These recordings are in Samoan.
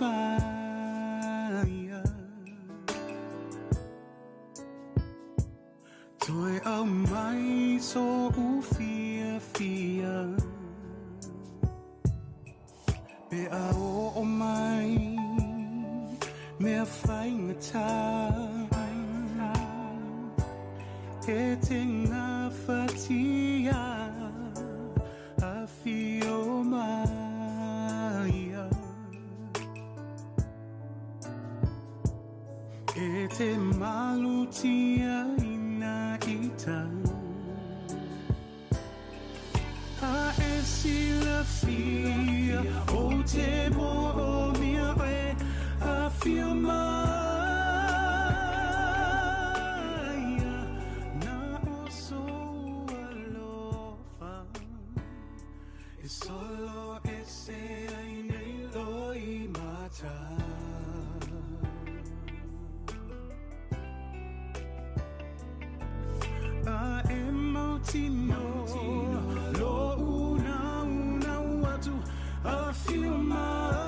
Mai Toe au mai so ufia fia Pe a o mai Mea whaingata E te ngā whatia A whio maia E te malutia ina ita A e silafia o te mo o mea e a whio maia Na o so alofa E solo e se ai nei loi mata A e mautino Lo una una watu A whio maia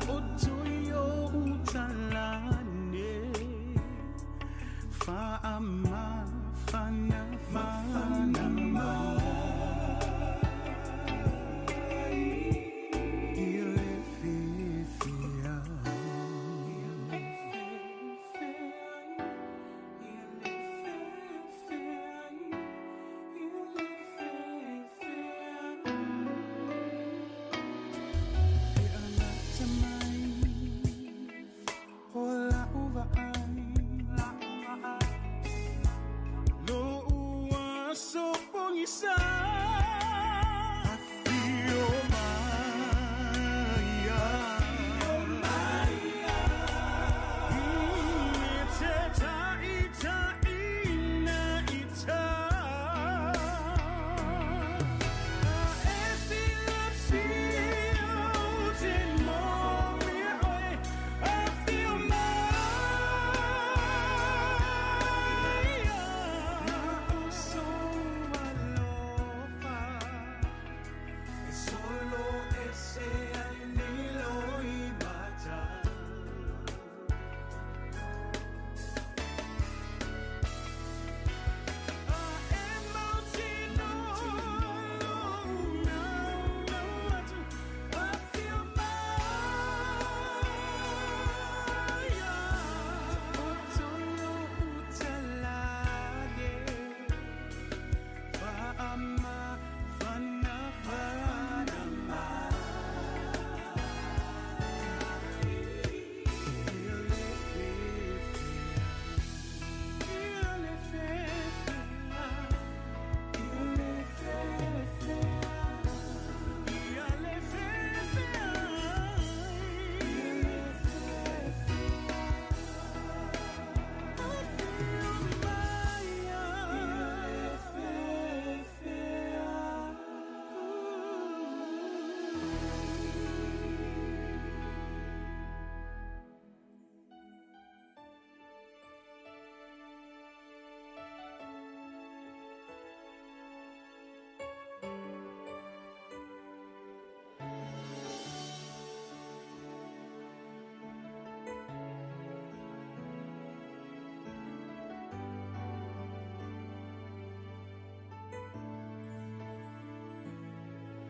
O toi o utalane Whaama whana whana mai I le whiwhia E alata mai O la uva ai Lo ua so pongisa A whio maia E te taita ina ita A e silafia o te mōmia oe A whio maia Na o so alofa E solo e se ai nei loi mata A e mautino lo una una atu A whio maia O toi o utalane Whaama whana whana mai Ia le whiwhia Ia le whiwhia Ia le whiwhia Ia le whiwhia Ia le whiwhia A whio maia Ia le whiwhia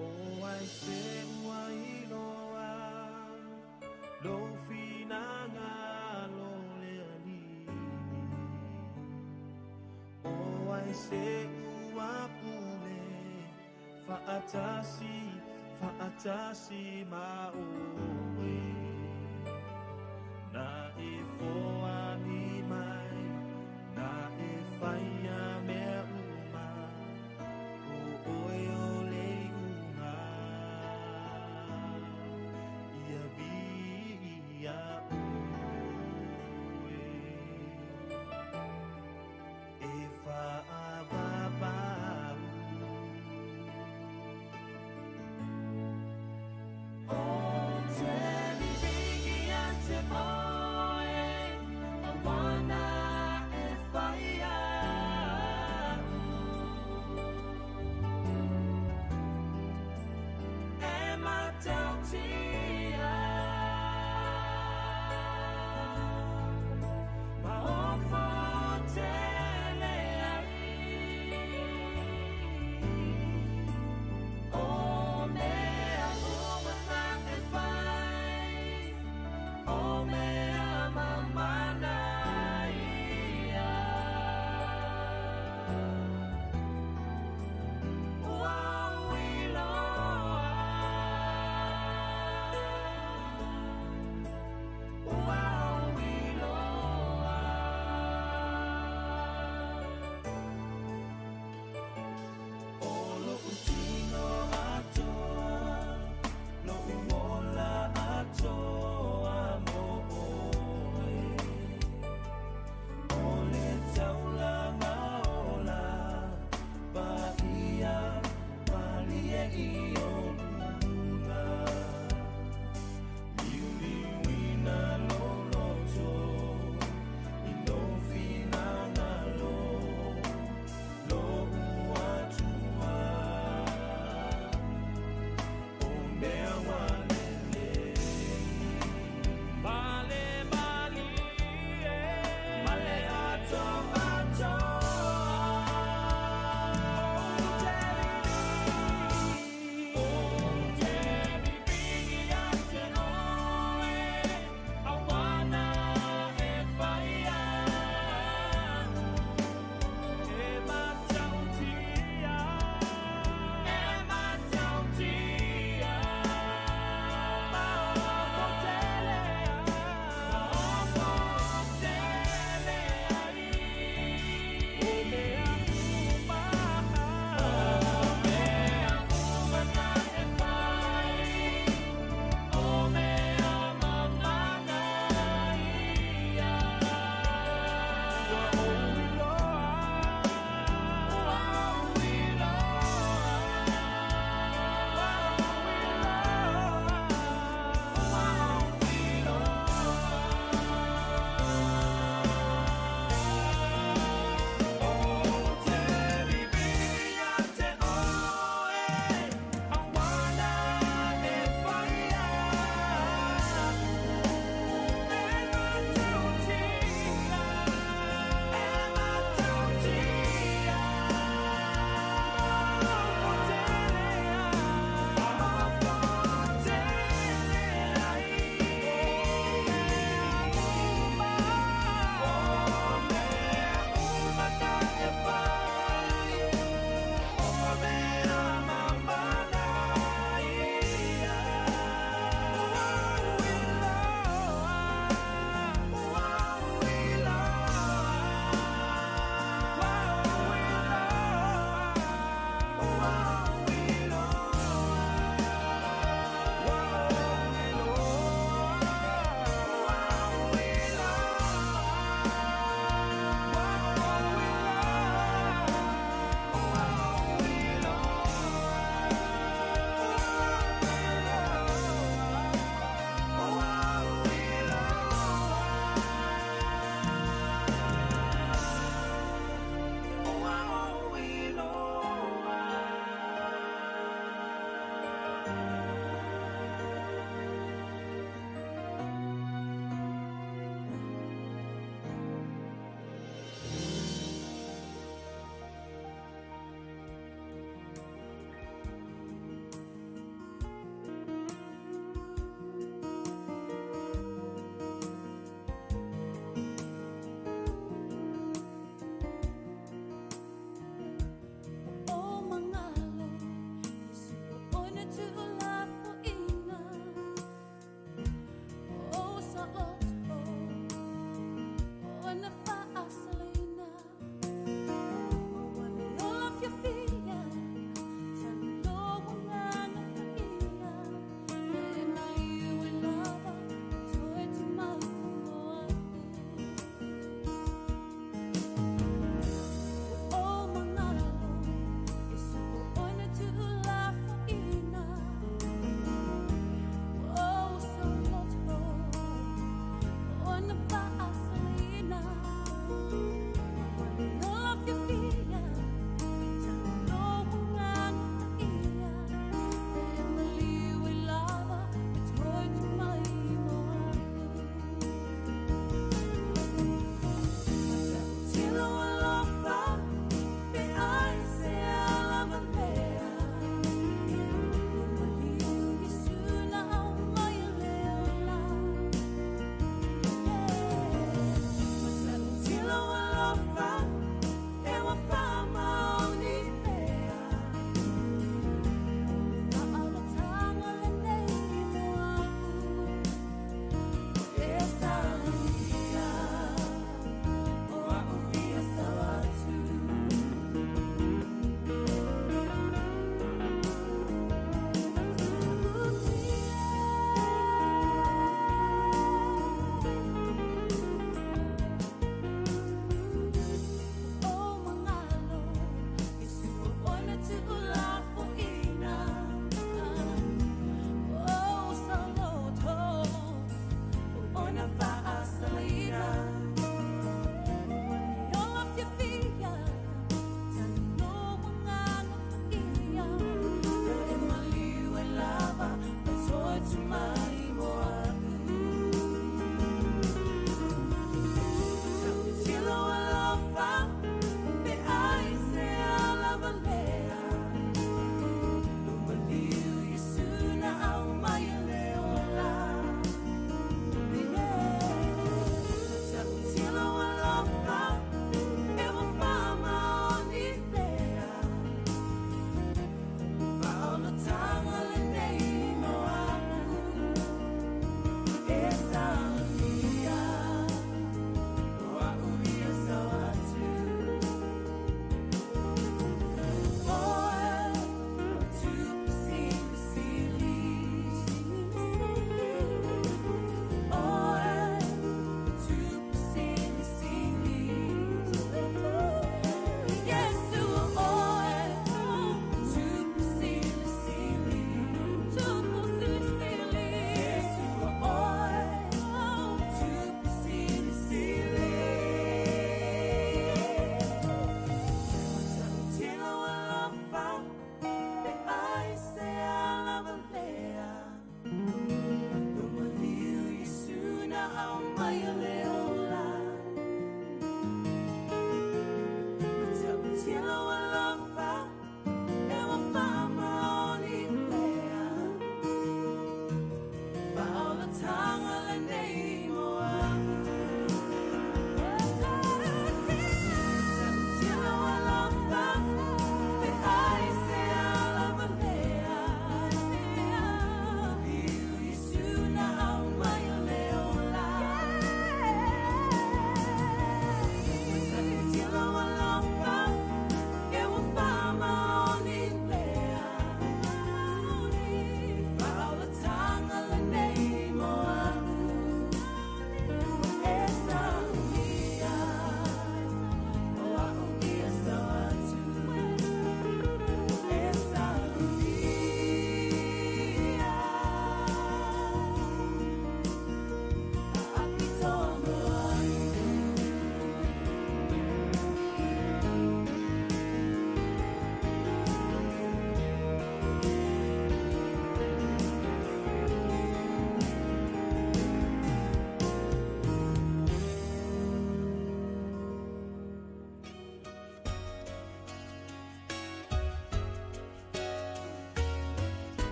O ai se ua iloa Lou finagalo le Alii O ai se ua pule Fa'atasi, fa'atasi ma oe Na e foali mai Na e whaia mea uma O oe o le unga Ia vi ia oe E whaavavau O te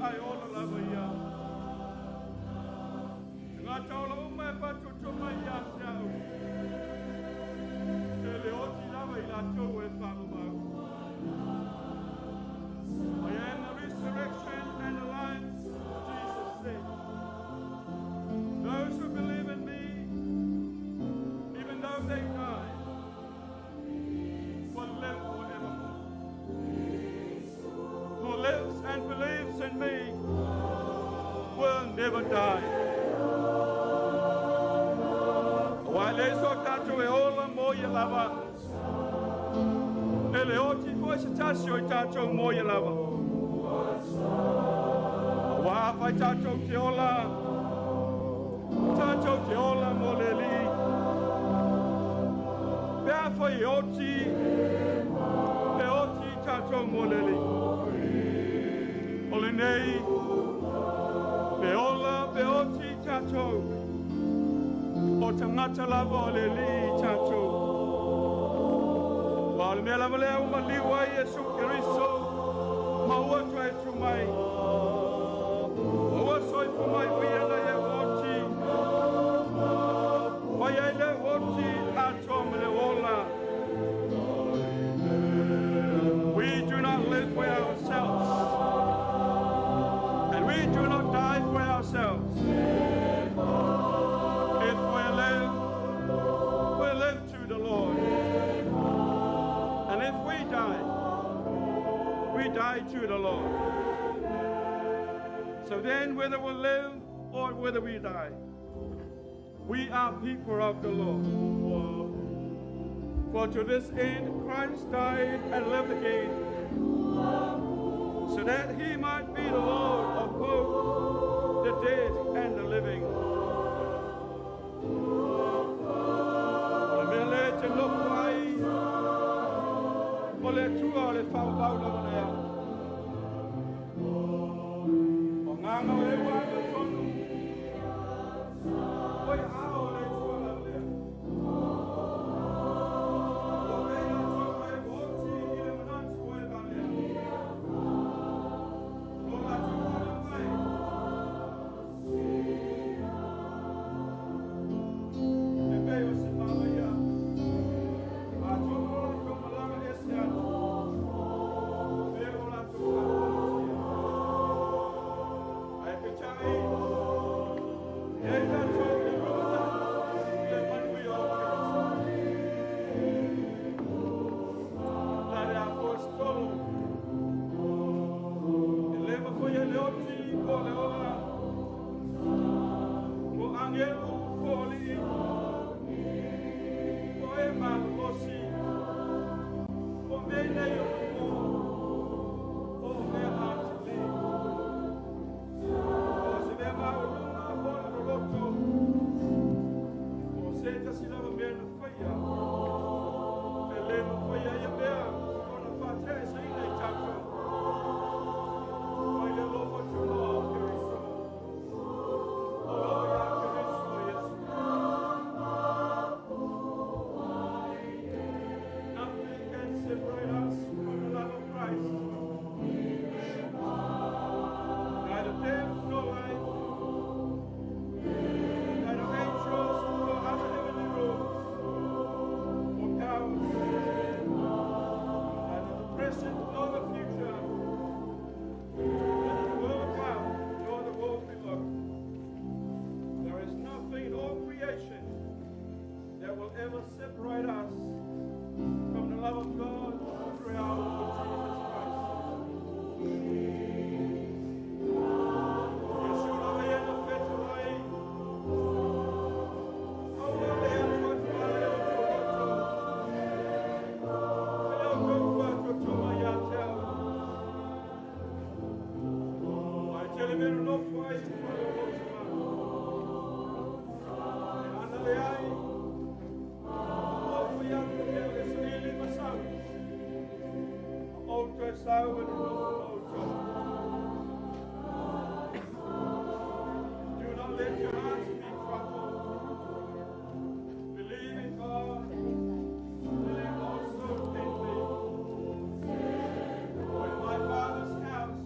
Ae ola lava ia. E tagata ola uma e faatuatua mai ia te au, e le oti lava i latou e faamamau. I am the resurrection and the life, Jesus said. Those who believe in me, even though they die, will live forevermore. Who lives and believes in me will never die. Auā e leai so tatou e ola mo ia lava. E le oti foi se tasi o i tatou mo ia lava. Auā afai tatou te ola, tatou te ola mo le Alii. Pe afai e oti, e oti tatou mo le Alii. O lenei, pe ola, pe oti tatou, o tagata lava o le Alii tatou. Ua o le mea lava lea ua maliu ai Iesu Keriso, ma ua toe tu mai. Ma ua soifua mai o ia nei e oti. Fai ai le oti atoa ma le ola. We do not live for ourselves, and we do not die for ourselves. If we live, we live to the Lord. And if we die, we die to the Lord. So then, whether we live or whether we die, we are people of the Lord. For to this end Christ died and lived again, so that he might be the Lord of both the dead and the living. O le mea lea e te nofo ai, o le Atua o le faavavau lava lea. O agaga o e ua amiotonu, o i aao o le Atua lava lea. Ua pei latou e oti i le manatu o e valea. O lo latou faaliu mai. E pei o se malaia. Atonu o latou malaga ese atu. Me o latou faatamatia. Ae peitai, e ai latou i le lumanai i le manuia o Keriso. La le aposetolo, e le mafai e le oti po o le ola, po o agelu po o alii, po o e malolosi, po o mea nei o le po, po o mea atili. Po o se mea maualuga po o le loloto, po o se tasi lava mea na faia, e le mafai ai ia mea ona faateaeseina i tatou mai le alofa tunoa o Keriso, o lo o iā Keriso Iesu. Nothing can separate us from the love of Christ. Neither death nor life, neither angels nor other heavenly rulers or powers, neither the present nor the future, neither the world above nor the world below. There is nothing in all creation that will ever separate us from the love of God through our Lord Jesus Christ. Iesu lava ia na fetuai. Aua le atuatua le o outou loto. E le outou faatuatua mai ia te au. Ae tele mea nonofo ai i fale o lou tama. E ana leai, ua ou fai atu pea o le saili ma sau. Ma ou toe sau e nonofo ma outou. Do not let your hearts be troubled. Believe in God. Believe also in me. For in my Father's house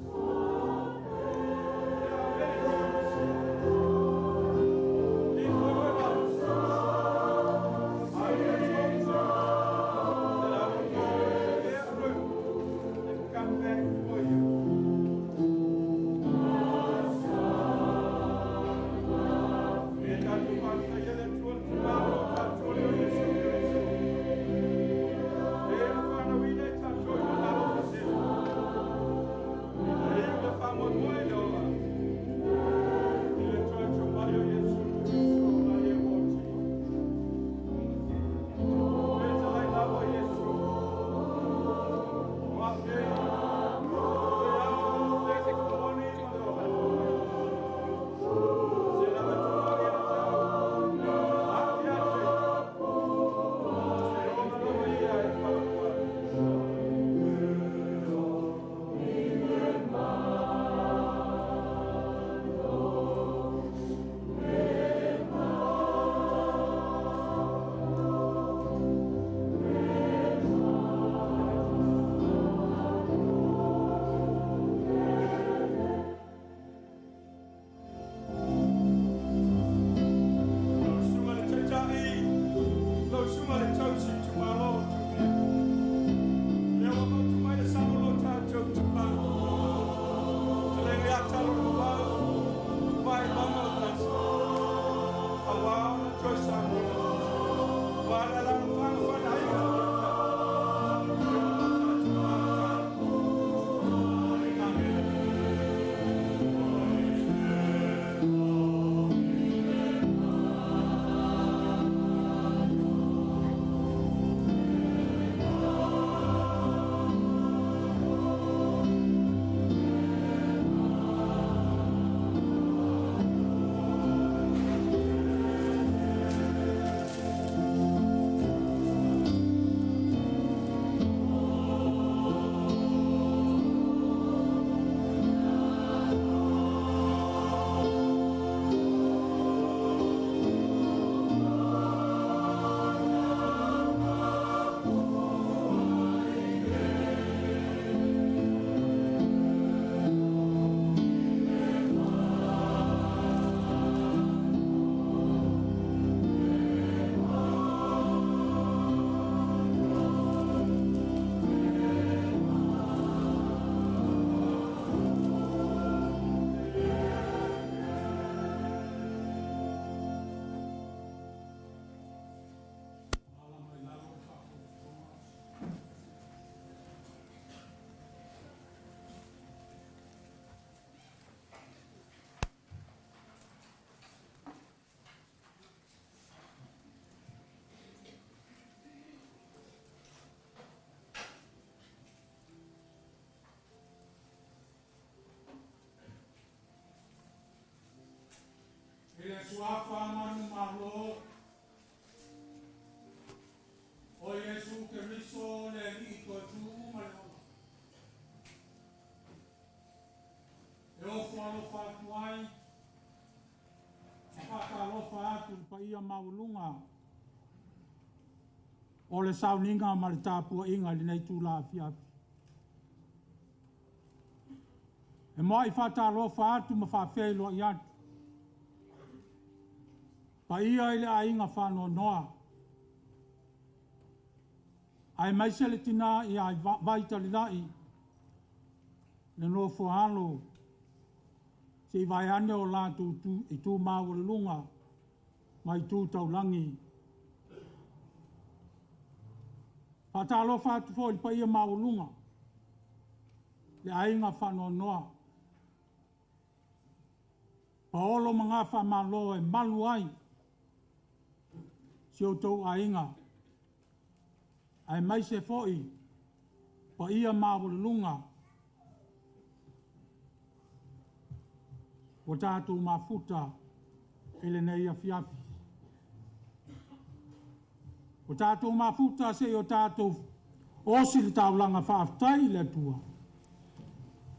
ofo alofa atu ai ma faatalofa atu i le paia maualuga o le sauniga ma le tapuaiga i lenei itula afiafi. E muai faatalofa atu ma faafeiloai atu paia i le aiga faanoanoa, aemaise le tina ia Vaitalilai, le nofo a alo se i vaeane o latou itu maualuluga ma itu taulagi. Faatalofa atu foi i le paia maualuga, le aiga faanoanoa, paolo ma gafamalo e malu ai si outou aiga, aemaise foi paia maualuluga ua tatou mafuta i lenei afiafi. Ua tatou mafuta se i o tatou osi le taulaga faafetai i le Atua,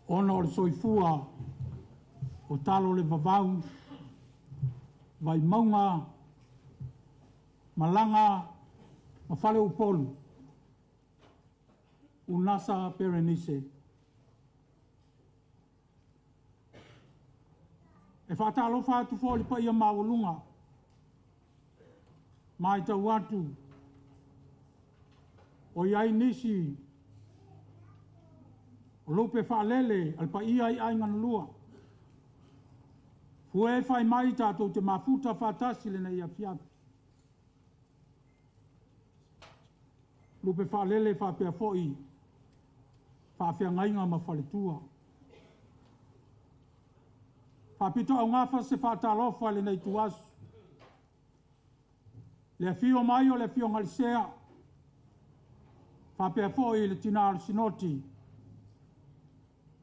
ona o le soifua o talo le vavau, Vaimauga, Malaga ma Faleupolu, Unasa Perenise. E faatalofa atu foi i le paia maualuga, matau atu o i ai nisi o lupe faalele a le paia i aiga na lua, ua e fai mai tatou te mafuta faatasi i lenei afiafi. Lupe faalele faapea foi faafeagaiga ma faletua. Faapitoaugafa se faatalofa i lenei ituaso, le afio mai o le Afioga i le Sea, faapea foi le tina o le Sinoti,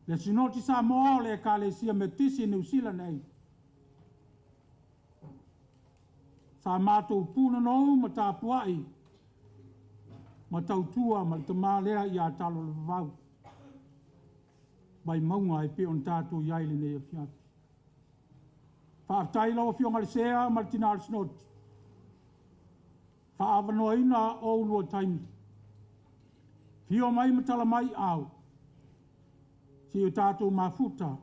le Sinoti Samoa o le Ekalesia Metotisi i Niu Sila nei, sa matou punonou ma tapuai ma tautua ma le tama lea ia Talo i le Vavau, Vaimauga e pei ona tatou i ai i lenei afiafi. Faafetai i lau Afioga i le Sea ma le tina o le Sinoti, faaavanoaina oulua taimi, afio mai ma tala mai au, se i o tatou mafuta,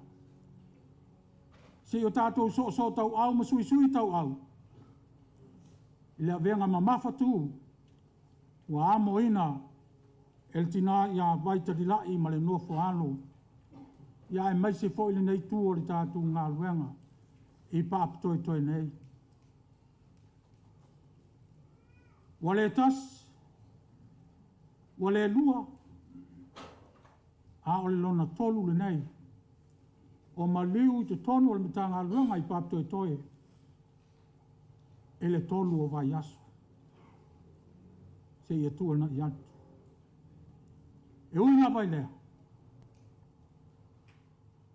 se i o tatou soosoo tauau ma suisuitauau i le avega mamafatu ua amoina e le tina ia Vaitalilai ma le nofo a alo, ia aemaise foi lenei itu o le tatou galuega i Papatoetoe nei. Ua le tasi, ua le lua, a o le lona tolu lenei o maliu i totonu o le Matagaluega i Papatoetoe i le 3 o vaiaso seia tuanai atu. E ui lava i lea,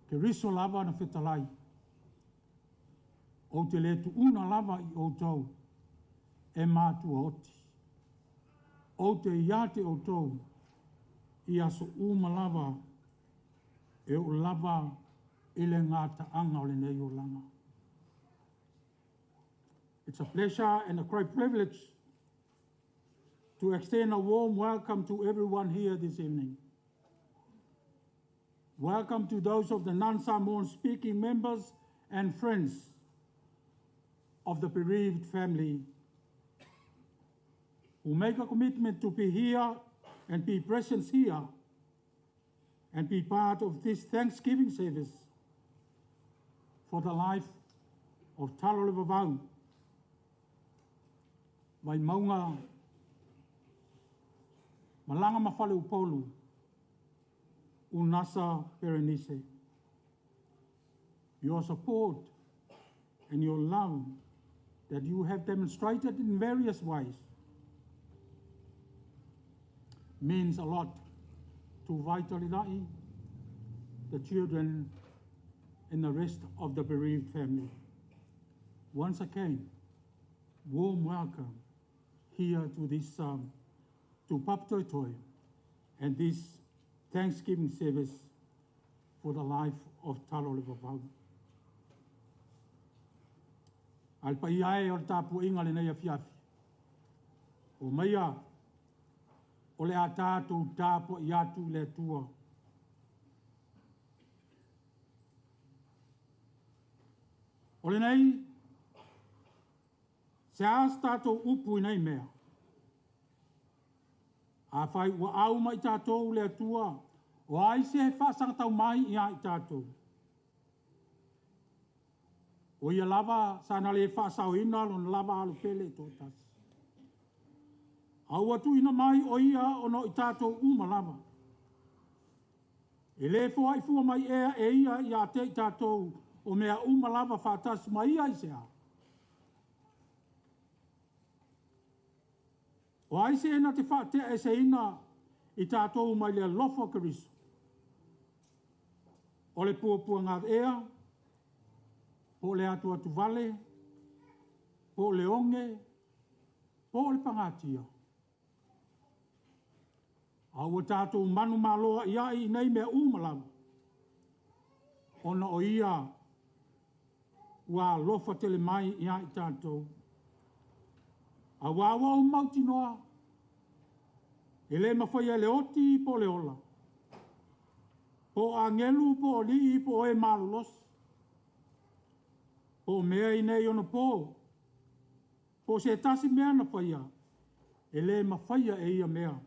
Keriso lava na fetalai, ou te le tuuna lava i outou e matua oti. Ou te ia te outou i aso uma lava e oo lava i le gataaga o lenei olaga. It's a pleasure and a great privilege to extend a warm welcome to everyone here this evening. Welcome to those of the non-Samoan speaking members and friends of the bereaved family who make a commitment to be here and be present here and be part of this Thanksgiving service for the life of Talo le Vavau, Vaimauga, Malaga ma Faleupolu, Unasa Perenise. Your support and your love that you have demonstrated in various ways means a lot to Vaitalilai, the children, and the rest of the bereaved family. Once again, warm welcome here to this to Papatoetoe and this Thanksgiving service for the life of Talo le Vavau. A le paia e o le tapuaiga lenei afiafi. O maia o le a tatou tapuai atu i le Atua. O lenei, se a se tatou upu i nei mea? Afai ua au ma i tatou le Atua, o ai se faasagatau mai ia i tatou? O ia lava sa na le faasaoina lona lava alo pele e toatasi. A ua tuuina mai o ia ona o i tatou uma lava. E le foaifua mai ea e ia ia te i tatou o mea uma lava faatasi ma ia i se a? O ai se na te faateaeseina i tatou mai le alofa o Keriso? O le puapuaga ea, po o le atuatuvale, po o le oge, po o le pagatia. A ua tatou manumalo ai ai i nei mea uma lava, ona o ia ua alofa tele mai ia i tatou. Auā ua ou mautinoa, e le mafaia e le oti po o le ola, po o agelu po o alii po o e malolosi, po o mea i nei ona po, po o se tasi mea na faia, e le mafaia e ia mea,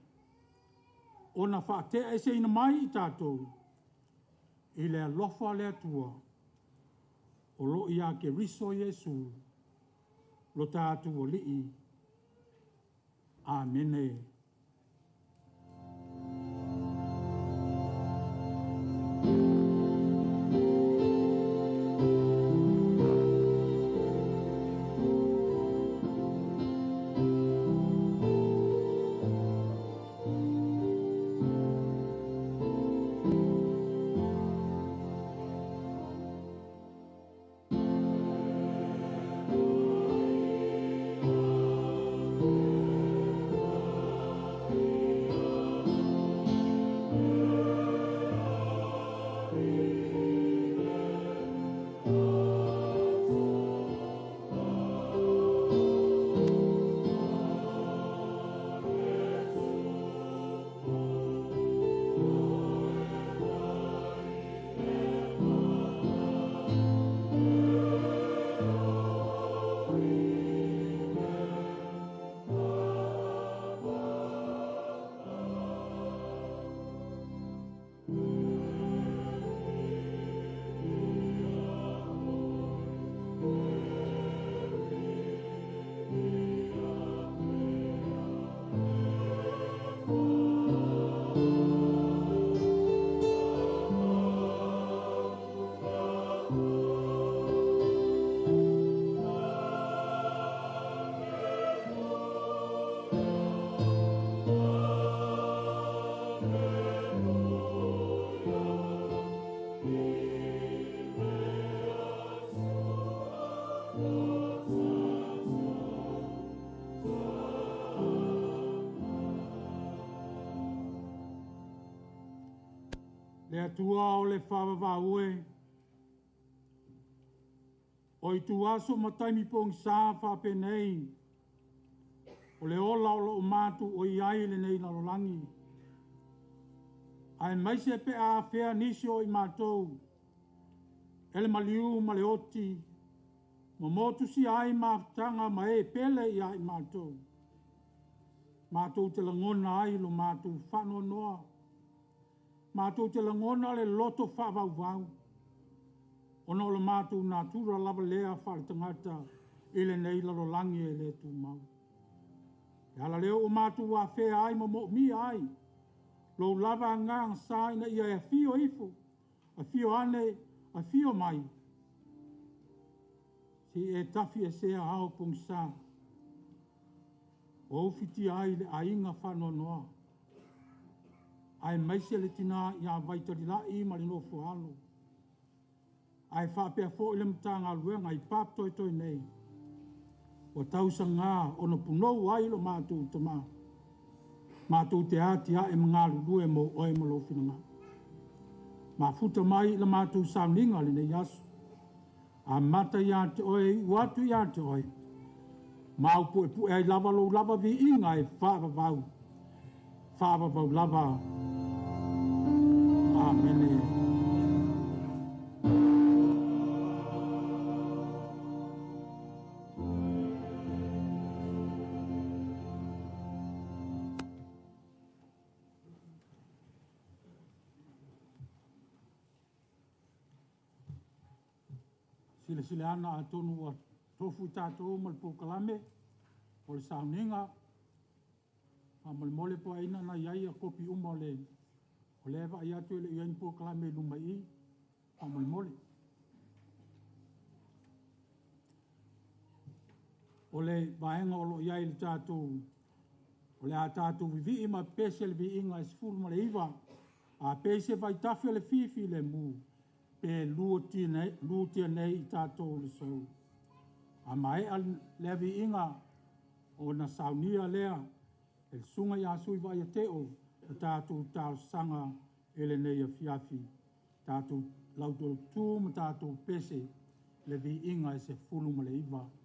ona faateaeseina mai i tatou, i le alofa o le Atua, o loo ia Keriso Iesu, lo tatou Alii. Amene. Le Atua o le faavavau e, o ituaso ma taimi pogisa faapenei, o le ola o loo matou o i ai lenei lalolagi. Ae maise pe a afea nisi o i matou, e le maliu ma le oti, ma motusia ai mafutaga ma e pele ia i matou. Matou te lagona ai lo matou faanoanoa, matou te lagona le loto faavauvau, ona o le matou natura lava lea faaletagata i lenei lalolagi e le tumau. E ala lea ua matou afea ai ma moomia ai, lou lava agaga sa ina ia e afio ifo, afio ane, afio mai, si e tafi e sea ao pogisa, o ufitia ai le aiga faanoanoa, ae maise le tina ia Vaitalila'i ma le nofo alo, ae faapea foi le Matagaluega i papatoetoe nei, ua tausaga ona punou ai lo matou tamā, matou te atiae ma galulue mo oe ma lou finagalo. Mafuta mai la mātou sauniga lenei aso. Amata ia te oe, iu atu ia te oe. Ma au puepue ai lava lou lava viiga e faavavau, faavavau lava. Amene. Silasila ana atonu ua tofu tatou ma le polokalame o le sauniga. Faamolemole po o aina na i ai kopi uma o le o lea e vaai atu e le i ai ni polokalame i luma i i. Faamolemole. O le vaega o lo o i ai le tatou, o le a tatou vivii ma pese le viiga e 19, a pei se vaitafe o le fifi le mu, pe lutia nei i tatou le sou. A maea lea viiga ona saunia lea e le susuga ia Sui Vaiateo le tatou talosaga e lenei afiafi. Tatou lautotu ma tatou pese le viiga e 19.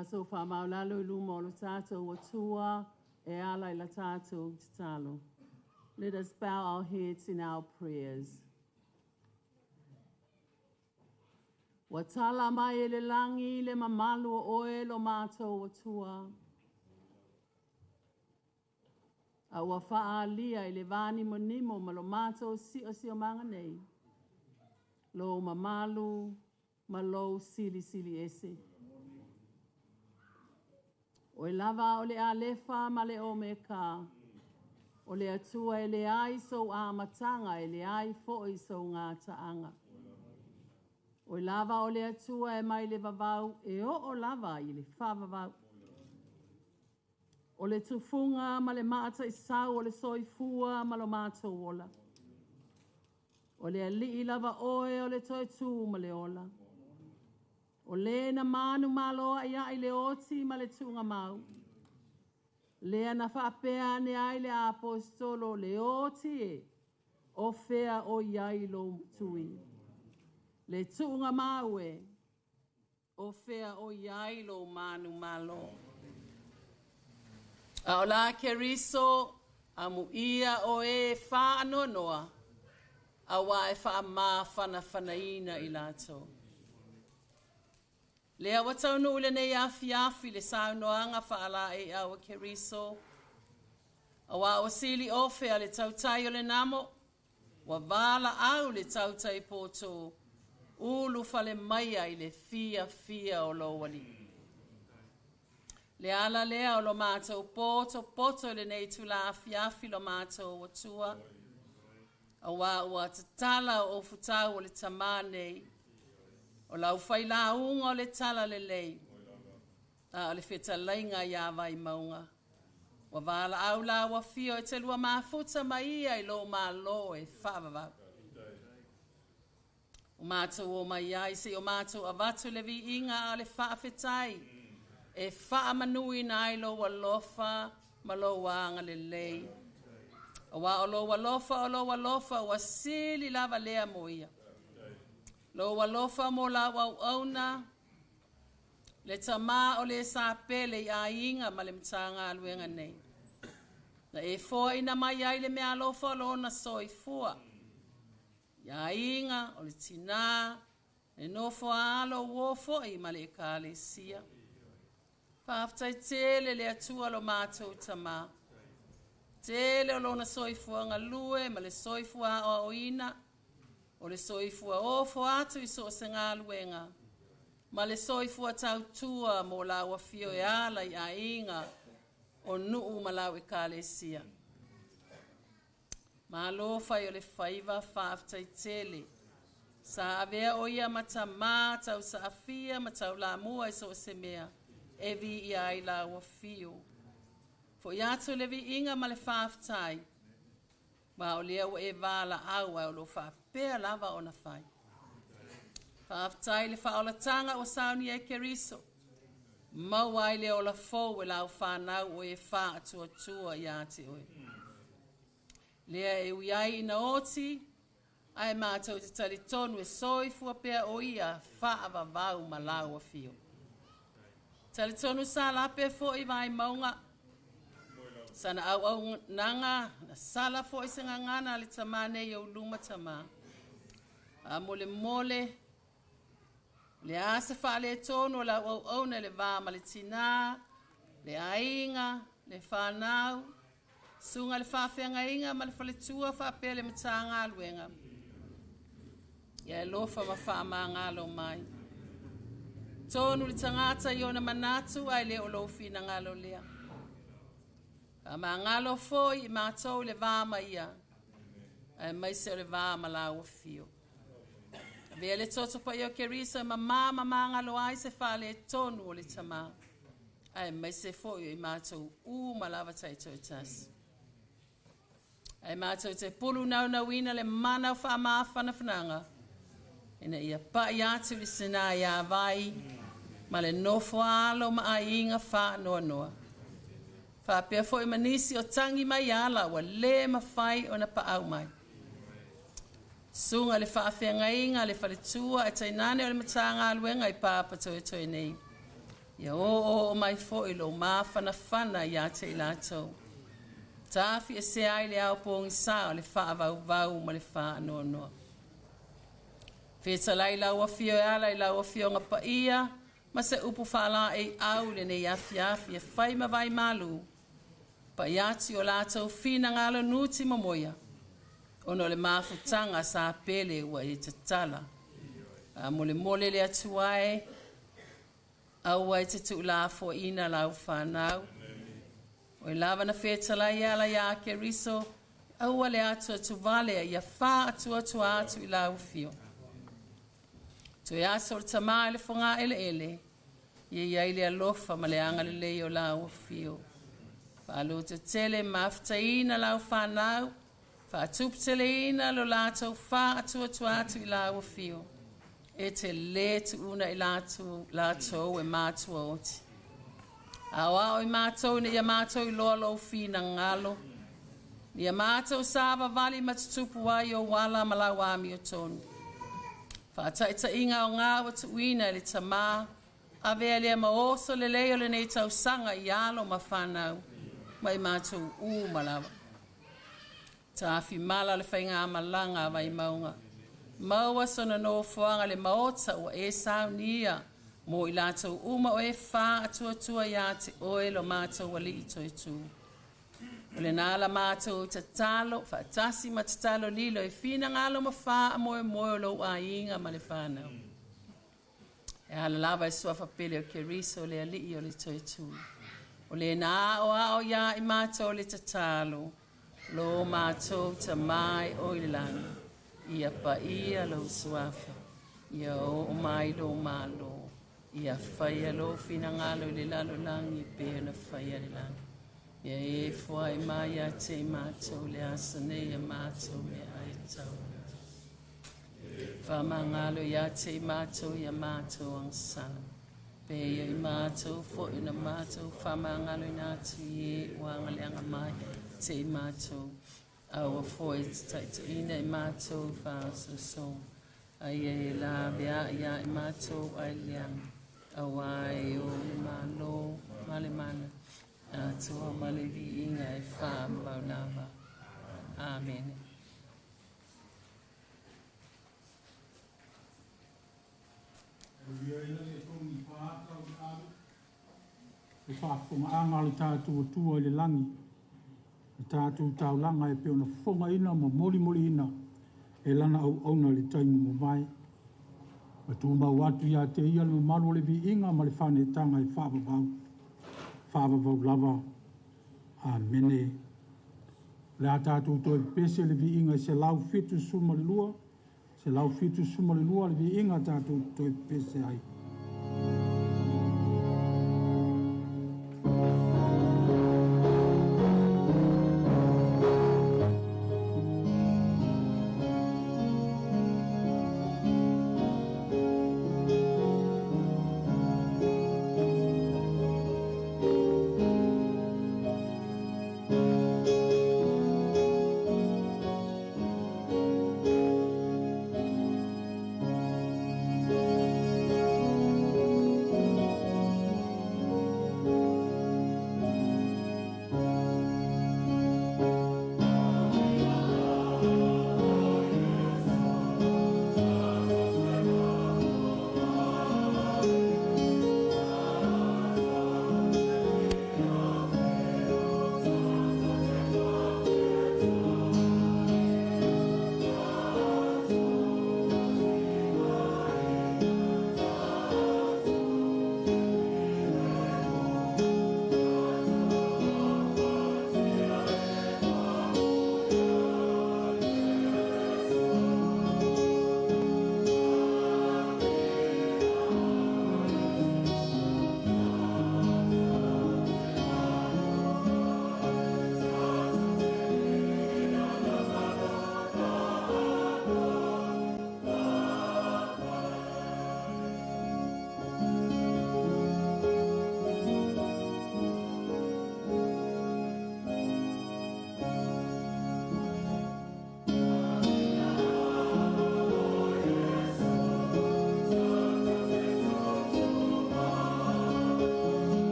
Tatou faamaualalo i luma o lo tatou Atua e ala i la tatou tatalo. Let us bow our heads in our prayers. Ua tala mai e le lagi le mamalu o oe lo matou Atua. A ua faaalia i le vanimonimo ma lo matou siosiomaga nei. Lou mamalu ma lou silisili ese. Oe lava o le Alefa ma le Omeka, o le Atua e leai sou amataga e leai foi sou gataaga. Oe lava o le Atua e mai le vavau e oo lava i le faavavau. O le tufuga ma le maataisau o le soifua ma lo matou ola. O le alii lava oe o le toe tū ma le ola. O le na manu maloa ia i le oti ma le tuugamau. Lea na faapea ane ai le aposetolo le oti e, o fea o i ai lou tui. Le tuugamau e, o fea o i ai lou manumalo. A o la Keriso, amuia o e whaanoanoa, auā e faamafanafanaina i latou. Lea ua taunuu i lenei afiafi le saunoaga faalaeiau a Keriso, auā ua sili ofe a le tautai o le namo, ua valaau le tautai poto, ulufale maia i le fiafia o lou alii. Le ala lea o lo matou potopoto i lenei itulā afiafi lo matou Atua, auā ua tatala o ofutau o le tamā nei, o lau failauga o le talalelei, a o le fetalaiga iā Vaimauga. Ua valaau la ua fio e te lua mafuta ma ia i lou malo e faavavau. O matou o mai ai se i o matou avatu le viiga a o le faafetai e faamanuina ai lou alofa ma lou agalelei. Auā o lou alofa o lou alofa ua sili lava lea mo ia. Lou alofa mo lau auauna, le tamā o le sa pele i aiga ma le Matagaluega nei. Na e foaina mai ai le meaalofa o lona soifua. I aiga, o le tinā, le nofo a alo uō foi ma le ekalesia. Faafetai tele le Atua lo matou tamā. Tele o lona soifua galue ma le soifua aoaoina, o le soifua ofo atu i so o se galuega, ma le soifua tautua mo lau afio e ala i aiga o nuu ma lau ekalesia. Malo fai o le faiva, faafetai tele. Sa avea o ia ma tamā tausaafia ma taulamua i so o se mea, e viia ai lau afio. Fo'i atu le viiga ma le faafetai, ma o lea ua e valaau ai o lo o faapea lava ona fai. Faafetai le faaolataga ua saunia e Keriso, maua ai le ola fou e lau whānau o e whaatuatua ia te oe. Lea e ui ai ina oti, ae matou te talitonu e soifua pea o ia faavavau ma lau afio. Talitonu sa lape foi Vaimauga, sana auaunaga na sala foi se gagana a le tamā nei o luma tamā. A mole mole, le a se faaletonu o lau auauna i le va ma le tinā, le aiga, le whānau, susuga le faafeagaiga ma le faletua faapea le Matagaluega. Ia e alofa ma faamagalo mai. Tonu le tagata i ona manatu ae le o lou finagalo lea. Faamagalo foi i matou le va ma ia, aemaise o le va ma lau afio. Avea le toto paia o Keriso e mamā ma magalo ai se faaletonu o le tamā, aemaise foi o i matou uma lava taitoatasi. Ae matou te pulu naunauina le mana o faamafanafanaga, ina ia pai atu le sinā ia Vai ma le nofo alo ma aiga whaanoanoa. Faapea foi ma nisi o tangi mai ala ua le mafai ona paau mai. Susuga le faafeagaiga le faletua e tainane o le Matagaluega i Papatoetoe nei. Ia o o mai foi lo mafanafana ia te i latou. Tafi e se ai le au pōgisa o le faavauvau ma le faanoanoa. Fetalai lau afio e ala i lau afioga paia, ma se upu faalaei au lenei afiafi e fai ma vai malu. Paiati o latou finagalo nuti momoia, ona o le mafutaga sa pele ua e tatala. A molemole le atua e, aua e te tuulafoaina lau fanau. O i lava na fetalai ala ia Keriso, aua le atu atu vale ia wha atu atu atu i lau fio. Toe aso o le tamā i le whanga ele ele, ia iai le alofa ma le anga le lei o lau fio. Whaaloto tele mafutaina lau whanau, whaatuputeleina lo lātou wha atu atu atu i lau fio. E te le tuuna i lātou e mātua oti. Ao ao i mātou ni ia mātou i loa lou whina ngalo. Ni ia mātou sava vali matutupu ai o wala ma lau ami o tonu. Whaataita inga o ngā wa tuuina i le tamā, avea lea ma oso le lei o le nei tausaga i alo ma whanau, mai mātou u malawa. Tāwhi mala le whainga amalanga a vai maunga. Maua sona no fuanga le maota ua e saunia, mo i lātou uma o e wha atua tua ia te oe lo mātou wali i toi tū. O le nā la mātou tatalo, whaatasi ma tatalo lilo e whina ngalo ma wha a moe moe o lou ainga ma le whanau. E ala lava e suafa pele o Keriso le alii o le toi tū. O le nā o ao ia i mātou le tatalo, lo mātou ta mai o i le langi. Ia pa ia lo suafa, ia o mai lo malo. Ia whaia lo whina ngalo i le lalo langi pe na whaia le langi. Ia e fua i mai a te mātou le asa nei a mātou me ai tau. Whamangalo ia te mātou ia mātou ang sala. Pe ia i mātou fo ina mātou whamangalo i nātu i e wanga leanga mai te mātou. Aua fo e te taita ina i mātou whaoso so. Ai e la vea ia i mātou ai leanga. Aua e o le malo male mana. Atua male vi inga e wha maulava. Amen. E whaafonga le tātou atua i le langi. Le tātou taulanga e pe ona fonga ina ma moli moli ina e lana au auna le taimu mo mai. Ma tūmau atu ia te ia le mamalu o le viiga ma le fanetaga e faavavau. Faavavau lava. Amene. Le a tātou toe pese le viiga i 172, 172 le viiga tātou toe pese ai.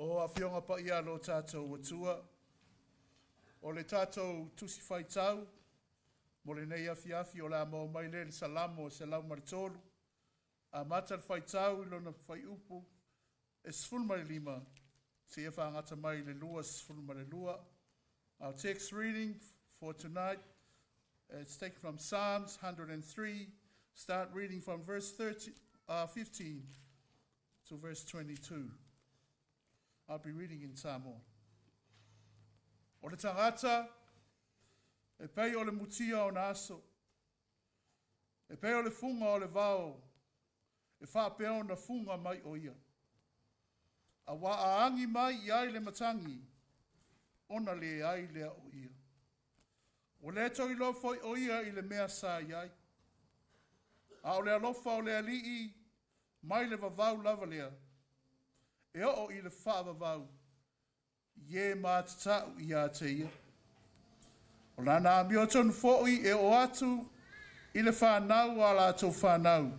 O afioga paia lo tatou Atua, o le tatou tusi faitau, mo lenei afiafi o le a maua mai lea i le Salamo 103, amata le faitau i lona fuaiupu e 15, seia faagata mai i le 22. Our text reading for tonight is taken from Psalms 103. Start reading from verse 30, 15 to verse 22. I'll be reading in Samoan. O le tagata, e pei o le mutia o na aso, e pei o le fuga o le vao, e faapea ona fuga mai o ia. Auā a agi mai i ai le matagi, ona leai lea o ia. Ua le toe iloa foi o ia i le mea sa i ai. A o le alofa o le Alii mai le vavau lava lea, e oo i le faavavau, i e matatau ia te ia. O lana amiotonu foi e oo atu i le fanau a latou fanau,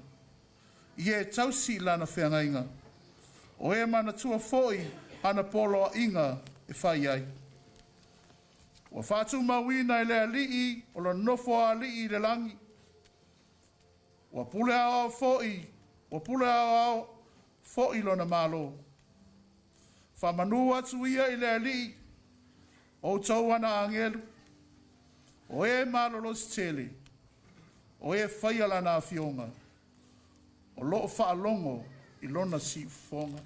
i e tausi i lana feagaiga, o e manatua foi ana poloaiga e fai ai. Ua faatumauina e le Alii o lona nofoalii i le lagi. Ua pule aoao foi, ua pule aoao foi lona Malo. Faamanu atu ia i le Alii, o outou ana agelu, o e malolosi tele, o e faia lana afioga, o loo faalogo i lona siufofoga.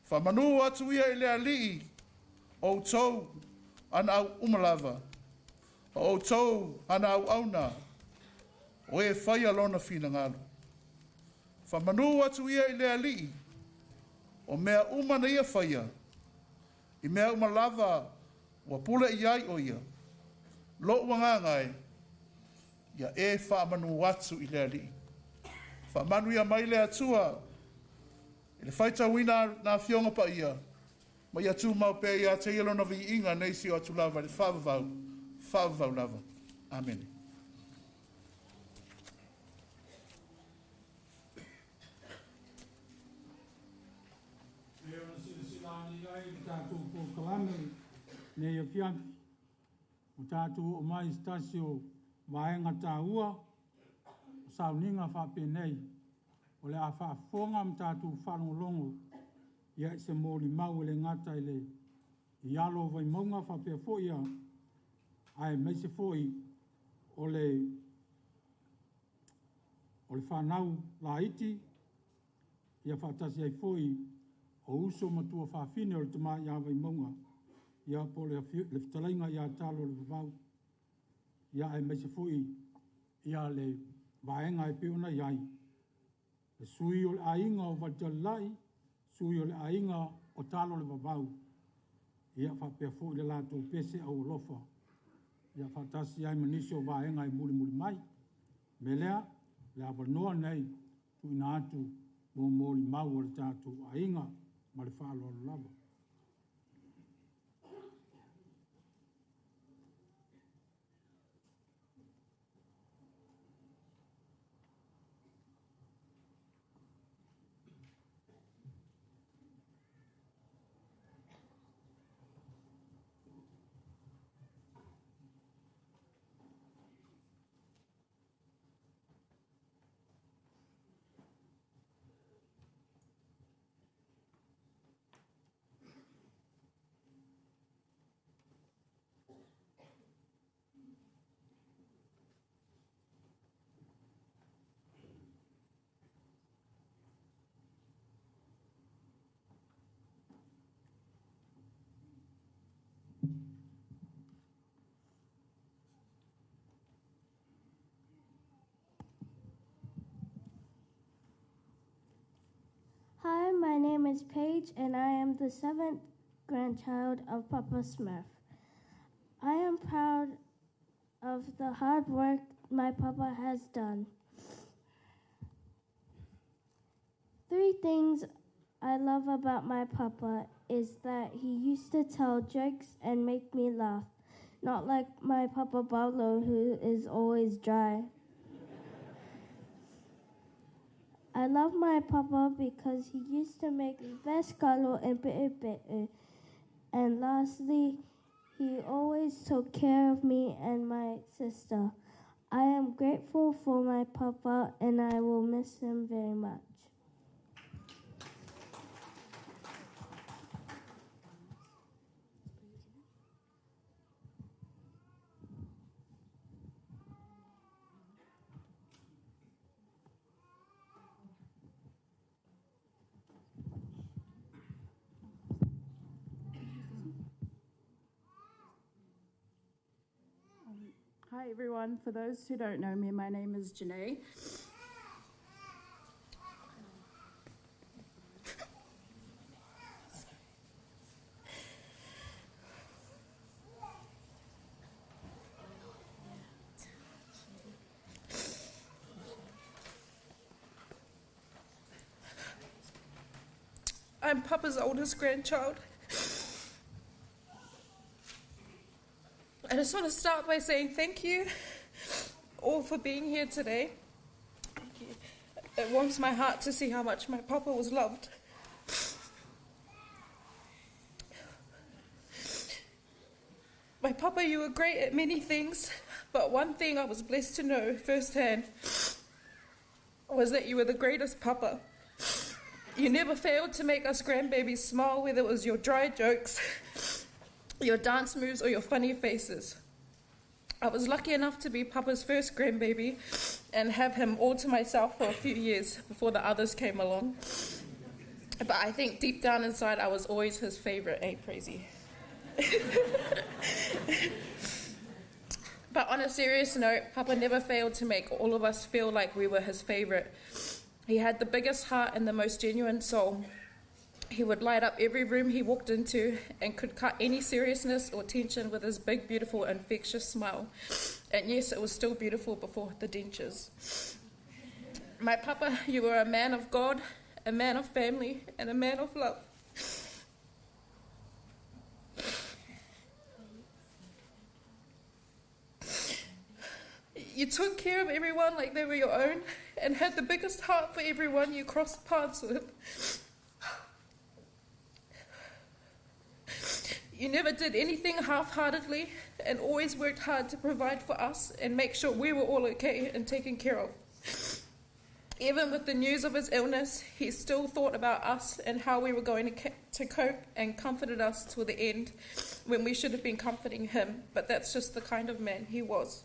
Faamanu atu ia i le Alii, o outou ana au uma lava, o outou ana auauna, o e faia lona finagalo. Faamanu atu ia i le Alii, o mea uma na ia faia, i mea uma lava ua pule i ai o ia. Lou agaga e, ia e faamanu atu i le Alii. Faamanuia mai le Atua i le faitauina na afioga paia, ma ia tumau pea ia te ia lona viiga nei seia oo atu lava i le faavavau, faavavau lava. Amene. Pei ona silasila ane i ai i le tatou polokalame nei afiafi, ua tatou oo mai i se tasi o vaega taua o sauniga faapenei, o le a faafofoga ma tatou faalogologo ia i se molimau e le gata i le i alo o Vaimauga faapea foi ia aemaise foi o le fanau laiti ia faatasi ai foi o uso ma tuafafine o le tama ia Vaimauga ia po o le fetalaiga ia Talo le Vavau ia aemaise foi ia le vaega e pei ona i ai le sui o le aiga o Vaitalila'i, sui o le aiga o Talo le Vavau, ia faapea foi le latou pese aualofa, ia faatasi ai ma nisi o vaega e mulimuli mai. O le mea lea, o le avanoa lenei tuuina atu mo molimau a le tatou aiga ma le faaaloalo lava. Hi, my name is Paige, and I am the seventh grandchild of Papa Smurf. I am proud of the hard work my papa has done. 3 things I love about my papa is that he used to tell jokes and make me laugh, not like my papa Pablo, who is always dry. I love my papa because he used to make the best kalo and pe'epe'e. And lastly, he always took care of me and my sister. I am grateful for my papa and I will miss him very much. Hi everyone. For those who don't know me, my name is Janae. I'm Papa's oldest grandchild. I just want to start by saying thank you all for being here today. Thank you. It warms my heart to see how much my papa was loved. My papa, you were great at many things, but one thing I was blessed to know firsthand was that you were the greatest papa. You never failed to make us grandbabies smile, whether it was your dry jokes, your dance moves, or your funny faces. I was lucky enough to be Papa's first grandbaby and have him all to myself for a few years before the others came along. But I think deep down inside, I was always his favourite, eh, Praisy? But on a serious note, Papa never failed to make all of us feel like we were his favourite. He had the biggest heart and the most genuine soul. He would light up every room he walked into and could cut any seriousness or tension with his big, beautiful, infectious smile. And yes, it was still beautiful before the dentures. My papa, you were a man of God, a man of family, and a man of love. You took care of everyone like they were your own and had the biggest heart for everyone you crossed paths with. You never did anything half-heartedly and always worked hard to provide for us and make sure we were all okay and taken care of. Even with the news of his illness, he still thought about us and how we were going to cope and comforted us till the end when we should have been comforting him. But that's just the kind of man he was.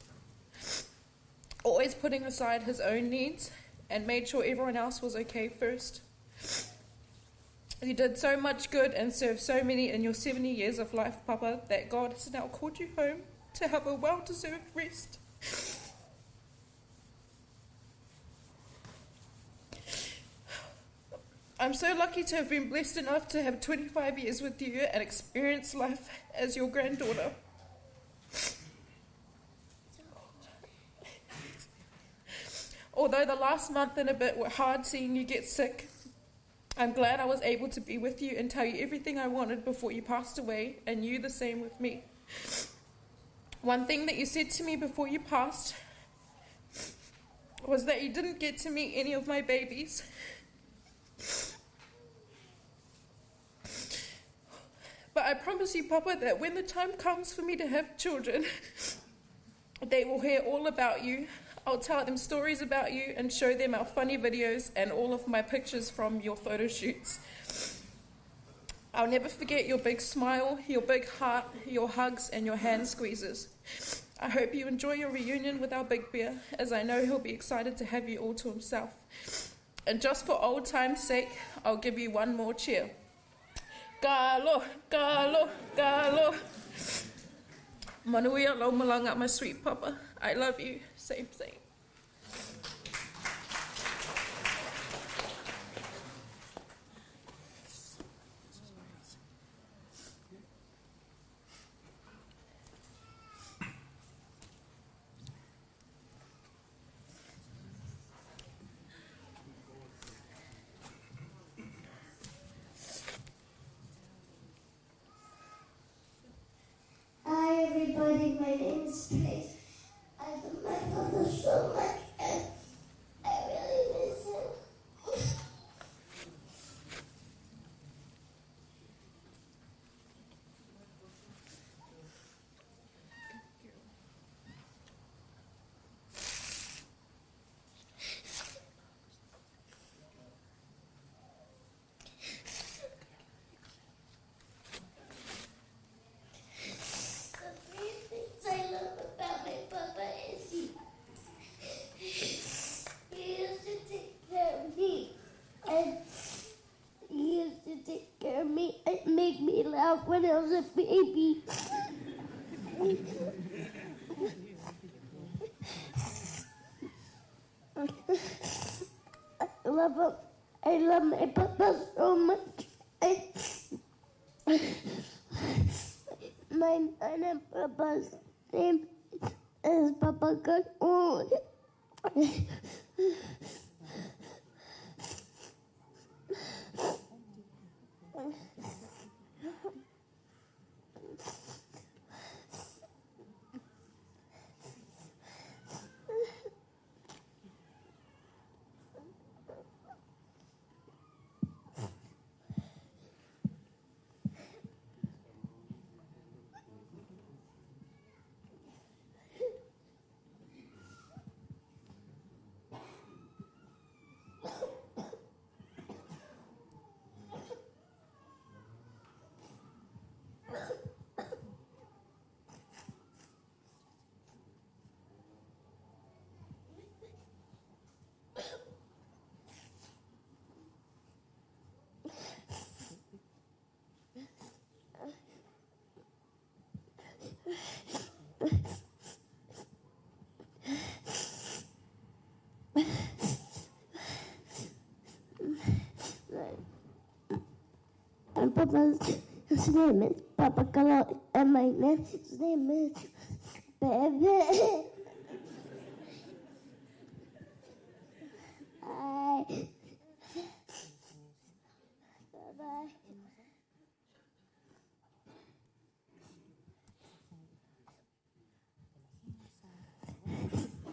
Always putting aside his own needs and made sure everyone else was okay first. You did so much good and served so many in your 70 years of life, Papa, that God has now called you home to have a well-deserved rest. I'm so lucky to have been blessed enough to have 25 years with you and experience life as your granddaughter. Although the last month and a bit were hard seeing you get sick, I'm glad I was able to be with you and tell you everything I wanted before you passed away, and you the same with me. One thing that you said to me before you passed was that you didn't get to meet any of my babies. But I promise you, Papa, that when the time comes for me to have children, they will hear all about you. I'll tell them stories about you and show them our funny videos and all of my pictures from your photo shoots. I'll never forget your big smile, your big heart, your hugs, and your hand squeezes. I hope you enjoy your reunion with our big bear, as I know he'll be excited to have you all to himself. And just for old time's sake, I'll give you one more cheer. Galo, galo, galo. Manuia lau malanga, my sweet papa. I love you. Same, same. Hi everybody, my name is Trace. I love my father so much and I really miss him. out when I was a baby. I love him. I love my papa so much. My nana papa's name is Papa Good. My papa's name is Papa Kalo, and my nephew's name is Baby. Bye. Bye-bye.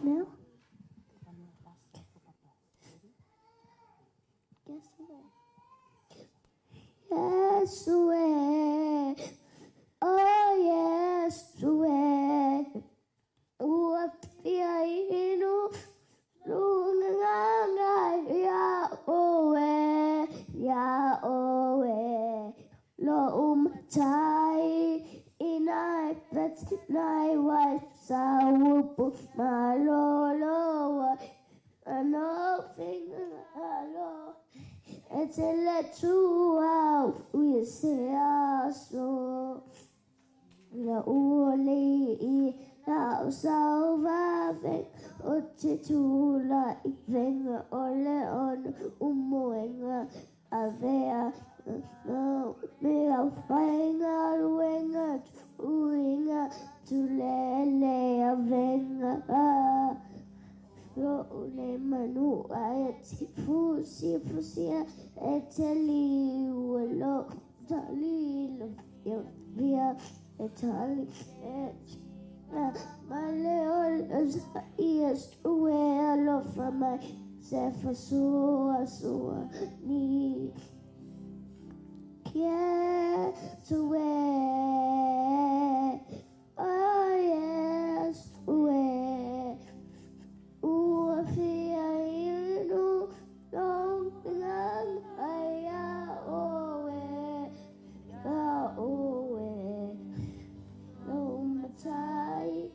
Now? Guess what? Yes, way. Oh, yes, way. Ua inu lunga ya oe ya oe lo tai inai bet nai wa sa wupu ma lo lo ano finger it's a let out we say so la uli la salvave o te tula I venga ole on umoenga avea no me au whainga ruenga tuinga tulele avenga lo le manu ai ti fusi fusia e te li lo tali lo via e tali e male ol is ue lo fa mai se fa sua sua ni yes ue oh yes ue ua fia inu long ngang ai oe a oe no matai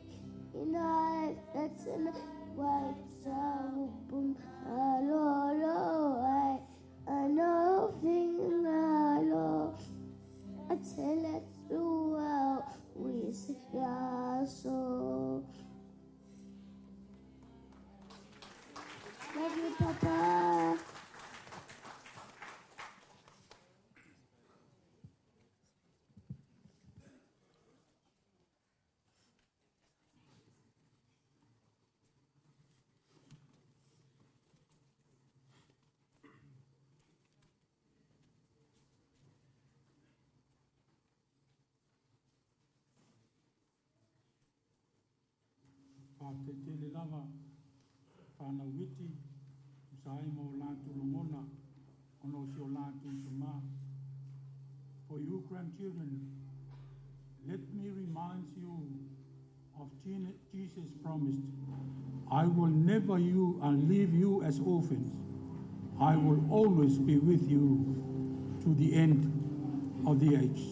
inai that's in white sa boom lo lo I know thing lo I tell it throughout we say so. Love you, Papa. Te tele lava whanau witi, sa ai mo lātou longona, ono si o lātou tama. For you grandchildren, let me remind you of Jesus promised, I will never you and leave you as orphans. I will always be with you to the end of the age.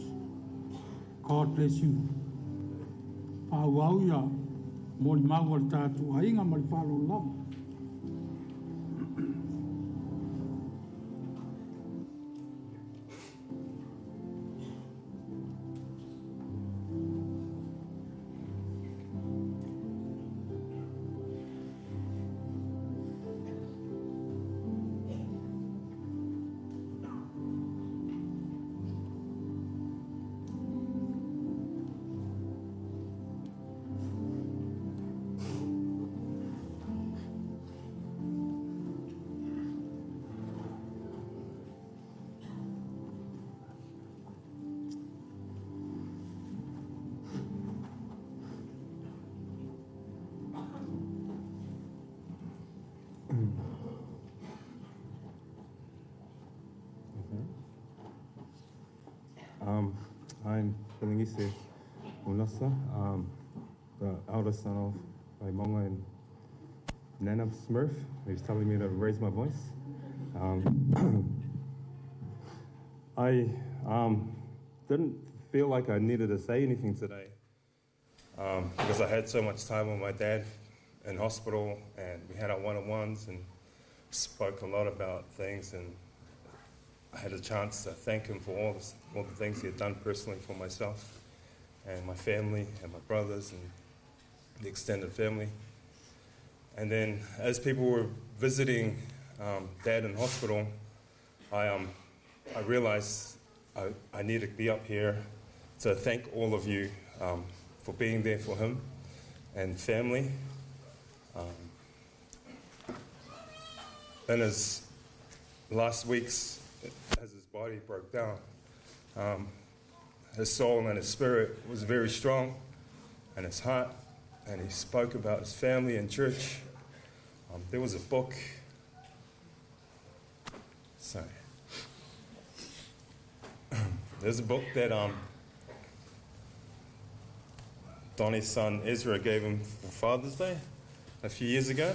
God bless you. Whāuau ia, mo le mau o le tātou ainga ma le whalo lava. I'm Pelengise Unasa, the eldest son of Vaimonga and Nana Smurf. He was telling me to raise my voice. I didn't feel like I needed to say anything today because I had so much time with my dad in hospital, and we had our one-on-ones and spoke a lot about things, and I had a chance to thank him for all the things he had done personally for myself and my family and my brothers and the extended family. And then as people were visiting Dad in hospital, I realized I need to be up here to thank all of you for being there for him and family. In his last weeks, as his body broke down, his soul and his spirit was very strong, and his heart, and he spoke about his family and church. There was a book. Sorry. There's a book that Donnie's son Ezra gave him for Father's Day a few years ago.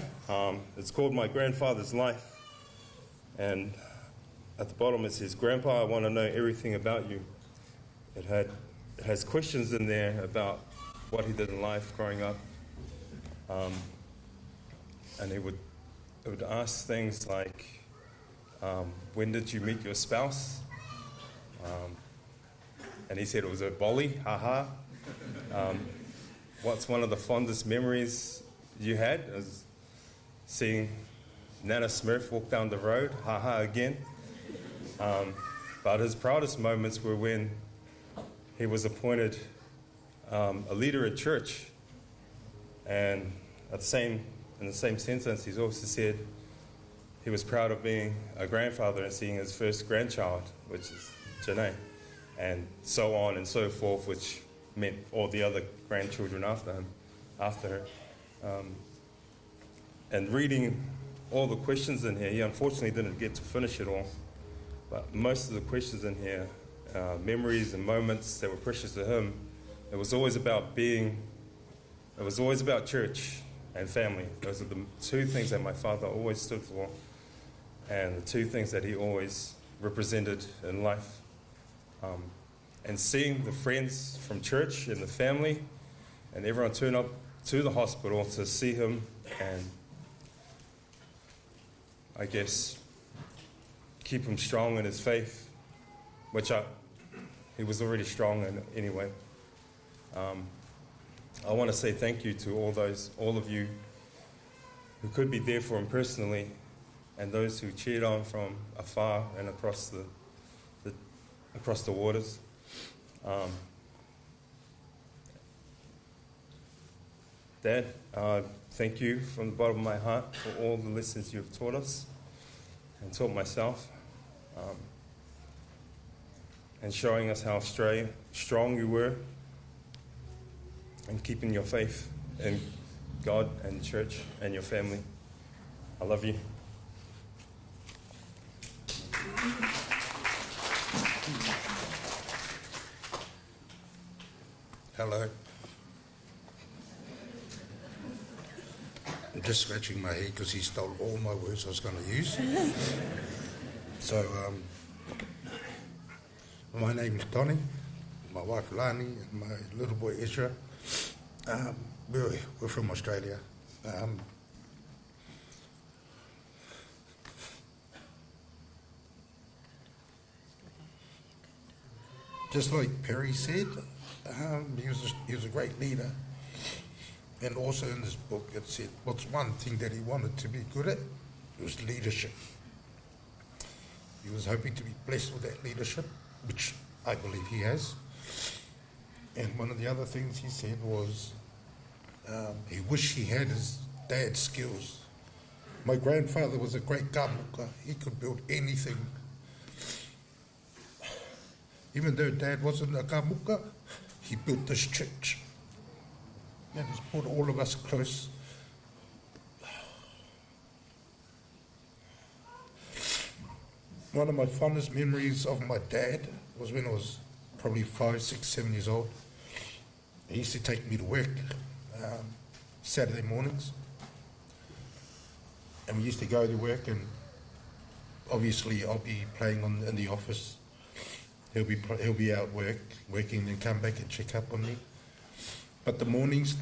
It's called My Grandfather's Life. And at the bottom it says, "Grandpa, I want to know everything about you." It has questions in there about what he did in life growing up. And it would ask things like, when did you meet your spouse? And he said it was a bolly, haha. What's one of the fondest memories you had? Is seeing Nana Smurf walk down the road, haha again. But his proudest moments were when he was appointed a leader at church. And in the same sentence, he's also said he was proud of being a grandfather and seeing his first grandchild, which is Janae, and so on and so forth, which meant all the other grandchildren after her. And reading all the questions in here, he unfortunately didn't get to finish it all, but most of the questions in here, memories and moments that were precious to him, it was always about church and family. Those are the two things that my father always stood for, and the two things that he always represented in life. And seeing the friends from church and the family and everyone turn up to the hospital to see him and, I guess, keep him strong in his faith, which he was already strong in anyway. I want to say thank you to all of you who could be there for him personally, and those who cheered on from afar and across the waters. Dad, thank you from the bottom of my heart for all the lessons you've taught us and taught myself, and showing us how strong you were and keeping your faith in God and church and your family. I love you. Hello. I'm just scratching my head because he stole all my words I was going to use. So, my name is Donnie, my wife Lani, and my little boy Ezra. We're from Australia. Just like Perry said, he was a great leader. And also in this book it said what's one thing that he wanted to be good at? It was leadership. He was hoping to be blessed with that leadership, which I believe he has. And one of the other things he said was he wished he had his dad's skills. My grandfather was a great kamuka. He could build anything. Even though Dad wasn't a kamuka, he built this church. And he's brought all of us close. One of my fondest memories of my dad was when I was probably 5, 6, 7 years old. He used to take me to work Saturday mornings. And we used to go to work, and obviously I'll be playing in the office. He'll be out working, and come back and check up on me. But the mornings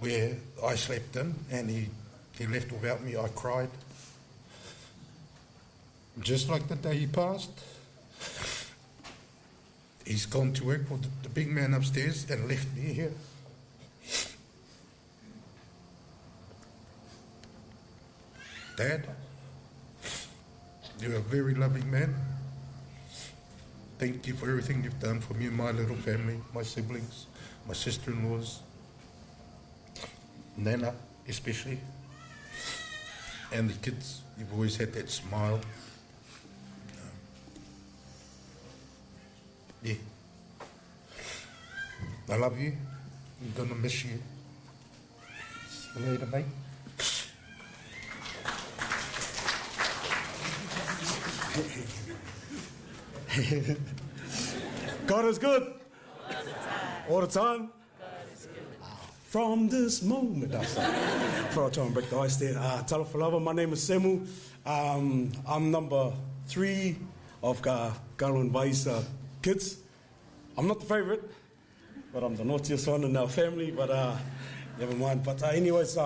where I slept in and he left without me, I cried. Just like the day he passed. He's gone to work for the big man upstairs and left me here. Dad, you're a very loving man. Thank you for everything you've done for me and my little family, my siblings, my sister-in-laws, Nana especially, and the kids. You've always had that smile. Yeah. I love you. I'm gonna miss you. See you later, mate. God is good. All the time. God is good. From this moment. Before I try and break the ice there. Talofa lava, my name is Semu. I'm number 3 of Galo and Vai's kids. I'm not the favourite, but I'm the naughtiest one in our family, but never mind. But anyways,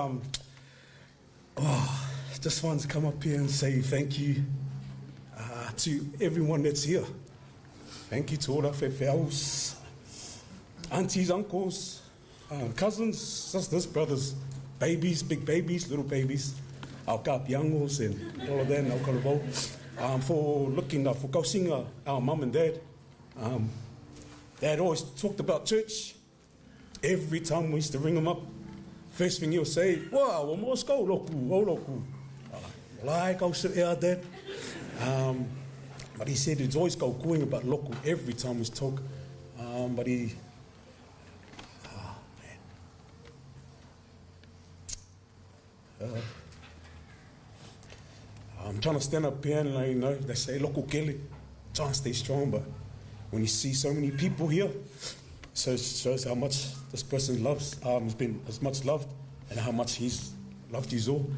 just wanted to come up here and say thank you to everyone that's here. Thank you to all our whewheaus, aunties, uncles, cousins, sisters, brothers, babies, big babies, little babies, our kapiangos and all of that, our karabau, for looking up, for kausinga, our mum and dad. Dad always talked about church. Every time we used to ring him up, first thing he would say, wow, well, Moscow, loku, oh, loku. Like, I'll sit here, Dad. But he said he'd always go going about loku every time we talk. But he, oh, man. I'm trying to stand up here and, like, you know, they say loku kele, trying to stay strong, but when you see so many people here, so it shows how much this person loves, has been as much loved, and how much he's loved you all.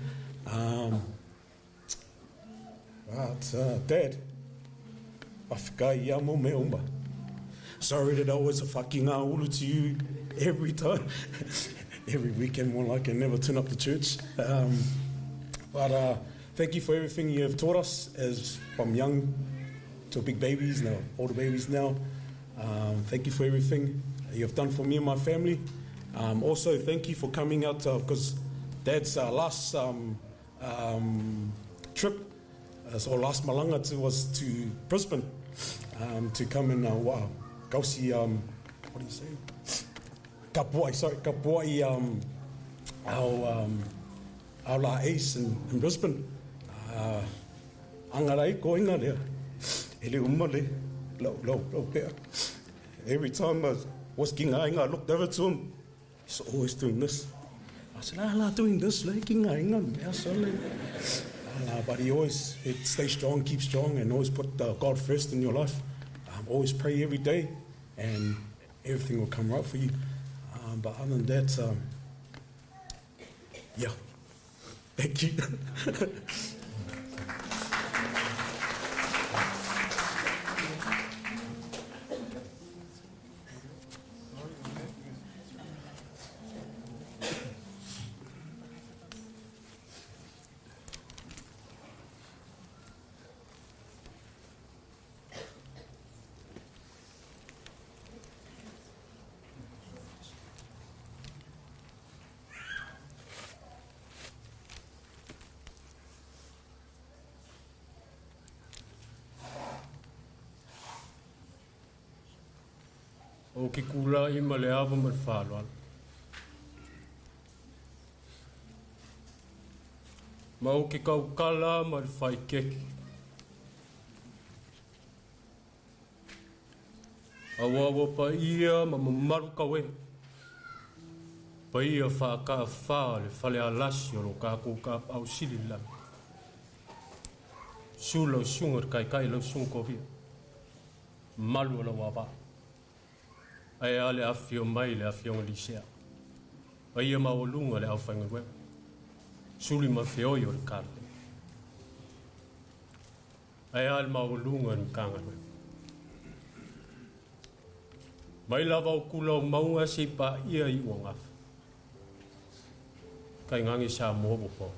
Dad, sorry that I was a fucking ulu to you every time, every weekend, more like I never turn up to church. But thank you for everything you have taught us, as from young to big babies now, older babies now. Thank you for everything you have done for me and my family. Also, thank you for coming out, because Dad's last trip, or last malanga was to Brisbane, to come and go see, what do you say? Kapuai, sorry, Kapuai, our la ace in Brisbane. Angarai ko inga lea. Ele umale, lo, lo, pea. Every time I was kinga inga, I looked over to him. He's always doing this. I said, ah, doing this, like kinga inga, mea sole. But he always stay strong, keep strong, and always put God first in your life. Always pray every day, and everything will come right for you. But other than that, yeah, thank you. O ke kula i ma le ava ma le whāloala. Ma o ke kaukala ma le whaikeke. Awa awa pa ia ma mamaru kawe. Pa ia whaaka wha le whale alasi o lo kākou ka au sili lami. Su lau sunga kai kai lau sunga kovia. Malu o lau awa. Ae a le afifio mai le afioga Lisea. Paia maualuga le aufaigaluega. Suli ma feoi o le Kalena. Ae a le maualuga o le Matagaluega. Mai lava o kula o mauga se i paia i uagafa. Tainane Samoa ua pau.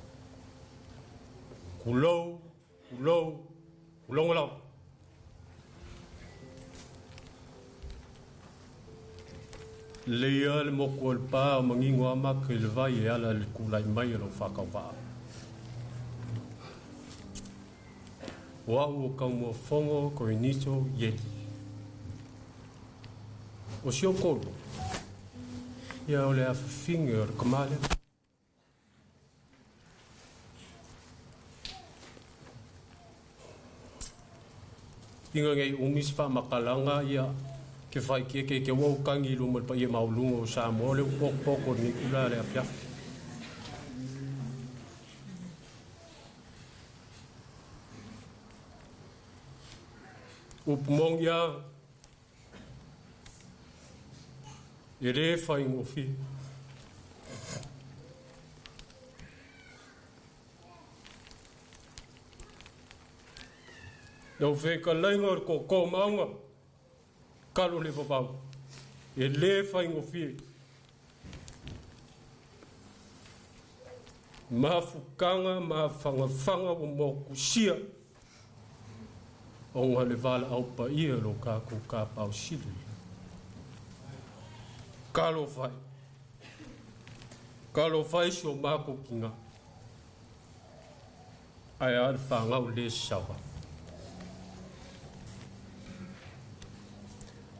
Kulou, kulou, kulongo lava. Leia le moku o le pā o mangingo a maka i le vai e ala le kūlai mai o lau whakauvaa. O au o Kaumuafogo Korinito Ieli. O si o kolu, ia o le afafinge o le kamale. Inga ngei umi se faamakalaga ia ke fai ke ke ke ua ukangi i luma o le paia maualuga o Samoa le upokopoko o lenei kula le afiafi. Upu moni a e lē faigofie. Lau fetalaiga o le tootoo maauga, kalo le vavau, e lē faigofie. Mafutaga mafagafaga ua motusia ona le valaau paia lo tatou Tapaau Sili. Talofa e. Talofa e si o matou tina. Ae a le fanau le sawa.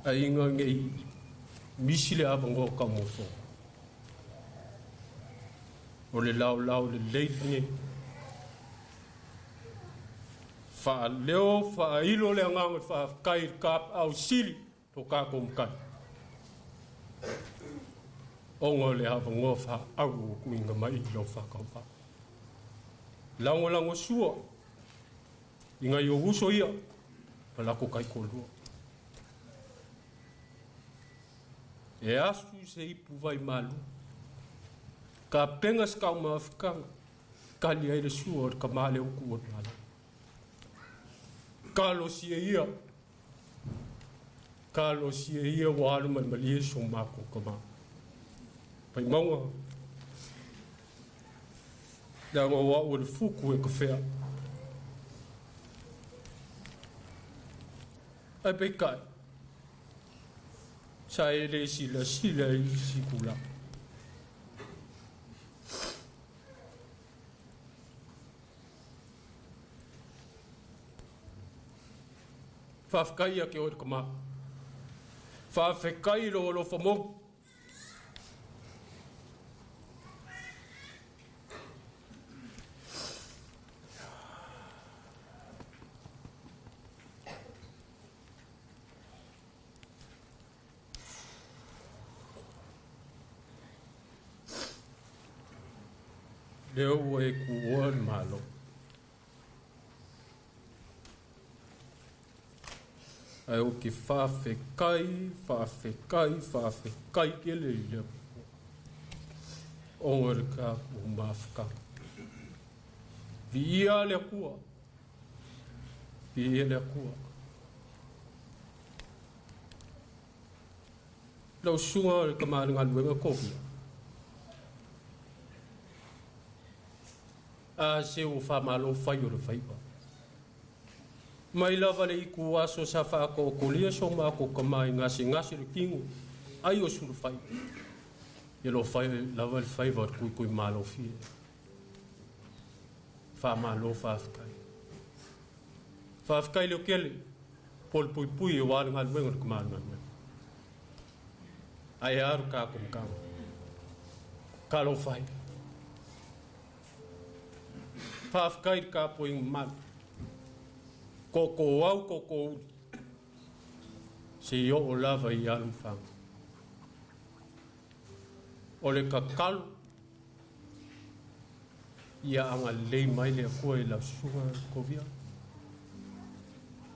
Aiga nei misi le avanoa taumofo. O le laolao lelei lenei. Faaleo faailo le agaga o le faafetai i le Tapaau Sili lo tatou Matai. Ona o le avanoa faaauau ua tuuina mai i lau faatauvaa. Lagolago sua i nai ou uso ia ma latou taitoalua. E asu se ipu vai malu. Tapena se taumafataga, tali ai le sua o le tama lea ua tuua le Malo. Talosia ia, talosia ia ua alu malemalie so matou tama. Vaimauga, leaga o au o le fuku e kafea. Ae peitai, sa e le silasila i isi tulaga. Faafetai ia te oe le tama. Faafetai i lou alofa moni. Lea ua e tuua le Malo. Ae ou te faafetai, faafetai, faafetai tele i le Atua ona o le tatou mafutaga. Viia le Atua, viia le Atua. Lau susuga o le tama a le galuega Kovia. A se ua faamalo fai o le faiva. Mai lava le itu aso sa faatoatolia so matou tama i gasegase o le tino, ai o sulufai. Ia lo fai lava le faiva o le tuitui malofie. Faamalo faafetai. Faafetai Leokele, po le puipui aua le galuega o le tama a le galuega. Ae a lo tatou mataupu. Talofa e. Faafetai i le tapuaiga mamalu. Tootoo au, tootoo uli. Se i oo lava i Alamafaga. O le tatalo, ia agalelei mai le Atua i lau susuga Kovia.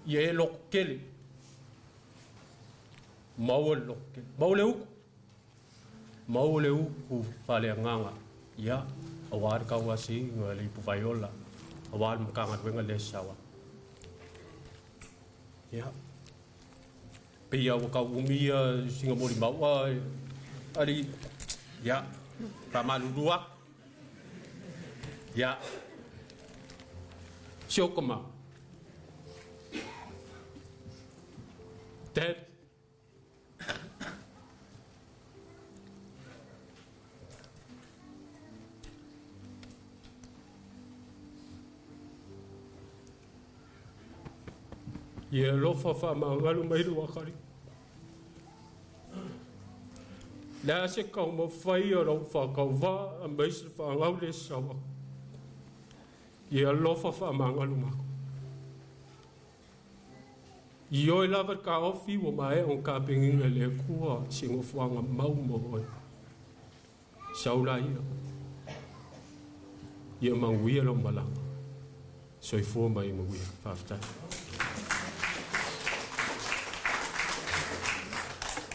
Ia e lototele. Maua le loto maua le uku. Maua le uku faaleagaga ia auā le tauasiga le ipuvaiola auā le Matagaluega le saua. Ia peia ua tauumi ia siga molimau a ali ia faamalulu aku ia si ou kamā Dad. Ia alofa faamagalo mai lou akalii. Le a se taumafai o lau faatauvā aemaise le fanau le sau aku. Ia alofa faamagalo makou. Ioe lava le taofi ua maea ona tapenaina e le Atua se nofoaga mau mo oe. Sau laia. Ia manuia lau malaga. Soifua ma ia manuia. Faafetai.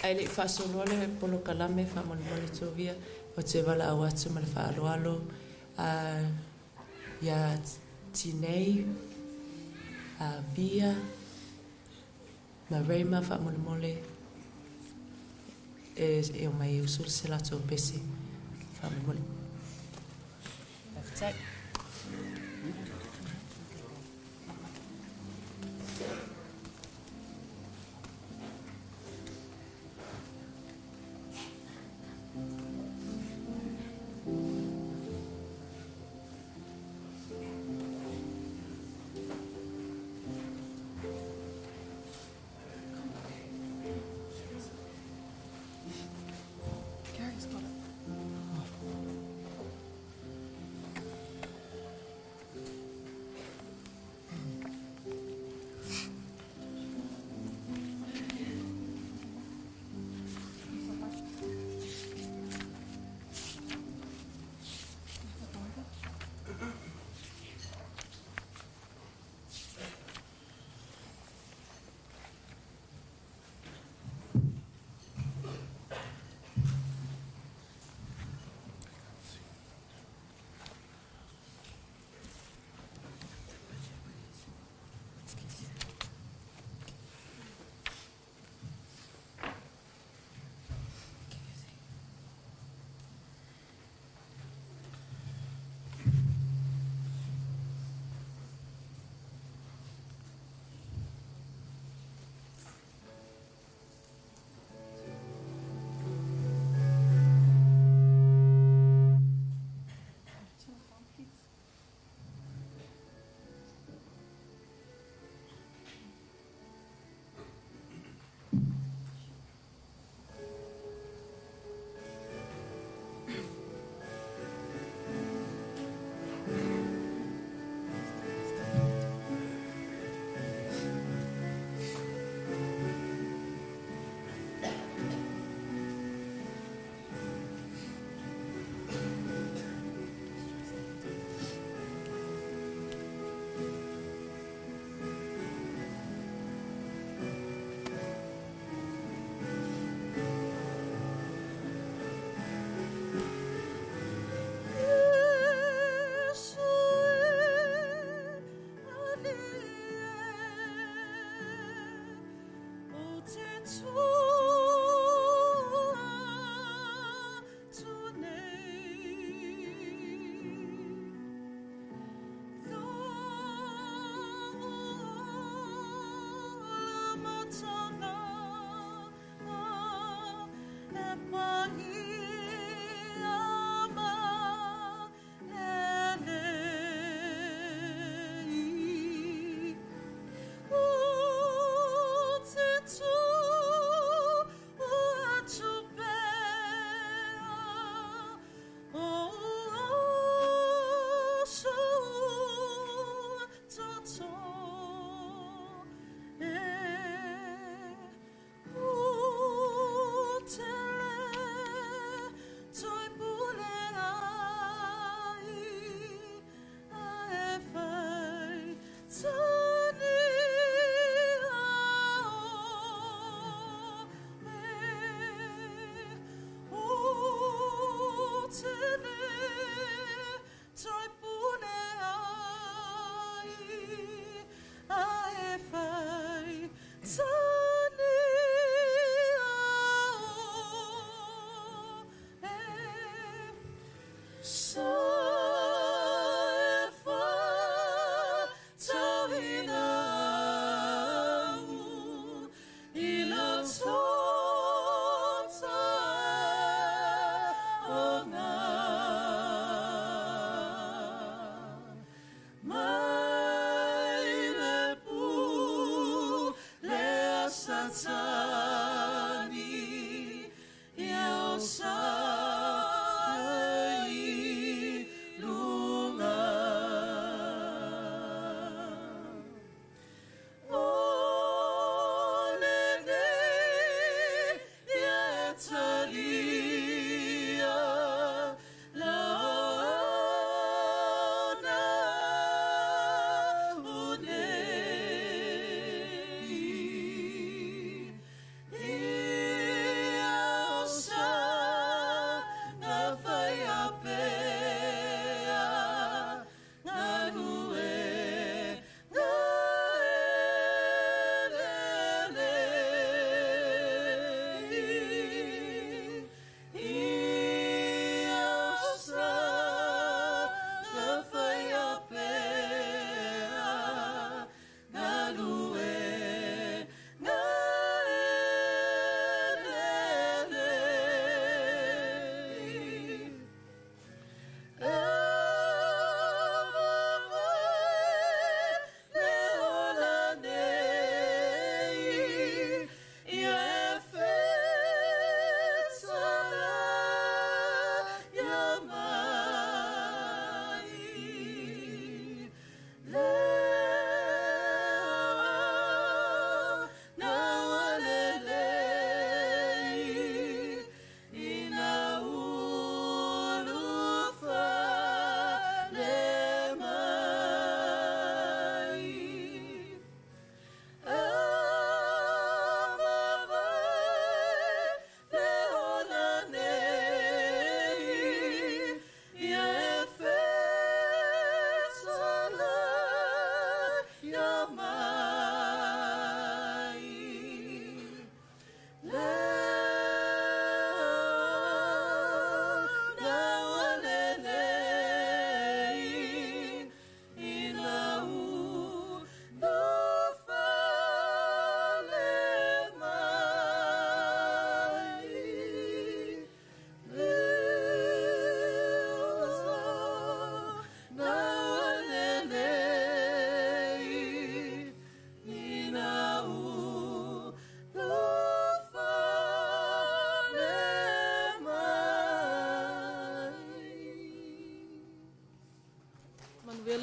Ae le i faasoloa le polokalame faamolemole Tovia, ou te valaau atu ma le faaaloalo iā Tinei, Via ma Rayma faamolemole e omai e usu se latou pese faamolemole. Faafetai. Gary's got it.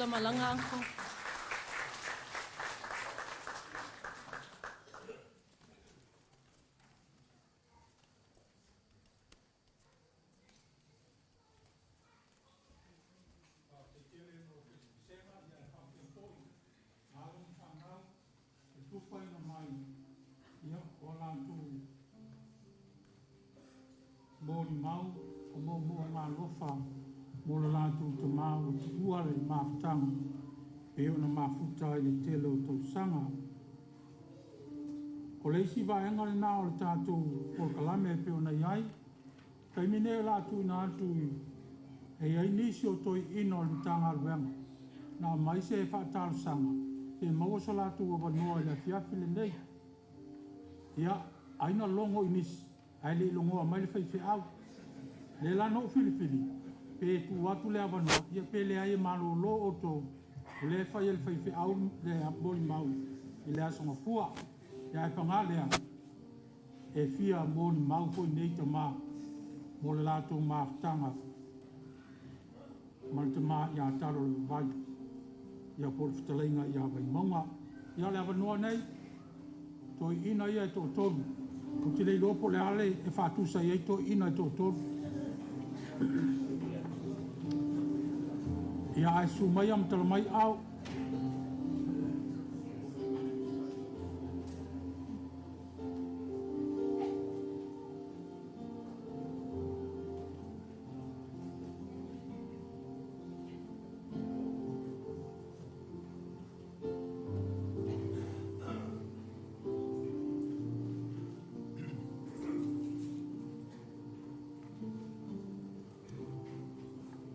malaga uncle. Tufaina mai ia o latou molimau o moomooga alofa mo le latou tamā ua tuua le mafutaga e ona mafuta ai le tele o tausaga. O le isi vaega lenā o le tatou polokalame e pei ona i ai, taimi nei o le a tuuina atu e i ai nisi o toeaiina o le Matagaluega na aumai se faatalosaga pe maua so latou avanoa i le afiafi lenei. Ia, ai na logo i nisi, ae le i logoa mai le faifeau. Lea la na ou filifili, pe tuu atu le avanoa, ia pe leai e malolo outou, o lea e fai e le faifeau le molimau i le Aso Gafua. Ia ae paga lea, e fia molimau foi nei tamā mo le latou mafutaga ma le tamā ia Talo le Vavai, ia po o le fetalaiga ia Vaimauga. Ia o le avanoa nei, toeaiina ia e toatolu. Ou te le iloa po o le a le e faatusa i ai toeaiina e toatolu. Ia ae susu mai ma tala mai ao.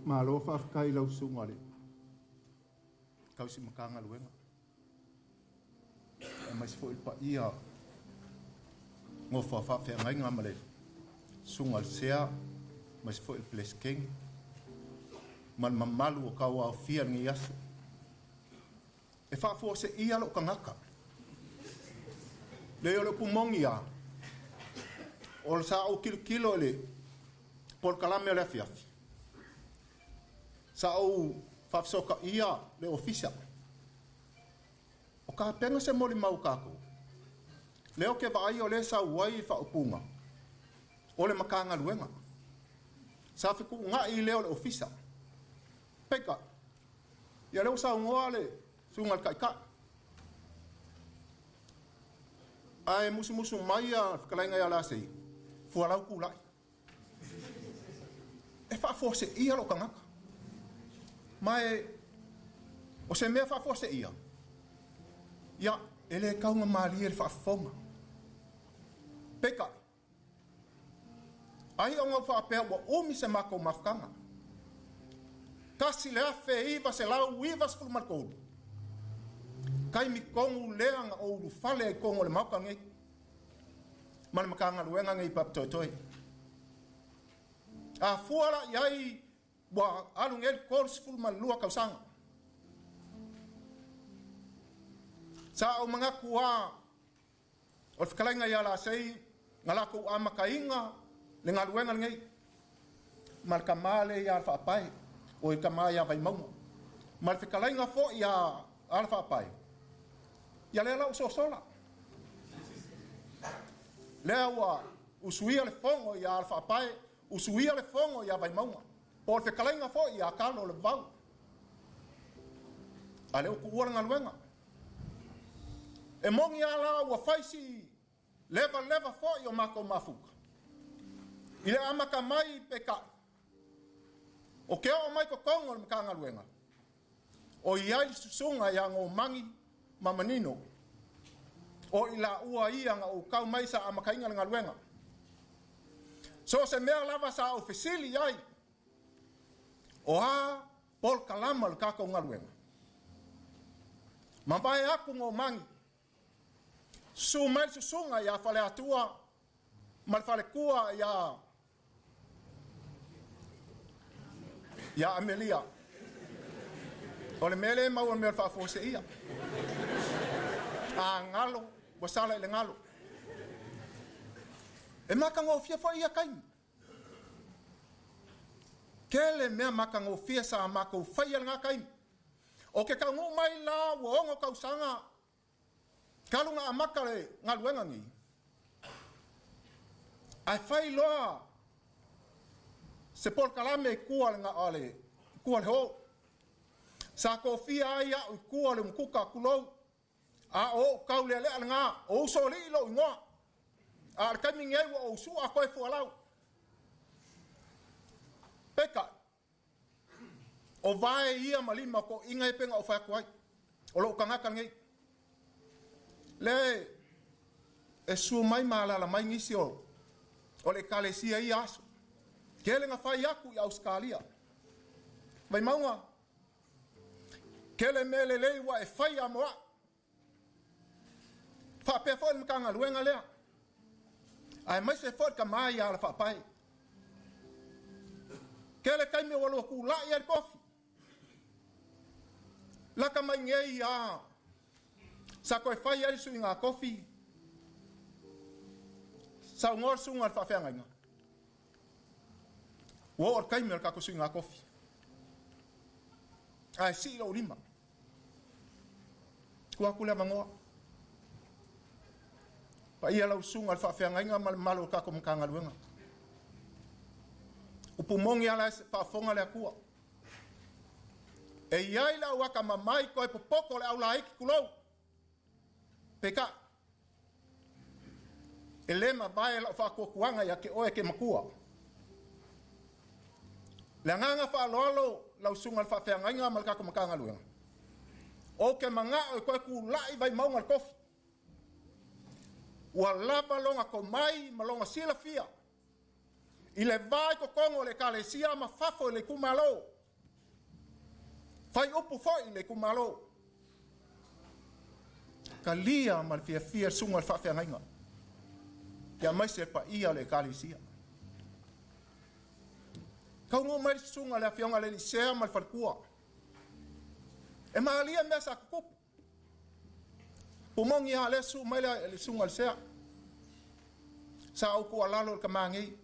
Malo faafetai i lau susuga i le tausi Matagaluega aemaise foi le paia nofo a faafeagaiga ma le susuga i le Sea, aemaise foi le Peresetene ma le mamalu o tauaofia i lenei aso. E faafuaseia lou tagata. Leai o le upu moni lava, o le sa ou tilotilo i le polokalame o le afiafi, sa ou faafesootaia le ofisa. O tapena se molimau a tatou. Lea ou te vaai o lea e sau ai le faaupuga o le Matagaluega. Sa fetuunai lea o le ofisa. Peitai, ia lea ua saunoa le susuga i le Taitai. Ae musumusu mai le fetalaiga ia Lasei, fualau tulai. E faafuaseia lou tagata. Ma e, o se mea faafuaseia, ia, e le taugamalie le faafofoga. Peitai, ai ona ou faapea ua umi se matou mafutaga. 1993, taimi tonu lea na ou ulufale ai i totonu o le Maota lenei ma le Matagaluega lenei i Papatoetoe. A fua la i ai ua alu nei le 32 tausaga. Sa ou manatu lava o le fetalaiga ia Lasei na latou amataina le galuega lenei ma le tama lea ia Alafaapae, o le tama ia Vaimauga, ma le fetalaiga foi ia Alafaapae, ia lea la ua sosola. Lea ua usuia le fono ia Alafaapae, usuia le fono ia Vaimauga, po o le fetalaiga foi ia Talo le Vavau. A lea ua tuua le galuega. E moni lava la ua fai si levaleva foi o matou mafuta i le amata mai peitai, o ke oo mai totonu o le Matagaluega, o i ai le susuga ia Gomani ma Manino, o i laua ia na ou tau mai sa amataina le galuega. So o se mea lava sa ou fesili ai, o a polokalama o le tatou galuega. Mavae atu Gomani, susu mai le susuga ia Faleatua ma le faletua ia Amelia. O le mea lea e maua mea o le faafuaseia. A galo, ua sala i le galo. E matagofie foi ia taimi. Tele mea matagofie sa matou faia lena taimi. O ke taunuu mai la ua 6 tausaga talu ona amata le galuega nei, ae fai loa se polokalame i tua o le tua o le ho. Sa tofia ai a'u i tua o le umukuka tulou, a o o'u taulealea lagā o usoalii lo'u igoa, a o le taimi nei ua ou su'a toe fualau. Peitai, o vae ia ma lima o toʻiga e pei ona ou fai atu ai, o lo'u tagata lenei. Le e susu mai ma alaala mai nisi o le ekalesia i ia aso. Tele na fai atu i Ausetalia. Vaimauga, tele mea lelei ua e faia mo a'u. Faapea foi le Matagaluega lea, aemaise foi le tamā ia Alafaapae. Tele taimi ua lua tula'i ai le tofi. Lata mai nei a sa toe fai ai le suiga tofi, saunoa le susuga i le faafeagaiga. Ua oo le taimi o le tatou suiga tofi. Ae sii lou lima. Tuu atu le avanoa. Paia lau susuga i le faafeagaiga ma le mamalu o le tatou Matagaluega. Upu moni lava la e faafofoga le Atua. E i ai le au atamamai toe popoto o le aulaiti tulou. Peitai, e le mavae lau faatuatuaga ia te oe e te matua. Le agaga faaaloalo lau susuga i le faafeagaiga ma le tatou Matagaluega, ou te manao e toe tulai Vaimauga i le tofi. Ua lava lona tomai ma lona silafia i le va i totonu o le Ekalesia ma fafo i le itumalo. Fai upu foi i le itumalo. Talia ma le fiafia le susuga i le faafeagaiga, aemaise le paia o le Ekalesia. Taunuu mai le susuga i le Afioga i le Elisea ma le faletua. E malie mea sa tutupu. Pumogi lava lea susu mai le susuga i le Sea. Sa ou tuualalo i le tama nei,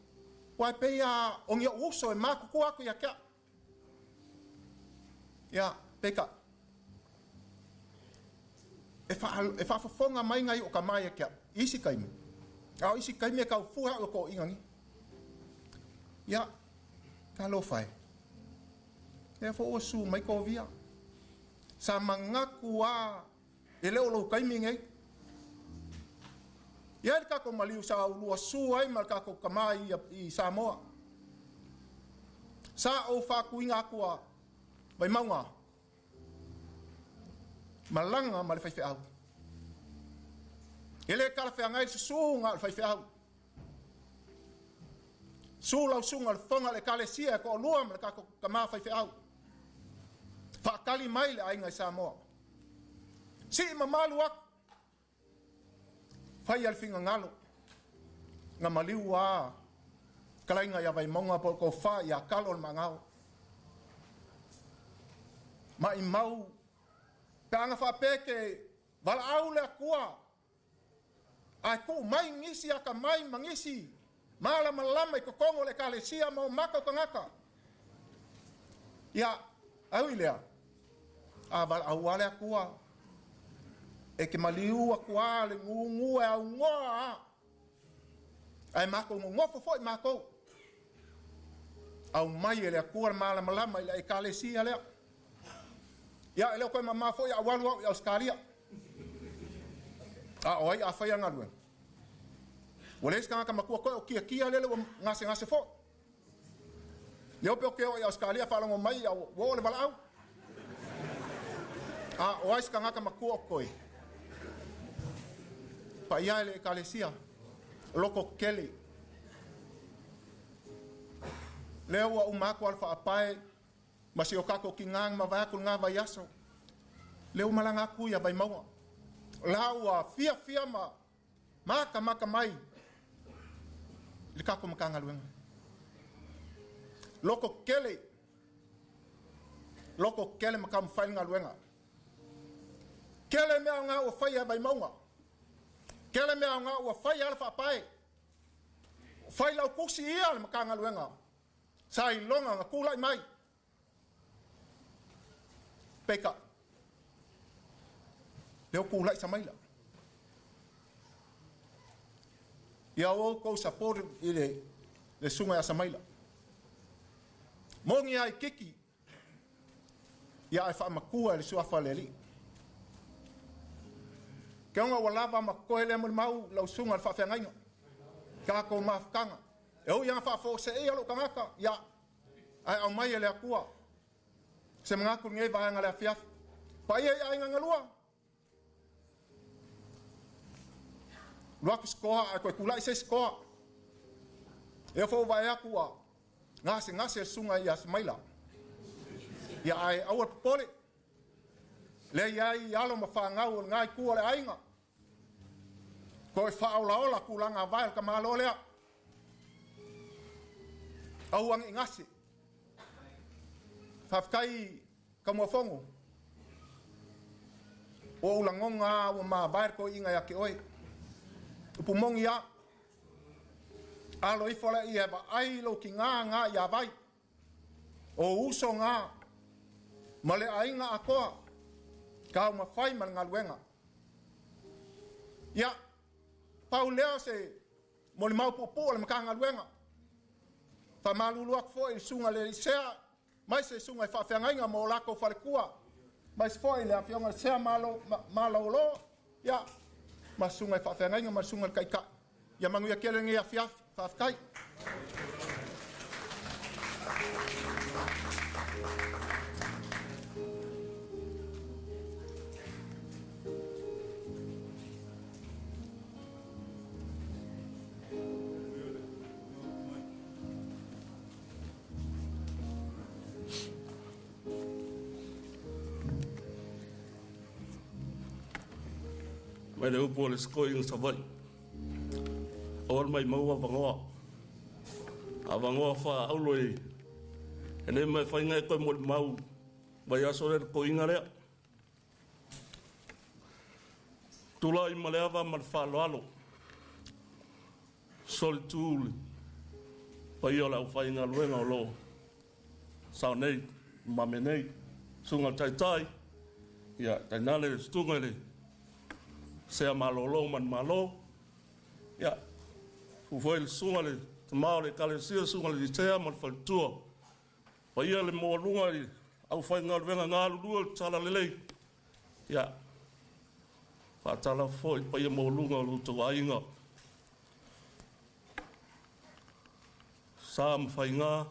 aua e pei lava o ni ou uso e matutua atu ia te au. Ia, peitai, e faafofoga mai nai o tama ia te au i isi taimi, a o isi taimi e tau fua au e toʻiga nei. Ia, talofa e. Lea foi ua susu mai Kovia. Sa manatu lava e le o lou taimi nei. E i ai le tatou maliu sa ulua su ai ma le tatou tama i Samoa. Sa ou faatuina atu a Vaimauga malaga ma le faifeau. E le talafeagai le susuga o le faifeau. Su lau susuga i le fofoga o le Ekalesia e toalua ma le tatou tama faifeau. Faatali mai le aiga i Samoa. Sii mamalu atu. Faia le finagalo. Na maliu a fetalaiga ia Vaimauga po o le tofa ia Talo o le Maagao. Maimau pe ana faapea e te valaau le Atua ae tuu mai nisi atamai ma nisi malamalama i totonu o le Ekalesia ma o matou tagata. Ia, ae ui i lea, a valaau lava le Atua, e te maliu atu lava le gugu e aunoa lava, ae matou nonofo foi matou. Aumai e le Atua le malamalama i le Ekalesia lea. Ia, e le o toe mamao foi a ou alu au i Ausetalia. A o ai a faia galuega? Ua leai se tagata matua koe o kiakia lele ua gasegase foi. Le ope o ke oo i Ausetalia faalogo mai ia ua oo le valaau. A o ai se tagata matua o koe? Paia e le Ekalesia, loko kele. Lea ua uma atu a le faapae ma si o tatou tiga na mavae atu i lena vaiaso. Lea ua malaga atu ia Vaimauga. O la ua fiafia ma matamata mai i le tatou Matagaluega. Loto tele, loto tele ma taumafai le galuega. Tele mea aoga ua faia e Vaimauga. Tele mea aoga ua faia ala faapae. Fai lau tusi ia le Matagaluega. Sa iloga na tulai mai. Peitai, Leo kula'i Samaila. Ia oukou support i le susuga ia Samaila. Mogi ai kiki ia ae faamatua e le suafa o le Alii. Ke ona ua lava ma koe lea molimau lau susuga i le faafeagaiga. Tatou mafutaga. E ui lava faafoseia lou tagata, ia, ae aumai e le Atua. Se manatu lenei vaega le afiafi. Paia i aiga galua. Alu atu se toa ae toe tulai se isi toa. E ofo vae atu ua gasegase le susuga ia Samaila. Ia ae aua le popole. Lea i ai alo ma fanau o lena itu o le aiga. Toe faaolaola tulaga vae o le tamaloa lea. Aua ne i gase. Faafetai Taumuafono. Ua ou lagona lava ua mavae le toeaina ia te oe. Upu moni lava. Alo ifo laia e vaai lou tina na ia Vai. O uso na ma le aiga atoa taumafai ma le galuega. Ia, pau lea o se molimau puupuu a le Matagaluega. Faamalulu atu foi i le susuga i le Sea, mai se susuga i faafeagaiga ma o latou faletua, mai se foi le afioga i le Sea Malolo, ia, ma susuga i faafeagaiga ma le susuga i le Taitai. Ia manuia tele lenei afiafi. Faafetai. Mai le upu o le sikoiga Savaii. Aua le maimau avanoa. Avanoa faaauro e le mafai e toe molimau vaiaso lea le toeaina lea. Tulai ma le ava ma le faaaloalo. Solitu le paia o le aufaigaluega o lo o sao nei, mame nei, susuga i le Taitai, ia tainane le susuga i le Sea Malolo Manumalo, ia fu foi le susuga i le tama o le Ekalesia, susuga i le Sea ma le faletua. Paia le maualuga i aufaigaluega galulue o le Talalelei, ia faatalofa foi i le paia maualuga o lo outou aiga. Sa ma faiga,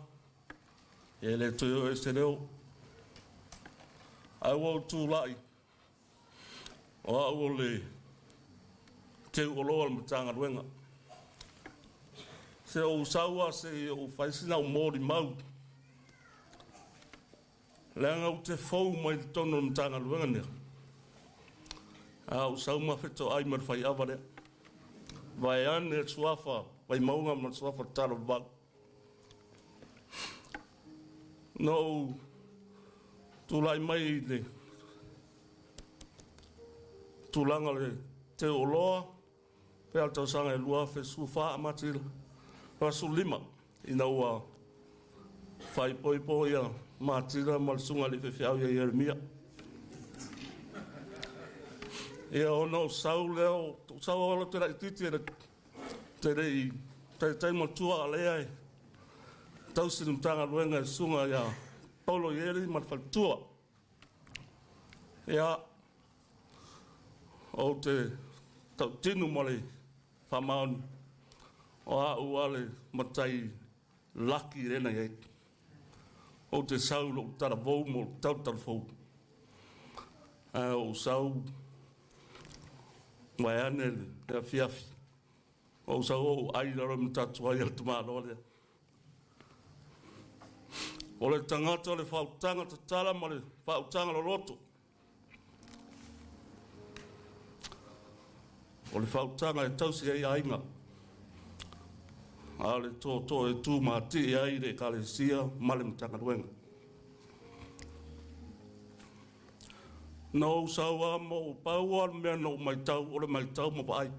e le toe oo i se leo. Ae ua ou tulai, o au o le teuoloa o le Matagaluega. Se ou sau lava se i ou fai sina au molimau. Leaga ou te fou mai i totonu o le Matagaluega lea. A ou sau ma fetoai ma le faiava lea. Vaeane le suafa Vaimauga ma le suafa Talavavau. Na ou tulai mai i le tulaga o le teuoloa pe a le tausaga e 2014 Amatila 25 ina ua faaipoipo ia Matila ma le susuga i le faifeau ia Ieremia. Ia ona ou sau lea, ou sau o te laitiiti e te le i taitai matua a lea e tausi le Matagaluega e susuga ia Paulo Ieli ma le faletua. Ia, ou te tautino ma le faamaoni, o au a le matai laki lena i ai. Ou te sau lou talavou mo le tautalavou. Ae ou sau vaeane le afiafi. Ou sau ou ai lalo ma tatu ai al tamaloa lea. O le tagata o le faautaga tatala ma le faautaga loloto. O le faautaga e tausi ai aiga. A o le tootoo e tu matie ai le Ekalesia ma le Matagaluega. Na ou sau lava ma ou pau lava le mea na ou matau, o le matau ma vaai.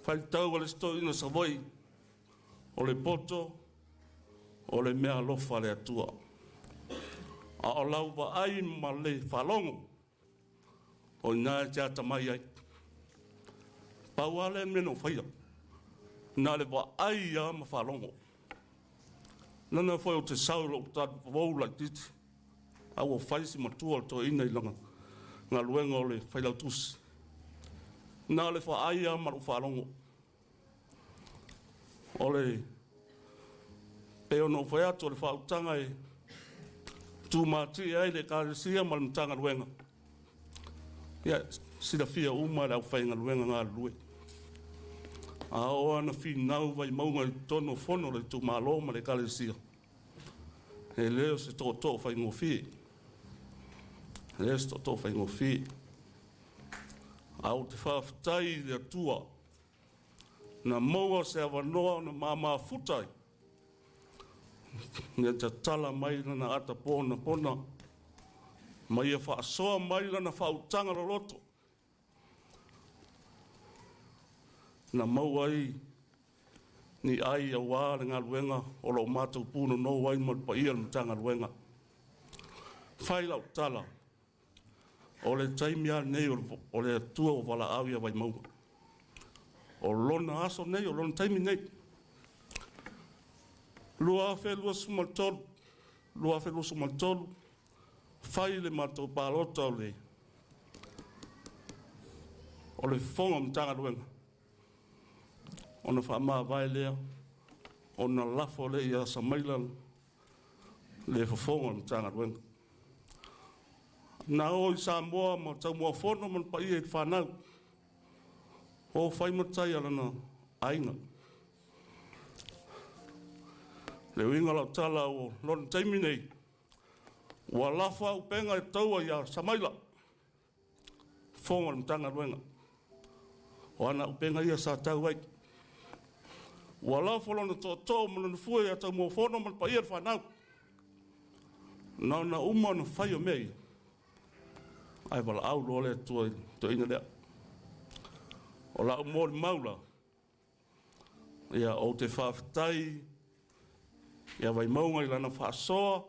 Faitau a le isi toeaina Savaii, o le poto, o le mea alofa a le Atua. A o lau vaai ma le faalogo, o ina e te atamai ai. Pau lava lea mea na ou faia, na o le vaai lava ma faalogo. Lana foi ou te sau i lou talavou laitiiti, a ua fai si matua o le toeaina i lana galuega o le failautusi. Na o le vaai lava ma lou faalogo. O le pei ona ou fai atu o le faautaga e tumatie ai le Ekalesia ma le Matagaluega, ia, silafia uma e le aufaigaluega galulue. A oo lava ina finau Vaimauga i totonu o fono o le itumalo ma le Ekalesia, e le o se tootoo faigofie. E le o se tootoo faigofie. Ae ou te faafetai i le Atua na maua se avanoa ona ma mafuta ai, ia tatala mai lana ata ponapona ma ia faasoa mai lana faautaga loloto na maua ai ni ai aua le galuega o lo o matou punonou ai ma le paia o le Matagaluega. Fai lau tala, o le taimi lava lenei o le Atua ua valaau ia Vaimauga. O lona aso nei, o lona taimi nei. 2023, 2023, fai le matou palota o le fofoga o Matagaluega, ona faamavae lea, ona lafo lea ia Samaila le fofoga o le Matagaluega. Na o i Samoa ma Taumuafono ma le paia i le fanau, o fai matai a lana aiga. Le uiga o lau tala o lona taimi nei, ua lafo au upega e taua ia Samaila, fofoga o le Matagaluega. O ana upega ia sa tau ai. Ua lafo lona tootoo ma lona fue ia Taumuafono ma le paia i le fanau. Na ona uma ona fai o mea ia, ae valaau loa le Atua i le toeaina lea. O lau molimau la, ia ou te faafetai ia Vaimauga i lana faasoa,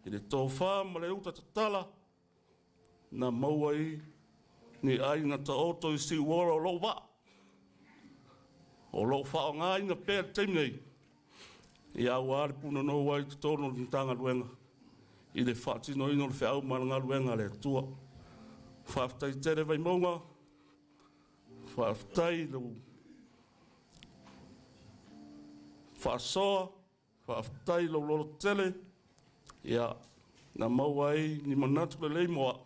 i le tofa ma le uta tatala, na maua ai ni ai na taoto i siuola o lou vaa. O lou faaaogaina pea le taimi nei, ia aua le punonou ai i totonu o le Matagaluega i le faatinoina o le feau ma le galuega a le Atua. Faafetai tele Vaimauga, faafetai lou faasoa, faafetai lou lolotele, ia na maua ai ni manatu lelei mo au,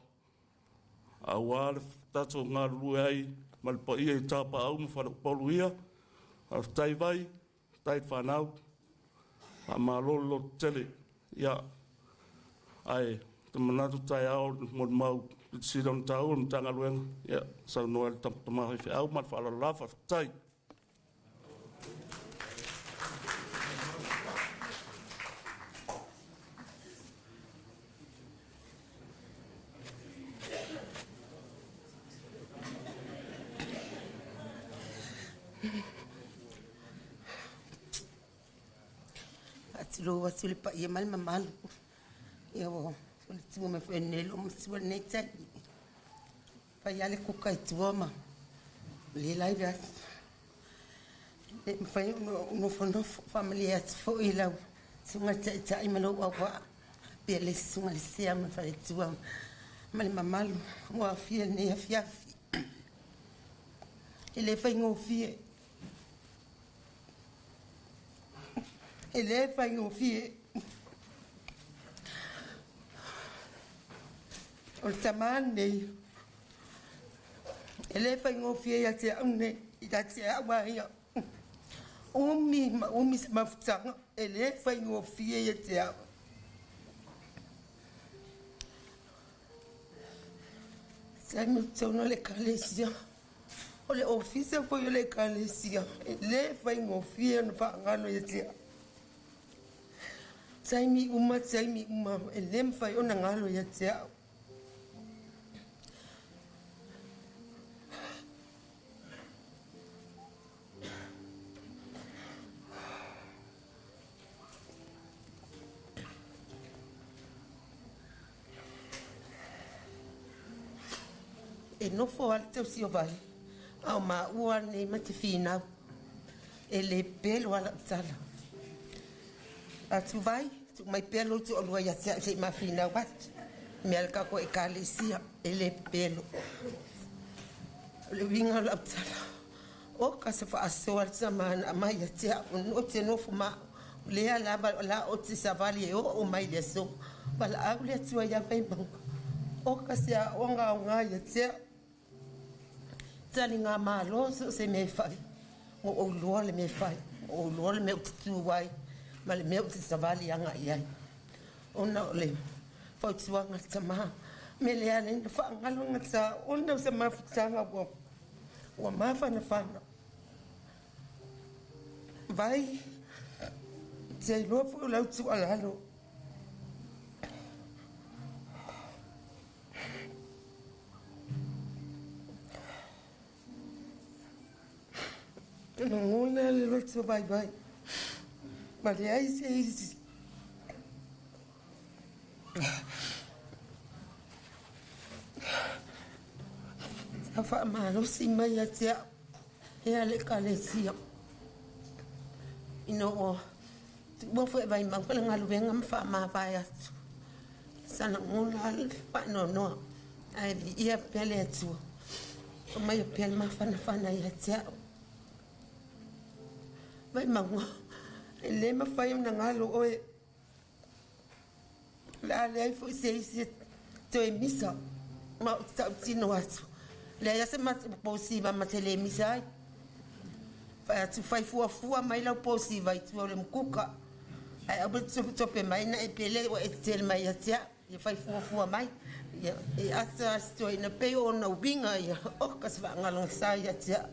aua le tatou galulue ai ma le paia i Tapaau ma Faleupolu ia. Faafetai Vai, faafetai le fanau, faamalo le lototele. Ia, ae te manatu taeao molimau sili ona taua le Matagaluega, ia saunoa le tama faifeau ma le faaaloalo lava, faafetai. Faatulou atu le paia ma le mamalu. Ia ua faletua mai foi nei lou matua lenei taimi. Fai lava le kuka i tua ma le la i le le mafai ona ou nofonofo. Faamalie atu foi i lau susuga i le Taitai ma lou auvaa, pea le susuga i le Sea ma le faletua ma le mamalu ua aofia i lenei afiafi. E le faigofie. E le faigofie. O le tamā lenei, e le faigofie ia te au nei, ia te au a ia. Umi ma umi se mafutaga, e le faigofie ia te au. Taimi i totonu o le Ekalesia, o le ofisa foi o le Ekalesia, e le faigofie ona faagalo ia te au. Taimi uma, taimi uma, e le mafai ona galo ia te au. E nofo lava le tausi o Vai, a o maua lenei ma te finau. E le pelo lava lau tala. Atu Vai, tuu mai pea lou toalua ia te au se i ma finau atu. Mea le tatou ekalesia, e le pelo. O le uiga o lau tala, oka se faasoa le tama na aumai ia te au, ou te nofo ma au. O lea lava o la ou te savali e oo mai i le aso. Valaau le Atua ia Vaimauga. Oka se aoga aoga ia te au. Taligamalo so o se mea e fai. Ua ou iloa le mea e fai. Ua ou iloa le mea ou te tu ai ma le mea ou te savali agai i ai. Ona o le fautuaga a le tama, mea lea ala ai ona faagalo gata ona o se mafutaga ua mafanafana. Vai, te iloa foi o lau tuualalo. E lagona le loto vaivai ma leai se isi. Sa faamalosi mai ia te au e a le Ekalesia ina ua tuua foi e Vaimauga le galuega ma faamavae atu. Sa lagona lava le faanoanoa ae viia pea le Atua, aumaia pea le mafanafana ia te au. Vaimauga, e le mafai ona galo oe. O le a leai foi se isi e toe misa ma ou te tautino atu. Leai lava se matou posiva ma te le misa ai. Fai atu, fai fuafua mai lau posiva i tua o le mukuka. Ae aua le topetope mai na e pele ua e tetele mai ia te au. Ia fai fuafua mai. Ia, e ata a si toeaina pei o ona uiga ia, oka se faagalosa ia te au.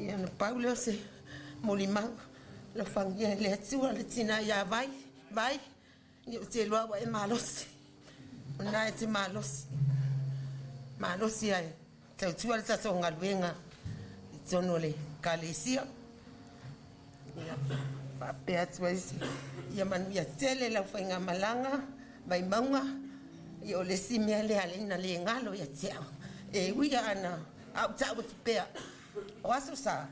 Ia na pau lea o se molimau. Alofagia e le Atua le tina ia Vai, Vai, ia ou te iloa ua e malosi. O lena e te malosi. Malosi ae tautua le tatou galuega i totonu o le Ekalesia. Ia, faapea atu ai se, ia manuia tele lau faigamalaga, Vaimauga, ia o le isi mea lea alai na le galo ia te au. E ui lava ina a ou tau atu pea, o aso sa,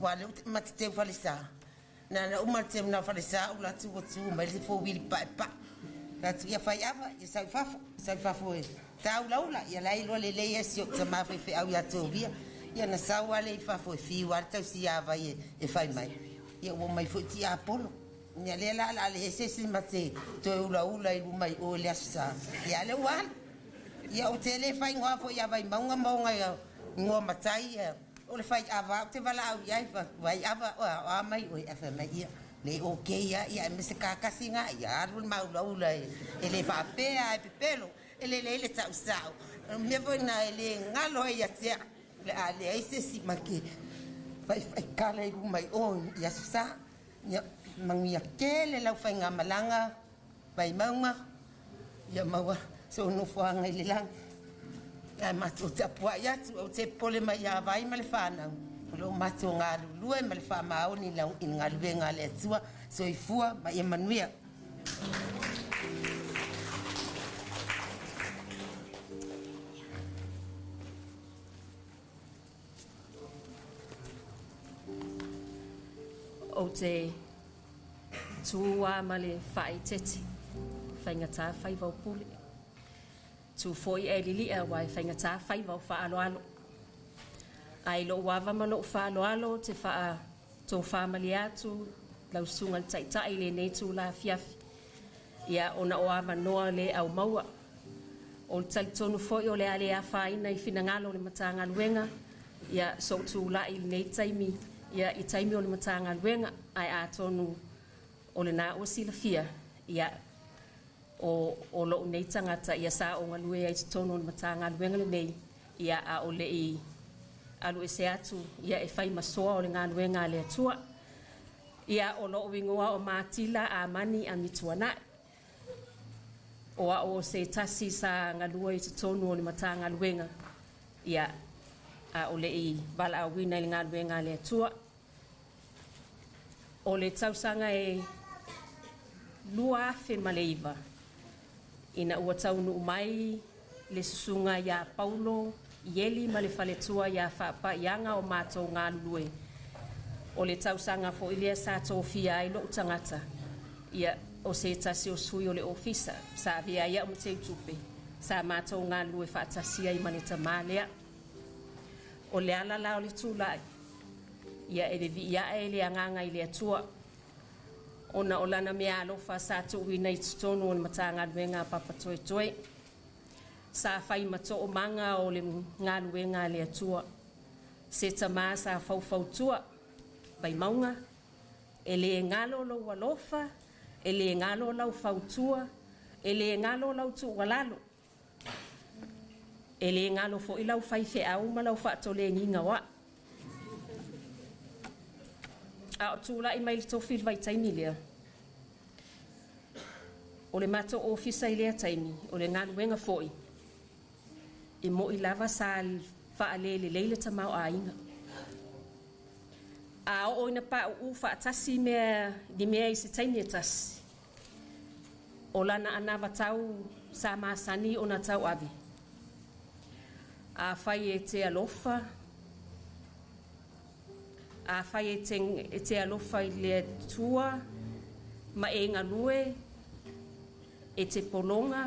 Aua o lea ma te teu falesa. Na ona uma le teu na o falesa ou alu atu ua tu mai le fowili paepae. Fai atu, ia fai ava, ia sau i fafo, sau i fafo e tāulaula. Ia la e iloa lelei e si ou tamā faifeau ia Tovia. Ia na sau lava lea i fafo e fiu lava le tausiavai e fai mai. Ia ua omai foi tiapolo. Ia lea la o le a leai se isi ma te toe ulaula i luma i o i le Aso Sa. Ia a lea ua alu. Ia ou te le faaigoa foi ia Vaimauga ma ona igoa matai ia. O le faiava ou te valaau i ai, faiava oe, o a mai oe? Ae fai mai ia, le okay lava, ia aemaise kakasi na, ia alu le maulaula e le faapea e pepelo, e lelei le tau sao. O le mea foi lena e le galo ai ia te au, o le a leai se isi ma te faifaikala i luma i o i Aso Sa. Ia manuia tele lau faigamalaga, Vaimauga, ia maua sou nofoaga i le lagi. Ae matou tapuai atu, ou te popole mai ia Vai ma le fanau, o lo o matou galulue ma le faamaoni i le galuega a le Atua. Soifua ma ia manuia. Ou te tū a ma le faaeteete, faigata faiva o pule. Tū foi ae lilia aua e faigata faiva o faaaloalo. Ae i lou ava ma lou faaaloalo ou te faatofamalie atu lau susuga i le Taitai i lenei itula afiafi, ia ona o avanoa le aumaua. O le talitonu foi o le a le afaina i finagalo o le Matagaluega ia sou tulai i lenei taimi ia i taimi o le Matagaluega ae atonu o lena ua silafia ia o o lou nei tagata ia sa ou galue ai i totonu o le Matagaluega lenei ia a o le i alu ese atu ia e fai ma soa o le galuega a le Atua. Ia o lou igoa o Matila Amani Amituanai. O a'u o se tasi sa galue i totonu o le Matagaluega, ia, a o le i valaauina i le galuega a le Atua. O le tausaga e 2009, Ina ua taunuu mai le susuga ia Paulo Ieli ma le faletua ia Faapaiaga o matou galulue, o le tausaga foi lea sa tofia ai lou tagata, ia o se tasi o sui o le ofisa, sa avea ai au ma teutupe, sa matou galulue faatasi ai ma le tamā lea. O le ala la o le tulai, ia e vivii ae le agaga i le Atua, ona o lana meaalofa sa tuuina i totonu o le Matagaluega a Papatoetoe, sa fai ma toomaga o le galuega a le Atua. Se tamā sa faufautua, Vaimauga, e le galo lou alofa, e le galo lau fautua, e le galo lau tuualalo, e le galo foi lau faifeau ma lau faatolegiga o au. A o tulai mai le tofi i le vaitaimi lea, o le matou ofisa i lea taimi, o le galuega foi, e mo'i lava sa faalelelei le tamaoaiga. A oo ina pauu faatasi mea ni mea i se taimi e tasi, o lana anavatau sa masani ona tauave. Afai e te alofa, afai e te alofa i le Atua ma e galue, e te pologa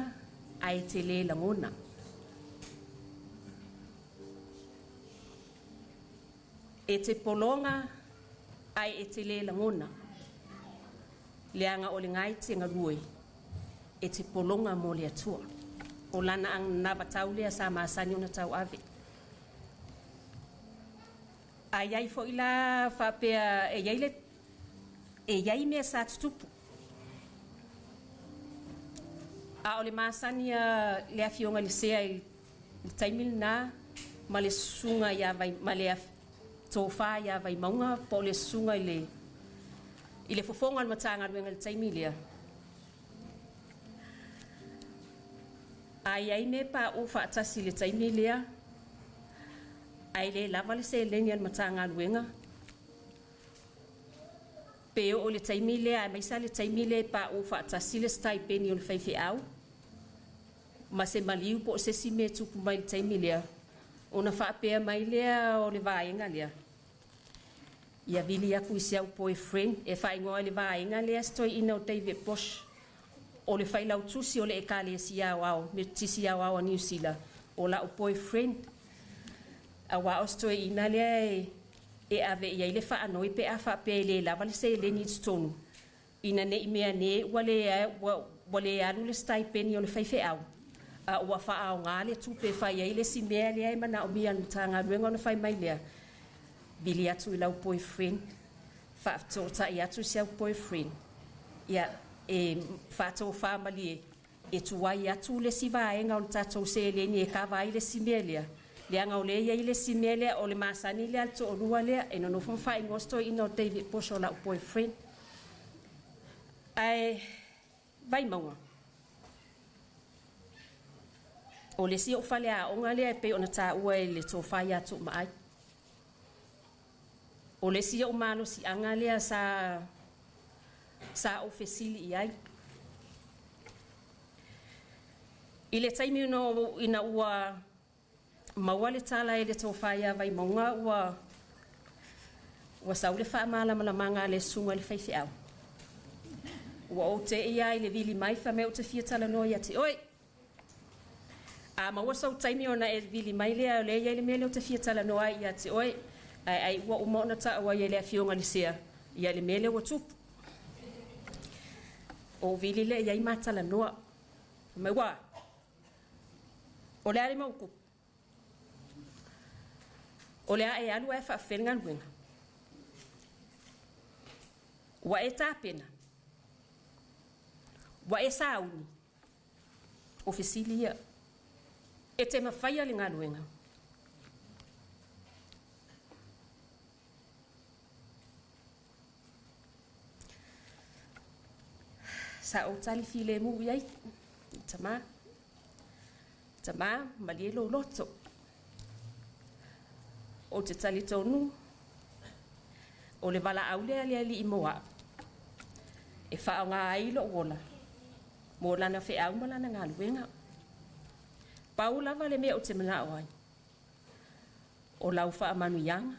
ae e te le lagona. E te pologa ae e te le lagona. Leaga o lena e te galue, e te pologa mo le Atua. O lana anavatau lea sa masani ona tauave. A iai foi la faapea e iai le e iai mea sa tutupu. A o le masani a le afioga i le sea i le taimi lena ma le susuga ia Vai ma le tofa ia Vaimauga po o le susuga i le i le fofoga o le Matagaluega i le taimi lea. A i ai mea pauu faatasi i le taimi lea, ae le lava le seleni a le Matagaluega, pe oo i le taimi lea, aemaise lava le taimi lea e pauu faatasi le setaipeni o le faifeau ma se maliu po o se isi mea e tupu mai i le taimi lea, ona faapea mai lea o le vaega lea, ia vili atu i si au boyfriend, e faaigoa i le vaega lea se toeaina o David Bush, o le failautusi o le Ekalesia Aoao, Metotisi Aoao a Niu Sila, o la'u boyfriend, auā o se toeaina lea e ave i ai le faanoi pe a faapea e le lava le seleni i totonu, ina ne i meaane ua le ua le alu le setaipeni o le faifeau, a ua faaaoga le tupe e fai ai le isi mea lea e manaomia e le Matagaluega ona fai mai lea, vili atu i lau boyfriend, faafetootai atu si au boyfriend, ia e faatofa malie e tuai atu le isi vaega o le tatou seleni e kava ai le isi mea lea, leaga o lea e i ai le isi mea lea, o le masani lea a le toalua lea, e nonofo ma faaigoa se toeaina o David Bush o la'u boyfriend. Ae Vaimauga, o le isi ou faleaoga lea e pei ona taua e le tofa ia Tuumaai. O le isi ou malosiaga lea sa sa ou fesili i ai. I le taimi ina ua maua le tala e le tofa ia Vaimauga ua ua sau le faamalamalamaga a le susuga i le faifeau. Ua ou te'i lava i le vili mai fai mai ou te fia talanoa ia te oe. A maua sou taimi ona e vili mai lea o lea e i ai le mea lea ou te fia talanoa ai ia te oe, ae ai ua uma ona ta'u ai e le afioga i le sea ia le mea lea ua tupu. Ou vili lea i ai ma talanoa. Fai mai, Ua! O le a le mea ua tupu? O le a e alu ae faafefea le galuega? Ua e tapena? Ua e sauni? O fesili ia. E te mafaia le galuega? Sa ou tali filemu i ai i le tamā. Tamā, malie lou loto. Ou te talitonu, o le valaau lea a le Alii mo au, e faaaoga ai lou ola Mo lana feau ma lana galuega. Pau lava le mea ou te manao ai. O lau faamanuiaga,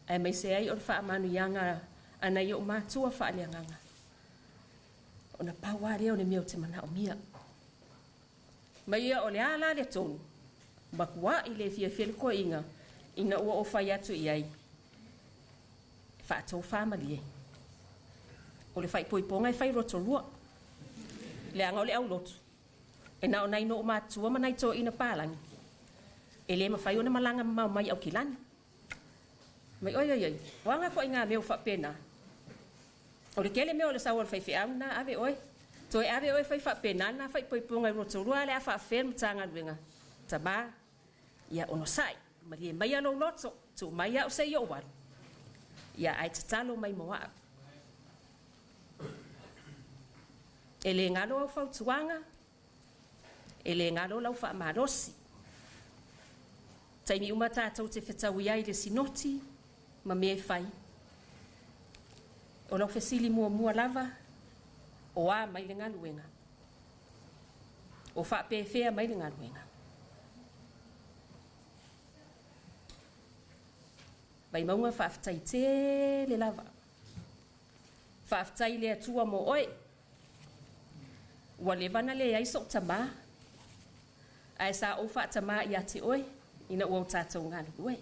aemaise ai o le faamanuiaga a nai ou matua faaleagaga. Ona pau lava lea o le mea ou te manaomia. Ma ia o le a la le tonu, matuai le fiafia le toeaina ina ua ou fai atu i ai, faatofamalie. O le faaipoipoga e fai Rotorua, leaga o le aulotu, e na o nai noo matua ma nai toeaina palagi, e le mafai ona malaga mamao mai i Aukilani. Mai oi oi oi, o aga koʻi mea o faapena. O le tele mea o le sau o le faifeau na ave oe. Toe ave oe fai faapena na faaipoipoga i Rotorua le a faafea le Matagaluega. Tamā, ia onosai, malie maia lou loto, tuu mai au se i ou alu. Ia ae tatalo mai mo au. E le galo au fautuaga, e le galo lau faamalosi. Taimi uma tatou te fetaui ai i le sinoti ma mea e fai. O lau fesili muamua lava, o a mai le galuega. O faapefea mai le galuega. Vaimauga faafetai tele lava. Faafetai i le Atua mo oe. Ua leva ona leai sou tamā, ae sa ou faatamā ia te oe ina ua o tatou galulue.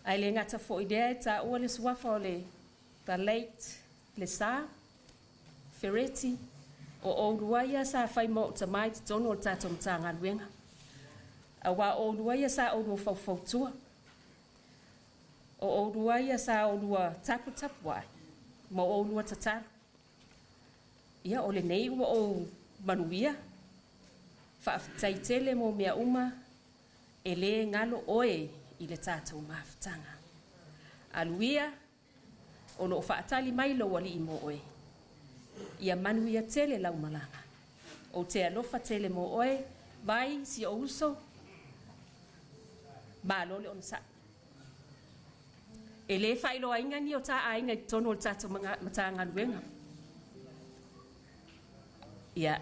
Ae le gata foi i lea e taua le suafa o le the late Lesa Fereti, o oulua ia sa fai ma ou tamā i totonu o le tatou Matagaluega. Aua o oulua ia sa oulua faufautua. O oulua ia sa oulua taputapuai ma o oulua tatalo. Ia o lenei ua ou manuia, faafetai tele mo mea uma, e le galo oe i le tatou mafutaga. Alu ia, o loo faatali mai lou alii mo oe. Ia manuia tele lau malaga. Ou te alofa tele mo oe, vai si ou uso, malo le onosai. E le faailoaina ni o ta aiga i totonu o le tatou Matagaluega. Ia,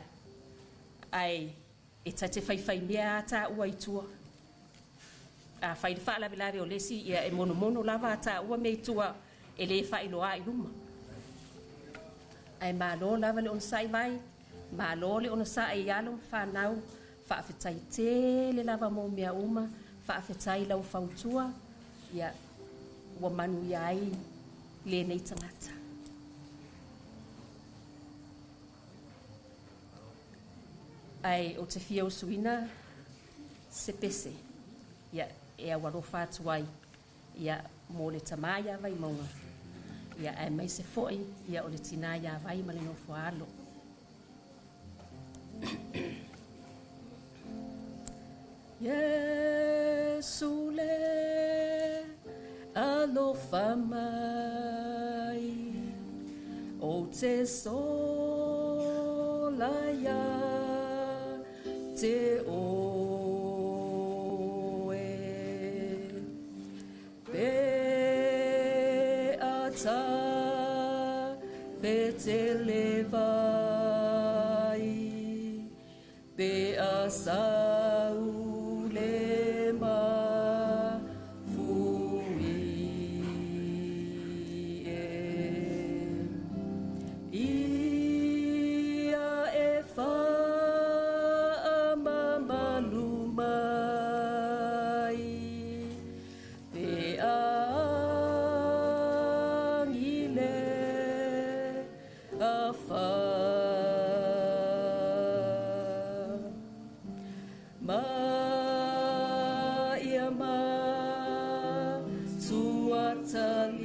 ae e ta te faifaimea a taua i tua. A fai le faalavelave o le isi, ia e monomono lava a taua mea i tua e le faailoa i luma. Ae malo lava le onosai vai, malo le onosai i alo ma fanau, faafetai tele lava mo mea uma, faafetai lau fautua, ia ua manuia ai lenei tagata. Ae ou te fia usuina se pese, ia e aualofa atu ai, ia mo le tamā ia Vaimauga, ia aemaise foi ia o le tinā ia Vai ma le nofo a alo. Iesu le alofa mai, ou te sola ia te oe. Pe ata pe te le vai, pe a sau le ma fui e. Ia e whaamamalu mai, pe angi le awha. Ma ia ma tuatalia,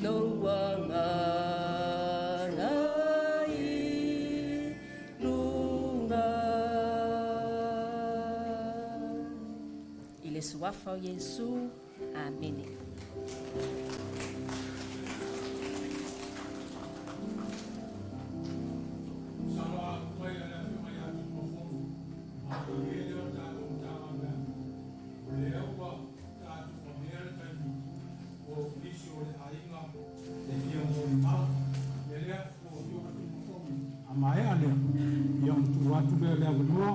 noa ngā i lunga. I le suafa o Iesu, amene. A maea lea, ia ona tuu atu lea le avanoa,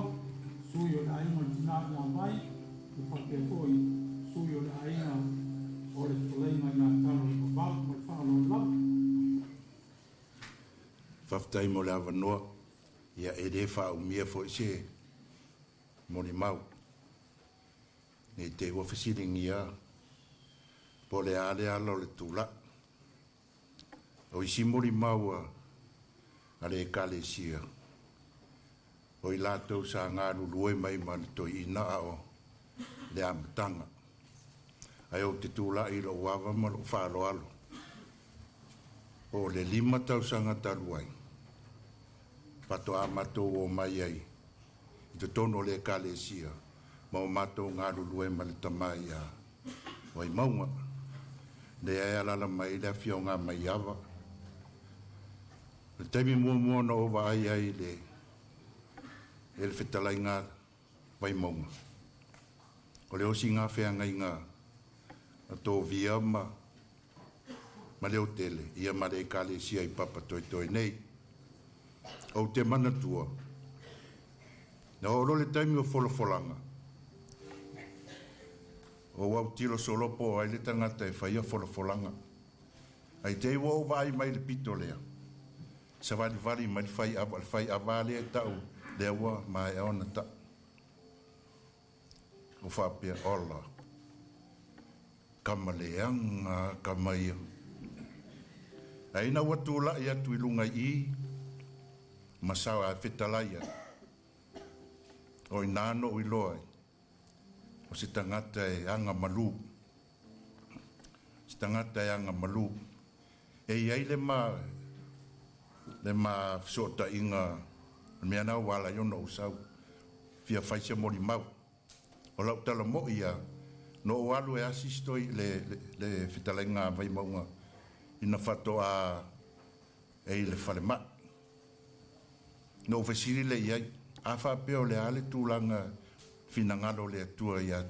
sui o le aiga o le tina ia Vai, e faapea foi sui o le aiga o le fetalaiga ia Talo Lefavao ma le faaaloalo lava. Faafetai mo le avanoa. Ia e lē faaumia fo'i se molimau nei te ua fesiligia po o le a le ala o le tula'i. O isi molimau a a le ekalesia o i latou sa galulue mai ma le toeaina a o le amataga. Ae ou te tula'i i lo'u ava ma lo'u faaaloalo o le 5 tausaga talu ai faatoa matou omai ai i totonu o le ekalesia ma o matou galulue ma le tamā iā Vaimauga. Lea e alaala mai le afioga Maiava. O le taimi muamua na ou vaai ai le e le fetalaiga Vaimauga, o le osiga feagaiga a Tovia ma Leotele ia ma le ekalesia i Papatoetoe nei. Ou te manatua, na oo loa le taimi o folafolaga, o autilo solopo o ai le tagata e faia folafolaga. Ae te i ua ou vaai mai le pito lea, savalivali mai le faiava, le faiava lea e ta'u lea ua maea ona ta'u. O faapea, ola, kama leaga kama ia. Ae ina ua tula'i atu i luga i i, ma sao ae fetalai ai. O inā no'u iloa ai, o se tagata e aga malū. Se tagata e aga malū. E iai le ma le ma feso'ota'iga o le mea na ua ala ai ona ou sau fia fai se molimau. O la'u tala mo'i ia, no ou alu e asi si toi le, le, le fetalaiga Vaimauga ina faatoa e i le falema'i. Na ou fesili lea i ai, a faapea o le a le tulaga finagalo o le Atua ia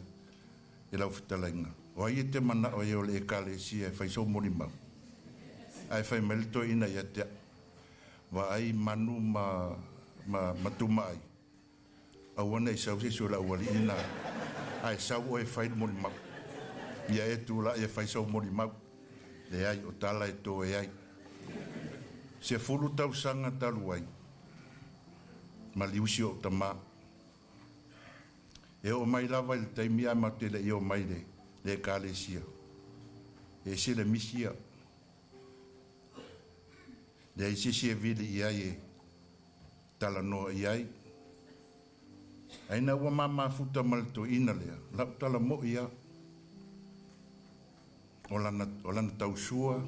i lau fetalaiga, o ai e te mana'o ai o le ekalesia e fai sou molimau? Ae fai mai le toeaina ia te a'u, vaai manu ma, ma, ma tumaai, aua ne i sau se isi o le aualii na, ae sau oe e fai le molimau. Ia e tula'i e fai sou molimau. Leai, o tala e toe ai. 10 tausaga talu ai, maliu si o'u tamā. E oo mai lava i le taimi ae matou te le'i omai i le, le ekalesia. E ese le misi ia. Leai se isi e vili i ai e talanoa i ai. Ae ina ua ma mafuta ma le toeaina lea, la'u tala mo'i a. O lana, o lana tausua,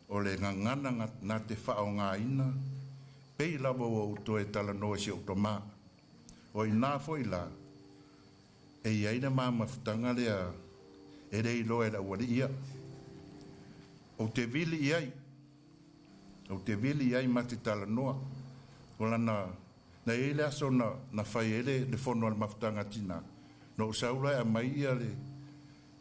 o le gagana na te fa'aaogāina, pei lava ua ou toe talanoa i si o'u tamā. O inā fo'i la, e i ai le ma mafutaga lea e le iloa e le auali'i ia. Ou te vili i ai, ou te vili i ai ma te talanoa. O lana, na i ai le aso na, na fai ai le, le fono a le mafutaga a tinā, na ou sau la e aumai ia le,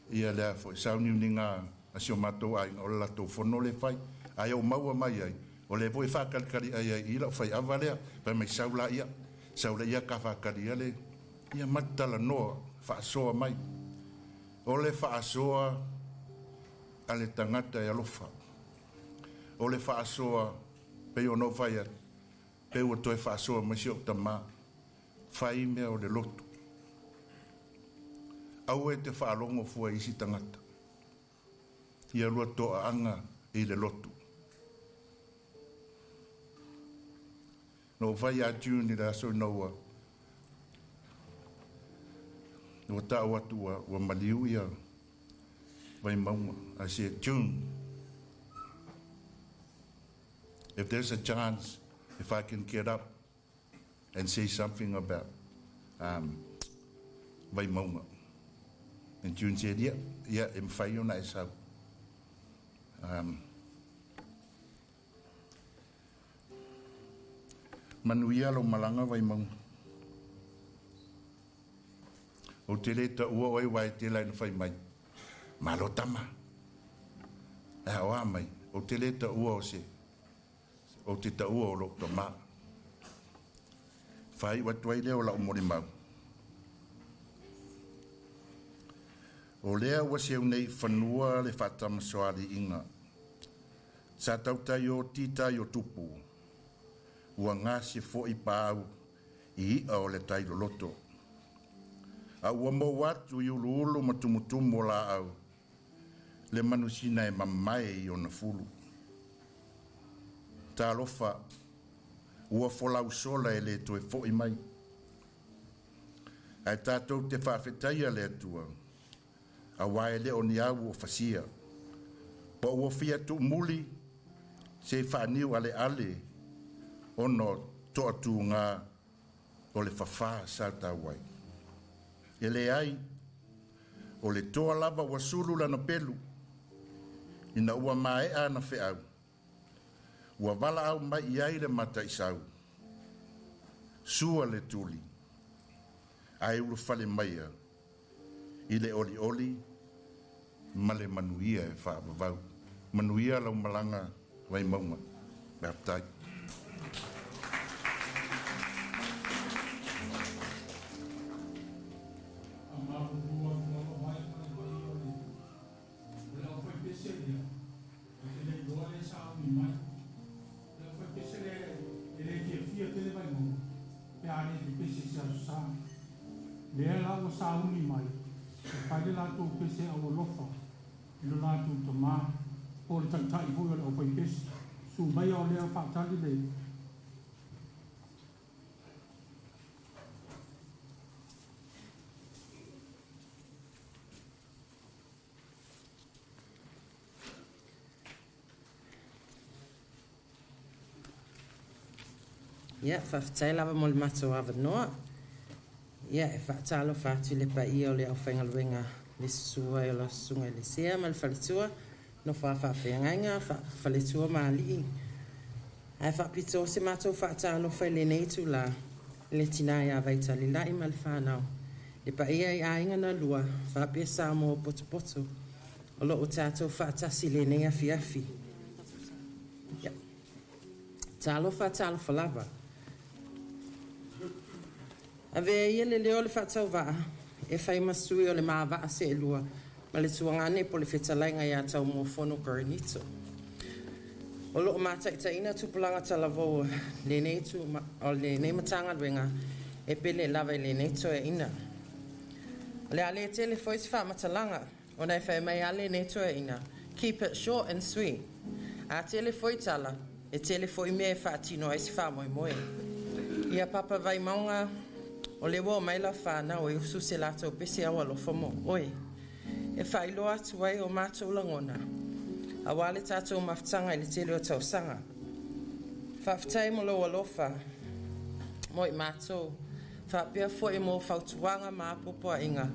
ia le a foi, sauniuniga a si o matou aiga, o le latou fono lea e fai. Ae ou maua mai ai, o lea foi e faakalitali'ai ai i i la'u faiava lea, fai mai sau laia, sau laia ka faakali ia le, ia ma te talanoa, faasoa mai. O le faasoa a le tagata e alofa. O le faasoa, pei ona ou fai atu, pei ua toe faasoa mai si o'u tamā, fai mea o le lotu. Aua e te faalogo fua i isi tagata. Ia lua to'a'aga i le lotu. Na ou fai ia June i le aso ina ua ua ta'u atu ua, ua maliu ia Vaimauga. I said, June, if there's a chance, if I can get up and say something about Vaimauga. And June said, yeah, yeah, e mawhai ona e sau. Manuia lou malaga Vaimauga. Ou te le ta'ua oe aua e tele ai na fai mai, Malo tama. Ae o a mai, ou te le ta'ua o se, Ou te taua o lou tamā. Faaiu atu ai lea o lau molimau. O lea ua seu nei i fanua le faatamasoaliiga sa tautai oti tai o tupu, ua gase foi paau i i'a o le tai loloto. A ua mou atu i uluulu ma tumutumu o laau le manusina e mamae i ona fulu. Talofa, ua folau sola e le toe fo'i mai. Ae tatou te faafetaia le Atua, auā e le o ni au ua fasia, po ua fia tuumuli se i faaniu aleale ona o toatūgā o le fafā sa tau ai. E leai, o le toa lava ua sulu lana pelu, ina ua maea ana feau, ua valaau mai i ai le mataisau, sua le tuli, ae ulufale maia i le olioli ma le manuia e faavavau. Manuia lau malaga Vaimauga. Faafetai. Lea la ua sauni mai e fai le latou pese aualofa i lo latou tamā, po o le taitai foi o le aufaipese. Susu maia o lea faatali le. Ia, faafetai lava mo le matou avanoa. Ia, e faatalofa atu i le paia o le aufaigaluega le susu ai o lau susuga i le Sea ma le faletua, nofo a faafeagaiga, faletua ma alii. Ae faapitoa se matou faatalofa i lenei itulā i le tinā ia Vaitalila'i ma le fanau, le paia i aiga na lua, faapea Samoa potopoto o lo o tatou faatasi i lenei afiafi. Ia. Talofa, talofa lava. Avea ia le leo o le faatauvaa e fai ma sui o le ma vaa seelua ma le tuagane po le fetalaiga ia Taumuafono Korinito. O loo mataitaina tupulaga talavou o lenei tu o lenei Matagaluega e pele lava i lenei toeaina. O le a le tele foi se faamatalaga ona e fai mai a lenei toeaina, keep it short and sweet. A tele foi tala, e tele foi mea e faatino ai se faamoemoe. Ia Papa Vaimauga, o lea ua omai lau fanau e usu se latou pese aualofa mo oe. E faailoa atu ai o matou lagona, auā le tatou mafutaga i le tele o tausaga. Faafetai mo lou alofa mo i matou, faapea foi mo fautuaga ma apoapoaiga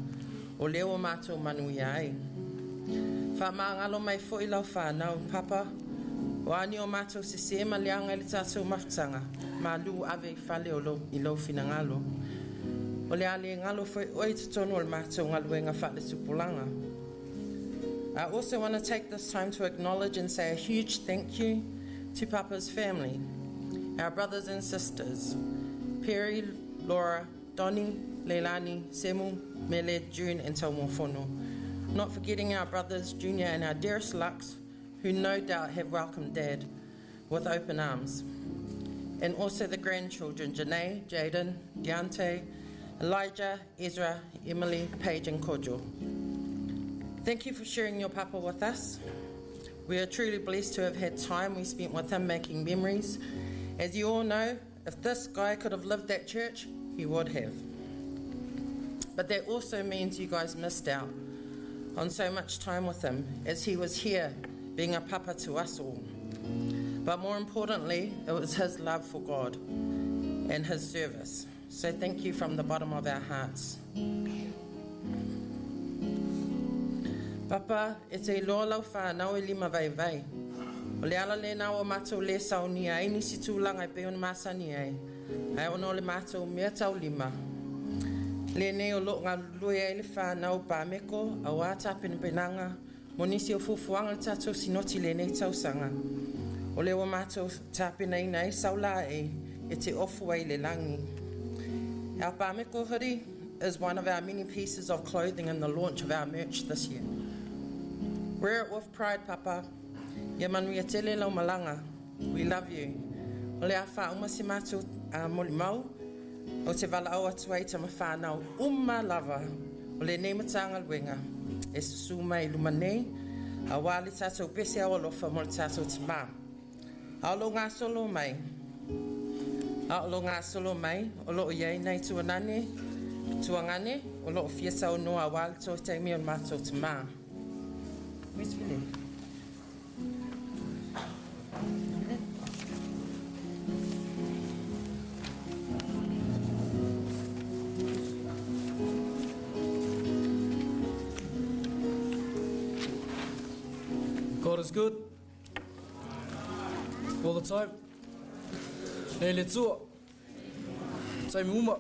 o lea ua matou manuia ai. Faamagalo mai foi lau fanau, Papa, o a ni o matou sesē ma leaga i le tatou mafutaga, malu ave i fale o lou, i lou finagalo. O le a le galo foi oe i totonu o le matou galuega faaletupulaga. I also want to take this time to acknowledge and say a huge thank you to Papa's family, our brothers and sisters, Perry, Laura, Donnie, Leilani, Semu, Mele, June, and Taumofono. Not forgetting our brothers, Junior and our dearest Lux, who no doubt have welcomed Dad with open arms. And also the grandchildren, Janae, Jaden, Deontay, Elijah, Ezra, Emily, Paige, and Kojo. Thank you for sharing your papa with us. We are truly blessed to have had time we spent with him making memories. As you all know, if this guy could have lived that church, he would have. But that also means you guys missed out on so much time with him as he was here being a papa to us all. But more importantly, it was his love for God and his service. So thank you from the bottom of our hearts. Papa, e te iloa lau whānau e lima vaivai. O le ala lena o matou le saunia ai nisi tulaga e pei ona masani ai, ae ona o le matou mea taulima. Lenei o loo galulue ai le whānau Pameko, auā tapenapenaga mo nisi o fuafuaga a le tatou sinoti i lenei tausaga. O lea ua matou tapenaina ai sau laei e te ofu ai i le lagi. Our Pameko hoodie is one of our many pieces of clothing in the launch of our merch this year. Wear it with pride, Papa. Ia manuia tele lau malaga. We love you. O le a faauma se matou molimau, ou te valaau atu ai i tama fanau uma lava o lenei Matagaluega e susu mai i luma nei, auā le tatou pese aualofa mo le tatou tamā. A o lo gasolo mai, a o lo gasolo mai, o lo o i ai nai tuanane, tuagane, o lo o fia saunoa auā le toe taimi o le matou tamā. Where's Fili? God is good all the time. Nei le tua. Taimi uma.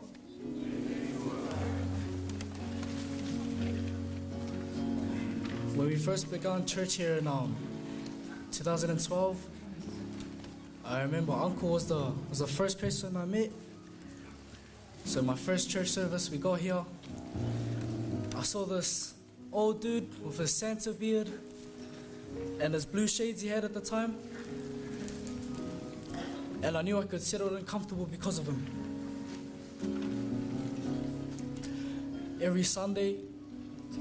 When we first began church here in um, 2012, I remember Uncle was the, was the first person I met. So my first church service, we got here. I saw this old dude with his Santa beard and his blue shades he had at the time. And I knew I could settle in comfortable because of him. Every Sunday,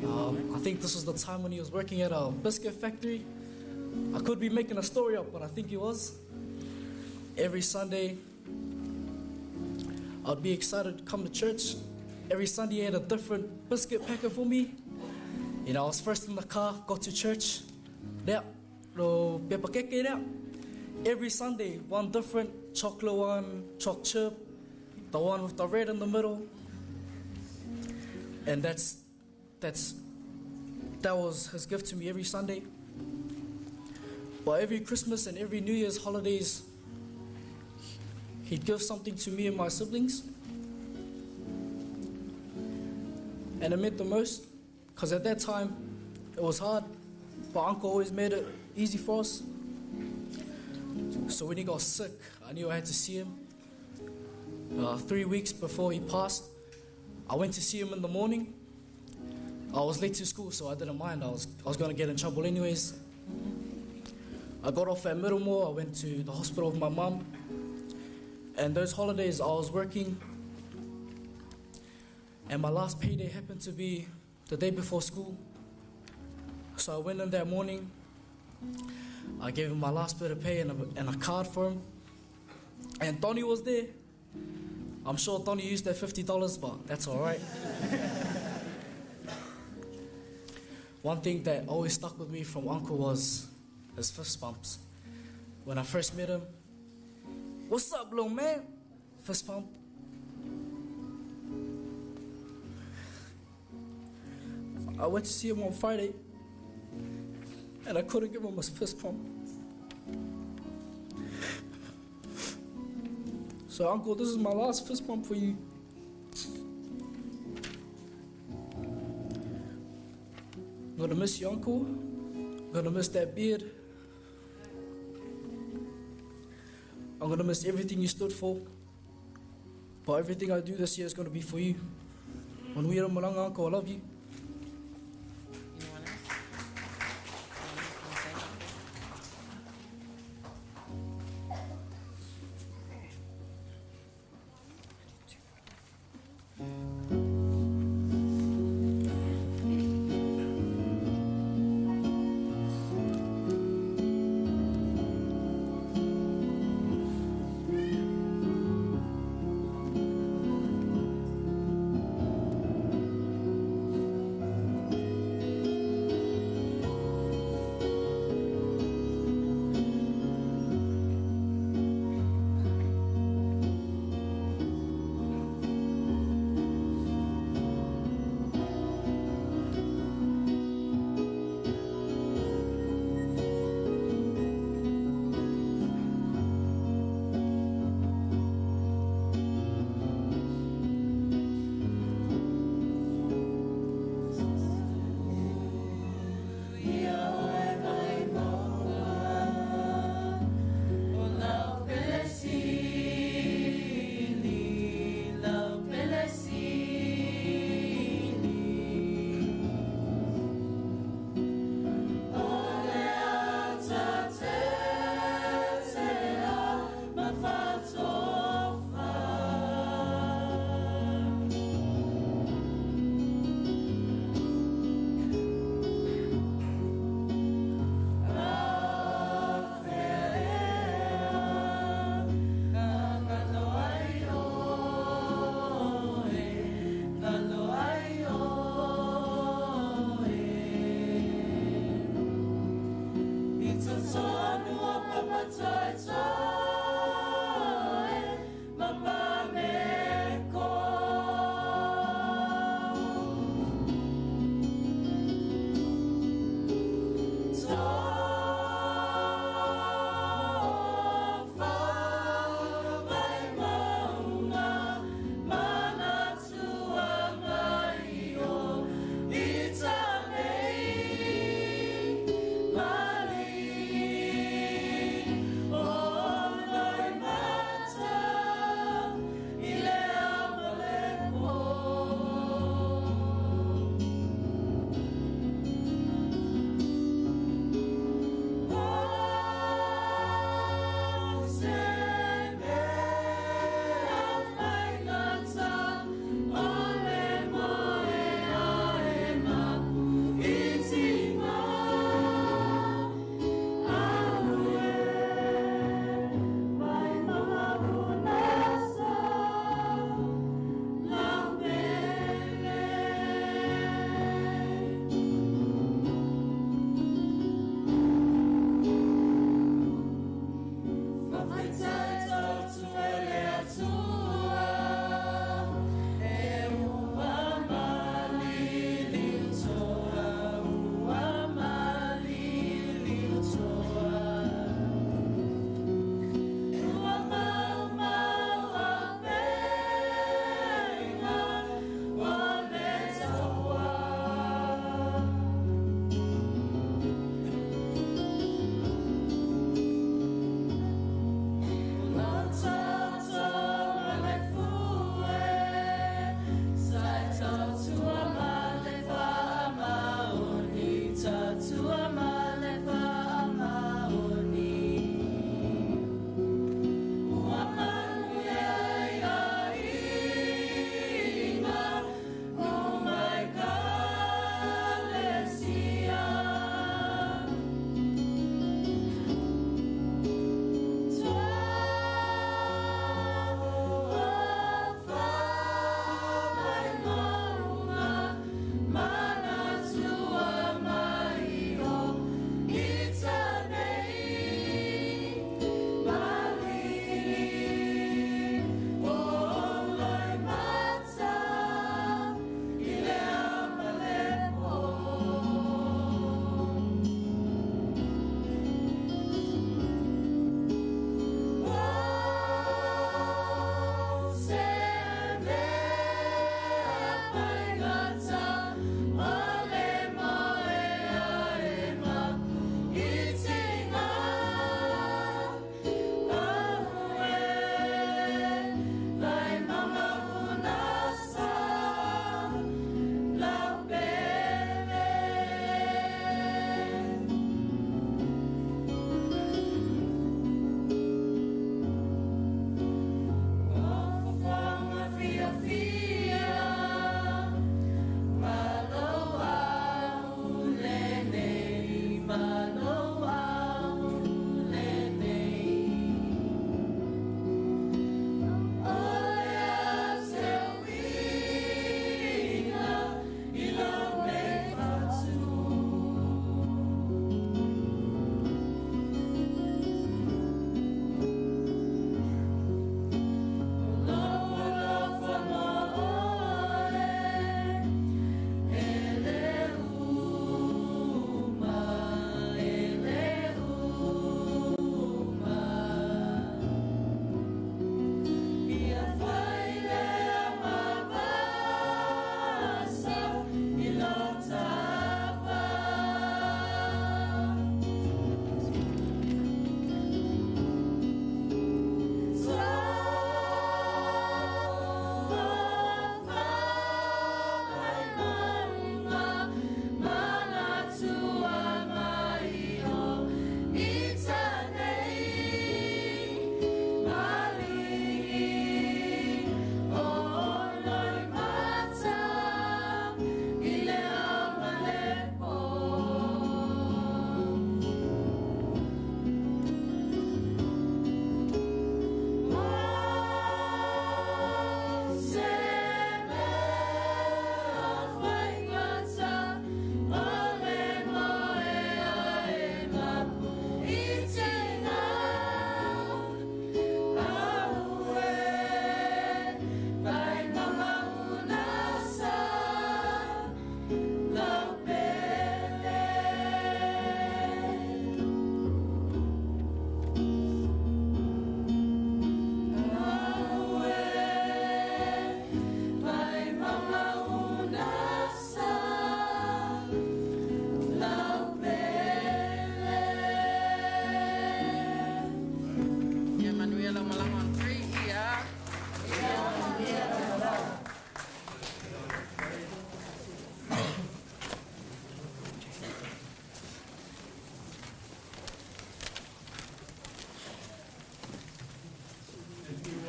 um, I think this was the time when he was working at a biscuit factory. I could be making a story up, but I think he was. Every Sunday, I'd be excited to come to church. Every Sunday, he had a different biscuit packet for me. You know, I was first in the car, got to church. Yeah, lo pepa keke rea. Every Sunday, one different chocolate one, choc chip, the one with the red in the middle. And that's that's that was his gift to me every Sunday. But every Christmas and every New Year's holidays, he'd give something to me and my siblings. And it meant the most, because at that time, it was hard, but Uncle always made it easy for us. So when he got sick, I knew I had to see him. 3 weeks before he passed, I went to see him in the morning. I was late to school, so I didn't mind. I was, I was going to get in trouble anyways. I got off at Middlemore. I went to the hospital with my mum. And those holidays, I was working. And my last payday happened to be the day before school. So I went in that morning. I gave him my last bit of pay and a, and a card for him. And Donnie was there. I'm sure Donnie used that $50, but that's all right. One thing that always stuck with me from Uncle was his fist bumps. When I first met him, what's up, little man? Fist bump. I went to see him on Friday, and I couldn't give him a fist pump. So, Uncle, this is my last fist pump for you. I'm gonna miss you, Uncle. I'm gonna miss that beard. I'm gonna miss everything you stood for. But everything I do this year is gonna be for you. Manuia Malanga, Uncle, I love you.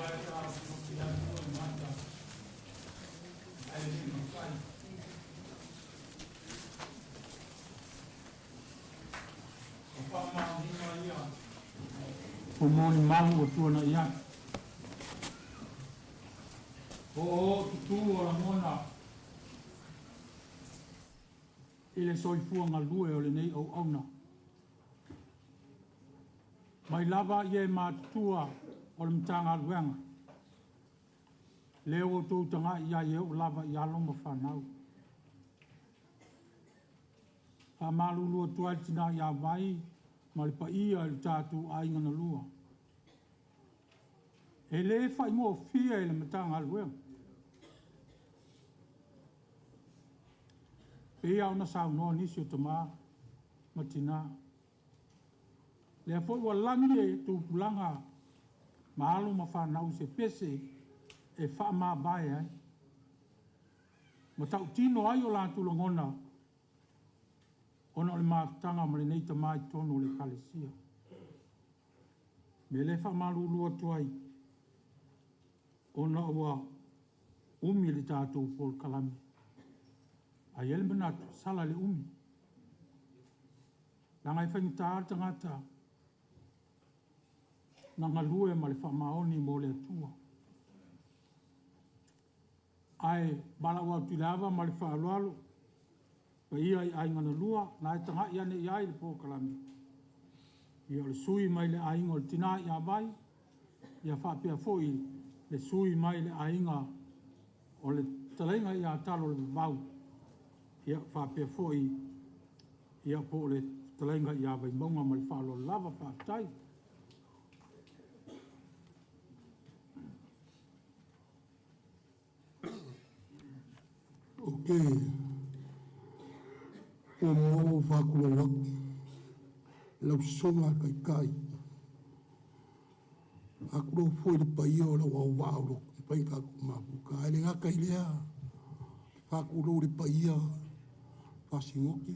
O molimau ua tuana'i atu. O tutū o lagona i le soifua galue o lenei auauna. Mai lava i e matutua o le Matagaluega, lea ua outou tagai i ai e oo lava i alo ma fanau. Faamalulu atu ai le tina ia Vai ma le paia i le tatou aiga na lua. E le faigofie i le Matagaluega. Pei ona saunoa nisi o tama ma tina. Lea foi ua lagi le tupulaga ma alo ma fanau se pese e faamavae ai. Ma tautino ai o latou lagona ona o le mafutaga ma lenei tama i totonu o le Ekalesia. Me le faamalulu atu ai ona ua umi le tatou polokalame. Ae i ai le manatu, sala le umi. Leaga e faigata le tagata na galue ma le faamaoni mo le Atua. Ae valaau atu i le ava ma le faaaloalo, paia i aiga na lua, na e tagai ane i ai le polokalame. Ia o le sui mai le aiga o le tina ia Vai, ia faapea foi le sui mai le aiga o le fetalaiga ia Talo o le Vavau, ia faapea foi ia po o le fetalaiga ia Vaimauga ma le faaaloalo lava. Faafetai. Ok, ua mua ou faakulou atu lau susuga i le Taitai. Faatulou foi i le paia o lau auvaa o lo o mafai ona tatou mafuta. Ae le gata i lea, faatulou i le paia faasinoti,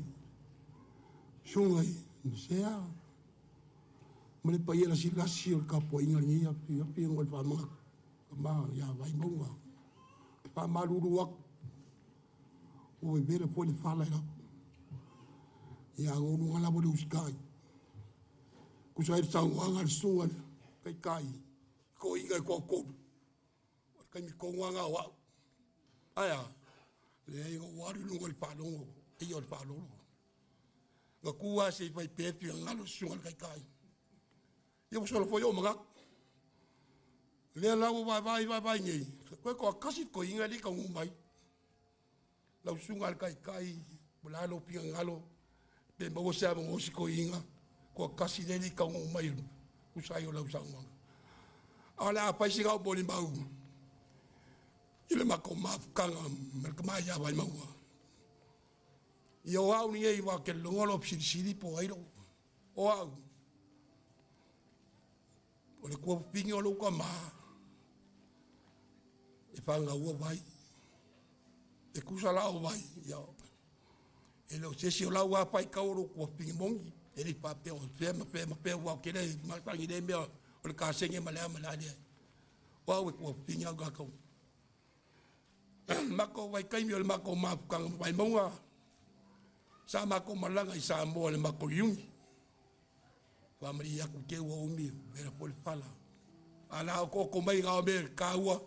susuga i Nasea, ma le paia lasilasi o le tapuaiga i lenei afiafi ona o le faamanatu tama ia Vaimauga. E faamalulu atu, ua vevela foi le fala i lau. Ia gonu lava le usitai. Tusa ai le saunoaga a le susuga i le Taitai, toeaiina e toatolu. O le taimi tonu lava lena o au. Ae a? Leai, na ou alu i luga o le faalogo, ia o le faalolo. Na tu lava se i fai pea finagalo le susuga i le Taitai. Ia ua sola foi ou manatu. Lea la ua vaavaai vaavaai nei, toe toatasi le toeaina e le i taunuu mai. Lau susuga i le Taitai, po o le a lou finagalo, pe maua se avanoa o si toeaina, toatasi lea e le i taunuu mai tusa ai o lau saunoaga. A o le a fai sina au molimau i le matou mafutaga ma le tama ia Vaimauga. Ia o au lenei aua ou te logoina lou fesilisili po o ai lou. O au, o le tuafafine o lou tama e fangaua vai. E tusa la o vai, ia, e le o se isi o lau lava faitau o lou tuafafine moni, e le i faapea o fea ma fea ma fea, aua ou te le masani i lea mea o le kasegi ma le a ma le a leai. O au e tuafafine au tatou. Matou vaitaimi o le matou mafutaga ma Vaimauga, sa matou malaga i Samoa i le matou Iuni. Faamalie atu te ua umi, vela foi le fala. A la otooto mai ngā mea e kāua,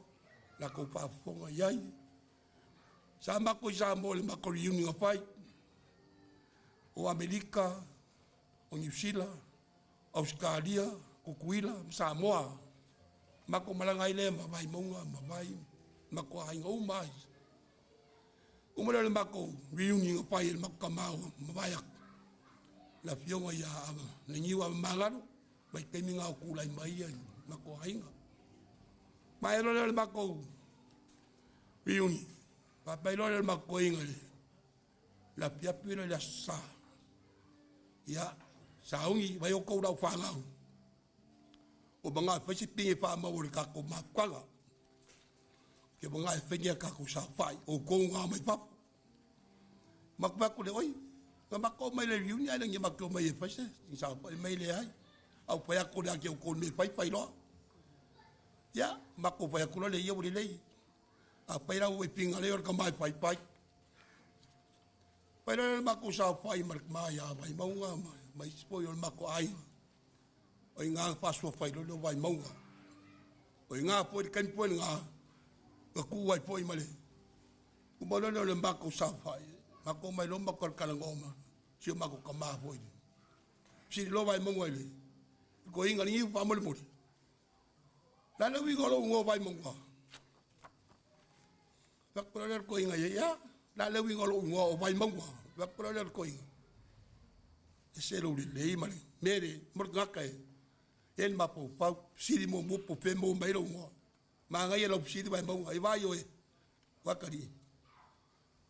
la kou faafofoga i ai. Sa matou i Samoa i le matou reunion na fai, o Amerika, o Niu Sila, Ausetalia, Tutuila ma Samoa. Matou malaga ai lea ma Vaimauga, ma Vai, matou aiga uma ai. Uma lea o le matou reunion na fai e le matou tama ua mavae atu. Le afioga ia Leniu Avamagalo, vaitaimi na o tulai mai ia i matou aiga. Maea loa lea o le matou reunion, faapea loa lea o le matou toeaina i le afiafi lea i le Aso Sa. Ia, sauni, vai outou lau fanau. Ua manao e fai se pine faamau o le tatou mafutaga. Ke manao e fai a tatou saofai, outou ngā mai fafo. Matou fai atu le oi, na matou mai le reunion ai le ni matou mai e fai se saofai mai le ai. Au fai atu le ake outou me fai fai loa. Ia, Mako vai kula le ia uli lei. A pai rau e pinga le o ka mai pai pai. Pai le mako sa pai mar mai a vai maunga mai spo yo mako ai. O inga paso fai lo vai maunga. O inga po i kan po nga. Ka ku wai po i male. U mo le le mako sa fai. Mako mai lo mako kala ngoma. Si mako ka ma fo i. Si lo vai maunga le. Ko inga ni pa mo le mo. La le wi go lo ngo vai maunga. Fa ko le ko inga ya. La le wi go lo ngo vai maunga. Fa ko le ko inga. E se lo le le male. Mere mo ga ka e. El ma po pa siri mo mo po pe mo mai lo ngo. Ma ngai lo siri vai maunga i vai o e. Wakari.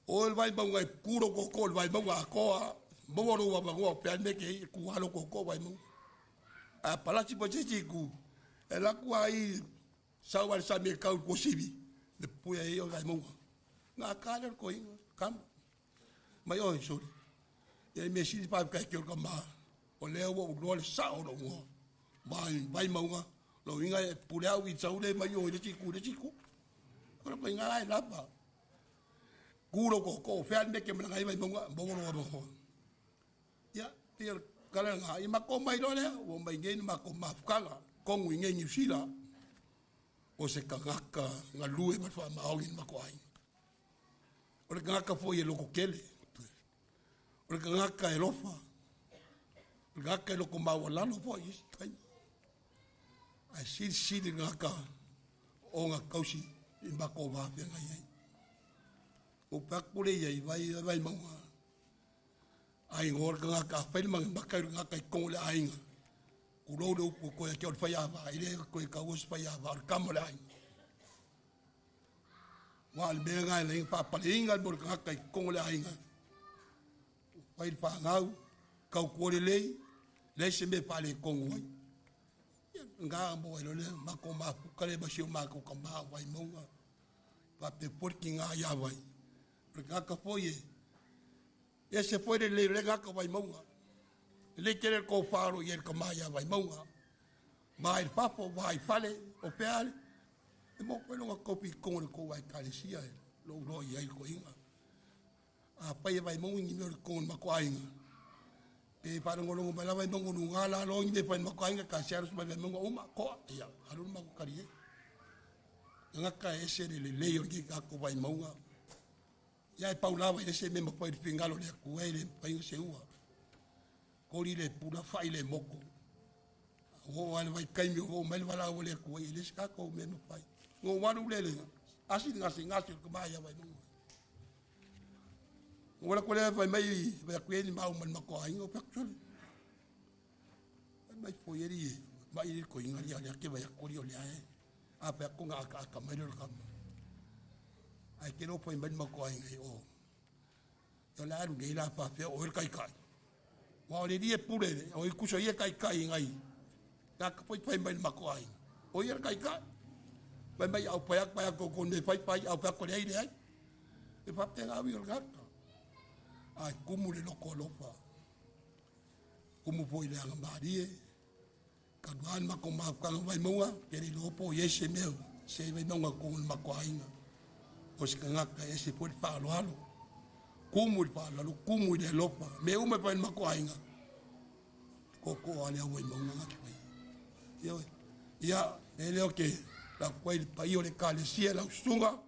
O el vai maunga kuro ko ko vai maunga ko a mo ro wa ngo pe me ke ku alo ko ko vai maunga. A palati po titi ku. E la ku ai sa wa sa me ka ko sibi. De puia e o vai maunga. Nga ka le ko inga kam. Mai o sori. E me siri pa ka ke o ma. O le o lo le sa o lo ngo. Vai vai maunga. Lo inga e pule au i tsaule mai o le tiku le tiku. Ko ko inga ai lapa. Kuro ko ko fe al me ke manga vai maunga mo lo mo. Ya te kala nga i mako mai lo le o mai nge ma ko ma fukanga kongu nge ni sila. O se kagaka nga lue ma fa ma o ma ko ai. O le kagaka fo ye loko kele. O le kagaka e lofa. O le kagaka e loko maua lalo fo i kai. Ai sili sili ngaka o nga kausi i mako wawhia ngai ai. O pakule ia i vai vai maunga. Ai ngor ka ngaka whai manga makai ngaka i kongo le ainga. Ku rou le upu koe kia o le whai awa, i le koe ka uas whai awa, o le kamo le ainga. Wā le mea ngai le inga whapale inga le mo le ngaka i kongo le ainga. Whai le whangau, kau kua le lei, le se me pale kongo ai. Nga mo e le mako ma pukale ma si o mako ka ma wai maunga. Pa te porki ngā ia wai. Le ngaka foi e. E se foi le le ngaka wai maunga. Le kere ko wharo i e ka ma ia wai maunga. Ma i papo, ma i fale, o peale. E mo koe longa kopi kongo le ko wai kalesia e. Lo lo i ai ko inga. A pai e wai maunga ni meo le kongo mako ainga. Pe wharongorongo mai lawa i maunga nu ngā la longi me whai mako ainga ka se arusu mai maunga uma koa. Ia, haruru mako kari e. Ngaka e se le lei o ki kako wai maunga. Ia e pau lawa i se me mawhai pingalo le kue le painga se ua. Kori le pula whai le moko. O ale vai kaimi o mai wala o le kue i le se kako me mawhai. Ngō waru le le. Asi ngasi ngasi ko mai wai maunga. Wala ko le vai mai vai ku ni mau man mako ainga o pakchole. Mai fo yeri mai ko inga ria ria ke vai ko ri o le ai. A pa ko nga ka ka mai ro ka. Ai ke no po mai mako ainga o. Yo la ru le la fa fe o el kai kai. Wa le ri e pure o i kuso i kai kai ngai. Ka ka po mai mako ainga. O i kai kai. Vai mai au pa ko ne pai pai au pa ko le ai. E fa te ga wi o ga. Ai kumu le loko lofa. Kumu po ile anga marie. Ka duan mako ma ka vai maunga ke le lopo ye se meu. Se vai maunga ko mako ainga. O se ngaka e se po le fa lo alo. Kumu le fa lo kumu le lofa. Me ume pa mako ainga. Ko ko ale vai maunga ngaki vai. Ia ia ele o ke la ko ile pa io le kalesia la usunga.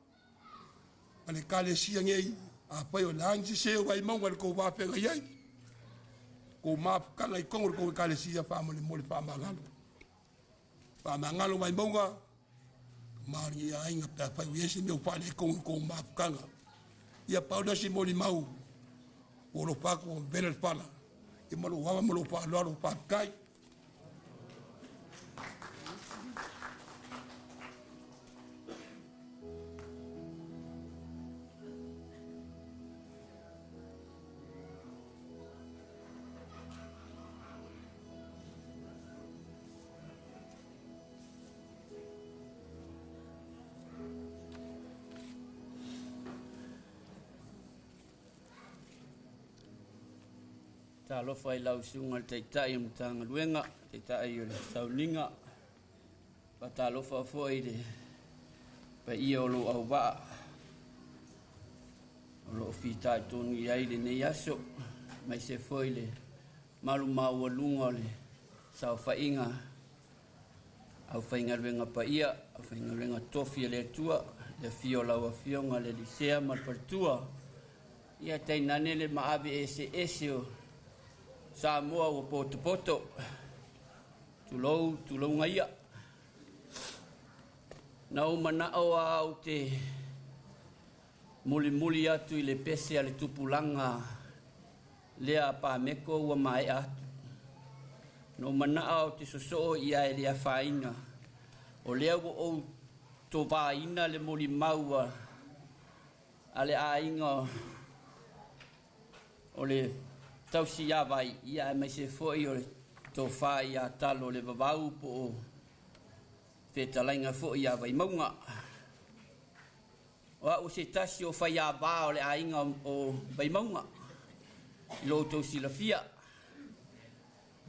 Ale kalesia ngei. A pai o langi se o vai maunga le ko wawhenga iai. Ko mapukanga i kongo le ko kalesia wha mo le mo le wha mangalo. Wha mangalo vai maunga. Maori ia ainga pea whai o ese meo wha le kongo ko mapukanga. Ia pauna si moli mau. O lo pako vena le pala. I malo wawa malo wha loa wha kai. Talofa i lau sunga le taitai o matagaluega, taitai o le sauliga. Faatalofa foi i le Paia o lou auvaa o loo fitaitonu i ai lenei aso, aemaise foi le malu maualuga o le saofaiga aufaigaluega paia, aufaigaluega tofi a le Atua, le afio o lau Afioga le Lisea ma le Faletua, ia tainane le maave eseese o Samoa ua potopoto. Tulou, tulouga ia. Na ou manao lava ou te mulimuli atu i le pese a le tupulaga lea a Pameko ua maea atu. Na ou manao ou te sosoo i ai le afaina, o lea ua ou tovaina le molimau a le aiga o le tausiavai, ia aemaise foi o le tofa ia Talo le Vavau po o fetalaiga foi ia Vaimauga. O au se tasi o faiāvā o le aiga o Vaimauga, i lo outou silafia.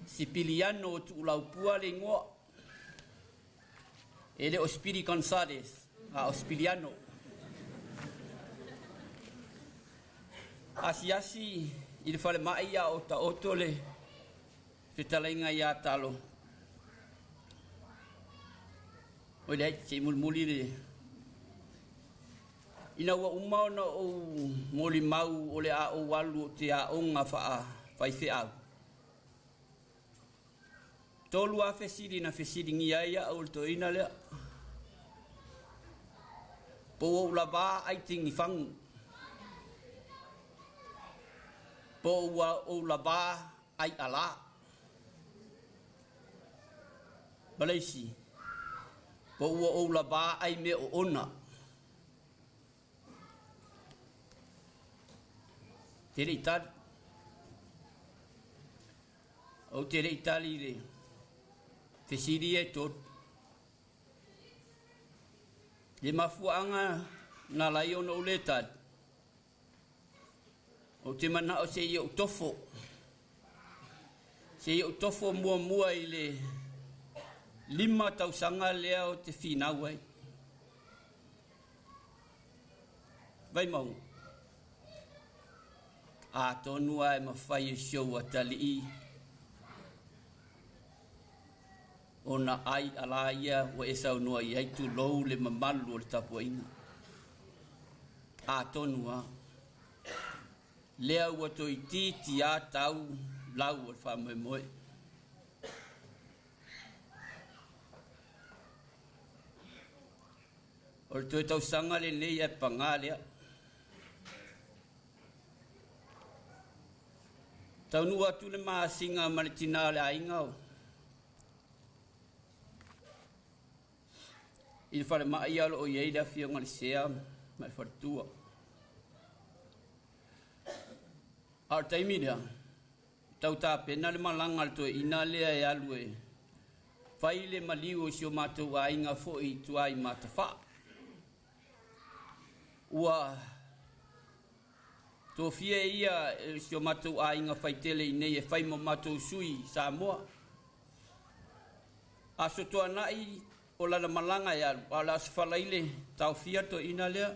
Sipiliano o Tuulaupua le igoa. E le o Speedy Gonzales, a o Sipiliano. Asiasi i le falemai a o taoto le fetalaiga ia Talo. O le ai, se i mulimuli le... Ina ua uma ona ou molimau o le a ou alu o te aoga faafaifeau. 3 fesili na fesiligia ai au le toeaina lea. Po ua ou lavā ai tigifagu. Po ua ou lavā ai alā. Ma le isi, po ua ou lavā ai mea oona. Te le i tali. Ou te le i tali i le fesili e tolu. Le mafuaaga na ala ai ona ou le tali, ou te manao se i ou tofo. Se i ou tofo muamua i le 5 tausaga lea o te finau ai. Vaimauga. Atonu lava e mafai e si ou atalii ona ai ala ia ua e saunoa i ai, tulou le mamalu o le tapuaiga. Atonu lava lea ua toeitiiti a tau lau o le faamoemoe. O le toe tausaga lenei ae pagā lea. Taunuu atu le masina ma le tinā o le aiga o i le falemai ia o loo i ai le afioga i le Sea ma le faletua. A o le taimi lea, tau tapena le malaga a le toeaina lea e alu e fai le maliu o si o matou aiga foi i tua i Matafaa. Ua tofia e ia e si o matou aiga faitele i nei e fai ma matou sui Samoa. Aso tuanai o lana malaga e alu, a o le aso Faraile taofia toeaina lea.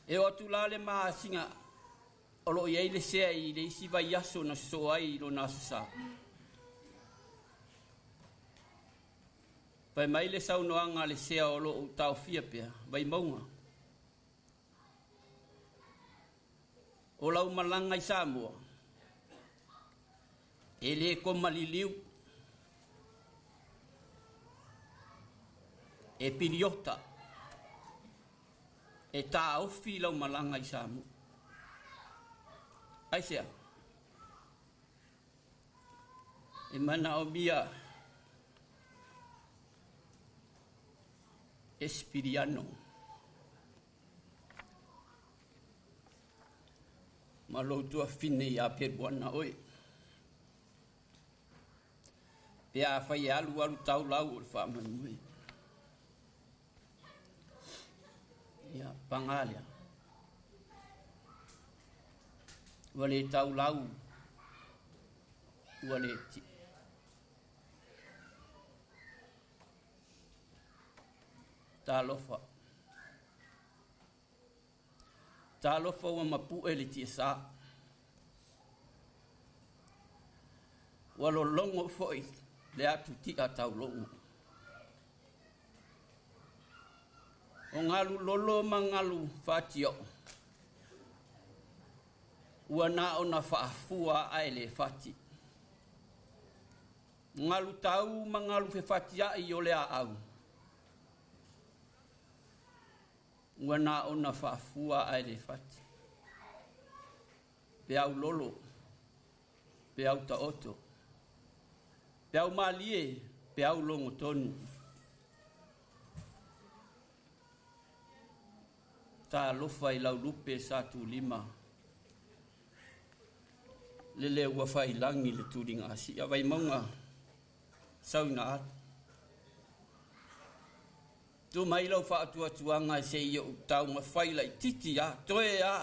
E oo atu la le masina o loo i ai le sea i le isi vaiaso na sosoo ai i lona aso Sa. Fai mai le saunoaga a le sea o loo taofia pea, Vaimauga. O lau malaga i Samoa, e le koma liliu, e piliota, e taofi lau malaga i Samoa. Aisea? E manaomia Espiriano ma lou tuafafine ia Peruana oe. Pe afai e alu alu tau lau o le faamoemoe. Ia, paga lea. Ua le tau lau, ua le Talofa. Talofa ua mapu'e le tiasā. Ua lologo fo'i le atuti'a taulogo. O galu lolo ma galu fa'atio'o. Ua na ona fa'afua ae le fati. Galu tau ma galu fefatia'i o le aau. Ua na ona fa'afua ae le fati. Pe au lolo, pe au ta'oto. Pe au malie, pe au logo tonu. Talofa i lau lupe sa tulima. Lele ua fa'ailagi le tuliga asi'a vaimauga sauina atu. Tu mai lau fa'atuatuaga e se'i o'u taumafai la'ititi a toe a.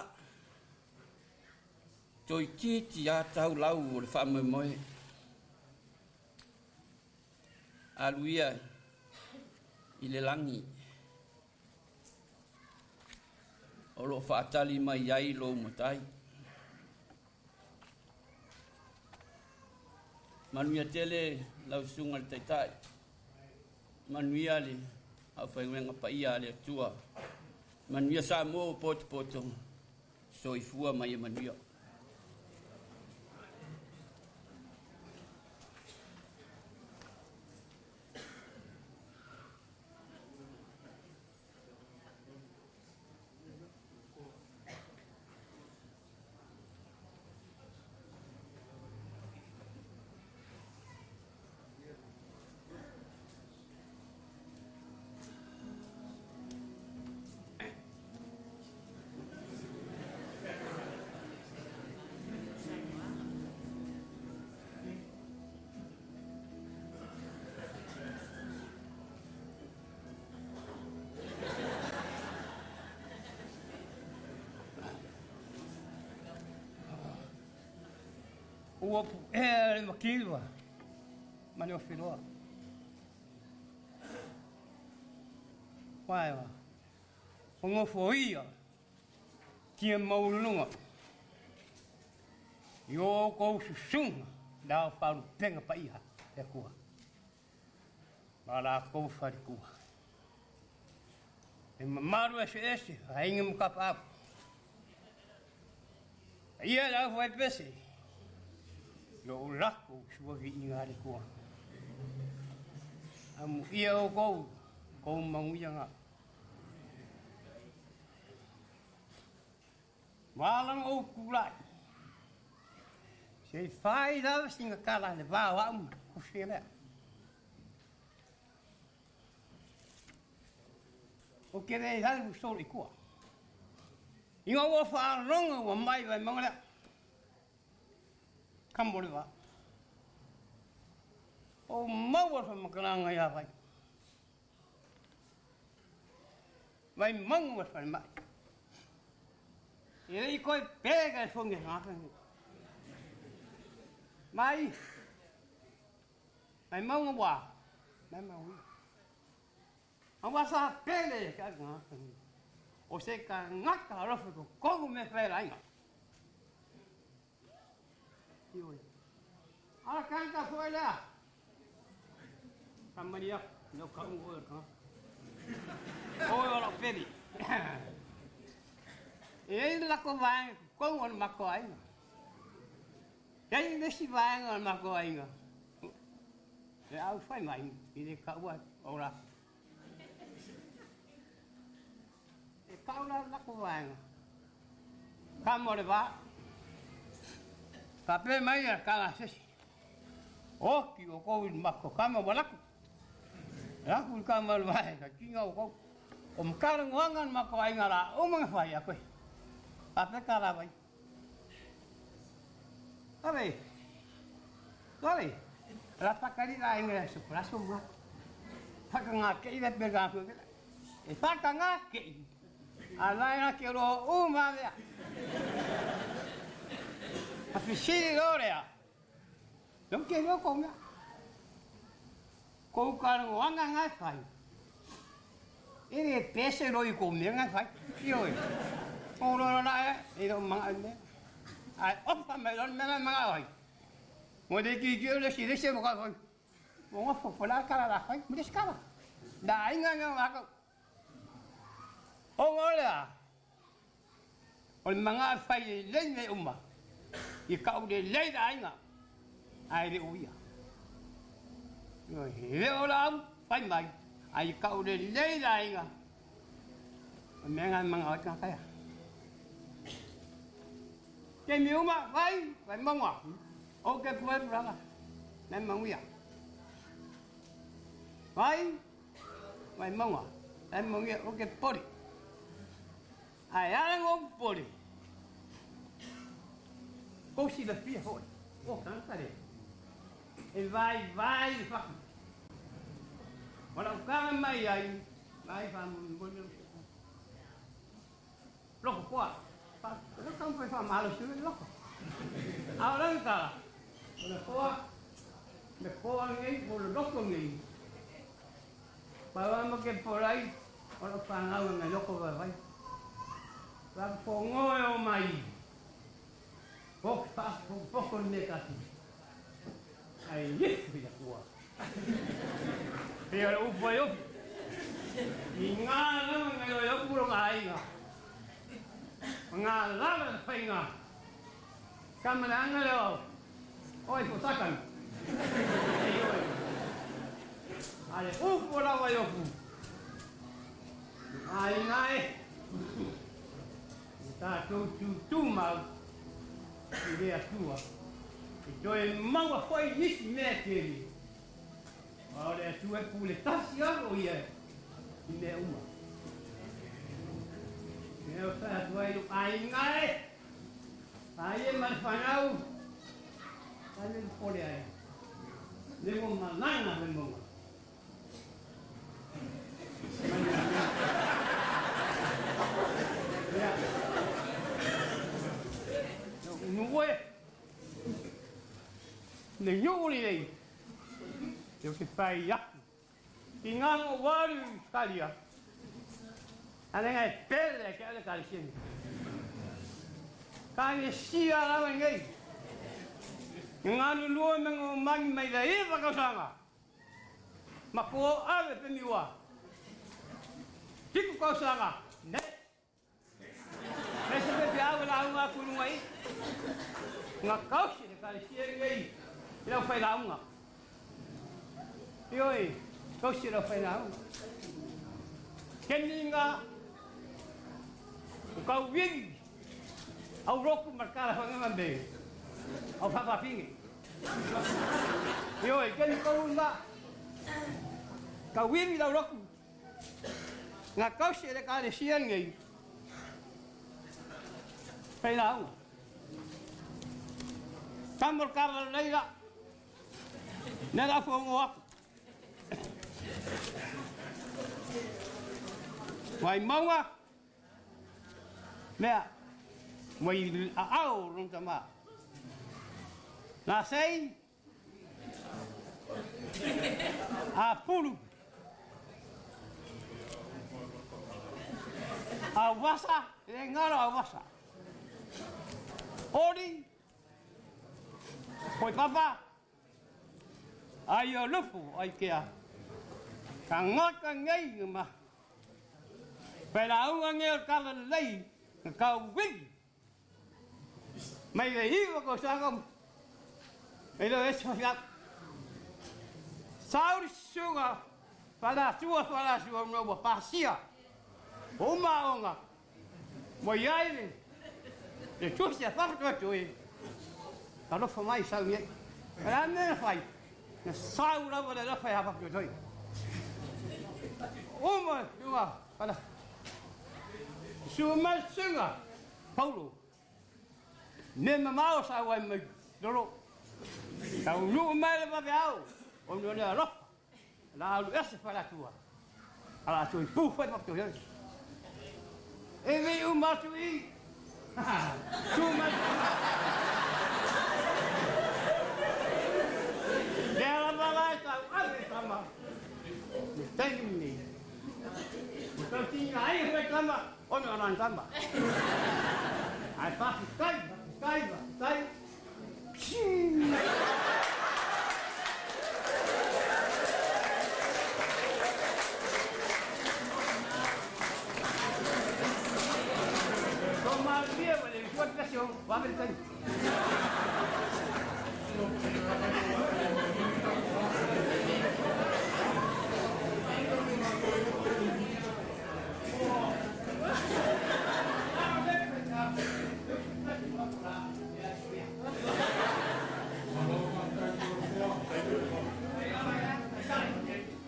Toeitiiti a tau lau o le fa'amoemoe. Alu ia i le lagi. O lo'o fa'atali mai ai lou matai. Manuia tele lau susuga le Taitai. Manuia le aufaigaluega paia a le Atua. Manuia Samoa ua potopoto. Soifua ma ia manuia. Ua pu'ea le makilua ma le ofiloa. Waewa. O ngofoia tia maulunga. I o kou susunga dao palupenga pa iha e kua. Ma la kou wharikua. E mamaru ese ese, a inga mukapa apu. Ia lau whai pese. Lo o lako sua vi inga le kua. Amu ia o kou, kou manguia ngā. Malang o kulai. Se whai lava singa kala le vā wa uma, kufi lea. O ke le halu soli kua. Inga ua whaaronga ua mai vai manga lea. Kambo le vā. O maua fa makalanga ia vai. Vai mangu wa whare mai. E i koe pega e whonge ngā. Mai, mai maunga wā, mai maunga. A wā sa pele ka ngā. O se ka ngaka rofe ko kongu me whera inga. Ioi. Ara kanta foe lea. Ka maria, no ka ungo e ka. Oe ora peli. E ei lako vaenga, kongu o mako ainga. Kei nisi vaenga o mako ainga. E au whai mai, i le kaua o rako. E kaula lako vaenga. Ka mo le vā. Ka pe mai a ka ngā sesi. Oki o kou i mako, ka mo walaku. Raku i ka mo le vae, ka kinga o kou. O mkara ngoanga mako ainga la, o mga whai a koe. Ka pe ka la vai. Ave, ave, la whakari la inga su praso ma. Whaka ngā kei le pe ngā kua. E whaka ngā kei. A lai ngā ke ro u mā mea. A fisiri rorea. Long ke reo kou mea. Kou ka rungo anga ngā whai. E le pese lo i ko mea ngai fai. Ioe. O lo la e lo manga mea. Ai ofa mai lo mea manga ai. Mo de ki ki le si le se mo ka fai. Mo ngo fo fo la kala la fai. Mo de skala. Da inga nga wa ko. O ngo le a. O le manga fai le le me uma. I ka u le le da inga. Ai le uia. Le o la au fai mai. Ai ka u le le da inga. O mea ngai manga o ka kaya. Ke mi uma vai, vai monga. O ke pue branga. Me manguia. Vai, vai monga. Me manguia o ke pori. Ai ala ngo pori. Ko si la fia hoi. O kanta le. E vai, vai fa. Ora o ka mai ai, vai fa mo mo. Loko koa. Pa, loko pa fa malo su loko. Ahora ka. O le koa. Me koa ngai, o le loko ngai. Pa va mo ke por aí, o lo fa ngau me loko vai vai. Va pongo o mai. Pok pa poko me ka. Ai, ye ya koa. Pero o foi o. I ngā lama ngai o yo puro ngai ngā. Ngā lama whai ngā. Ka mana anga leo. Oi, ko takan. Ei, oi. Ale, upo lawa yoku. Ai ngā e. Tātou tū tū mau. I rea tua. I toe maua whai nisi mea tēri. O le atua e pule tasi aro ia i mea uma. Mea o whai atua i ai ngai. Ai e mai whanau. Ai le pole ai. Le mo mananga le monga. Ia. Nuwe. Le yuri nei. Te o te whai aku. I ngā ngō waru karia. Ane ngai pele ke ale kari sini. Ka nge sia rawa ngai. Ngā nulua me ngō mangi mai le iwa kausanga. Ma ko ave pe miwa. Tiku kausanga. Ne. Me se pe awe la unga kurunga i. Ngā kausi te kari sia ngai. I lau whai la unga. Ioi, kausi lau whai la unga. Keni ngā o kau wingi. Au roku markara whanga mambe. Au whapapingi. Ioi, keni kau ngā. Kau wingi lau roku. Ngā kausi le kare sian ngai. Whai la unga. Tamor kara leira. Nera whango aku. Wai maunga. Mea. Wai au ronta ma. Nā sei. A pulu. A wasa. Le ngaro a wasa. Ori. Koi papa. Ai o lufu ai kea. Ka ngaka ngai ma. Pera unga ngai o kala lei. Ka wili. Mai le iwa ko sanga. E lo eso ya. Sauri sunga. Pala sua no pasia. O maonga. Mo iai le. Le tusi a whakatoa tui. Ka rofa mai sau ngai. Pera mea whai. Na sau rawa le rofa e hapapio toi. Uma sunga. Pala. Sua mai sunga. Paulo. Ne mamao sau ai mai. Loro. Ka unu mai le wawe au. O nua lea rofa. La alu ese whalatua. Ala tui pū whai papio hoi. E vei uma atu i. Tū mai. Lea lava lai tau ave tama. Le taimi nei. Tautini ai fai tama, ona o lana tama. Ai faafetai, faafetai, faafetai. Tomalie ma le sua kasi o vave le taimi.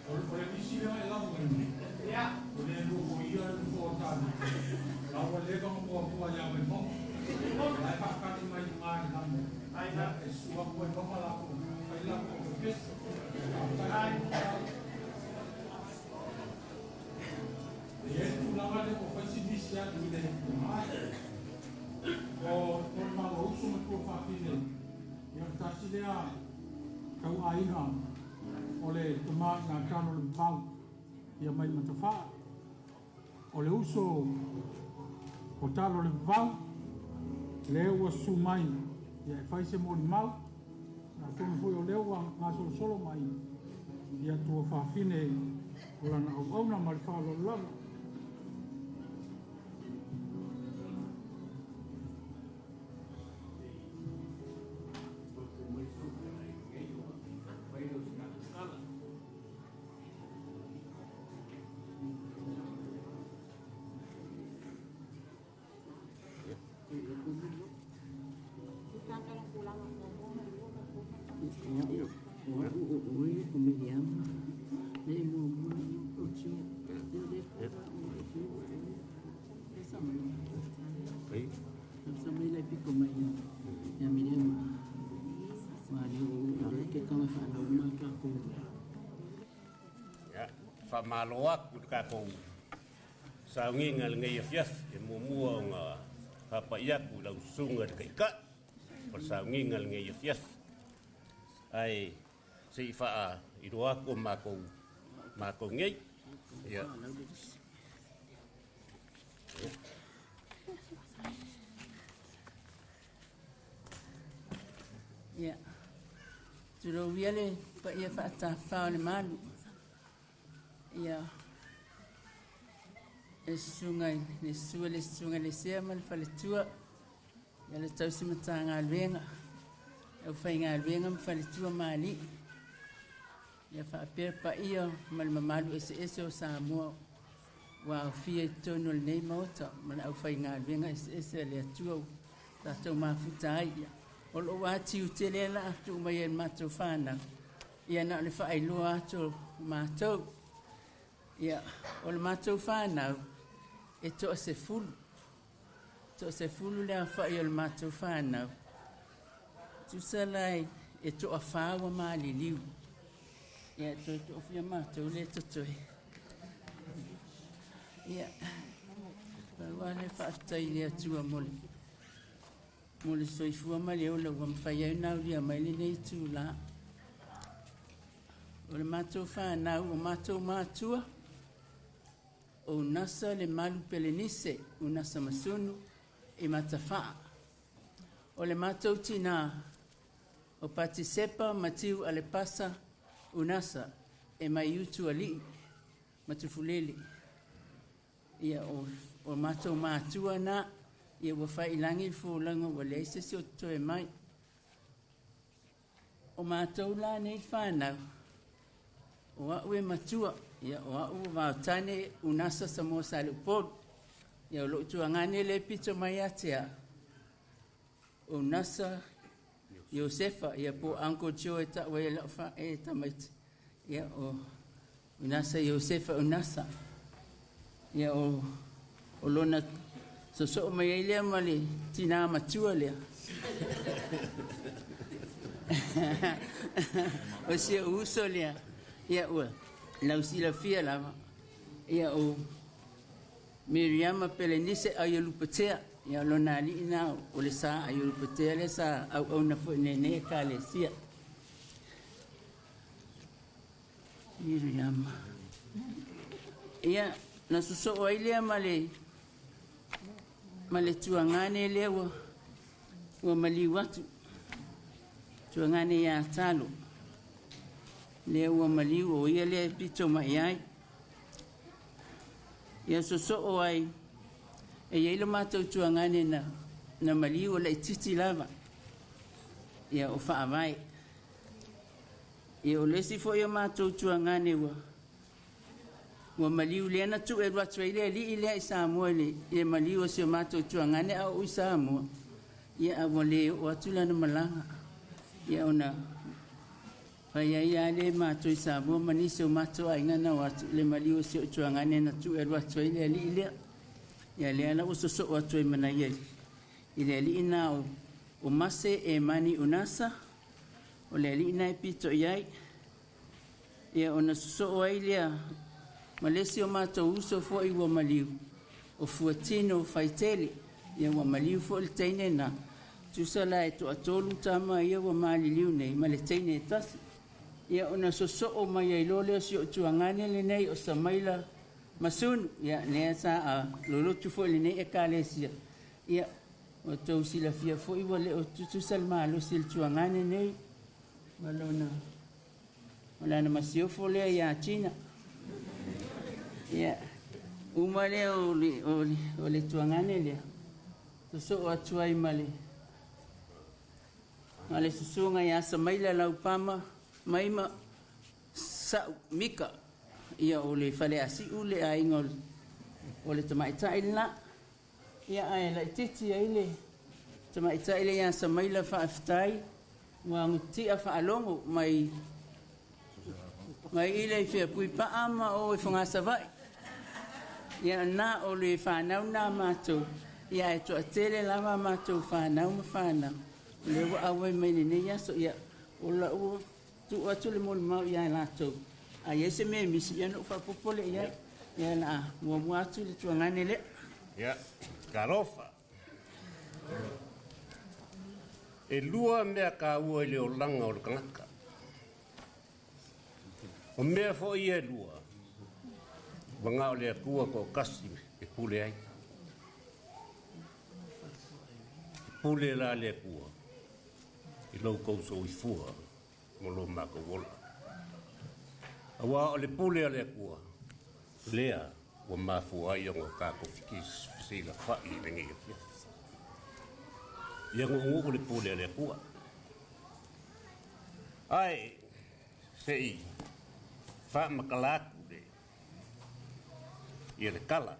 O le nisi lea e lau mai nei. O le nofo ia le nofo o tane. La ua leva ona muamua ia Vaimauga. La e faakali mai i luga i lamo. Ia, e susu atu Vaimauga latou fai latou pepesi. Faafetai. E i ai le tulaga lea ua fai si nisi atu i le luga. O le maua uso ma tua faafine. Ia o le tasi lea tauaiga o le tama i ngā talo le mavau ia mai Matafaa. O le uso o talo le mavau, lea ua susu mai ia e fai se molimau. Atonu foi o lea ua gasolosolo mai ia tua faafine o lana auauna ma le faaaloalo lava. Ia, faamalo atu i le tatou saugiga i lenei afiafi e muamua ona faapa'i atu i lau susuga i le Taitai o le saugiga i lenei afiafi. Ae se'i faailoa atu o matou nei. Ia. Ia. Tulou ia le paia faatafafao o le malu. Ia. E susuga i le sua le susuga le sea ma le faletua. Ia le tausi matagaluega. Le aufaigaluega ma faletua ma alii. Ia faapea paia ma le mamalu eseese o Samoa ua aofia i totonu o lenei maota ma le aufaigaluega eseese a le Atua ua tatou mafuta ai. Ia, o lou atiu tele la tuu mai e le matou fanau, ia na o le faailoa atu o matou. Ia, o le matou fanau e 10. 10 le aofai o le matou fanau. Tusa la e 4 ua maliliu. Ia, toe toafia matou le totoe. Ia, pau lava le faafetai i le Atua mo le soifua ma le ola ua mafai ai ona aulia mai lenei itulā. O le matou fanau, o matou matua, o Nasa le Malu Pelenise, o Nasa Masunu i Matafaa. O le matou tinā, o Patisepa Matiu Alepasa Unasa e mai utu alii Matufulele. Ia o matou matua na, ia ua failangi le fulaga ua leai se isi o totoe mai. O matou la nei fanau, o au e matua, ia o au o vaotane Unasa Samoa Saleupolu. Ia o lou tuagane le pito mai atea, o Nasa Iosefa, ia po Uncle Joe e ta'u ai e lau e tamaiti. Ia o Unasa Iosefa Unasa. Ia o lona sosoo mai ai lea ma le tinā matua lea. O si ou uso lea, ia ua lausilafia lava. Ia o Miriama Pelenise Aiolupatea, ia lona alii na o le sa Aiolupatea lea sa auauna foi nei ekalesia. Miriama. Ia, Na sosoo ai lea ma le ma le tuagane lea ua ua maliu atu. Tuagane ia talo. Lea ua maliu o ia lea e pito mai ai. Ia sosoo ai e iai lo matou tuagane na na maliu o laitiiti lava. Ia o faavae. Ia o le isi foi o matou tuagane ua ua maliu lea na tuu e alu atu ai le alii lea i Samoa i le, i le maliu o si o matou tuagane a o i Samoa. Ia a ua le oo atu lana malaga. Ia ona fai ai lava le matou i Samoa ma nisi o matou aiga na o atu i le maliu o si ou tuagane na tuu e alu atu ai le alii lea. Ia lea la ua sosoo atu ai ma nai i le alii na o Mase e Mani Unasa, o le alii na e pito i ai. Ia ona sosoo ai lea ma le isi o matou uso foi ua maliu, o Fuatino Faitele. Ia ua maliu foi le teine na. Tusa la e toatolu tama ia ua maliliu nei ma le teine e tasi. Ia ona sosoo mai ai loa lea o si ou tuagane lenei o Samaila Masunu. Ia lea sa a lolotu foi lenei ekalesia. Ia ua tou silafia foi ua le o tutusa le malosi i le tuagane nei ma lona o lana masiofo lea ia Tina. Ia uma lea o le, o le, o le tuagane lea sosoo atu ai ma le ma le susuga ia Samaila Laupama Maima Sa'u Mika. Ia o le Faleasiu le aiga o le tamaitai lena. Ia ae laitiiti ai le tamaitai lea ia Samaila faafetai ua agutia faalogo mai mai ile i Feapuipaa ma o i Fogasavaii. Ia na o le fanau na matou, ia e toatele lava matou fanau ma fanau. O lea ua auai mai lenei aso, ia o lau tuu atu le molimau ia latou. A i ai se mea e misi, ia na ou faaopoopo lea i ai. Ia la muamua atu le tuagane lea. Ia, talofa. E lua mea taua i le olaga o le tagata. O mea foi ia e lua, ua na o le Atua toatasi e pule ai. E pule la le Atua i lo outou soifua ma lo matou ola. Auā o le pule a le Atua lea ua mafua ai ona tatou fesilafai i lenei afiafi. Ia nuunuu le pule a le Atua. Ae se i faamatala atu le ia le tala.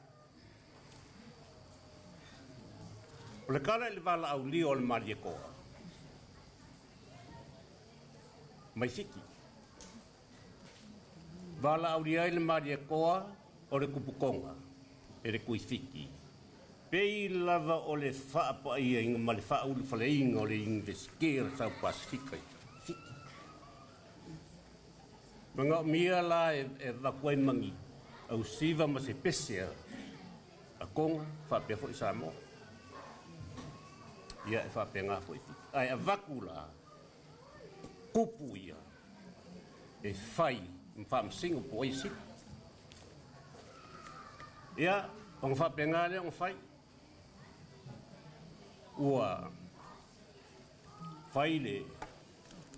O le tala i le valaaulia o le Malietoa mai Fiti. Valaaulia ai le Malietoa o le Tuputoga e le Tuifiti. Pei lava o le faapaiaina ma le faaulufaleina o le Iunivesite o le Sau Pasefika i Fiti. Manaomia la e avatu ai mani ausiva ma se pese a Toga faapea foi Samoa. Ia e faapena foi Fiti. Ae avatu la kupu ia e fai ma faamasino po o ai e sili. Ia, ona faapena lea ona fai. Ua fai le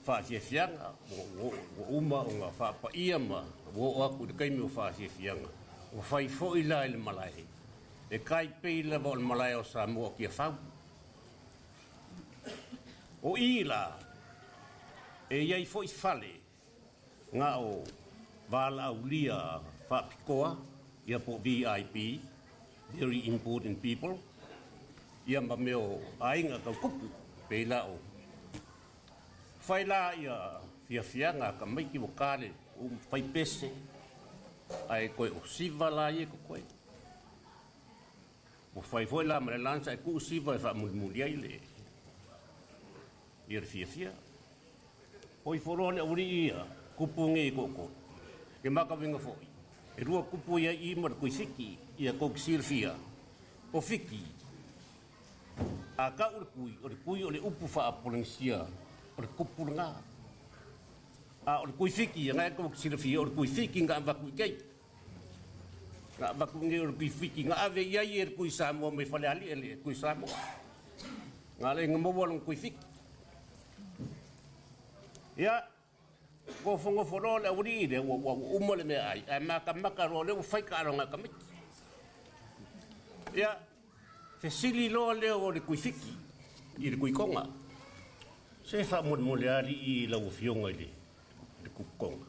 faafiafiaga, ua uma ona faapaia ma ua oo atu i le taimi o faafiafiaga. Ua fai foi la i le malae, e tai pei lava o le malae o Samoa o Tiafau. O i la, e i ai foi fale na o valaaulia faapitoa, ia po o VIP, Very Important People, ia ma mea o aiga tau tupu, pei la o fai la ia fiafiaga a tamaiti ua ta le fai pese, ae toe o siva la ia e totoe. Ua fai foi la ma le lansa e tuu siva e faamulimuli ai le ia le fiafia. O ifo loa le aualii ia, kupu nei e toatolu. Ke matauina foi, e lua kupu ia i ma le Tuifiti, ia tou te silafia, o Fiti, a tau le tui, o le tui o le upu faapolenisia, o le kupu lena. A o le Tuifiti, ia na e tou te silafia, o le Tuifiti na avatu i kei. Na avatu nei o le kuifiki na ave i ai e le Kui Samoa mai Falealii e le Kui Samoa. Na le nga maua lona kuifiki. Ia, gofogofo loa le aualii lea ua uma le meaai, ae makamaka loa lea ua fai taaloga a tamaiti. Ia, fesili loa lea o le Kuifiki i le Kuikoga. Se faamolemole alii i lau Afioga i le Kukoga.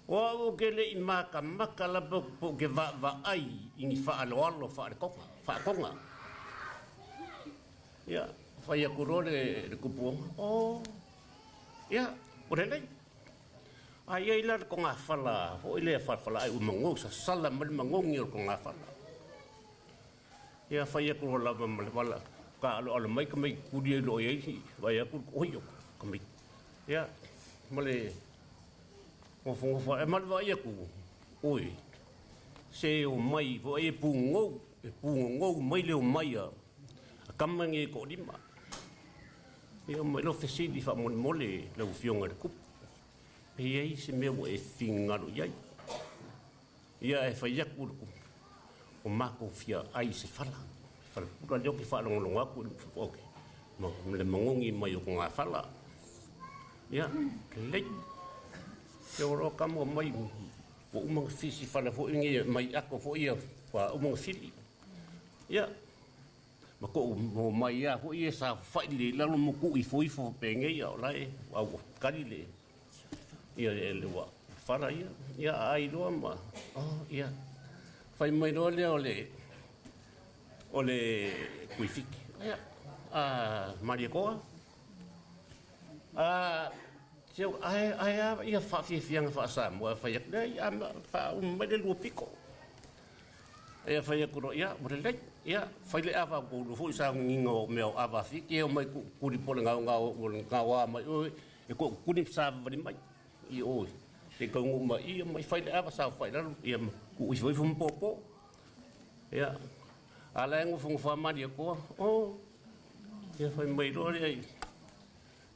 O au ou te le i makamaka lava po ou te vaavaai i ni faaaloalo faalekoga, faakoga. Ia, fai atu loa le tupuoga, o, ia, ua lelei. A i ai la le togafala foi lea falafalaai ua magou, sasala mai le magogi o le togafala. Ia, fai atu loa lava ma le vala, taaloalo mai tamaiti tuli ai loa i ai, vaai atu le oi o tamaiti. Ia, ma le nofonofo ae ma le vaai atu, oi, se o mai foi e pugogou, e pugogou mai le omai a tama nei e toalima. Ia, mai loa fesili faamolemole lau Afioga i le Tupu, pe i ai se mea ua e finagalo i ai. Ia, e fai atu le Tupu, o matou fia ai i se fala, fala pula lea ou te faalogologo atu i le magogi mai o togafala. Ia, lelei. Ia o loa kama mai ua uma ona fisi fala foi nei mai ako foi ia ua uma ona fili. Ia, ma koʻu mo mai a foi e sa fai le lalo mo ku ifo ifo penei ia o lae ua kali le ia le ua fala ia ia ai loa ma oh ia fai mai loa lea o le kuifiki. Ia, a Maria Koa. A se ai ai a ia faafiafiaga faa-Samoa fai atu lea ia faauma mai le lua piko. Ia fai atu loa, ia ua lelei. Ia fai le ava ua ulu foi saugiga o mea o ava fiki e o mai ku kuli po le gaogao o le gaoa mai oe e ko kuli savavali mai i oe. Te kaungu mai ia mai fai le ava sa fai lalo ia ku ifo ifo mpopo. Ia ala e ngofongofa Maria Koa. Oh ia fai mai loa lea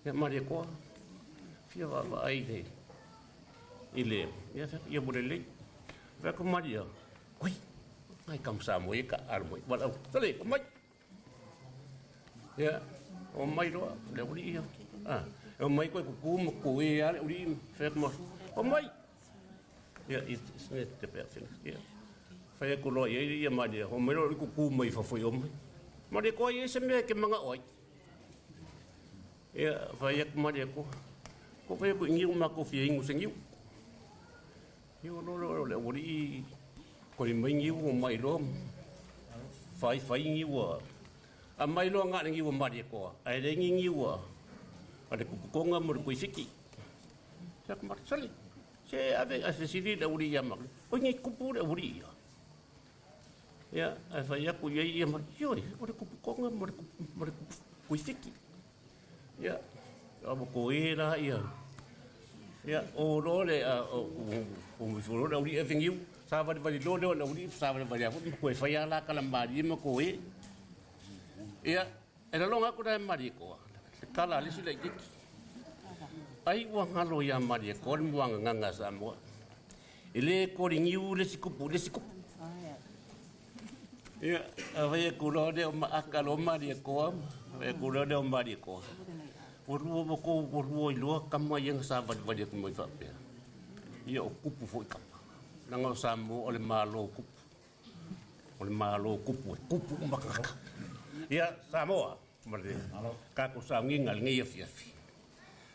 ia Maria Koa. Fia vaavaai le i le ia ia ua lelei. Fai atu Maria, oi, ngai kama Samoa ia ka alo mai. Wala, tale, o mai. Ia, o mai loa, le uli ia. Ah, o mai koe kuku ma koe a le uli, fai atu ma, o mai. Ia, i se te pea whina. Ia. Fai atu loa ia ia Maria, o mai loa le kuku mai fafoi o mai. Maria koa ia se mea ke manga oi. Ia, fai atu Maria koa. Ko fai atu ngiu ma ko fia ingu se ngiu. Ia lo lo le uli i kori mai ngiu o mai loa. Fai fai ngiu a. A mai loa ngā ngiu o Maria koa. Ai le ngi ngiu a. A le kukukonga mo le kuifiki. Ia ku mara sali. Se ave a se siri le uli ia makle. O ngi kupu le uli ia. Ia, ai fai aku ia ia ma ioi, o le kupukonga mo le kuifiki. Ia, a mo ko e la ia. Ia, o lo le o o o le uli e vingiu. Sa vali vali lo le uli sa vali vali aku ko e fai ala kala mari ma ko e. Ia, e la longa ku da mari ko. Kala le sile kiki. Ai ua ngalo ia Maria ko le muanga nganga Samoa. E le kori ngiu le sikupu le sikupu. Ia, a vai ku lo le o maaka lo Maria ko. Vai ku lo le o Maria ko. O rua mo ko o rua i loa kama ia sa vali vali ku mai faapea. Ia o kupu foi kama. Nanga o Samoa o le malo kupu. O le malo kupu e kupu umakaka. Ia Samoa ma le kako saunginga le ngai afiafi.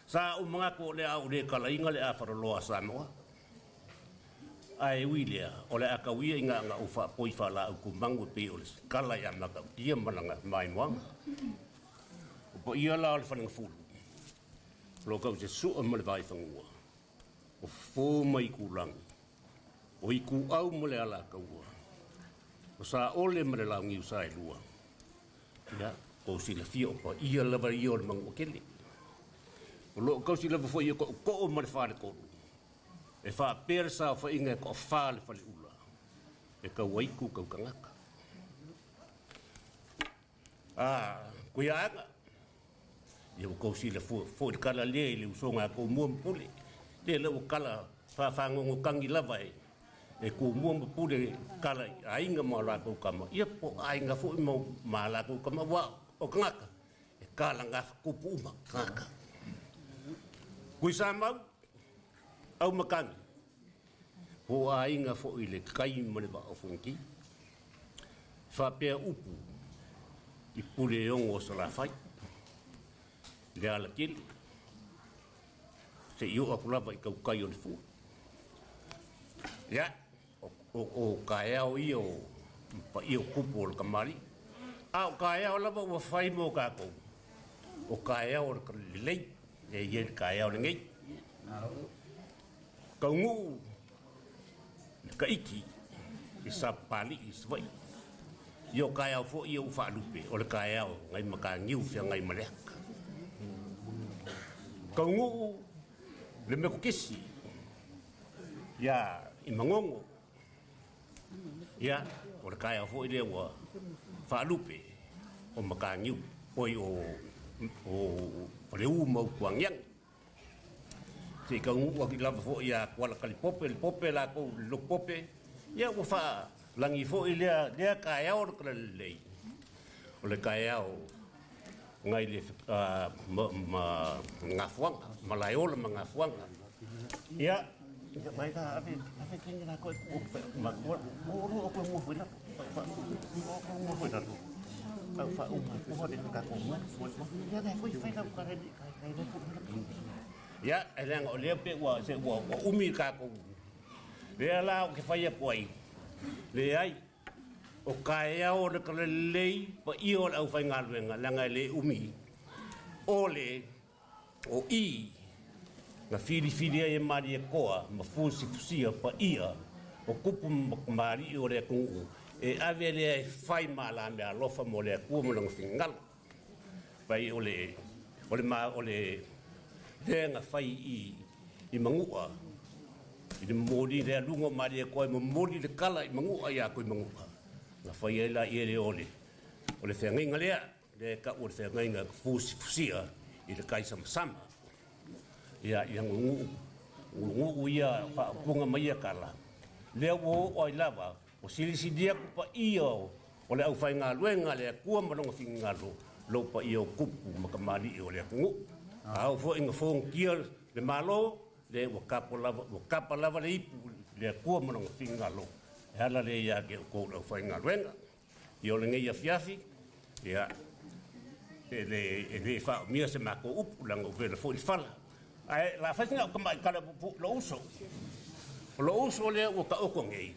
Sa umanga ko le au le kalainga le afaroloa Samoa. Ai ui lea, o le akawia i ngā ngā uwha poi whala au kumangu pe o le kala ia maka ia malanga mai moanga. O po ia la o le whananga fulu. Lo kau se sua ma le vai whangua. O fō mai kulangi. O i ku au mo le ala kaua. O sa ole ma le laungi o sa e lua. Ia, ko sila fia o pa ia lava ia o le mangu o kele. O lo kau sila fo ia ko ko ma le whare kolu. E wha pere sa o whainga e ko wha le whale ula. E kau aiku kau kangaka. Ah, kuia anga. Ia o kau sila fo fo le kala le i le usonga ko mua mpule. Le le o kala wha whangongo kangi lava e. E kumua ma pule kala i aiga ma o lakou kama, ia po o aiga foi ma a lakou kama, uā o tagata e kalagafakupu uma tagata. Tuisamau, Aumakagi, po o aiga foi i le kai ma le vaa o Fonoti. Faapea upu i Puleogo o Salafai, le alatele, se'i oo atu lava i tautai o le fua. Ia, o taeao ia o paia o tupu o le kamali'i, a o taeao lava ua fai mo tatou, o taeao o le lelei, lea e i ai le taeao lenei. Taunuu le Taiti i Sapapalii i Savaii. Ia o taeao foi ia ua faalupe, o le taeao nai Mataniu Feagai ma le Ata. Taunuu le Metotisi ia i Manono. Ia, o le taeao foi lea ua faalupe o Mataniu, oi o Faleu ma Utuagiagi. Se i taunuu atu lava foi ia Kuala Kalipope, le Pope latou i le Lotu Pope, ia ua faalagi foi lea taeao o le Talalelei, o le taeao nai le ma Gafuaga, Malaeola ma Gafuaga. Ia, mai la ave ave tenge la koe ku ma ku o ro o ko mo foi la fa o ko mo foi la fa fa o ma ku ho de ka ko mo mo ia ka foi foi la ka re ka ka re ku ia e leaga o lea pe ua se ua ua umi kākou lea la o ke fai aku ai leai o kaeao o le talalelei paia o le aufaigaluega leaga e lē umi o le o i na filifili ai e Malietoa ma fusifusia paia o tupu ma kamali'i o le atunuu e ave lea e fai ma la meaalofa mo le Atua ma lona finagalo. Pai o le o le ma o le lea na fai i i Manu'a i le momoli le aluga o Malietoa e momoli le kala i Manu'a iā Tuimanu'a na fai ai laia lea o le o le feagaiga lea lea e ta'u o le feagaiga fusifusia i le tai samasama. Ia ia gugu'u gugu'u ia faaupuga ma ia tala lea ua oo ai lava ua silisili atu paia o le aufaigaluega a le Atua ma lona finagalo lou paia o tupu ma kamali'i o le atunuu. A oo foi ina fogatia le Malo, lea ua tapo lava ua tapa lava le ipu i le Atua ma lona finagalo e ala lea ia te outou le aufaigaluega. Ia o lenei afiafi, ia, e le e le faaumia se matou upu leaga ua vela foi le fala. Ae o le a fai sina au tamai tala puupuu i lou uso. O lou uso lea ua taoto nei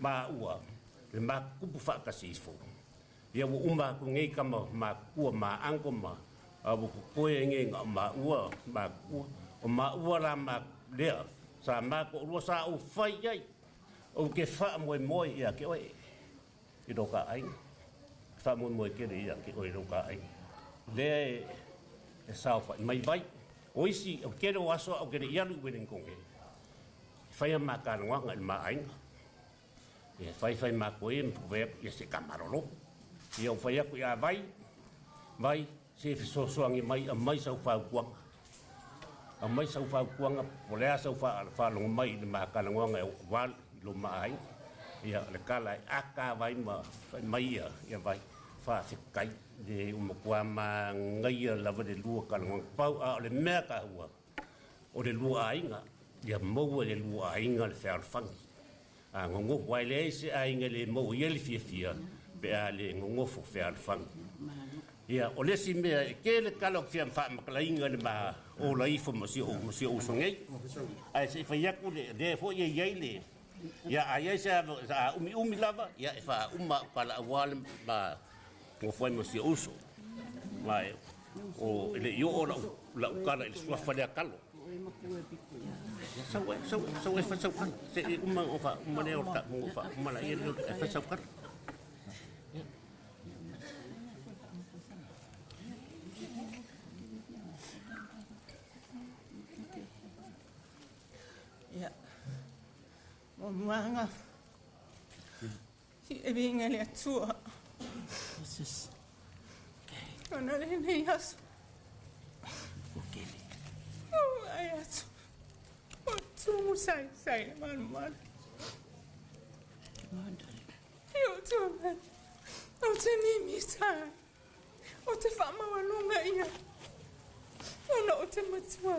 ma ua le matutupu faatasi ifo. Ia ua uma atu nei tama matutua ma uncle ma a ua totoe ai nei na o maua matutua. O maua la ma lea sa ma toalua sa ou fai ai ou te faamoemoe ia te oe i lo ka aiga. Faamoemoe tele ia te oe i lo ka aiga. Lea e saofai mai vai. O isi, o le tele o aso au ke le i alu i Wellington e fai a ma talanoaga i le ma aiga. E fai fai matou e ma fai atu, ia se ka malolo. Ia ou fai atu ia Vai, Vai, se fesoasoani mai, aumai sau fautuaga. Aumai sau fautuaga, po o le a sau faalogo mai i le ma talanoaga aua lo ma aiga. Ia, o le tala e ata Vai ma fai mai ia, ia Vai, faafetai, le ua matua manaia lava le lua talanoaga. Pau a o le mea taua, o le lua aiga, ia maua e le lua aiga le fealofani. A nonofo ai leai se aiga e le maua i ai le fiafia pe a le nonofo fealofani. Ia, o le isi mea e tele tala ou te fia faamatalaina i le ma ola ifo ma si ou ma si ou uso nei. Ae se i fai atu le lea foi e i ai le ia a i ai se a umiumi lava, ia e faauma au tala aua le ma nofo ai ma si ou uso. Ma e o e le i oo lau lau tala i le suafa lea talo. Sau e, sau, sau e fai sau kala. Se i uma o fa uma lea o ta mo fa uma la ia e fai sau kala. Ia. Muamuaga. I viiga i le Atua. Jesus. Ona o lenei aso. Ua ai atu. Ua tumu saisai le malumalu. E o te mai, o te mimita, o te whaamawalunga ia, ona o te matua.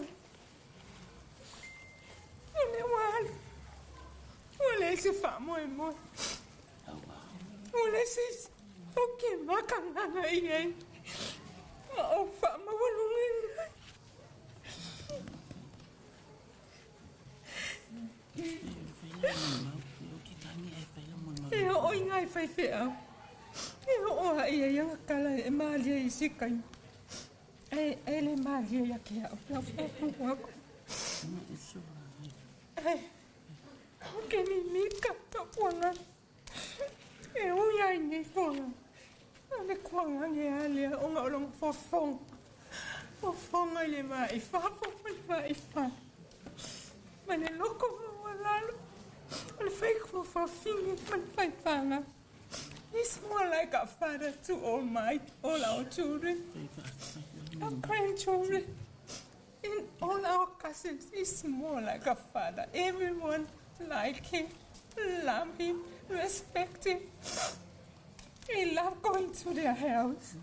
O le wale, o le se whaamoe moe. O le se, o ke makanganga ia e, ma o whaamawalunga ia. E o i ngai whai wheau. E o a ia ia kala e malia i se kai. E, e le malia ia ki au. Lau whāpu aku. E, o ke mi mika ta puanga. E o ia i nei whanga. A le kuanga nge alia o ngā olonga fōfonga. Fōfonga i le mai whāfo i le mai whā. Ma le loko maualalo. O le whai fōfōfingi ma le whai whanga. He's more like a father to all my, all our children, our grandchildren, and all our cousins. He's more like a father. Everyone like him, love him, respect him. He love going to their house.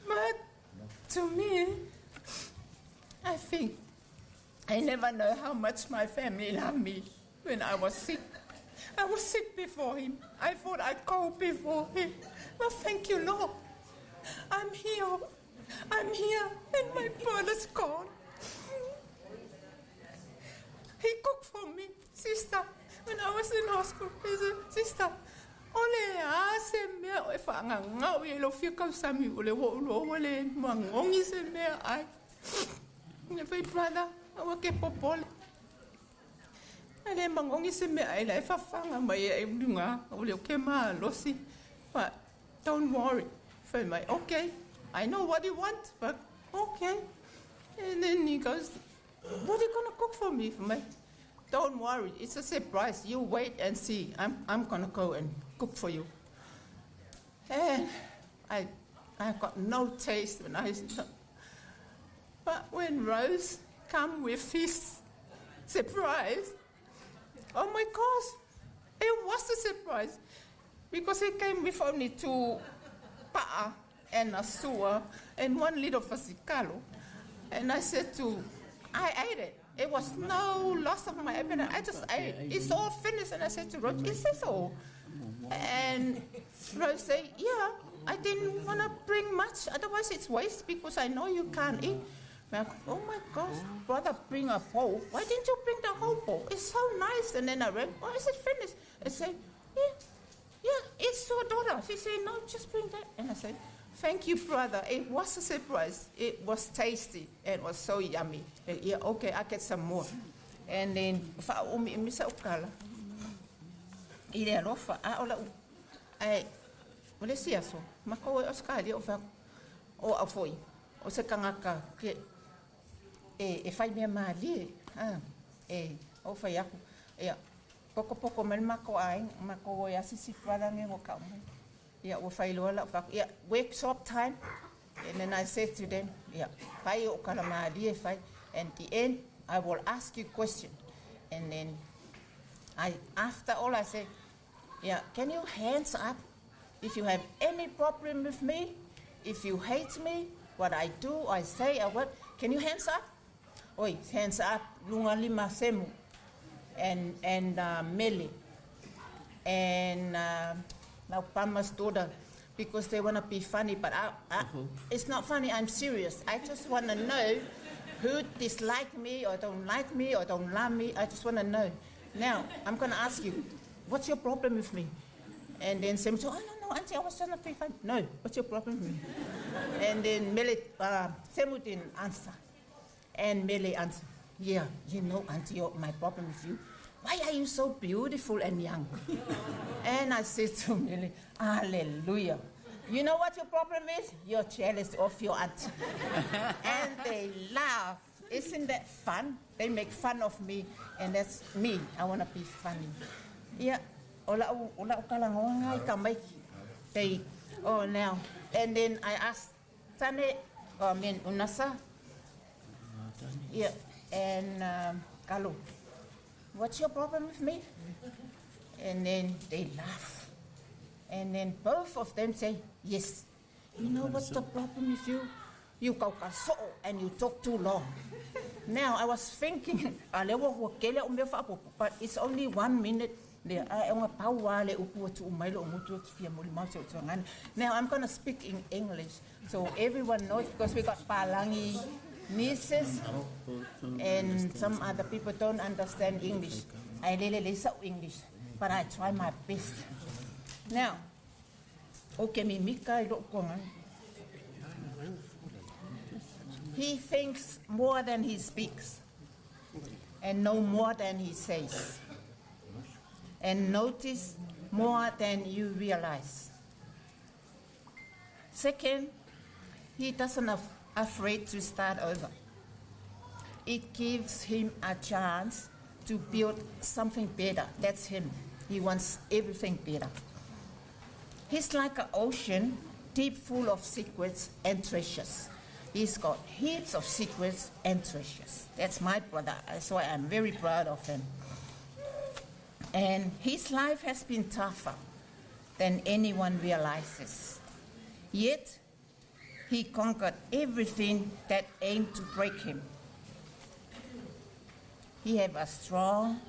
But to me, I think I never know how much my family loved me when I was sick. I was sick before him. I thought I'd go before him. Well, thank you, Lord. I'm here. I'm here, and my brother's gone. He cooked for me, sister, when I was in hospital. He said, sister, ole a se mea o e whaangangau i lo fia kausami o le wo ulo o le mangongi se mea ai. Ne fai brother, aua ke popole. Ai le mangongi se mea ai la e whawhanga mai e lunga o le o ke malosi. But don't worry. Fai mai, okay, I know what you want, but okay. And then he goes, what are you going to cook for me? For me? Don't worry, it's a surprise. You wait and see. I'm, I'm going to go and cook for you. And I, I got no taste when I... But when Rose come with his surprise, oh my gosh, it was a surprise. Because he came with only two pa'a and a sua and one little fasikalo. And I said to, I ate it. It was no loss of my appetite. I just ate. It's all finished. And I said to Rose, is this all? And Rose said, yeah, I didn't want to bring much. Otherwise it's waste because I know you can't eat. Like, oh my gosh, brother, bring a bowl. Why didn't you bring the whole bowl? It's so nice. And then I read, oh, is it finished? I said, yeah, yeah, it's your daughter. She said, no, just bring that. And I said, thank you, brother. It was a surprise. It was tasty. It was so yummy. Yeah, okay, I get some more. And then, whaomi misa ukala. I le alofa, a ola u. Ai, o le sia so, mako e Australia o wha, o au foi, o se kangaka ke, e, e whai mea mālie, ah, e, o whai aku, ia, poko poko mai mako ai, mako o asisi brother nge ngo kau mai. Ia, ua whailoa lau whaku, ia, workshop time, and then I said to them, ia, whai o kala mālie whai, and the end, I will ask you question. And then, I, after all, I said, yeah, can you hands up if you have any problem with me, if you hate me, what I do, I say, or what, can you hands up? Oi, hands up, lunga lima semu, and, and uh, mele, and uh, now Pama's daughter, because they want to be funny, but I, I, it's not funny, I'm serious. I just want to know who dislike me or don't like me or don't love me. I just want to know. Now, I'm going to ask you, what's your problem with me? And then Sam said, oh, no, no, auntie, I was trying to be funny. No, what's your problem with me? and then Mele, uh, Semu didn't answer. And Mele answered, yeah, you know, auntie, my problem with you, why are you so beautiful and young? and I said to Mele, hallelujah. You know what your problem is? You're jealous of your auntie. and they laugh. Isn't that fun? They make fun of me, and that's me. I want to be funny. Yeah. Ola ola o ka maiki. They, oh, now. And then I asked Tane, oh, I mean, Unasa. Yeah, and um, Kalu. What's your problem with me? And then they laugh. And then both of them say, Yes. You know what's the problem with you? You go and you talk too long. Now, I was thinking, but it's only 1 minute. Now, I'm going to speak in English so everyone knows because we got Palangi nieces and some other people don't understand English. I really listen English, but I try my best. Now, okay, mi mika i. He thinks more than he speaks and know more than he says and notice more than you realize. Second, he doesn't afraid to start over. It gives him a chance to build something better. That's him. He wants everything better. He's like an ocean, deep full of secrets and treasures. He's got heaps of secrets and treasures. That's my brother. That's why I'm very proud of him. And his life has been tougher than anyone realizes. Yet, he conquered everything that aimed to break him. He have a strong,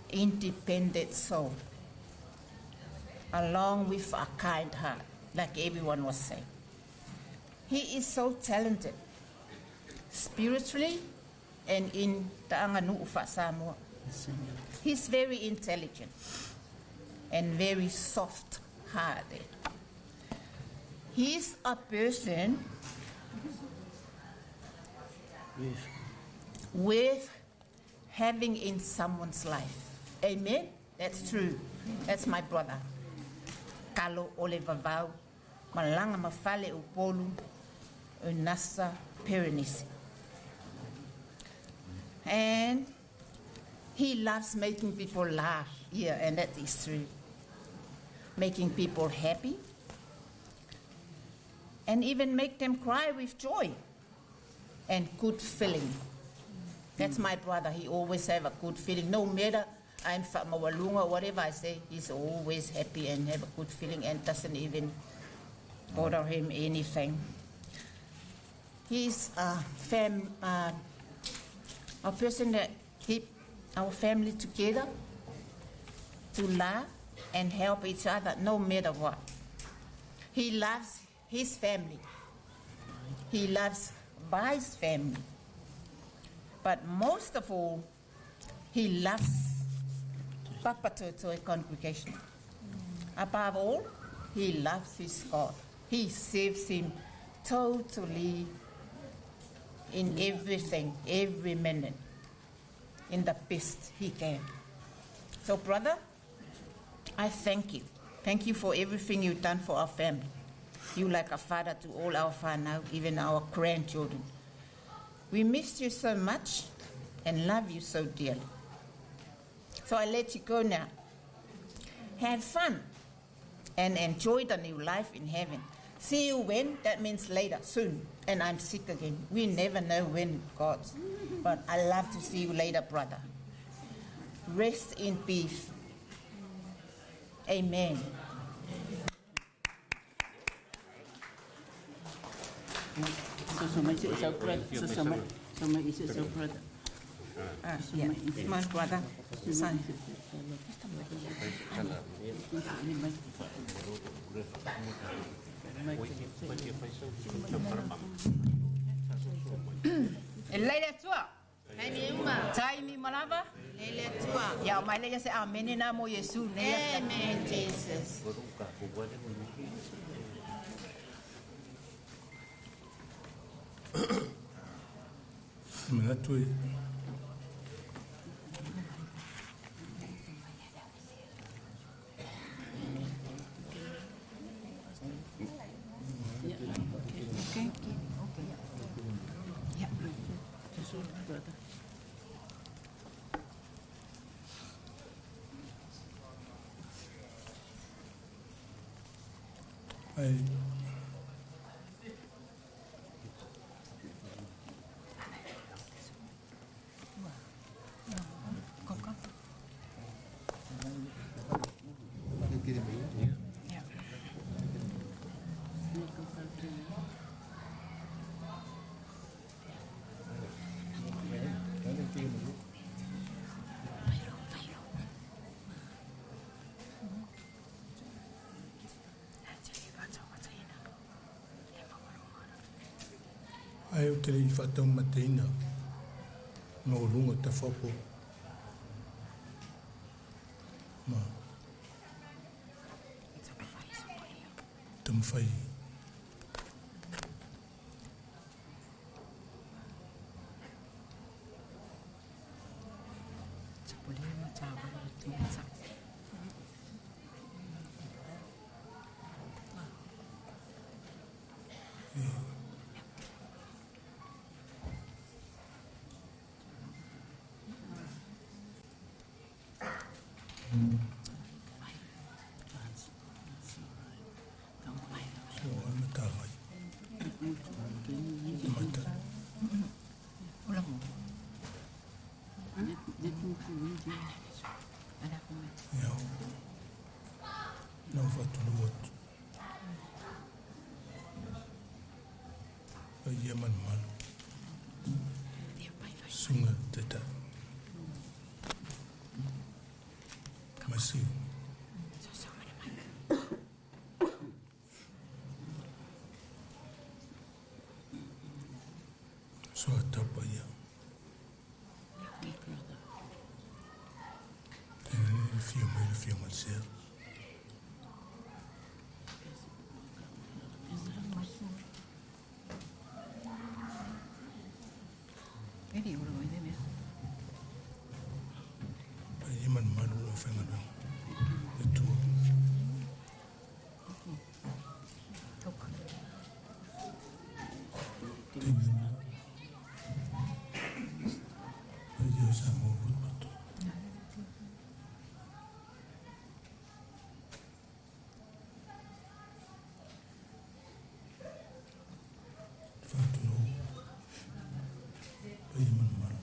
independent soul, along with a kind heart, like everyone was saying. He is so talented, spiritually and in the Anganu'u Samoa. He's very intelligent and very soft-hearted. He's a person with having in someone's life. Amen? That's true. That's my brother. Kalo Oliver Vau, Malanga Mafale Upolu, Unasa Perenisi. And he loves making people laugh. Yeah, and that is true. Making people happy. And even make them cry with joy and good feeling. That's my brother. He always have a good feeling. No matter I'm wha'amaualuga or whatever I say, he's always happy and have a good feeling and doesn't even bother him anything. He's a person that keep our family together to laugh and help each other no matter what. He loves his family. He loves Vai's family. But most of all, he loves Papatoetoe congregation. Above all, he loves his God. He serves him totally in everything, every minute, in the best he can. So, brother, I thank you. Thank you for everything you've done for our family. You like a father to all our whānau, even our grandchildren. We miss you so much and love you so dearly. So I let you go now. Have fun and enjoy the new life in heaven. See you when? That means later, soon. And I'm sick again. We never know when, God. But I love to see you later, brother. Rest in peace. Amen. So my brother. So my is so brother. Yeah, my brother. Son. E leile atua. Taimi malava. Leile atua. Ia mai le se amene na mo Yesu ne. Amen, Jesus. Manatu e Okay. Yeah. Brother. Ai o te le i faataumateina ma o luga tafapo ma taumafai na o faatulou atu paia malumalu suga taitai masi soatau paia e le fia mai le fia malesea. Paia malumalu o faigaluega le tua. Paia o Samoa potopoto. Faatulou paia malumalu.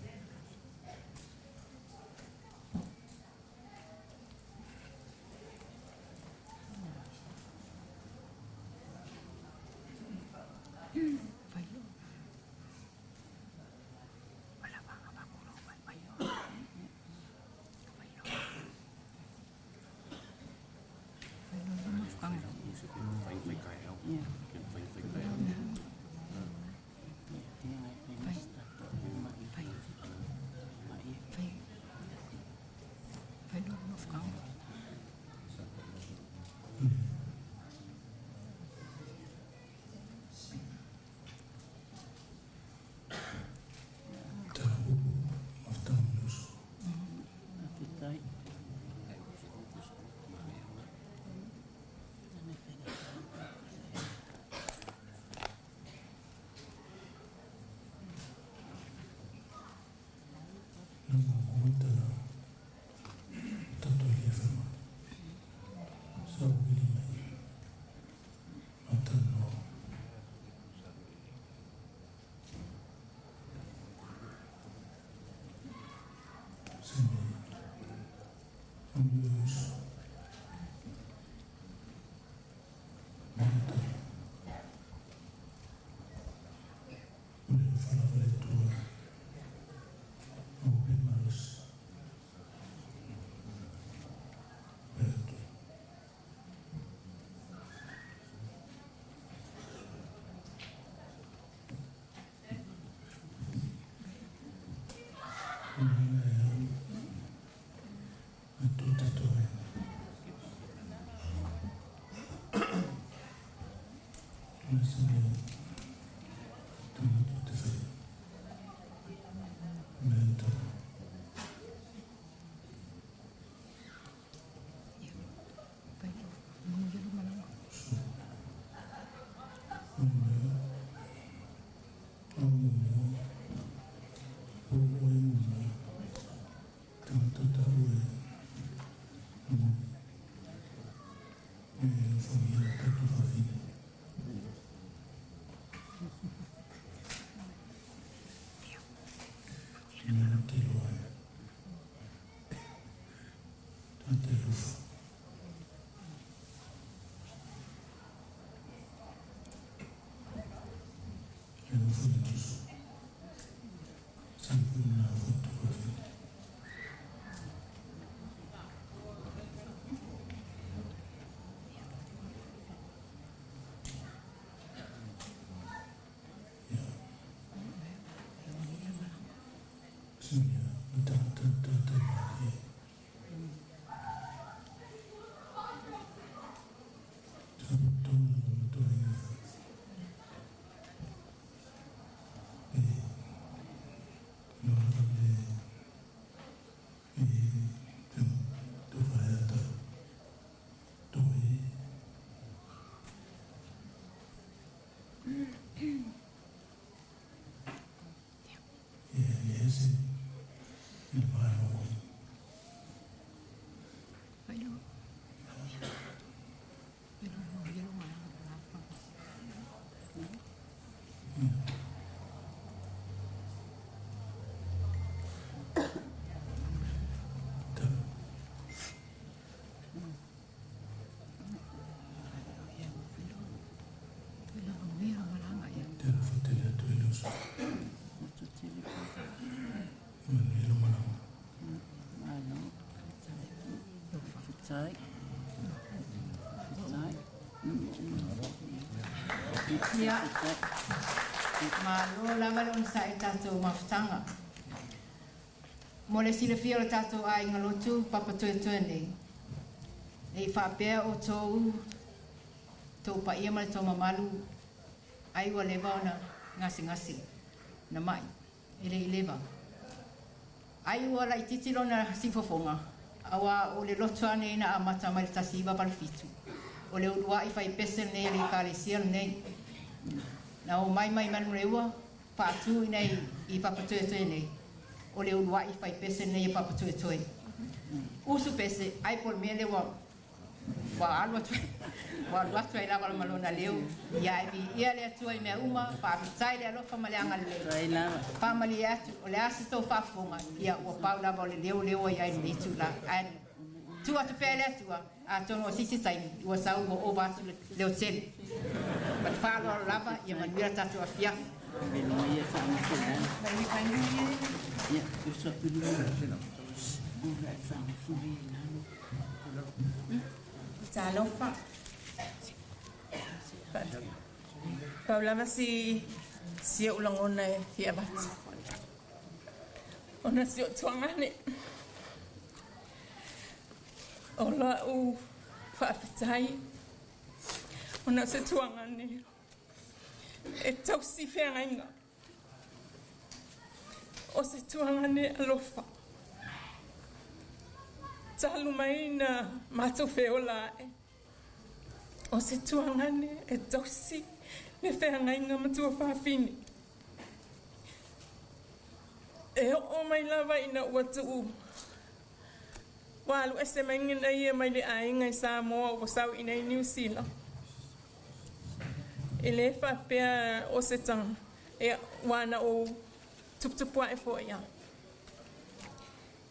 Ia, malo lava le onosai i le tatou mafutaga. Mo le silafia o le tatou aiga lotu papatoetoe nei, ne i faapea outou, tou paia ma le tou mamalu ai ua leva ona gasegase na mai, e le i leva. Ai ua laitiiti lona siufofoga, auā o le lotu lava lenei na amata mai le 1987, o le uluai faipese lenei a le Ekalesia lenei. Na omai mai Manureua, faatu i inei i Papatoetoe nei, o le uluai faipese lenei a Papatoetoe. Usu pese, ai po o le mea lea ua ua alu atu ua alu atu ai lava ma lona leo. Ia e viia le Atua i mea uma, faafetai le alofa ma le agalelei. Faamalie atu, o le a se tou faafofoga, ia ua pau lava o le leo lea ua i ai i lenei itula. Ae tuu atu pea i le Atua, atonu o se isi taimi ua sau ua ova atu le leo tele. Ma le faaaloalo lava, ia manuia le tatou afiafi. Talofa. Pau lava si si ou lagona e fia avatu. Ona si ou tuagane. O lau faafetai ona o se tuagane e tausi feagaiga. O se tuagane alofa. Talu mai na matou feola ae. O se tuagane e tausi le feagaiga ma tuafafine. E oo mai lava ina ua tuu ua alu ese mai ia mai le aiga i Samoa ua sau i inei i Niu Sila. E le faapea o se taga, ia, ua na ou tuputupu ae foi lava.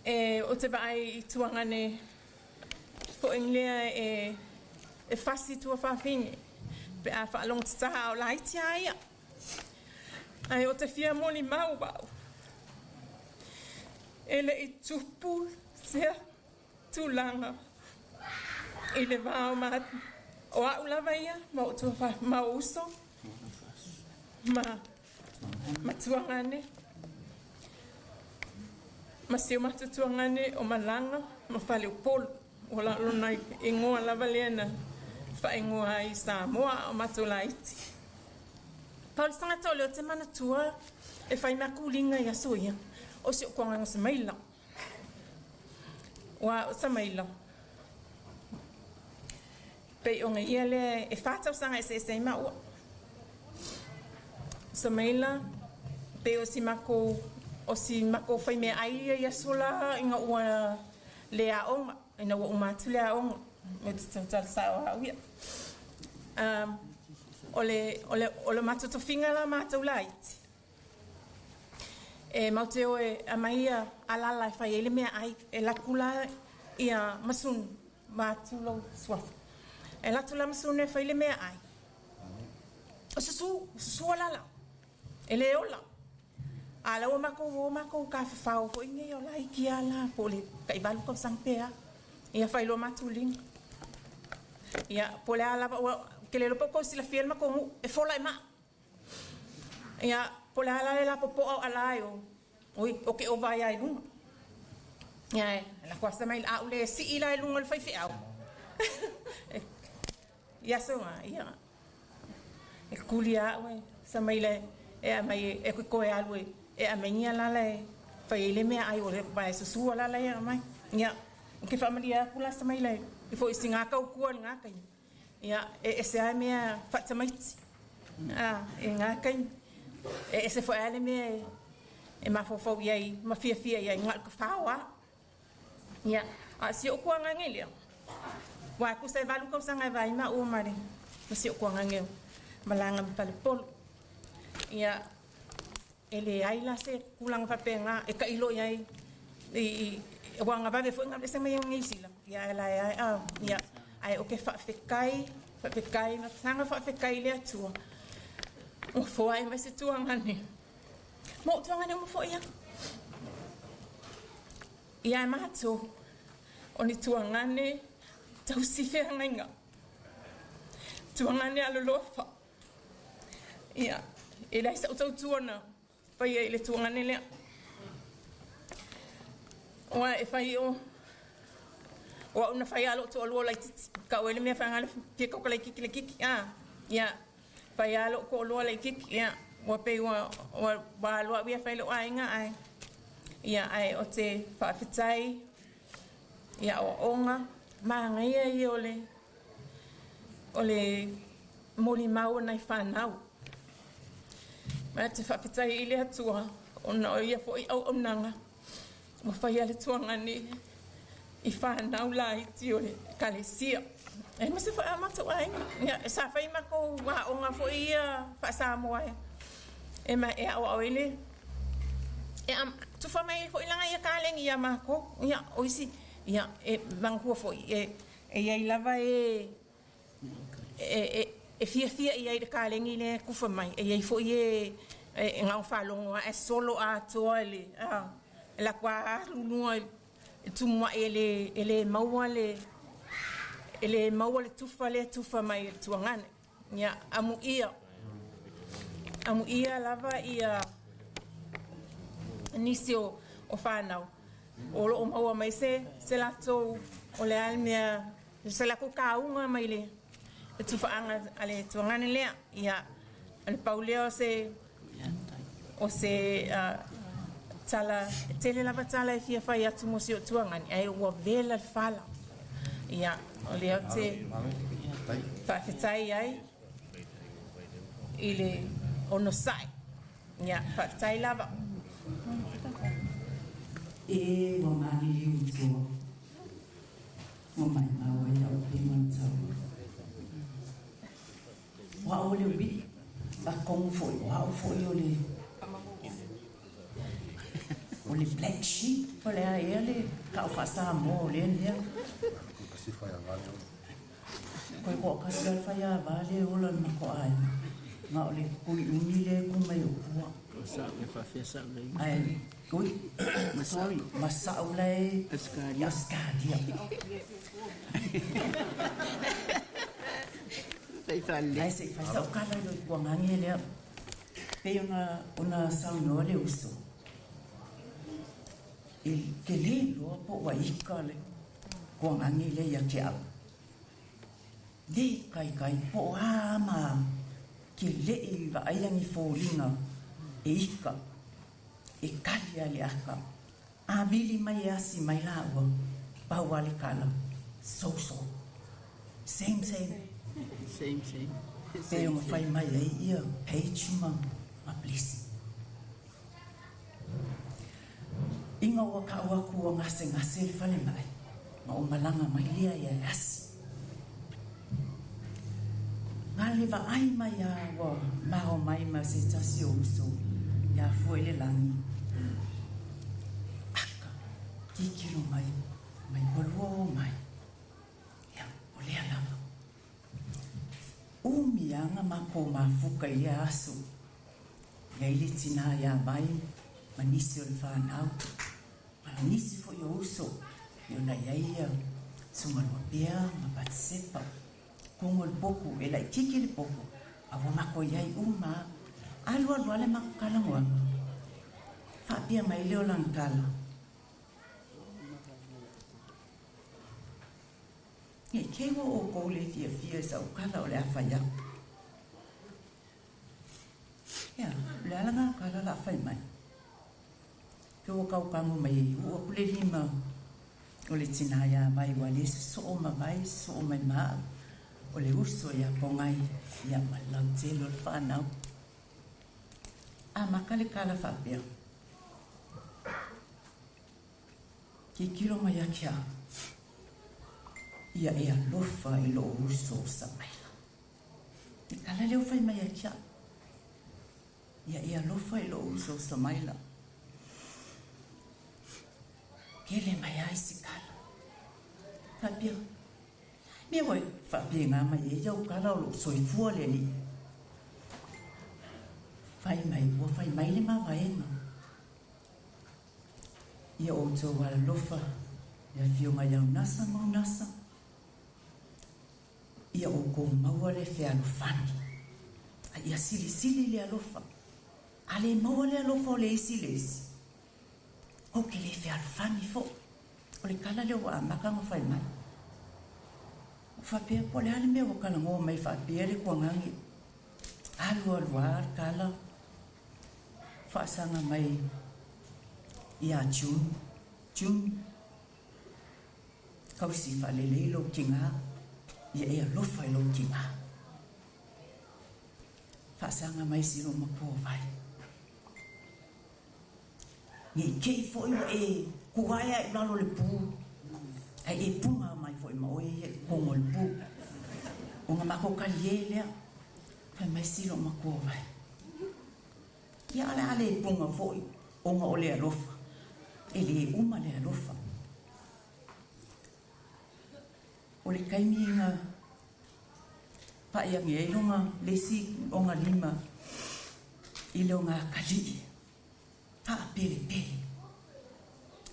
E, ou te vaai i tuagane foi lea e, e fasi tuafafine pe a faalogo a o laiti lava ia. Ae ou te fia molimau au, e le i tupu sea tulaga i le va o ma o au lava ia ma ou tuafa ma ou uso ma ma tuagane ma si o matou tuagane o Malaga ma Faleupolu. Ua lona igoa lava lea na faaigoa ai i Samoa a o matou laiti. Pau le tagata o lea ou te manatua e fai makuliga i aso ia, o si ou toagaga o Samaila. Ua o Samaila, pei ona ia lea e fa tausaga eseese ai maua. Samaila, pei o si makou, o si makou faimeaai ia i aso la ina ua le aoga, ina ua uma atu le aoga, ou te tautala sao au ia. O le, o le, o le matou tofiga la matou laiti, e matou te o e aumai ia alala e fai ai le meaai, e alu atu la ia Masunu, vaeatu lou suafa. E alu atu la Masunu e fai le meaai, o susu, susu alala, e le ola. A o la ua matou o matou tafafao foi nei o laiti lava la po o le tai 8 tausaga pe a. Ia fai loa matou liga. Ia po o le a lava, ua, ou te le iloa pe ua tou silafia le matou nuu, e fola i maa. Ia po o le a la le lapopoa o ala e o. Oi, o ke o vai ai lunga. Ia e, la kwa sa mai a ule si ila i lunga le faifeau. Ia so ia. E kuli a ue, sa mai le, e a mai e koe koe alu e, e a mai ngia la le, fai le mea ai o le vai susua la le ia mai. Ia, ke whaamalia aku la sa mai le, i fo i si ngā kau kua le ngā kai. Ia, e e se ai mea whatamaiti. Ah, e ngā kai. E e se fo ale mea e, e mafofau iai, ma fia fia iai, ngā ka whaoa. Ia, a si o kua ngange lea. Wa ku se valu kau sanga vai ma o mare. Ma si o kua ngange. Malanga ma pale polo. Ia, e le ai la se kulanga papenga, e ka ilo iai, i, i, wa nga vave fo nga se mai ngi sila. Ia e la ai a, ia, ai o ke whaafekai, whaafekai, ma sanga whaafekai le atua. O fo ai mai se tuangane. Mo tuangane o fo ia. Ia e mātou, o ni tuangane, tau si wheangainga. Tuangane alolofa. Ia, e lai sa utau tuana, whai e le tuangane lea. Oa e whai o, oa una whai alo to alua lai titi, ka oe le mea whangale, pia kauka lai kiki le kiki, ah, ia, whai alo ko alua lai kiki, ia, wa pe wa, wa, wa aloa wia whai lo ainga ai. Ia, ai o te whaafetai, ia o onga, maangaia i o le, o le moli mau nei whanau. Ma te whaafetai i le atua, ona o ia fo i au aunanga, wa whai ale tuanga ni, i whanau la i ti o le kalesia. E ma se wha amata ainga. Ia, e sa whai mako wa onga fo ia whaasamoa e. E ma e au au ele. E am, tufa mai fo ilanga ia kalengi ia mako. Ia, o isi, ia, e manghua fo e, e ia i lava e, e, e, e fia fia ia i le kalengi le kufa mai. E ia i fo i e, e ngau whalongo e solo a toa le, a, la kwa a lulua e tumua e le, e le maua le, e le maua le tufa le tufa mai le tuangane. Ia, amu ia. Amu ia lava ia nisi o, o whanau. O lo o maua mai se, se latou o le ale mea, se lako kaunga mai le, le tufaanga a le tuangane lea. Ia, le paulea o se, o se tala, tele lava tala e fia whai atu mo se o tuangane. Ai ua vela le whala. Ia, o lea o te whaafetai ai i le ono sai. Ia, whaafetai lava. E ua mani liu tua. Ua mai maua i au pe mantau. Wa o le ui, wa kongu foi, wa o foi o le o le black sheep, o le a ea le kau whaasa mō o le nea. Koe koa kasi al whai a vale o la mako ai. Ngā o le kui umi le ku mai o pua. Ai, kui, sorry, masau le Australia. Australia. Ai se whai sau kala i kua ngangi lea. Pe ona, ona saunoa le uso. E ke le loa po wa ika le kua ngangi le ia ke au. Le kai kai po a ma ke le i wa aiangi fōlinga e ika. E kali ale aka. A vili mai e asi mai la ua. Pau ale kala. So so. Same same. Same same. Pe o whai mai ai ia page ma ma blessing. Inga ua ka ua kua ngase ngase le whale mai. Ma o malanga mai lia ia e asi. Ngā lewa ai mai a ua mao mai ma se tasi o uso ia fue le langi. Aka, kikiro mai, mai palua o mai. Ia, o lea lava. Umianga mako mafuka i lea aso. Ia ile tina ia mai, ma nisi o le whanau. Ma nisi fo i o uso. I ona ia ia, sungalua pea, ma patsepa. Kongo le poku, e lai kiki le poku. A ua mako iai uma, alu alu ale mako kalangoanga. Faapea mai lea o lana tala. Ne i kei ua outou le fiafia i sau tala o le a fai aku. Ea, o le a lana tala o le a fai mai? Ke ua tau tago mai e uu aku le lima o le tinā iā Vai ua lē sosoo ma Vai, sosoo mai ma au, o le uso iā Pogai, ia ma le lautele o le fanau. Amata le tala faapea, Tilotilo mai ia te au, ia e alofa i lou uso o Samaela. Le tala lea ua fai mai ia te au, Ia e alofa i lou uso o Samaela. Kele mai ai si kala. Faapea, mea ua faapena mai ai au kala o lou soifua le alii. Fai mai, ua fai mai le mavaega. Ia outou alolofa, le afioga ia Unasa ma Unasa, ia outou maua le fealofani, a ia silisili le alofa. A le maua le alofa o le isi i le isi, ou te le fealofani foi. O le tala lea ua amata ona fai mai. Ua faapea, po o le a le mea ua talanoa mai faapea le tuanagi. Alu alu lava le tala, faasaga mai ia June, June, Tausi faalelei lou tigā, ia e alofa i lou tigā. Faasaga mai si lou matua vai. Ne i te i foi ua e kuae ae i lalo o le pu, ae e punga mai foi ma oe ia i totonu o le pu. Ona matou kaliē lea, fai mai si lou matua vai. Ia o le a le punga foi ona o le alofa. E lē uma le alofa. O le taimi na paʻi ane ai lona le isi ona lima i le ogakalii faapelepele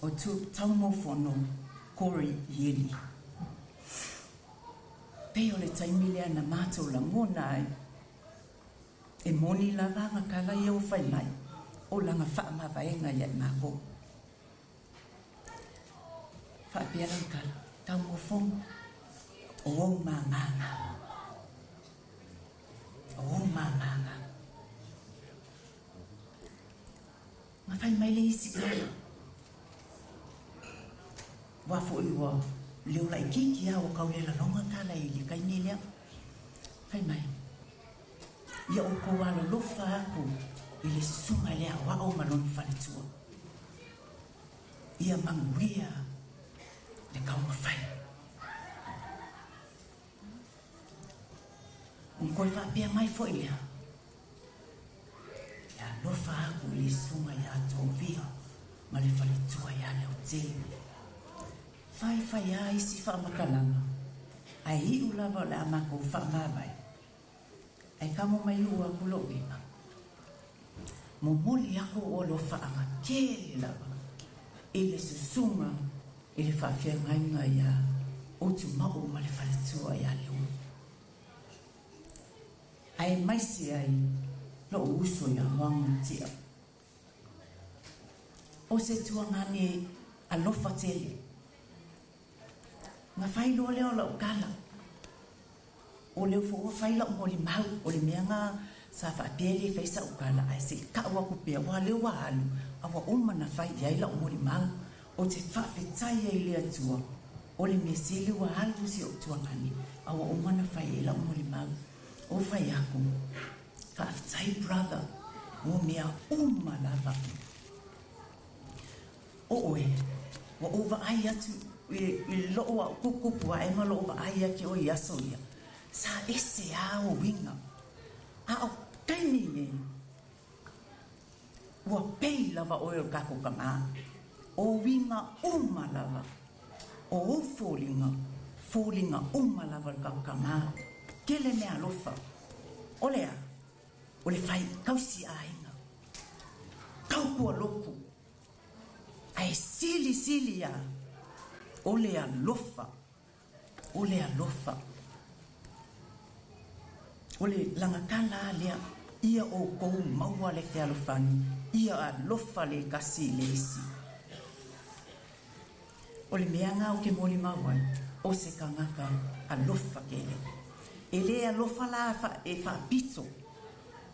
o Taumofono Corey Ieli. Pei o le taimi lea na matou lagona ai e moni lava ana tala ia ua fai mai, o lana faamavaega ia i makou. Faapea lana tala, Taumofono, o ou māmā na. O ou māmā na. Na fai mai le isi tala. Ua foi ua leo laitiiti lava ua tau le laloga tala i le taimi lea. Fai mai, Ia outou alolofa aku i le susuga i le aoao ma lona faletua. Ia manuia le taumafai. Ona toe faapea mai foi lea, E alofa aku i le susuga ia Tovia ma le faletua ia Leotele. Faifai lava isi faamatalaga, ae iu lava o le a matou faamavae. Ae kamo mai uu aku lou lima. Momoli aku o alofaaga tele lava i le susuga i le faafeagaiga ia Utumaʻu ma le faletua ia Leulu. Ae maise ai lou uso ia Moagutia. O se tuagane alofa tele. Na fai loa lea o lau tala. O lea foi ua fai lau molimau, o le mea na sa faapea e le fai sau tala ae se i tau aku pea aua lea ua alu a ua uma na fai i ai lau molimau. Ou te faafetai ai i le Atua o le mea sili ua alu si ou tuagane a ua uma na fai i ai lau molimau. Ou fai aku, faafetai brother mo mea uma lava. O ʻoe, ua ou vaai atu i loʻu aʻo tuputupu aʻe ma loʻu vaai ia te oe i aso ia, sa ese a ou uiga. A o taimi nei, ua pei lava ʻoe o le kākou kamā. O uiga uma lava, o ou foliga, foliga uma lava o le kākou kamā. Kele mea alofa. O le a? O le fai tausi aiga. Tautua lotu. Ae silisili a o le alofa, o le alofa. O le lagatala a lea, ia outou maua le fealofani. Ia alofa le kasi i le isi. O le mea ga o ke molimau ai, o se tagata alofa tele. E lē alofa la e faapito,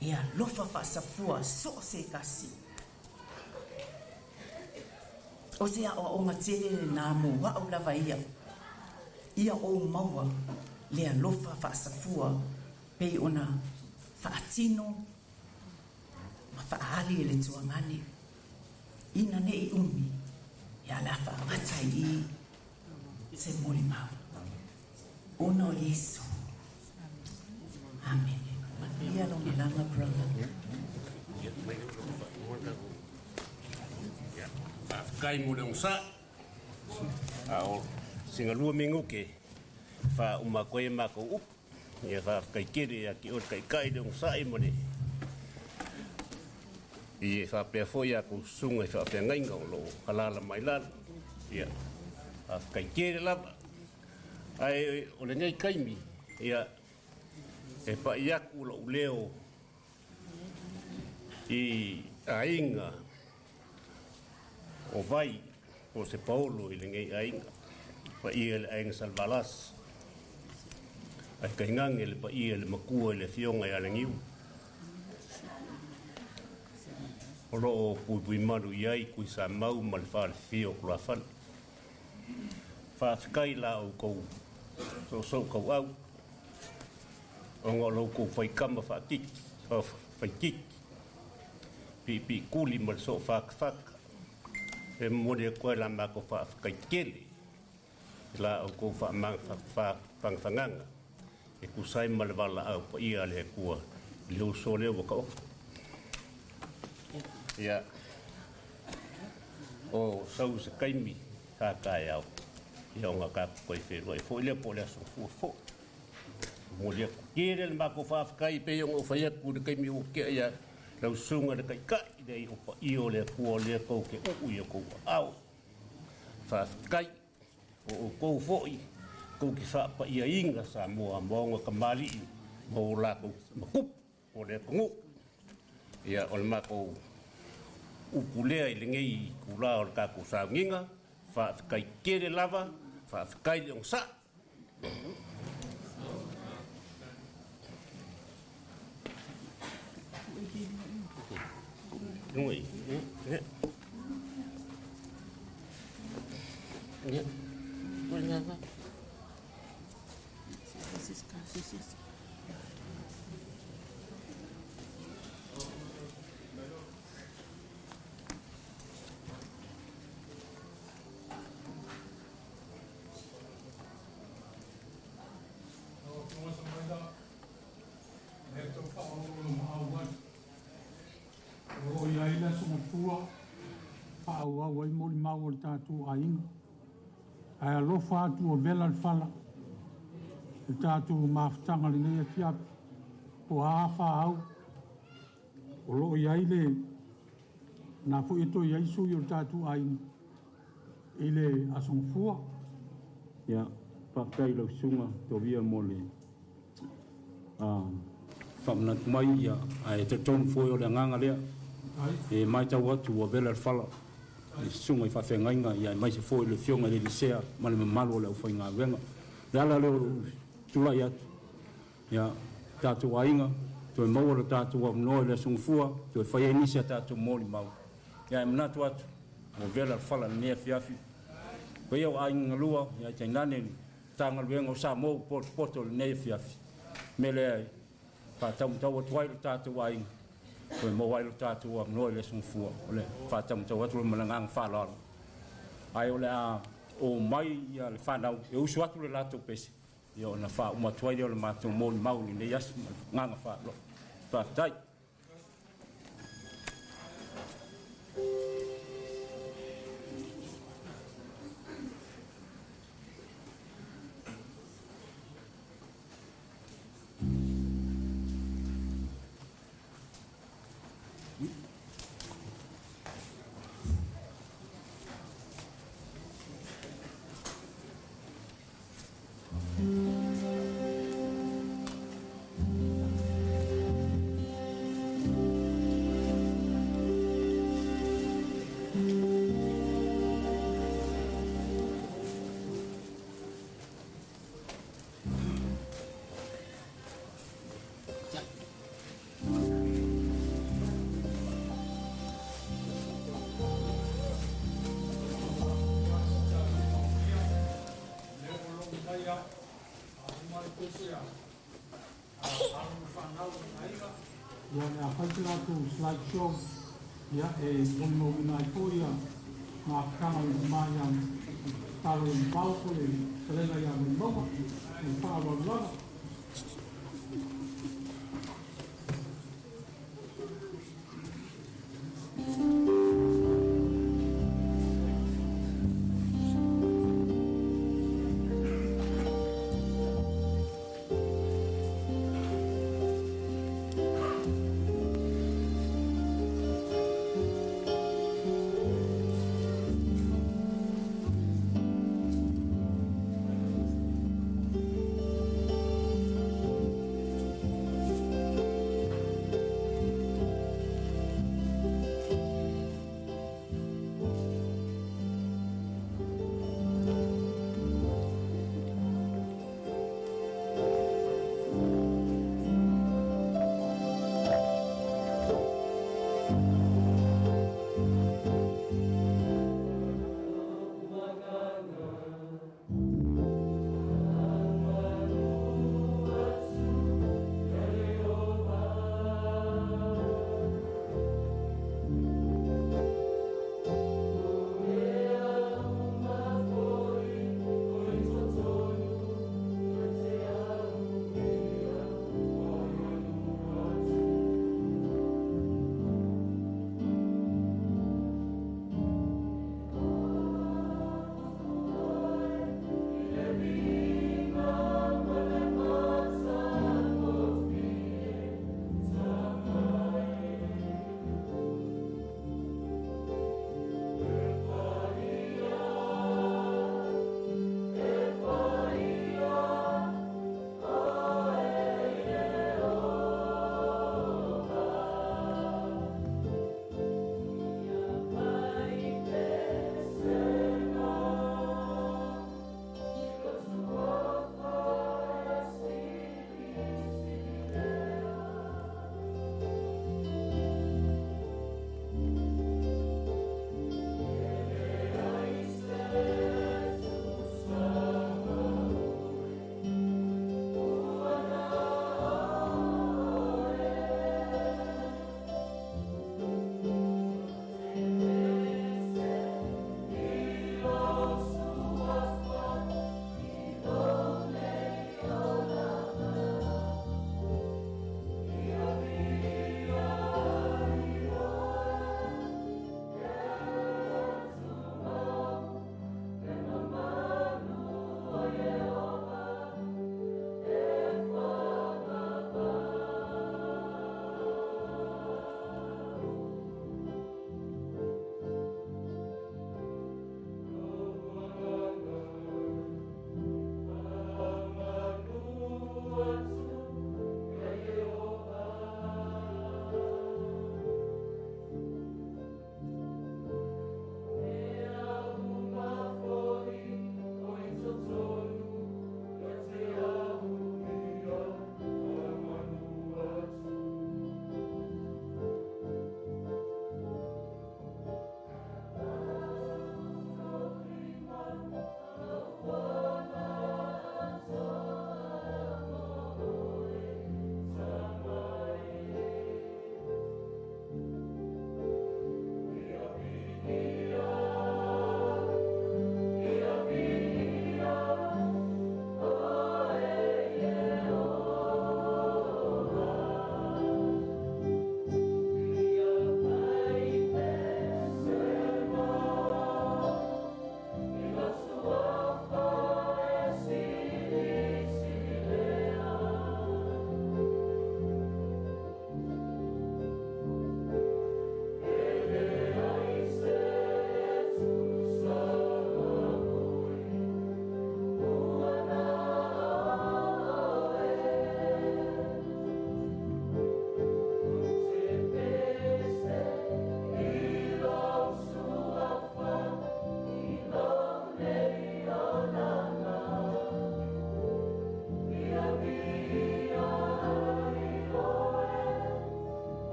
e alofa faasafua so o se tasi. O se aʻoaʻoga tele lenā mo aʻu lava ia. Ia ou maua le alofa faasafua pei ona faatino ma faaali e le tuagane. Ina neʻi umi, ia le a faagata i i se molimau. Ona o Iesu. Amene. Manuia lau malaga, brother. Faafetai mo le onosai. A o sina 2 minute faauma atu ai a matou upu. Ia faafetai tele ia te oe le Taitai le onosai ma le i e faapea foi a tou susuga i faafeagaiga o loo alaala mai lalo. Ia faafetai tele lava. Ae o lenei taimi, ia e pai atu lou leo i aiga o Vai po o se paolo i lenei aiga. Paia le aiga Salvalas. Ai tainane le paia le matua i le afioga ia Legiu. O loo puipui malu i ai Tuisamau ma le falefia o Tulafale. Faafetai la outou soosoo tauau ona o lo outou faitama faatiti, faititi, piipiikuli ma le soo fatafata. E momoli atu ai la matou faafetai tele i la outou faamagafagaga e tusa ai ma le valaau paia a le Atua i le uso lea ua taoto. Ia, o sau se taimi sa taeao, ia ona tatou toe feiloai foi lea po o le aso fua foi. Momoli atu tele le matou faafetai pei ona ou fai atu i le taimi ua tea ia lau susuga i le Taitai, leai o paia o le Atua lea tou te uu i o tou aao. Faafetai o outou foi tou te faapaiaina Samoa ma ona kamali'i ma o latou matupu o le atunuu. Ia, o le matou upu lea i lenei itulā o le tatou sauniga, faafetai tele lava, faafetai le onosai. Luga i, ia, ia. Lau Afioga Samaila, lea e tau faaoloolo maau ai. O lo o i ai le aso Gafua faaauau ai molimau a le tatou aiga. Ae alofa atu ua vela le fala i le tatou mafutaga lenei afiafi. Po a fa au o lo o i ai le na foi e toe i ai sui o le tatou aiga i le aso Gafua. Ia, faafetai i lau susuga Tovia mo le faamanatu mai, ia, ae talitonu foi o le agaga lea e matau atu ua vela le fala i susuga i faafeagaiga, ia, aemaise foi le afioga i le Elisea ma le mamalu o le aufaigaluega. Le ala lea o lou tulai atu, ia, tatou aiga, toe maua le tatou avanoa i le aso Gafua, toe fai ai nisi a tatou molimau. Ia, e manatu atu, ua vela le fala i lenei afiafi. Paia o aiga galua, ia, tainane le Matagaluega o Samoa ua potopoto i lenei afiafi. Me lea e faataumatau atu ai le tatou aiga, toe maua ai le tatou avanoa i le aso Gafua. O le faataumatau atu le ma le agaga faaaloalo. Ae o le a o mai ia le fanau e usu atu le latou pese, ia ona faauma atu ai lea o le matou molimau i lenei aso ma le agaga faaaloalo. Faafetai. aemaise ia alo ma fanau ma aiga. Ia o le a fai se latou slide show ia e molimauina ai foi ia mafutaga o le mamā ia talo i mavao po le fetalaiga iā Vaimauga le faaaloalo lava.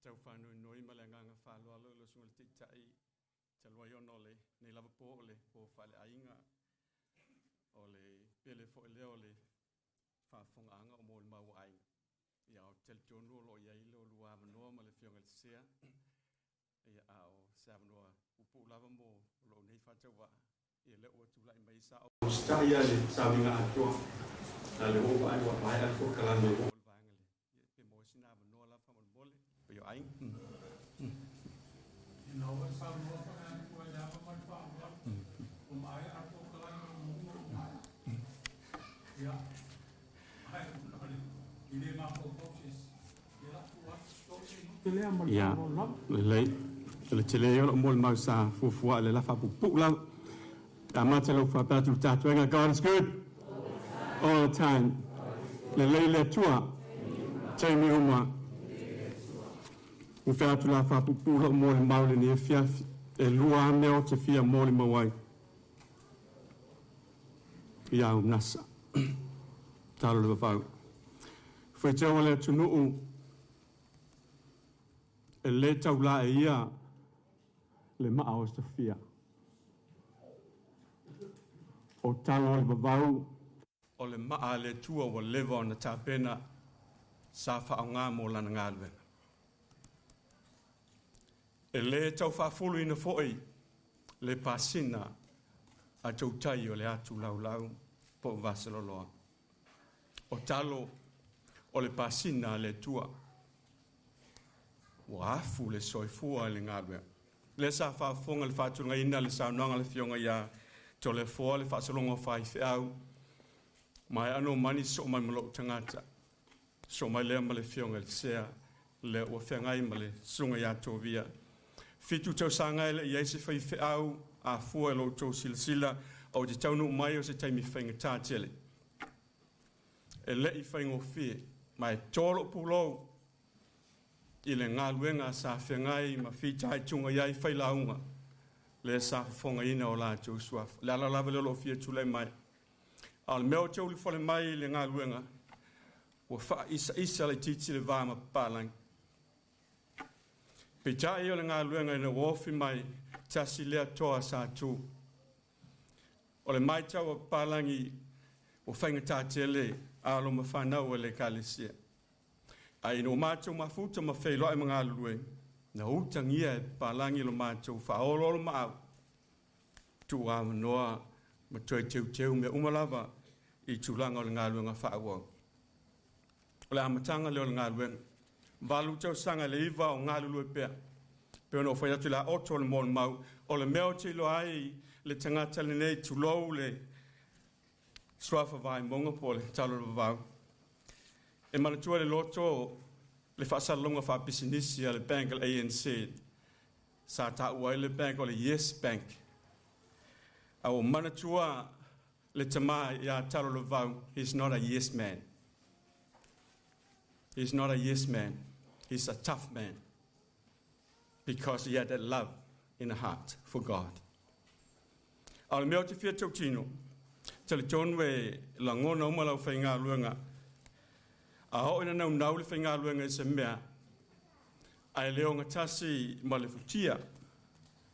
Tau faanoinoi ma le agaga faaaloalo i lau Susuga i le Taitai talu ai ona o lenei lava po o le po faaleaiga o le pele foi lea o le faafofogaaga o molimau a aiga. Ia, ou te talitonu o lo o i ai lo oulua avanoa ma le Afioga i le Sea, ia, a o se avanoa puupuu lava mo lou nei faatauvaa, ia lea ua tulai mai sa usitai ia le sauniga atoa, a le ua vaai ua maea le polokalame o le vaega lea, ia, pe maua sina avanoa lava faamolemole, pei o aiga. Ina ua e saunoa faleatua i le ava ma le faaaloalo, ua maea le polokalame o muamua ua maea. Ia, ae ona o le i le mafaufau se isi, ia lafo atu 3 minute lea ma le Ia, faaaloalo lava. Lelei. O le tele ia o lou molimau sa fuafua i le lafa puupuu lava. E amata lau faapea atu i le tatou aiga, God is good all the time. Lelei le Atua, taimi uma. Ua fai atu la faapuupuu lou molimau i lenei afiafi. E lua lava mea ou te fia molimau ai. Ia au nasa. Talo le vavau. Faitau a le atunuu e lē taulā e ia le maa o Sofia. O talo o le vavau o le maa a le Atua ua leva ona tapena sa faaaoga mo lana galuega. E lē tau faafuluina foi le pasina a tautai o le atu laulau po o Vasaloloa. O talo o le pasina a le Atua ua afu le soifua i le galuega. Lea sa faafofoga le faatulagaina le saunoaga a le Afioga ia Toleafoa le faasologa o faifeau, ma e ano mani soo mai ma lou tagata. Soo mai lea ma le Afioga i le Sea, lea ua feagai ma le Susuga ia Tovia. 7 tausaga e le i ai se faifeau afua i lo outou silasila ou te taunuu mai o se taimi faigata tele. E le i faigofie, ma e to lou pulou i le galuega sa feagai ma fitaituga i ai failauga lea sa fofogaina o latou suafa. Le ala lava lea o lou fia tulai mai. A o le mea o te ulufale mai i le galuega, ua faaisaisa laitiiti le va ma papalagi. Peitai o le galuega ina ua ofi mai, tasi lea toa sa tu. O le matau a papalagi ua faigata tele alo ma fanau a le Ekalesia. Ae ina ua matou mafuta ma feiloai ma galulue, na utagia e papalagi lo matou faaoloolomaau, tuuavanoa ma toe teuteu mea uma lava i tulaga o le galuega faaauau. O le amataga lea o le galuega. 8 tausaga i le 9 o galulue pea. Pe ona o fai atu le a oto o le molimau, o le mea o te iloa ai le tagata lenei tulou le suafa vaimauga po o le talo o le vavau. E manatua le loto le faasalalauga faapisinisi a le bank o le ANC. Sa taua ai le bank o le Yes Bank. A ua manatua le tamā ia Talo le Vavau, he's not a yes man. He's not a yes man. He's a tough man. Because he had that love in the heart for God. A o le mea o te fia tautino, talitonu e lagona uma lau faigaluega. A oo ina naunau le faigaluega i se mea, ae le ogatasi ma le futia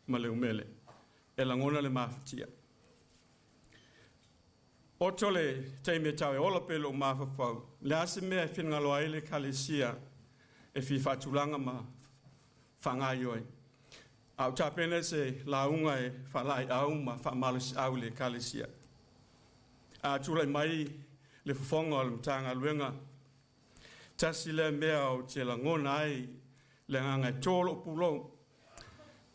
ma le umele, e lagona le mafatia. Oto le taimi e tau e ola pea i lou mafaufau, le a se mea e finagalo ai le Ekalesia e fia faatulaga ma faagaoioi. A o tapena se lauga e faalaeiau ma faamalosiau i le Ekalesia. A tulai mai le fofoga o le Matagaluega, tasi lea mea ou te lagona ai le agaga e to lou pulou.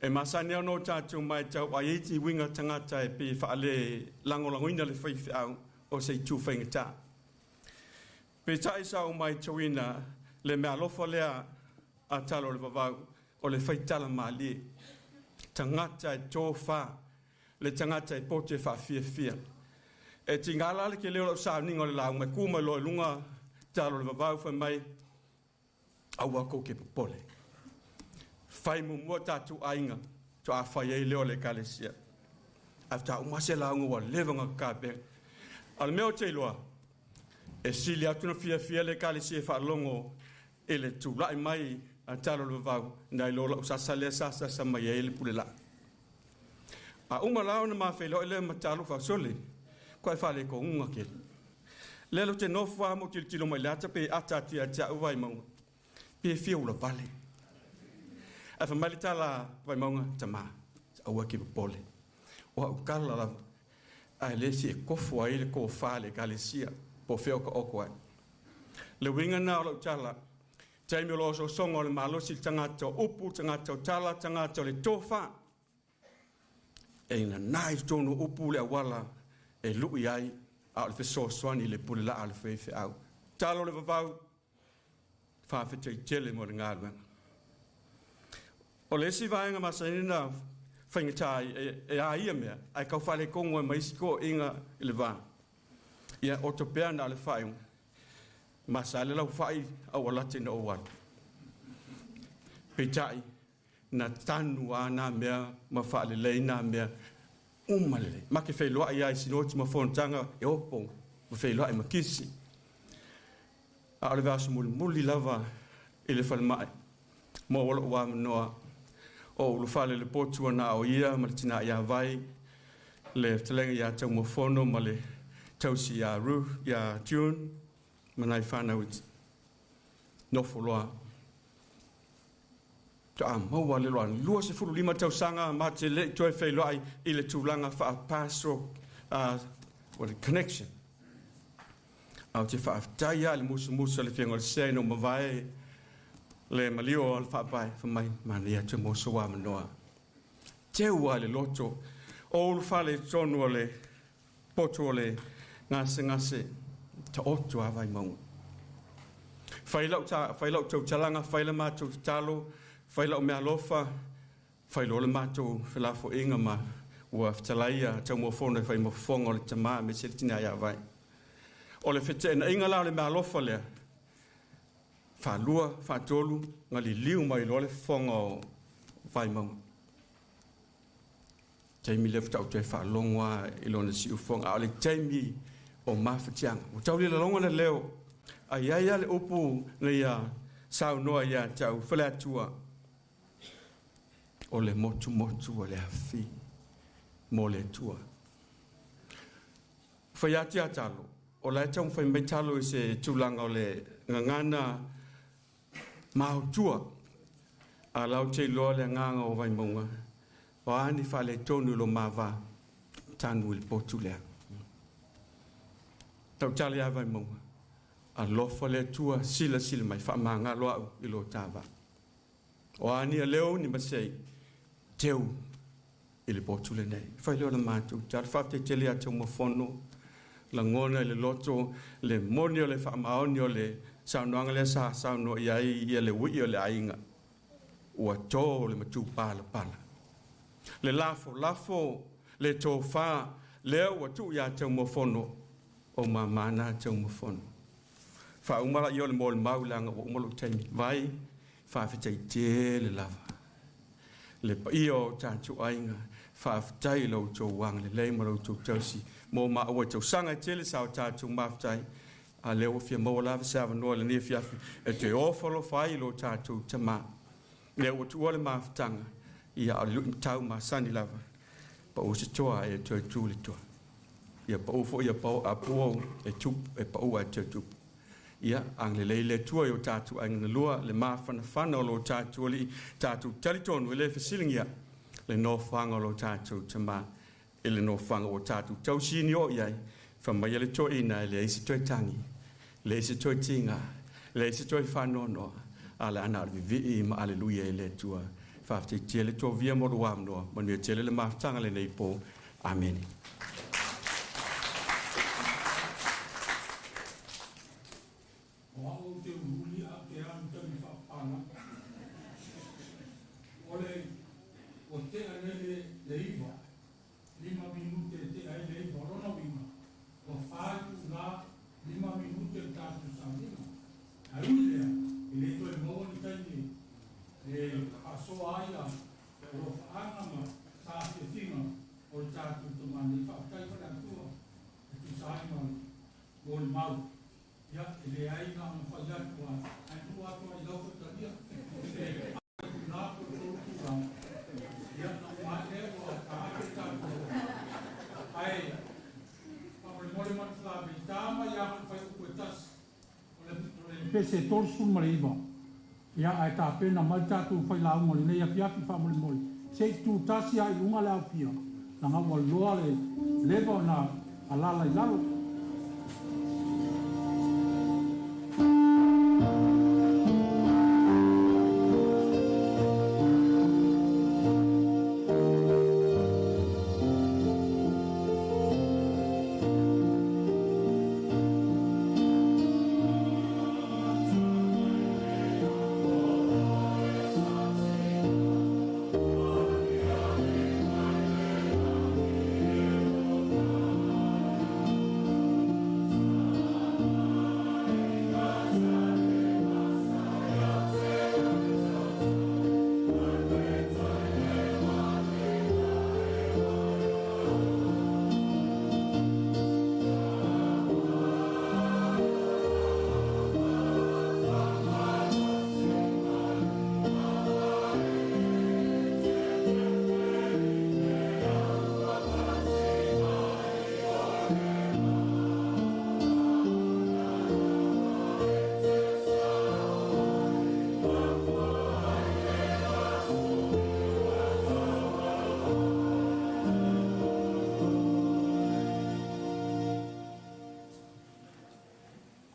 E masani ona o tatou matau ai i ti uiga tagata e pei e faalelagolagoina le faifeau o se itu faigata. Peitai sa ou matauina le meaalofa lea a Talo o le Vavau o le faitala malie. Tagata e tofa, le tagata e poto e faafiafia. E tiga la le tele o lau sauniga o le lauga e ku mai loa i luga Talo o le Vavau fai mai, aua kou ke popole. Fai muamua tatou aiga, faatoa fai ai lea o le Ekalesia. Ae faatoa uma se lauga ua leva ona tapena. A o le mea ou te iloa, e sili atu ona fiafia le Ekalesia e faalogo i le tulai mai A talo le vavau, nai lo lau sasa lea sasa sa mai ai le pule la. A uma lao na mawhelo le matalo whausole, ko e whale ko unga kele. Le lo te nofo a mo tilo tilo mai le ata pe ata atu ia tia uwai maunga. Pe fia ula vale. A whamali tala vai maunga tama, aua ki pole. O au kala lava, a le si e kofo ai le ko whale ka le sia, po whio ka oko ai. Le winga nā o lau tala, taimi o lo so songo le malosi tangata o upu, tangata o tala, tangata o le tofa. E ina nai tonu upu le awala e lui ai a o le fesoasoani le pule laa le feifeau. Talo le vavau, whawhete tele mo le ngaluenga. O le isi vaenga masanina whaingatai e a ia mea, ai kau whale kongo e maisi ko inga i le vā. Ia o to pea na le whaeunga. Masa le lau whai au alate na o walu. Peitai, na tanu a nā mea, ma whaalelei nā mea, umalele. Ma ke whailoa ia i sinoti ma whontanga e opo, ma whailoa i makisi. A ole vaso muli muli lava i le whalemai. Mo walo wa manoa o ulu whale le potua na o ia, ma le tina ia vai, le telenga ia tau mofono, ma le tausi ia Ruth, ia June, ma nai whanau iti. Nofo loa. Ta maua le loa. 25 tausaga ma te le toe whailoa i le tūlanga whaapaso, what a connection. Au te whaaftaia le musu musu le whiango le seno mavae le malio o le whaapai whamai mania te moso wa manoa. Teua le loto o ulu whale tonu o le poto o le ngase ngase ta oto a vai maunga. Whai lau ta, whai lau tau talanga, whai la mātou talo, whai lau mea alofa, whai lo le mātou whelafo inga ma ua whtalaia tau mōwhona whai mōwhonga o le tamā me se tina ia vai. O le whetena inga lao le mea alofa lea, whālua, whātolu, ngā li liu mai lo le whonga o vai maunga. Taimi le whtau te whaalongoa i lona si uwhonga, a o le taimi o mawhatianga. O tau le lalonga le leo, a ia ia le upu na ia saunoa ia tau whaleatua o le motu motu o le awhi mō le atua. Whai ati a talo, o lai tau whai mai talo i se tūlanga o le ngangana mahutua a lau te loa le nganga o vai maunga. O ani whale tonu lo mawa tanu i le potu lea. Tau tale a vai maunga. A lofa le atua sila sila mai whaamanga loa au i lo tāwa. O ani a leo ni masei teu i le potu le nei. Whai leo na mātou. Tare whawhite tele a tau mafono. Langona i le loto, le moni o le whaamaoni o le saunoanga lea sa saunoa i ai ia le wii o le ainga. Ua tō le matu pala pala. Le lafo, lafo, le tō whā, lea ua tu ia tau mafono, o mamana tau mafono. Wha umala i o le mō le maulanga o umalo taimi vai, whawhitai tele lava. Le paia o tātou ainga, whawhitai lau tō wanga le lei ma lau tō tausi. Mō ma aua tau sanga tele sa o tātou mawhitai, a leo o fia maua lava sa wanoa le nia fiafi, e te ofalo whai lo tātou tama. Leo o tua le mawhitanga, ia o le lui tau masani lava, pa o se toa e toe tū le toa. Ia pa o fo ia pa o a pua e tupu, e pa o a te tupu. Ia, ang le leile tua i o tātou ainga na lua, le mawhana whana o lo tātou oli, tātou talitonu e le whasilingia, le nōwhanga o lo tātou tama, e le nōwhanga o tātou tausini o iai, whamai le toi ina, le eisi toi tangi, le eisi toi tinga, le eisi toi whanonoa, a le ana le vivi ma aleluia e le tua. Whawhite tele tō via mo lo wamnoa, manuia tele le mawhitanga le nei pō. Amen. O au te uhuli a te anu tani whaapana. O le, o te ane le iwa, 5 minute te ai le iwa, rona winga. O whātu ngā 5 minute le tātou saunina. A ui lea, e le toe maua ni taimi, e whaasoa ai a o lo whaanga ma tā te tinga o le tātou tamani. Whaatai whare atua, e tu sahi ma o le mau. Ia, e le ai ngā mawhai atua, ai tu atua i lau whataria. Efese 39, ia, ae tapena mai le tatou failauga o lenei afiafi faamolemole, se i tutasi lava i luga le aofia, leaga ua loa le leva ona alaala i lalo.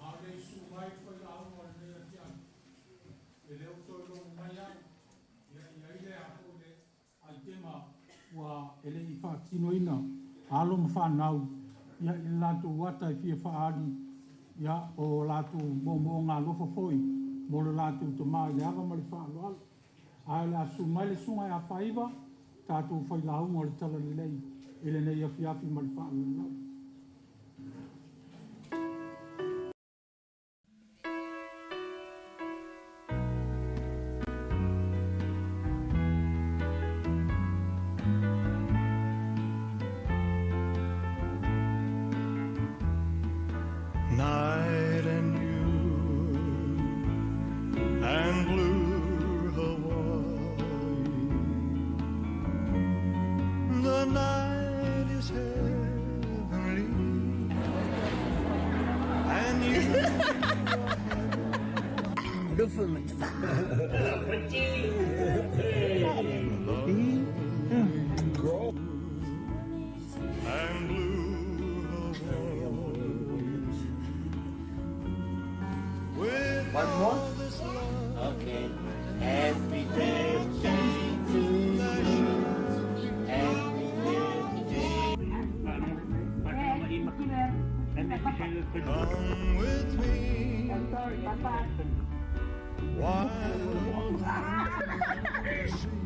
A o le i susu mai le failauga o lenei afiafi, e le o toe logo mai au, ia i ai le a foi le aitema ua e le i faatinoina alo ma fanau ia i le latou ata e fia faaali ia o latou moomooga alofa foi mo le latou tama i le ava ma le faaaloalo. Ae o le a susu mai le susuga ia Faaiva, tatou failauga o le Talalelei i lenei afiafi ma le faaaloalo lava. Night and you and blue Hawaii. The night is heavenly and you and blue Hawaii. With One more? all this love Okay. Happy birthday to you. Happy birthday. Come with me. While the sea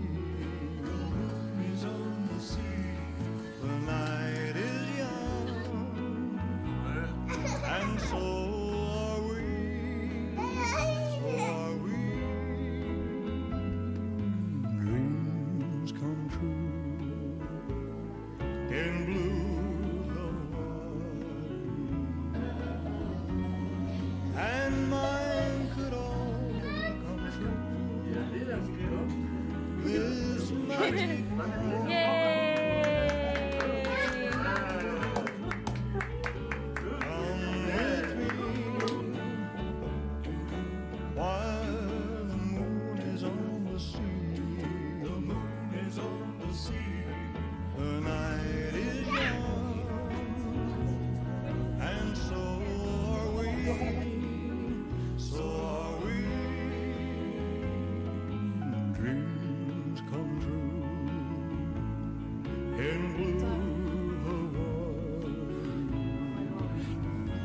is on the sea, the night is young, and so are we. So are we. Dreams come true in blue Hawaii, and mine could all come true. This magic Come with me while the moon is on the sea. The moon is on the sea. The night is young, and so are we. So are we. Dreams come true in blue Hawaii.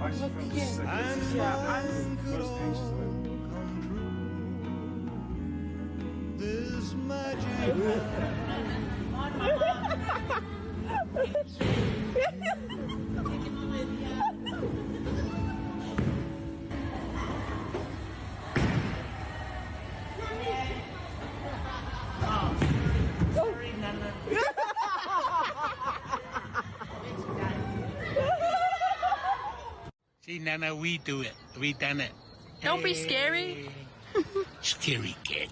And mine could all come true. This magic. Sorry, Nana. See, Nana, we do it. We done it. Don't be scary. Scary kid.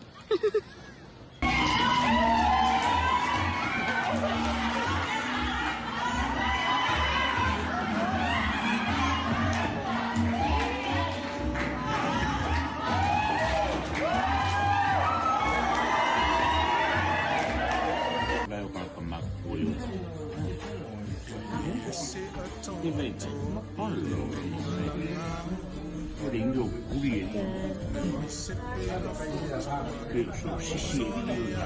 Te vai vai, ma palo. O le ingo kuri e. Pe o so sisi e ni o.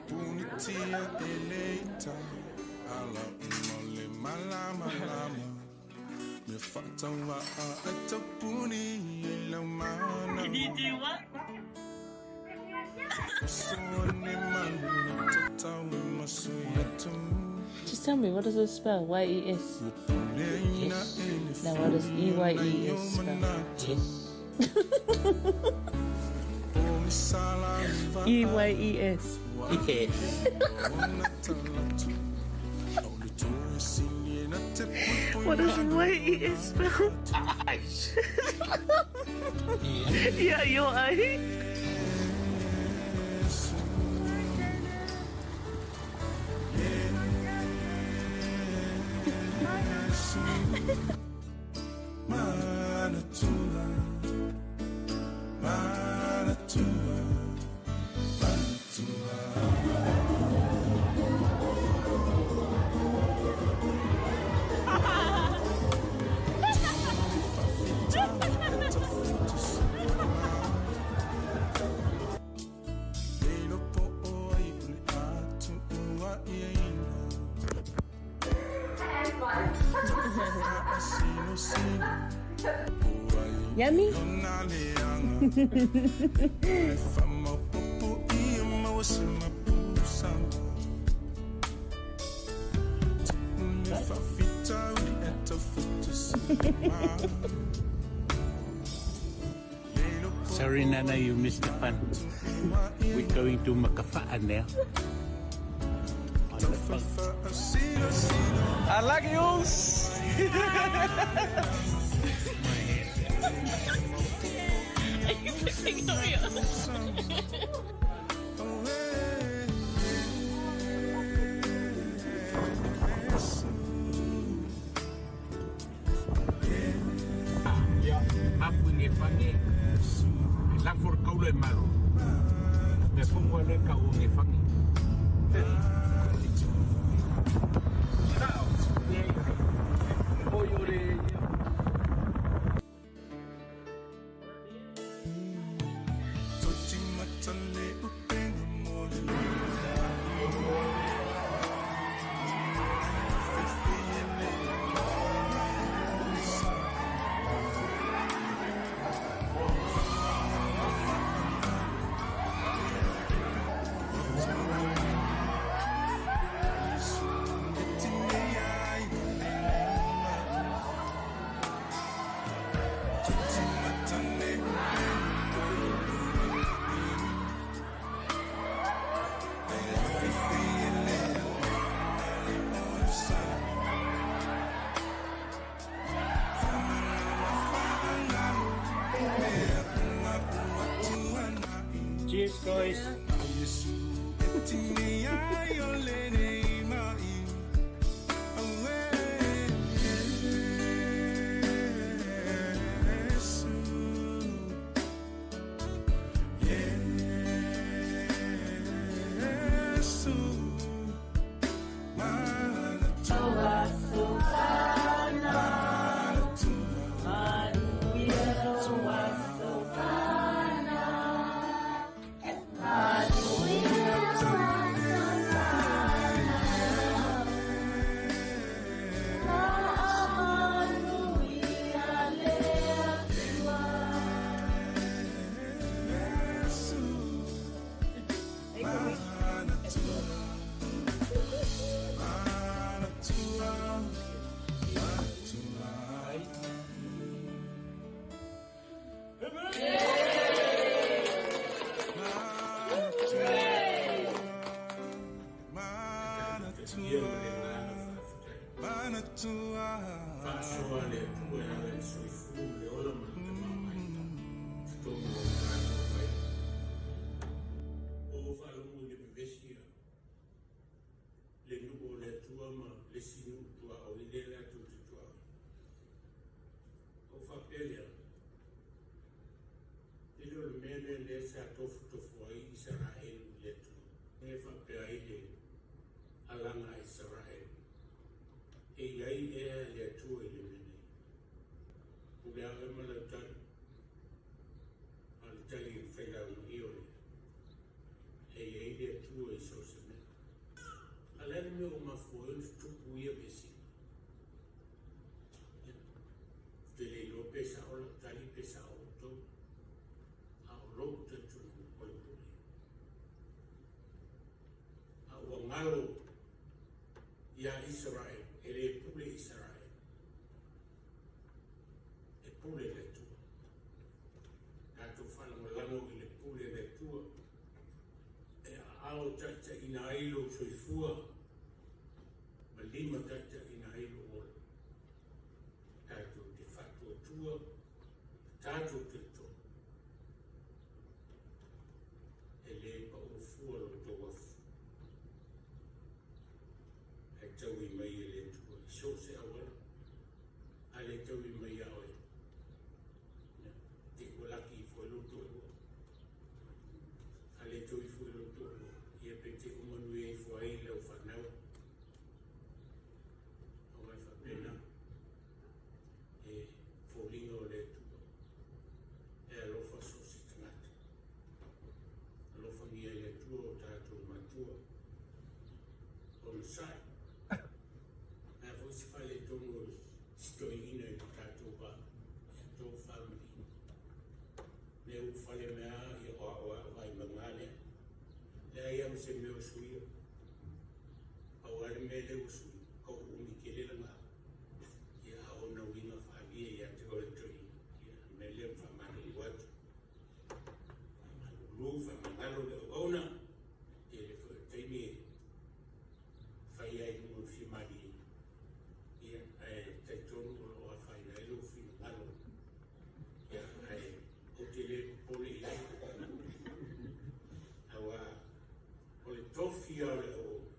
Punitia eleita ala uma le malama lama me fatawa a atapuni e lau mana. Can you do what? Just tell me, what does it spell? Y E S. Yes. Now, what does E Y E S spell? Yes. E Y E S. Yes. What does Y E S spell? Eyes. Yeah, your eye. Manatua, Manatua, Manatua. Yummy? Sorry, Nana, you missed the fun. We're going to Makafa'a now. On the boat. I like yours. Are you picking up yours? Ia, apu nge whange, e lafo le kaula e malo. Me fongo le ka o nge whange. Cheers, guys. ai ea le Atua i le mea nei. Pule a oe ma lau tali, a o le tali i le failauga ioe, e i ai le Atua i so o se mea. A o le a le mea ua mafua ai ona tutupu ia vesiga? Ia, ou te le iloa pe sao lau tali pe sao outou, a o lou talitonuga o le pule. A ua galo iā Isaraelu, e le pule Isaraelu, e pule le Atua. Tatou faalagolago i le pule a le Atua e aao taitaiina ai lou soifua ma lima taitaiina ai lou ola. Tatou te faatuatua ma tatou talitonu e le pau fua lo outou afu. Ae taui mai e le Atua i so o se auala, a le taui mai ia oe, ia, te ua laki ifo ai lou toalua. A le taui ifo i lou toalua, ia pe te ua manuia ifo ai lau fanau. Aua e faapena, e foliga o le Atua, e alofa so o se tagata. Alofagia e le Atua o tatou matua, onosai. Ae foi se faaletonu o si toeaina i le tatou va, ia outou faamalie. Lea ua fale mai lava, ia o au lava o Vaimauga lea. Leai lava ma se mea o suia. Pau lava le mea lea ua sui, o umi tele lana ia, a o ona uiga faaalia ia te oe le toeaina. Ia, le mea lea ma faamalulu atu. Faamalulu, faamagalo le auauna, tele foi o taimi e fai ai i luga o le fia malie. Ia, ae talitonu o lo o afaina ai lou finagalo. Ia, ae ou te le popole i ai. Aua o le tofi lava o le auauna,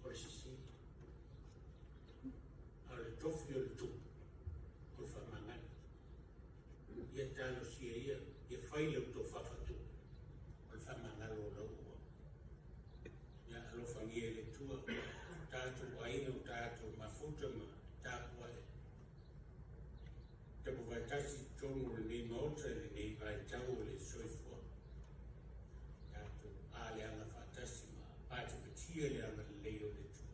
o le sese. A o le tofi o le tupu, o le faamagalo. Ia talosia ia, ia fai la outou faafaatupu, o le faamagalo o lau auauna. Ia alofagia e le Atua tatou aiga o tatou mafuta ma tapuai. Tapuvaetasi i totonu o lenei Maota i lenei vaitau o le soifuaga. Tatou aleaga faatasi ma patipatia le agalelei o le Atua.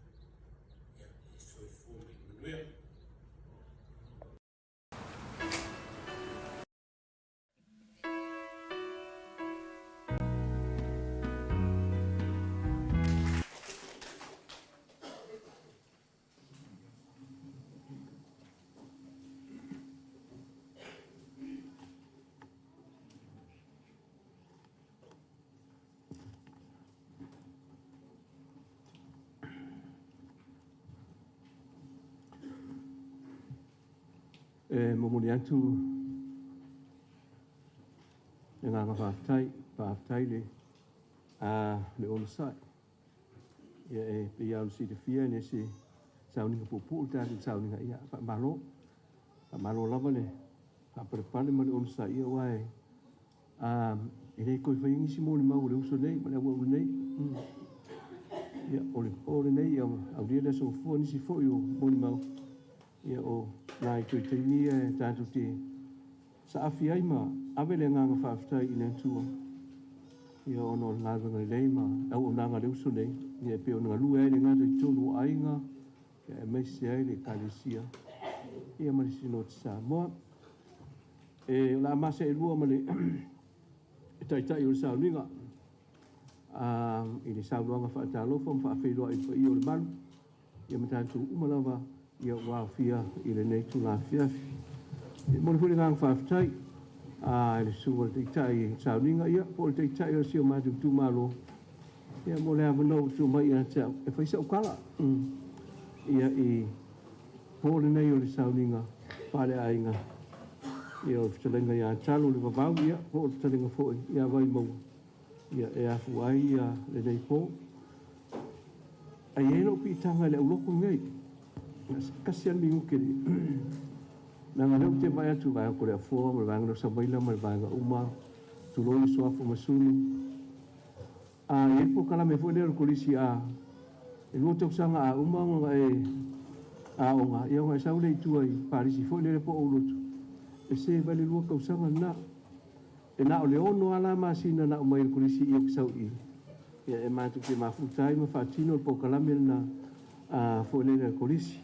Ia, e soifua ma ia manuia. E momoli atu le agaga faafetai, faafetai le a le onosai. Ia e pei lava ona silafia e le se sauniga puupuu le tatou sauniga, ia faamalo. Faamalo lava le faapalepale ma le onosai, ia aua e a e le toe faia nisi molimau a le uso nei ma le auauna nei. Ia o le po lenei, ia aulia le aso gafua nisi foi o molimau, ia o nai toe taimi ia e tatou te saafi ai ma ave le agaga faafetai i le Atua, ia ona o le galuega lelei ma le auaunaga a le uso nei, ia e pei ona galue ai le gata i totonu o aiga, ia aemaise ai le Ekalesia, ia ma le Sinoti Samoa. E o le a maseelua ma le taitai o le sauniga i le saunoaga faatalofa ma faafeiloai i le paia o le malu, ia ma tatou uma lava ia ua aofia i lenei itula afiafi. E momoli foi le agaga faafetai i le susuga i le Taitai i le sauniga, ia po o le Taitai o si o matou itumalo, ia mo le avanoa ua tuu mai ia te au e fai sau tala ia i po lenei o le sauniga faaleaiga, ia o le fetalaiga ia Talo le Vavau, ia po o le fetalaiga foi ia Vaimauga, ia e afua ai ia lenei po. Ae i ai lou piitaga i le auloko lenei, tasi lava le minute le leaga o lea ou te vaai atu i le vaega Koleafoa ma le vaega Samaila ma le vaega uma, tulou le suafa o Masunu. A i ai le polokalame foi lea o le Kolisi A. E 2 tausaga a uma ona e aoga, ia ona e sau lea i tua i Palisi foi lele po o Ulotu, e serve ai le 2 tausaga lena. E na o le 6 lava la masina na aumai e le Kolisi i o sau i. Ia e matou te mafuta ai ma faatino le polokalame lena a foi lele a le Kolisi.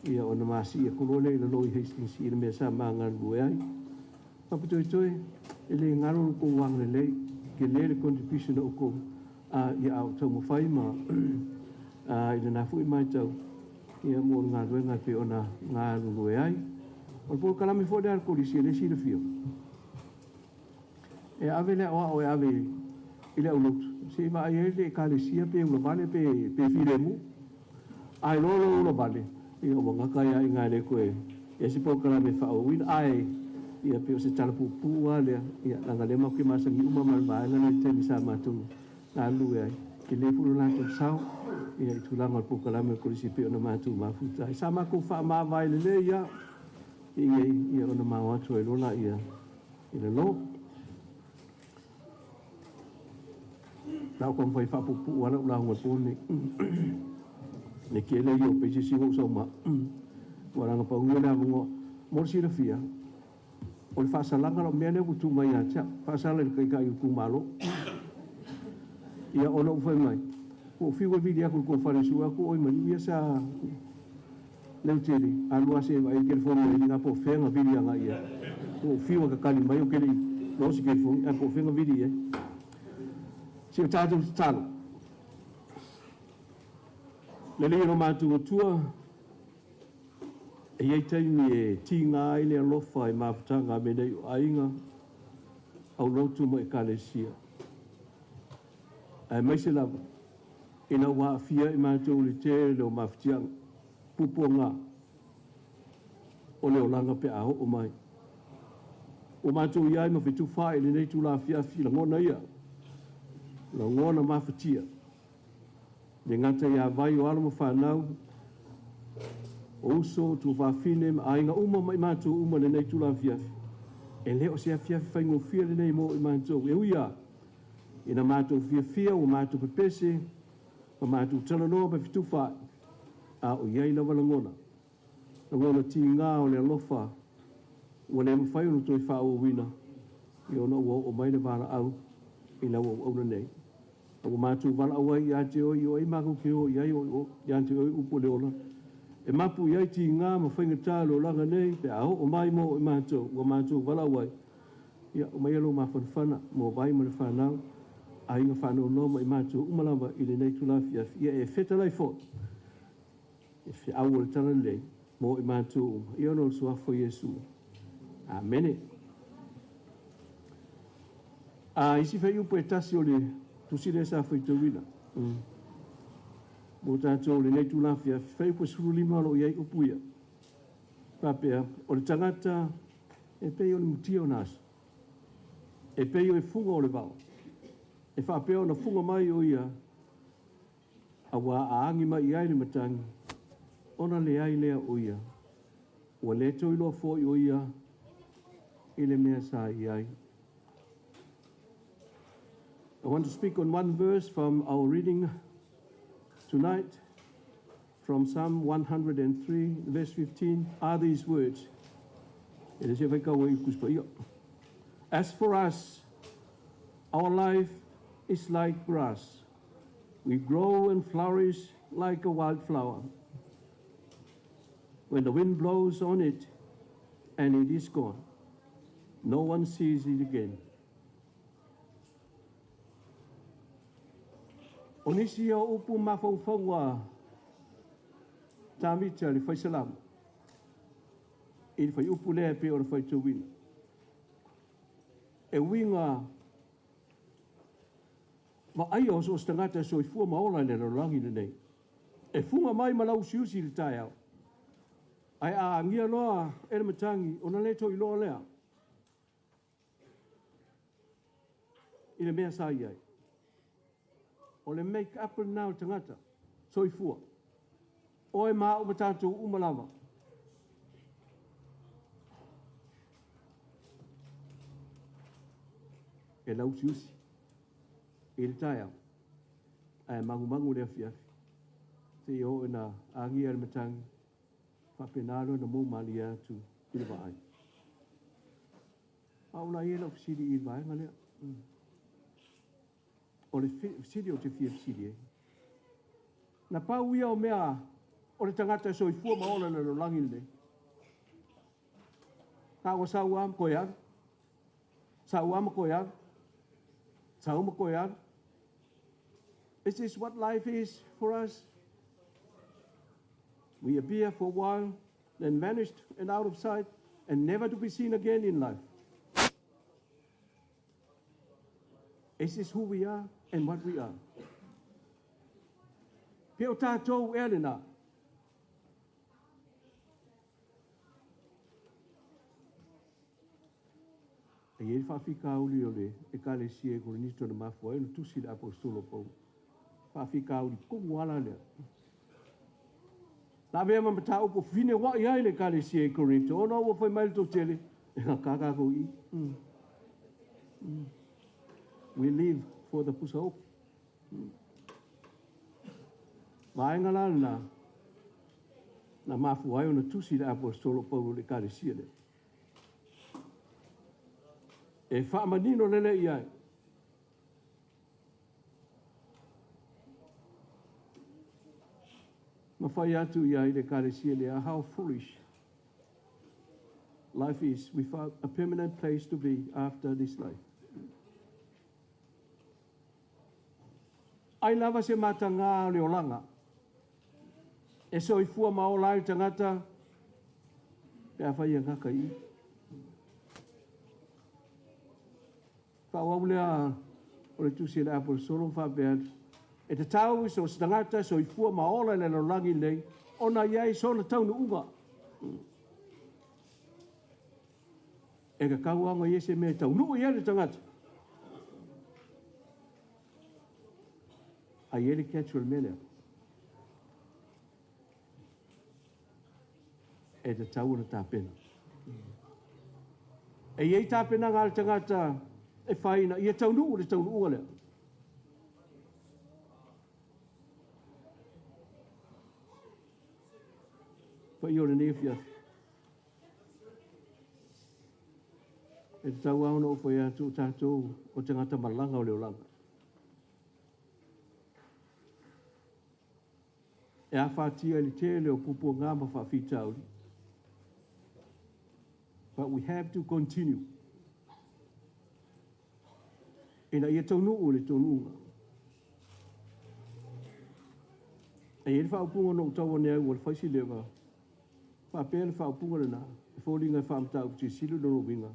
Ia ona masii atu loa lea i lalo i Hastings i le mea sa ma galulue ai. Papatoetoe, e le galo lo tou agalelei, tele le contribution a outou a ia a o taumafai ma a i lena foi matau ia mo le galuega e pei ona galulue ai. O le polokalame foi lea a le Kolisi e le silafia. E ave le aoao e ave i le aulotu, se i vaai ai le ekalesia pe ulavale pe filemu. Ae loa lo ulavale, ia ua gata ia i ngā le koe e se polokalame faaauauina. Ae ia pe o se tala puupuu lava lea, ia leaga lea matou te masani uma ma le vaega lea i le taimi sa matou galulue ai, tele foi lo latou sao ia i tulaga o le polokalame o le Kolisi pei ona matou mafuta ai. Sa matou faamavae lelei lava i inei ia ona ma o atu ai loa laia i lalo. La o taumafai e faapuupuu lava lau lauga i le po lenei. Le tele ia o pages ia ua ou sau ma au. Ua laga pau ia le avanoa. Mo le silafia, o le faasalaga lau mea lea ua tuu mai ia te au, faasala i le Taitai o le itumalo. Ia ona ou fai mai, ua ou fiu e vili atu i le tou fale e sue atu oi maliu ia sa Leutele, alu lava se i vaai i le telefoni a le alii po o fea na vili agai i ai. Ua ou fiu e tatali mai ou te le i loa se telefoni, ae po o fea na vili i ai. Se o tatou tatalo. Le Alii o lo matou Atua, e i ai taimi e tiga ai le alofa i mafutaga a mea nei o aiga, aulotu ma ekalesia. Aemaise lava, ina ua aafia i matou i le tele o mafatiaga, puapuaga o le olaga pe a oo mai. Ua matou i ai ma fetufaai i lenei itula afiafi lagona ia, lagona mafatia, le gata ia vai o alo ma fanau, o uso, tuafafine ma aiga uma ma i matou uma i lenei itula afiafi. E le o se afiafi faigofie lenei mo i matou, e ui lava ina matou fiafia ua matou pepese ma matou talanoa ma fetufaai, a o i ai lava lagona, lagona tiga o le alofa ua le mafai ona toe faaauauina ia ona ua oo mai le valaau i lau auauna nei. A ua matou valaau ai ia te oe i o ai matou te o i ai o ia te oe upu o le ola, e mapu i ai tiga ma faigata o le olaga nei pe a oo mai mo i matou ua matou valaau ai. Ia, aumai lou mafanafana mo vai ma le fanau, aiga faanoanoa ma i matou uma lava i lenei itula afiafi. Ia e fetalai foi i feau o le talalelei mo i matou uma. Ia ona o le suafa o Iesu. Amene. A isi fuaiupu e tasi o le tusi lea sa faitauina. Mo tatou lenei itula afiafi, fuaiupu e 15 o lo o i ai upu ia. Faapea, o le tagata e pei o le mutia o na aso, e pei o e fuga o le vao, e faapea ona fuga mai o ia, a ua aagi mai i ai le matagi, ona leai lea o ia, ua le toe iloa foi o ia i le mea sa i ai. I want to speak on one verse from our reading tonight, from Psalm 103, verse 15, are these words. As for us, our life is like grass. We grow and flourish like a wildflower. When the wind blows on it and it is gone, no one sees it again. O nisi o upu mafaufauga Tāmita le Faisalamo i le fuaiupu lea e pei ona faitauina. E uiga vaaia o so o se tagata e soifua ma ola i le lalolagi lenei. E fuga mai ma lauusiusi i le taeao, ae a agia loa e le matagi ona le toe iloa lea i le mea sa i ai. O le make up lena o le tagata soifua. Oe ma au ma tatou uma lava. E lauusiusi i le taeao, ae magumagu i le afiafi. Seia oo ina agia le matagi, faapena loa ona moumalie atu i le vaai. A o la i ai lau fesili i le vaega lea. O le fesili ou te fia fesili ai, na pau ia o mea o le tagata e soifua ma ola i le lalolagi lenei, a ua sau lava ma toe alu, sau lava ma toe alu, sau ma toe alu. Is this what life is for us? We appear for a while, then vanished and out of sight, and never to be seen again in life. Is this who we are and what we are? Pe o tātou ea lena. E i ai le faafitauli o le Ekalesia i Korinito na mafua ai ona tusi le Aposetolo o Paulo. Faafitauli tonu lava la lea. Na avea ma mataupu fefineuai ai le Ekalesia i Korinito ona ua fai mai le toatele, e gata tatou i i. We live for the pusaoki. Vaega la lena na mafua ai ona tusi le Aposetolo o Paulo i le Ekalesia lea. E faamanino lelei i ai. Ma fai atu i ai le Ekalesia lea, how foolish life is without a permanent place to be after this life. Ai lava se matagā o le olaga e soifua ma ola ai le tagata pe afai e gata i i. Faaauau lea o le tusi a le Aposetolo ma faapea atu, E tatau i so o se tagata e soifua ma ola i le lalolagi lenei ona i ai sona taunuuga. E tatau lava ona i ai se mea e taunuu i ai le tagata. A i ai le catch o le mea lea. E tatau ona tapena. E i ai tapenaga a le tagata e fai ina ia taunuu le taunuuga lea. Paia o lenei afiafi. E tatau lava ona ou fai atu o tatou o tagata malaga o le olaga. E afatia i le tele o puapuaga ma faafitauli. But we have to continue. Ina ia taunuu le taunuuga. E i ai le faaupuga na ou tau ane ai ua fai si leva, faapea le faaupuga lena, e foliga e faamataupu-tilosilo lona uiga.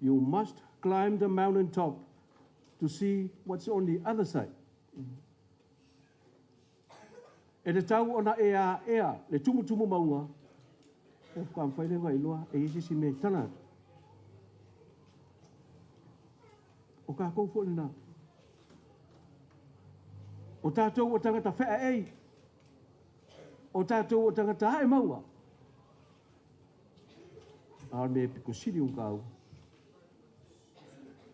You must climb the mountain top to see what's on the other side. E tatau ona e aea le tumutumu mauga, e faatoa mafai lea ona iloa e i ai se isi mea i tala atu. O tatou foi lena. O tatou o tagata feaei. O tatou o tagata ae mauga. A o le mea e pito sili ona taua,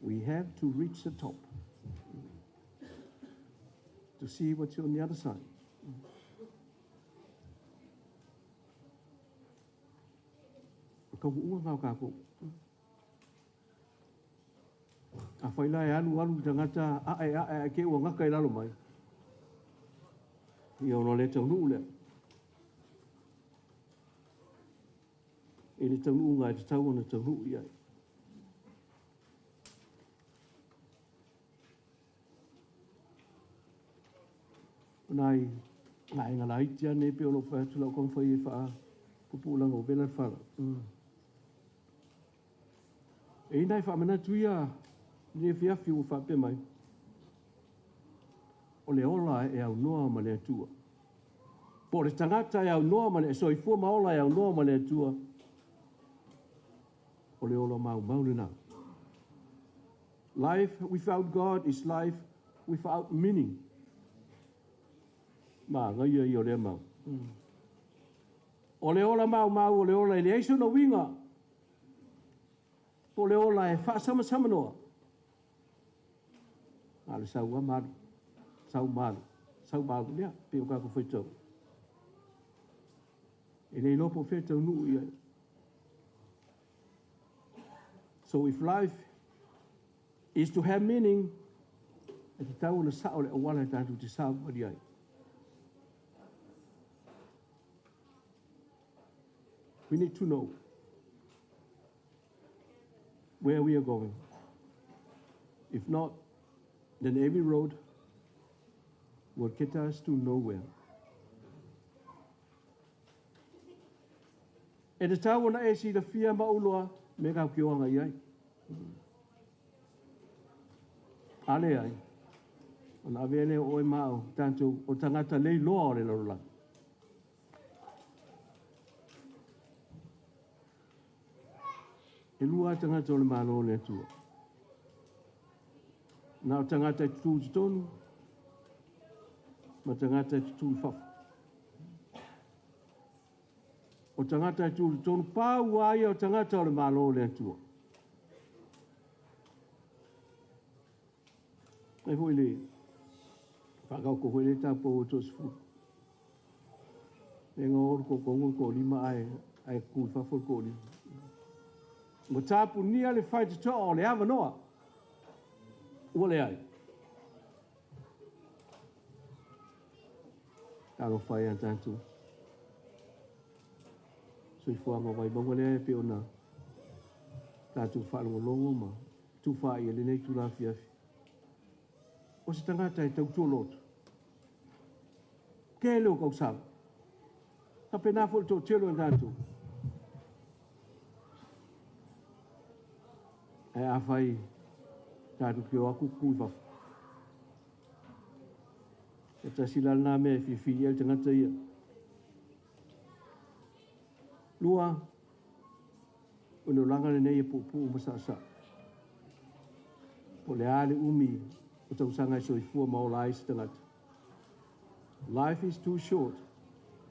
we have to reach the top to see what's on the other side. O taunuuga na o tatou. Afai la e alu alu le tagata ae ae ae te i ua gata i lalo mai, ia ona le taunuu lea. I le taunuuga e tatau ona taunuu i ai. O nai vaega laiti lava nei pei ona ou fai atu, o le a ou taumafai e faapuupuu leaga ua vela le fala. E i ai nai faamanatu ia i lenei afiafi ua faapea mai, o le ola e aunoa ma le Atua. Po o le tagata e aunoa ma le soifua ma ola e aunoa ma le Atua, o le ola maumau lena. Life without God is life without meaning. Manaia ia o lea mau. O le ola maumau o le ola e leai sona uiga, po o le ola e faasamasamanoa. A o le sau lava ma alu, sau ma alu, saumalu lea, pei o kākou faitau. E le iloa po o fea e taunuu i ai. So if life is to have meaning, e tatau ona sao le auala e tatou te savavali ai. We need to know where we are going. If not, then every road will get us to nowhere. E tatau ona e silafia ma ou iloa mea tatou te o agai i ai. A leai, ona avea lea o oe ma au, tatou o tagata le iloa o le lalolagi. E lua lava tagata o le Malo o le Atua. Na o tagata e tutū i totonu ma tagata e tutū i fafo. O tagata e tū i totonu, pau lava ia o tagata o le Malo o le Atua. Ai foi le whaakaoko foi le tāpou o tō sefulu. Le ngā oru ko kongo ko lima ai, ai ku i fafo ko lima. Ua tapunia le faitotoa o le avanoa. Ua leai. Talofa e a tātou. Soifuaga o Vaimauga lea e pei ona tātou faalogologo ma tufaai i lenei itula afiafi. O se tagata e tautua lotu. Tele o tausaga. Faapena foi le toatele o tatou. Ae afai tatou te o atu tutu i fafo. E tasi la lena mea e filifili ai le tagata ia. Lua, o le olaga lenei e puupuu ma saasaa. Po o le a le umi o tausaga e soifua ma ola ai se tagata. Life is too short,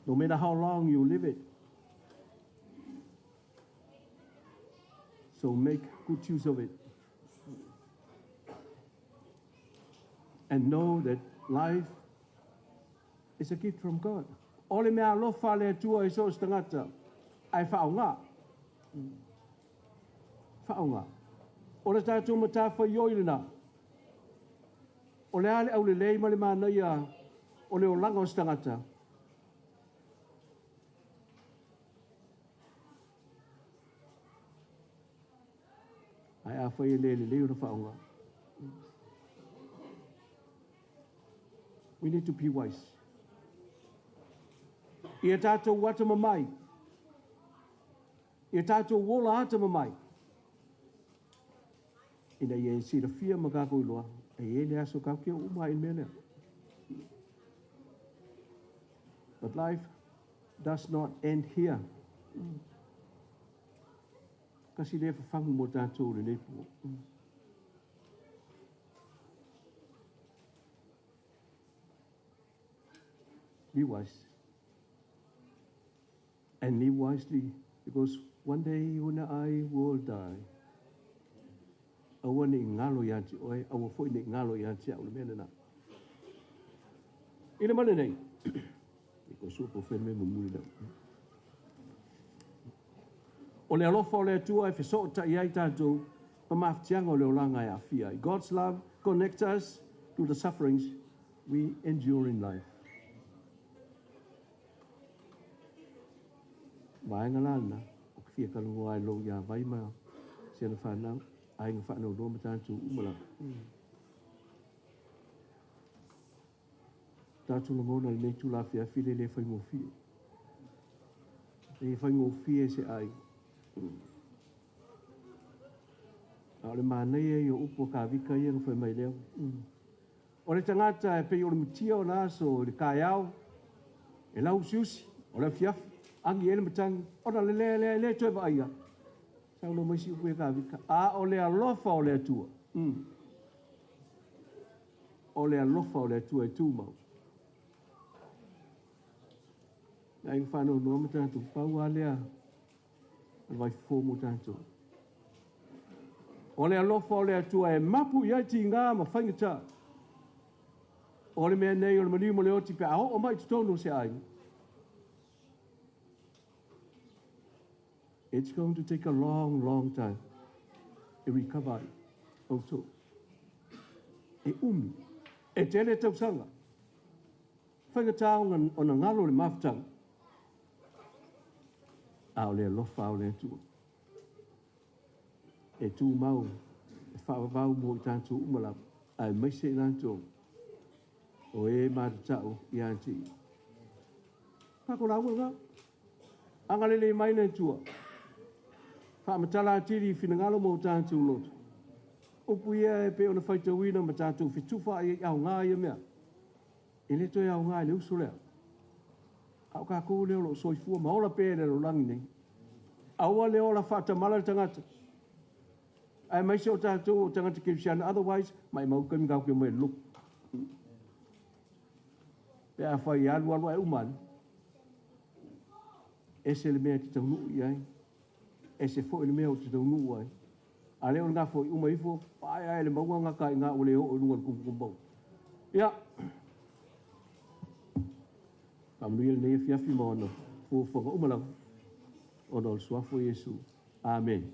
no matter how long you live it. So make good use of it. And know that life is a gift from God. O le mea alofa a le Atua i so o se tagata, ae faaaoga. Faaaoga. O le tatou matafaioi lena. O le a le aulelei ma le manaia o le olaga o se tagata? Ae afai e le lelei ona faaaoga. We need to be wise. Ia tatou atamamai. Ia tatou ola atamamai. Ina ia e silafia ma kākou iloa, e i ai le aso tatou te oo uma ai i le mea lea. But life does not end here. Kasi lea fafagu mo tatou i lenei po. Be wise. And live wisely, because one day you and I will die. Aua ne i galo ia te oe, aua foi ne i galo ia te au le mea lena. I le male nei, i ko sua po whenme mumuli lau. O le alofa o le Atua e feso'ota'i ai tatou ma mafatiaga o le olaga e aafia ai. God's love connects us to the sufferings we endure in life. Vaega la lena, o ke fia talanoa ai lou iā Vai ma si ana whanau, aiga whaanau loa ma tatou uma lava. Tatou lagona i lenei itula afiafi le le faigofie. E le faigofie se aiga. A o le manaia ia o upu a Kavika ia na fai mai lea. O le tagata e pei o le mutia o na aso i le taeao, e lauusiusi, o le afiafi, agi ai le matagi, ona le lea lea e le toe vaaia. Saunoa mai si upu ia Kavika, a o le alofa o le Atua. O le alofa o le Atua e tumau. Le aiga faanoanoa ma tatou, pau lava lea o le vaifofo mo tatou. O le alofa o le Atua e mapu i ai tiga ma faigata. O le mea nei o le maliu ma le oti pe a oo mai i totonu o se aiga. It's going to take a long, long time e recover ai outou. E umi, e tele tausaga. Faigata ona galo le mafutaga, a o le alofa o le Atua e tumau e faavavau mo i tatou uma lava, aemaise i latou o e matatau ia te ia. Tatou lauga lena. Agalelei mai le Atua. Faamatala atili i finagalo ma o tatou loto. Upu ia e pei ona faitauina ma tatou fetufa ai i aoga ia mea. E le toe aoga i le uso lea. A o kākou lea o lo o soifua ma ola pea i le lalolagi nei. Aua le ola faatamala le tagata. Aemaise o tatou o tagata kerisiano, otherwise, maimau taimi tatou te omai i le lotu. Pe afai e alu alu ae uma ane, ese le mea e te taunuu i ai, ese foi le mea ou te taunuu ai. A lea o lena foi uma ifo, pae ae le mauga gata i ina ua le oo i luga o le tumutumu mauga. Ia, faamanuia lenei afiafi ma ona fuafuaga uma lava, ona o le suafa o Iesu. Amene.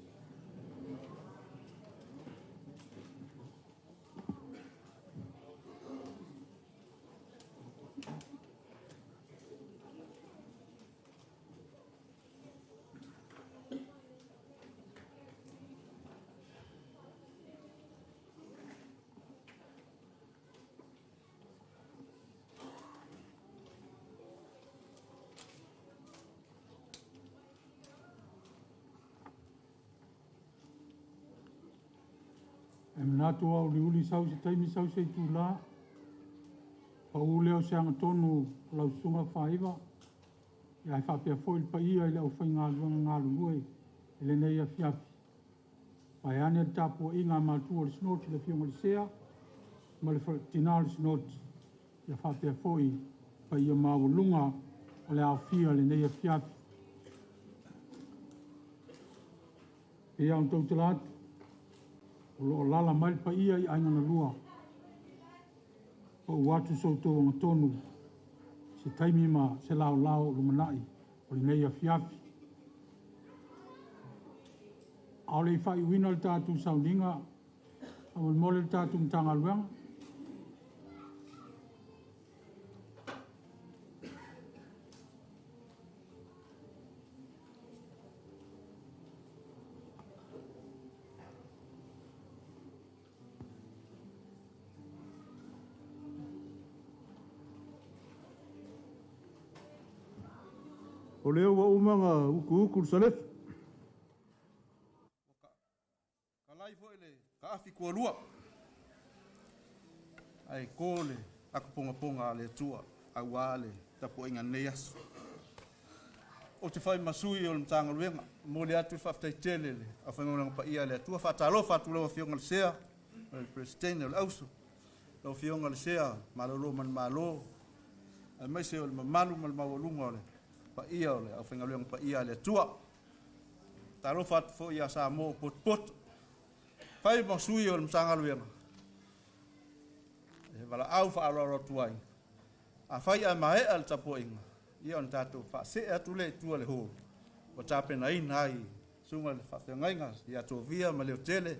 E manatu au uliuli sau se taimi sau se itulā, pau lea o se agatonu o lau Susuga Faaiva, ia ae faapea foi le paia i le aufaigaluega galulue i lenei afiafi. Vaeane le tapuaiga a matua o le Sinoti, le Afioga i le Sea ma le Tina o le Sinoti, ia faapea foi paia maualuga o le aofia i lenei afiafi. E pei lava ona tautala atu, o lo o alaala mai le paia i aiga na lua, pau atu so outou agatonu se taimi ma se laolao o lumanai o lenei afiafi. A o le i faaiuina le tatou sauniga, faamolemole le tatou Matagaluega. O lea ua uma ona utuutu le salefu. Ua kalai foi le kaafi tualua, ae to le atu pongaponga a le Atua auā le tapuaiga lenei aso. Ou te fai ma sui o le Matagaluega, momoli atu le faafetai tele i le aufaigaluega paia a le Atua. Faatalofa atu lau Afioga i le Sea, o le Peresetene o le Auso, lau Afioga i le Sea malolo manumalo, aemaise o le mamalu ma le maualuga o le paia o le aufaigaluega paia a le Atua. Talofa atu foi ia Samoa o potopoto. Fai ma sui o le Matagaluega, e valaau faaaloalo atu ai. Afai ae maea le tapuaiga, ia ona tatou faasee atu lea i tua le hall, ua tapenaina ai susuga i le faafeagaiga ia Tovia ma Leotele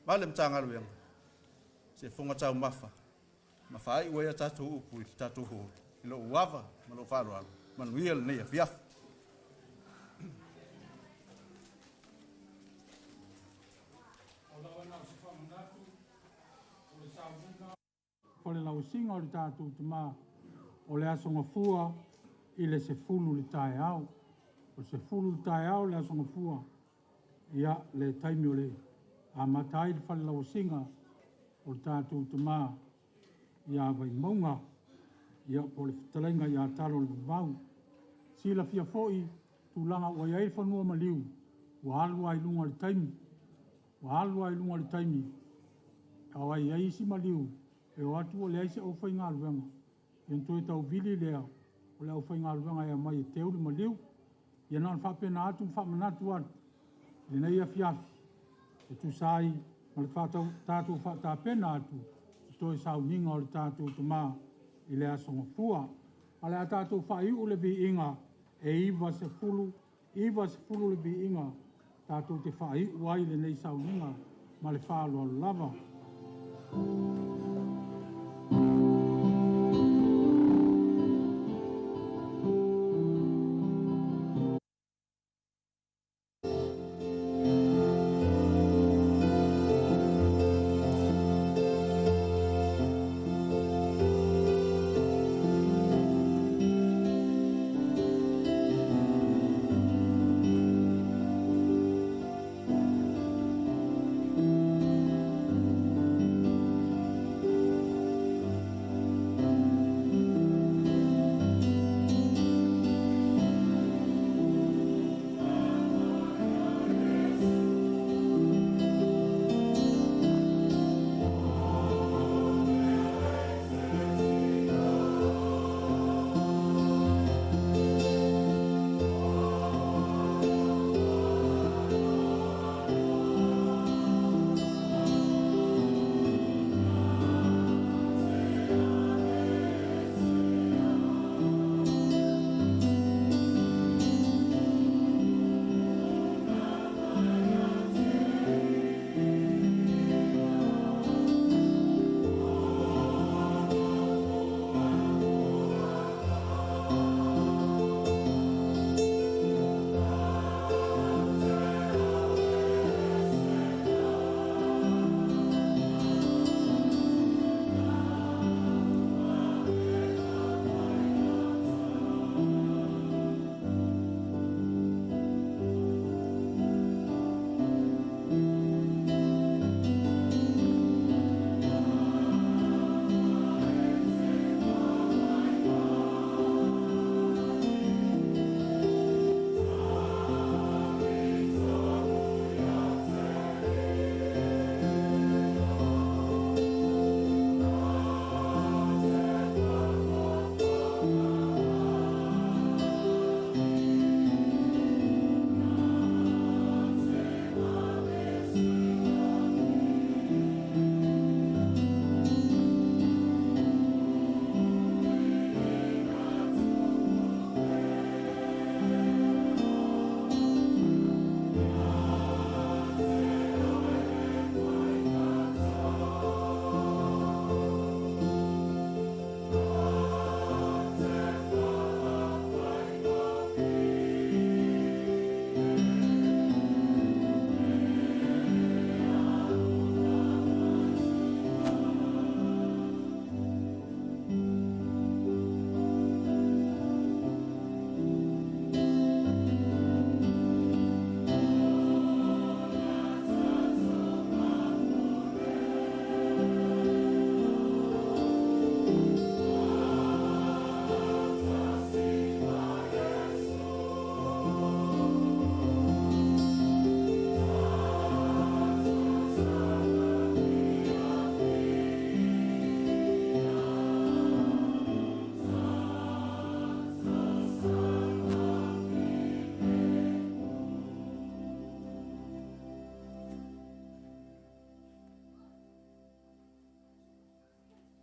ma le Matagaluega, se fofoga taumafa, ma faaiu ai a tatou upu i le tatou hall. I lou ava ma lou faaaloalo, manuia lenei afiafi. O le lausiga o le tatou tamā o le Aso Gafua i le 10 le taeao. O le 10 le taeao le Aso Gafua, ia le taimi o le amata ai le fale lauasiga o le tatou tamā ia Vaimauga, ia po o le fetalaiga ia Talo le Vavau. Silafia foi tulaga ua i ai le fanua maliu, ua alu lava i luga o le taimi. Ua alu lava i luga o le taimi, a i ai isi maliu, e o atu ua leai se aufaigaluega, ia ona toe tauvili lea o le aufaigaluega e aumai e teu le maliu. Ia na ona faapena atu ma faamanatu atu i lenei afiafi, e tusa ai ma le tatou faatapena atu i toe sauniga o le tatou tamā i le aso Gafua. A o le a tatou faaiu le viiga e 90, 90 le viiga tatou te faaiu ai lenei sauniga ma le faaaloalo lava.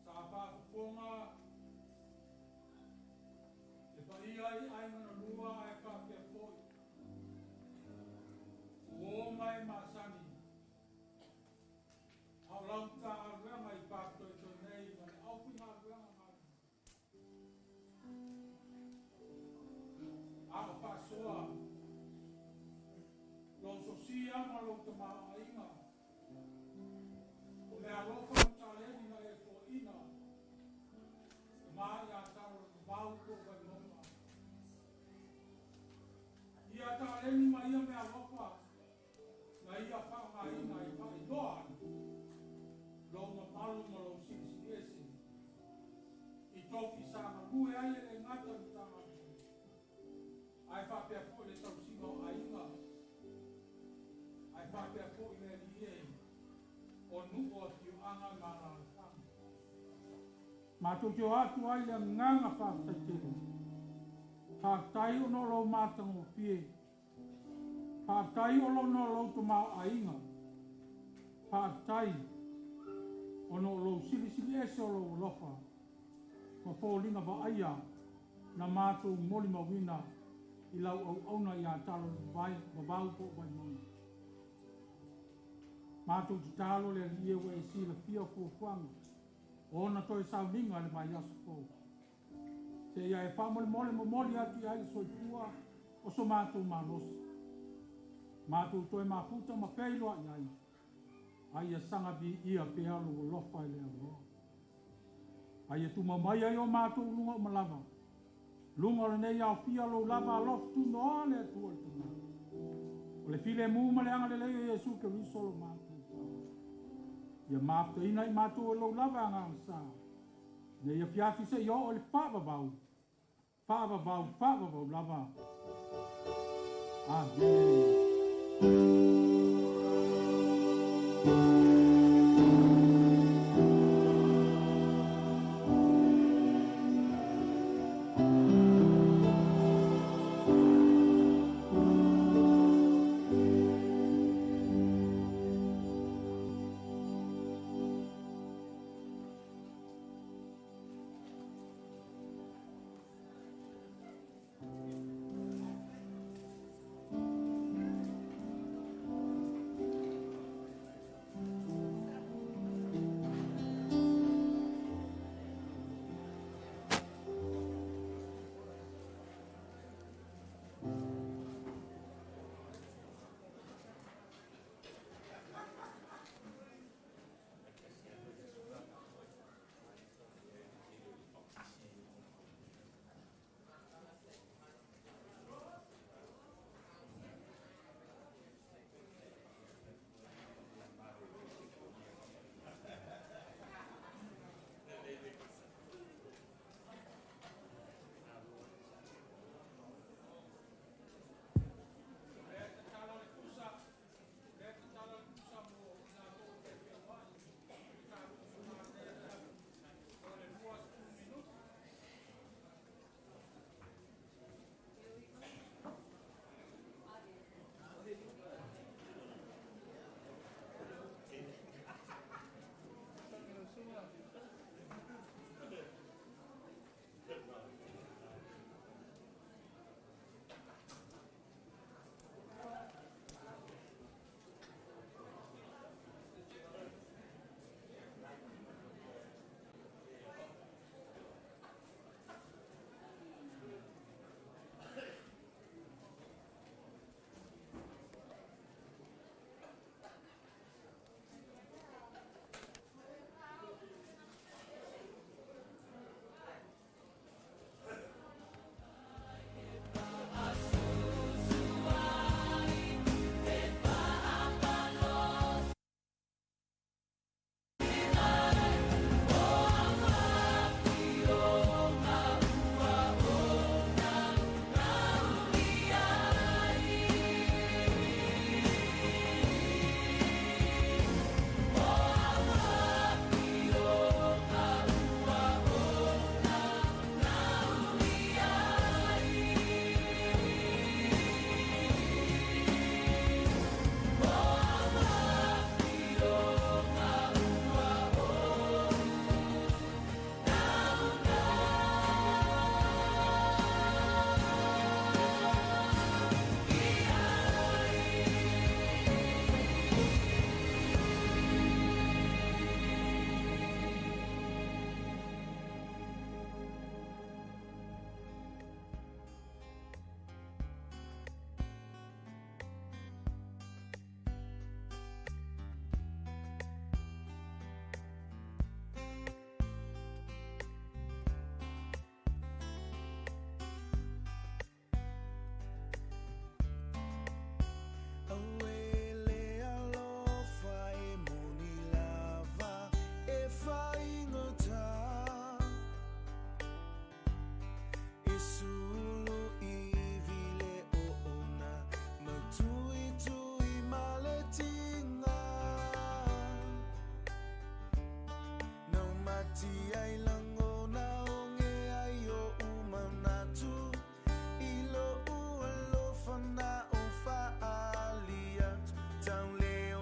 Sa faafofoga le paia i aiga na lua ae faapea foi uō ma e masani a o lau Matagaluega i papitoetoe nei ma le aufaigaluega galulue a o faasoa lou sosia ma lou tamaoaiga o meaalofa ma taleni na e foaina e ma ia talo le vavau po o Vaimauga. Ia taleni ma ia meaalofa na ia faaaogaina e faailoa ai lou mamalu ma lou silisili ese i tofi sa galue ai e le gata i Matagaluega ae faapea foi le tausiga o aiga ae faapea foi le alii e o nuu o afioaga ma alaalafaga. Matou te o atu ai le agaga faafetai tele. Faafetai ona o lou matagofie. Faafetai ona o lou tamaoaiga. Faafetai ona o lou silisili ese o lou alofa. ma foliga vaaia na matou molimauina i lau auauna iā talo vavau po o Vaimauga. Matou tatalo le Alii e ua e silafia fuafuaga o ona toe sauniga le vaiaso fou. Seia e faamolemole momoli atu i ai le soifua o so matou malosi. Matou toe mafuta ma feiloai ai, a ia saga viia pea lou alofa e le auloa. A ia tumau mai ai o matou luga uma lava. Luga o lenei aofia lou lava alofa tunoa le Atua le Tama. O le filemu ma le agalelei o Iesu Keriso lo matou sao. Ia mafutaina i matou e lou lava agaga sa. Nei afiafi seia oo i le faavavau, faavavau, faavavau lava. Amene.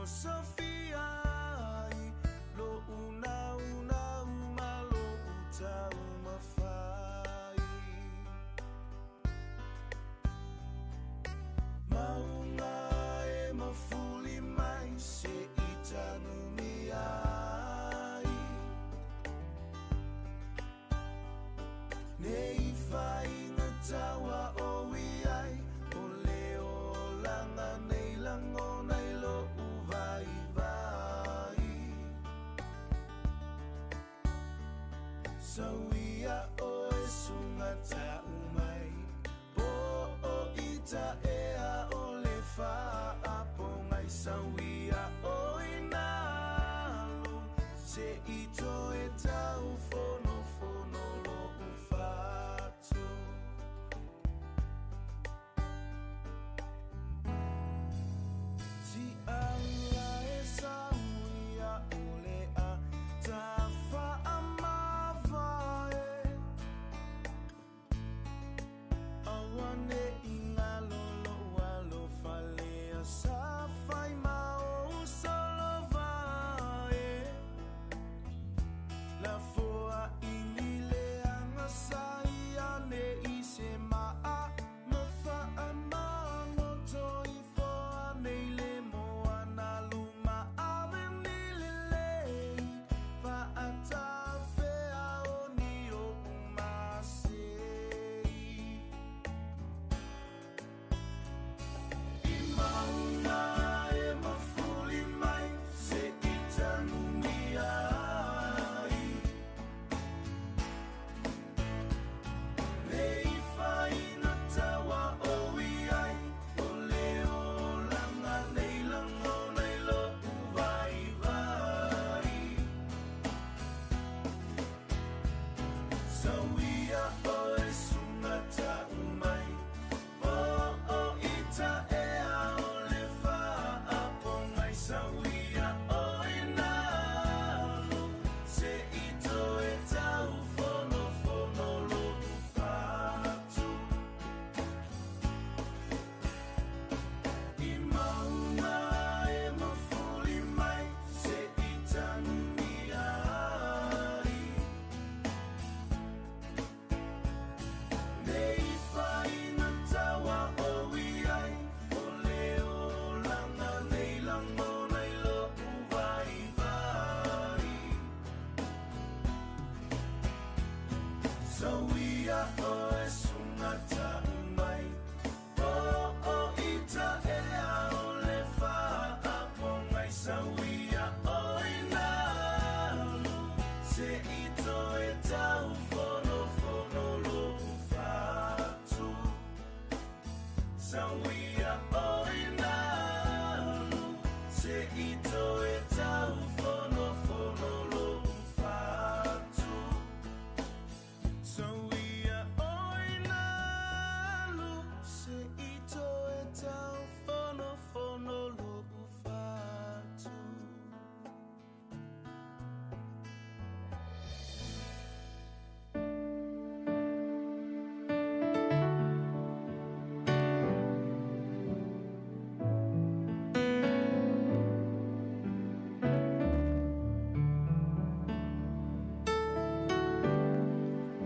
Sofia, lo una una uma lo uta uma. Sauia o e sunga tau mai Po o ita ea o le faapogai Sauia o i nalo Se i toe tau fonofono lo'u fatu. Ti'aula e sauia o le a tafaamavae Aua ne'i galo lo'u alofa lea sa fai ma ou solovae Lafoa'i leaga sa ia nei se maa ma faamagoto ifo nei le moana luma ave ni lelei faatafea o ni o'u masei. I mauna e mafuli mai se i tanumia ai. Le ifaina taua o iai o le olaga nei lagona i lo'u vaivai. Sauia o e suga ta'u mai Po o ita ea o le faapogai Sauia o i nalo Se i toe tau fonofono lo'u fatu. I mauna e mafuli mai se i tanumia ai. Le ifaina taua o iai o le olaga nei lagona i lo'u vaivai. Sauia o e suga ta'u mai Po o ita ea o le faapogai Sauia o i nalo Se i toe tau fonofono lo'u fatu. Sauia o i nalo Se i toe tau fonofono lo'u fatu. Sauia o i nalo Se i toe tau fonofono lo'u fatu.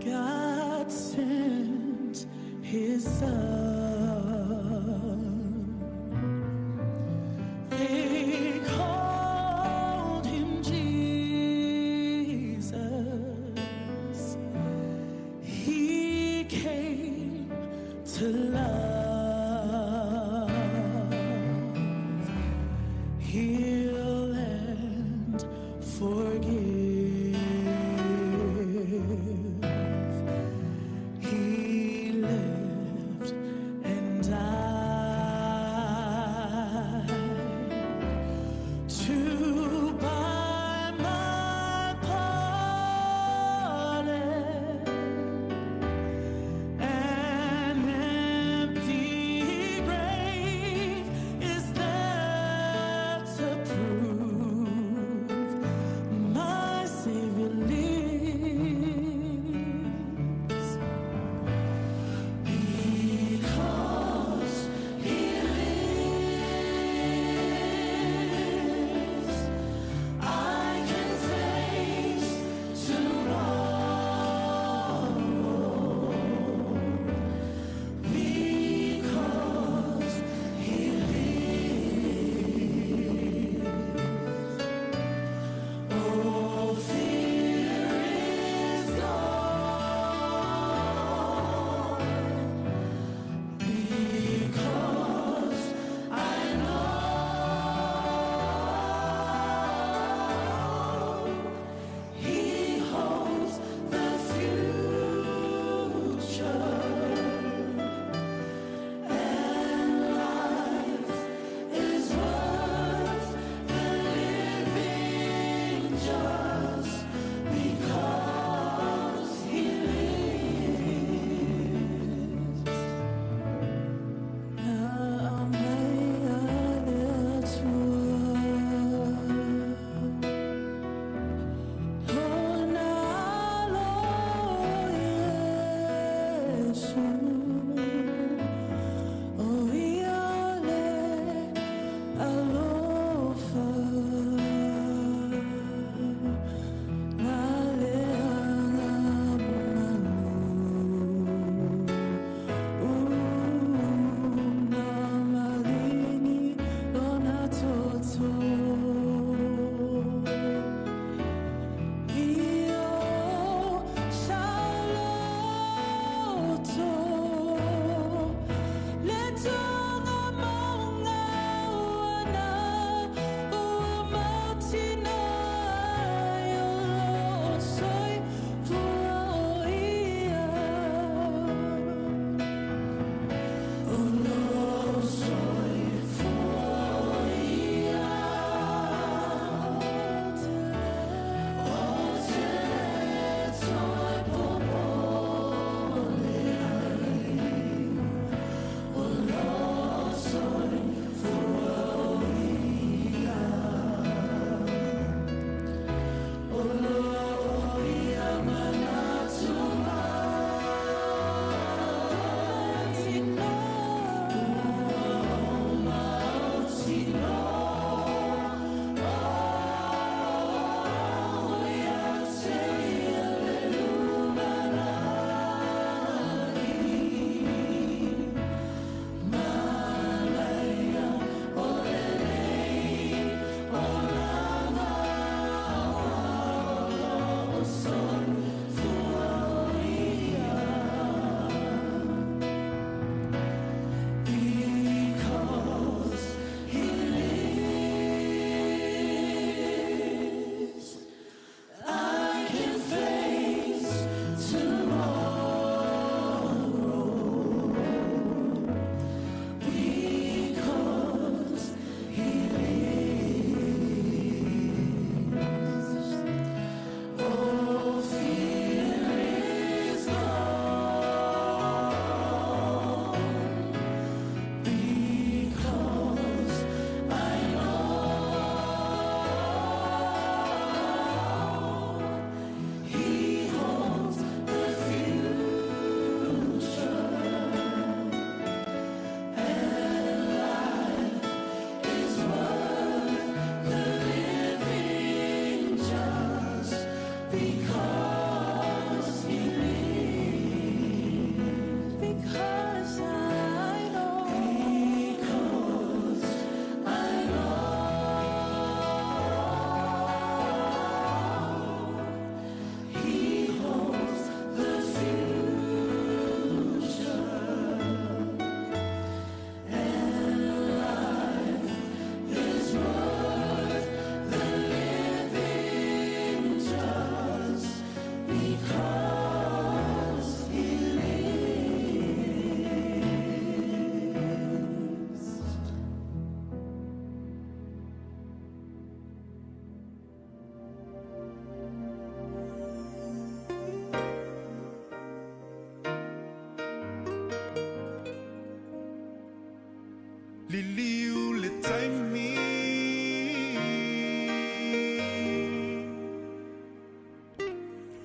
God sent his son. They called him Jesus. He came to love, heal, and forgive. He lived and died to buy my pardon and Because he lives. Because I know. Because I know. He holds the future. And life is worth the living just because he lives. Liliu le taimi.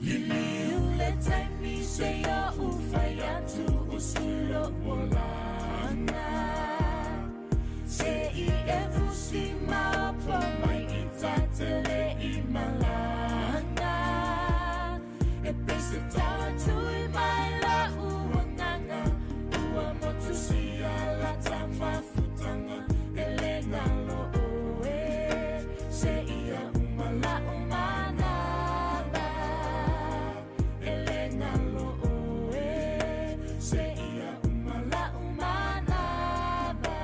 Liliu le taimi se ia ufai atu o sulo olanga. Se i e fusi maopo mai i tatele i malanga. E pese tau tui mai la uanganga. Ua motu sia la tamafutanga. Ele nalo oe. Se ia umala umanaba. Ele nalo oe. Se ia umala umanaba.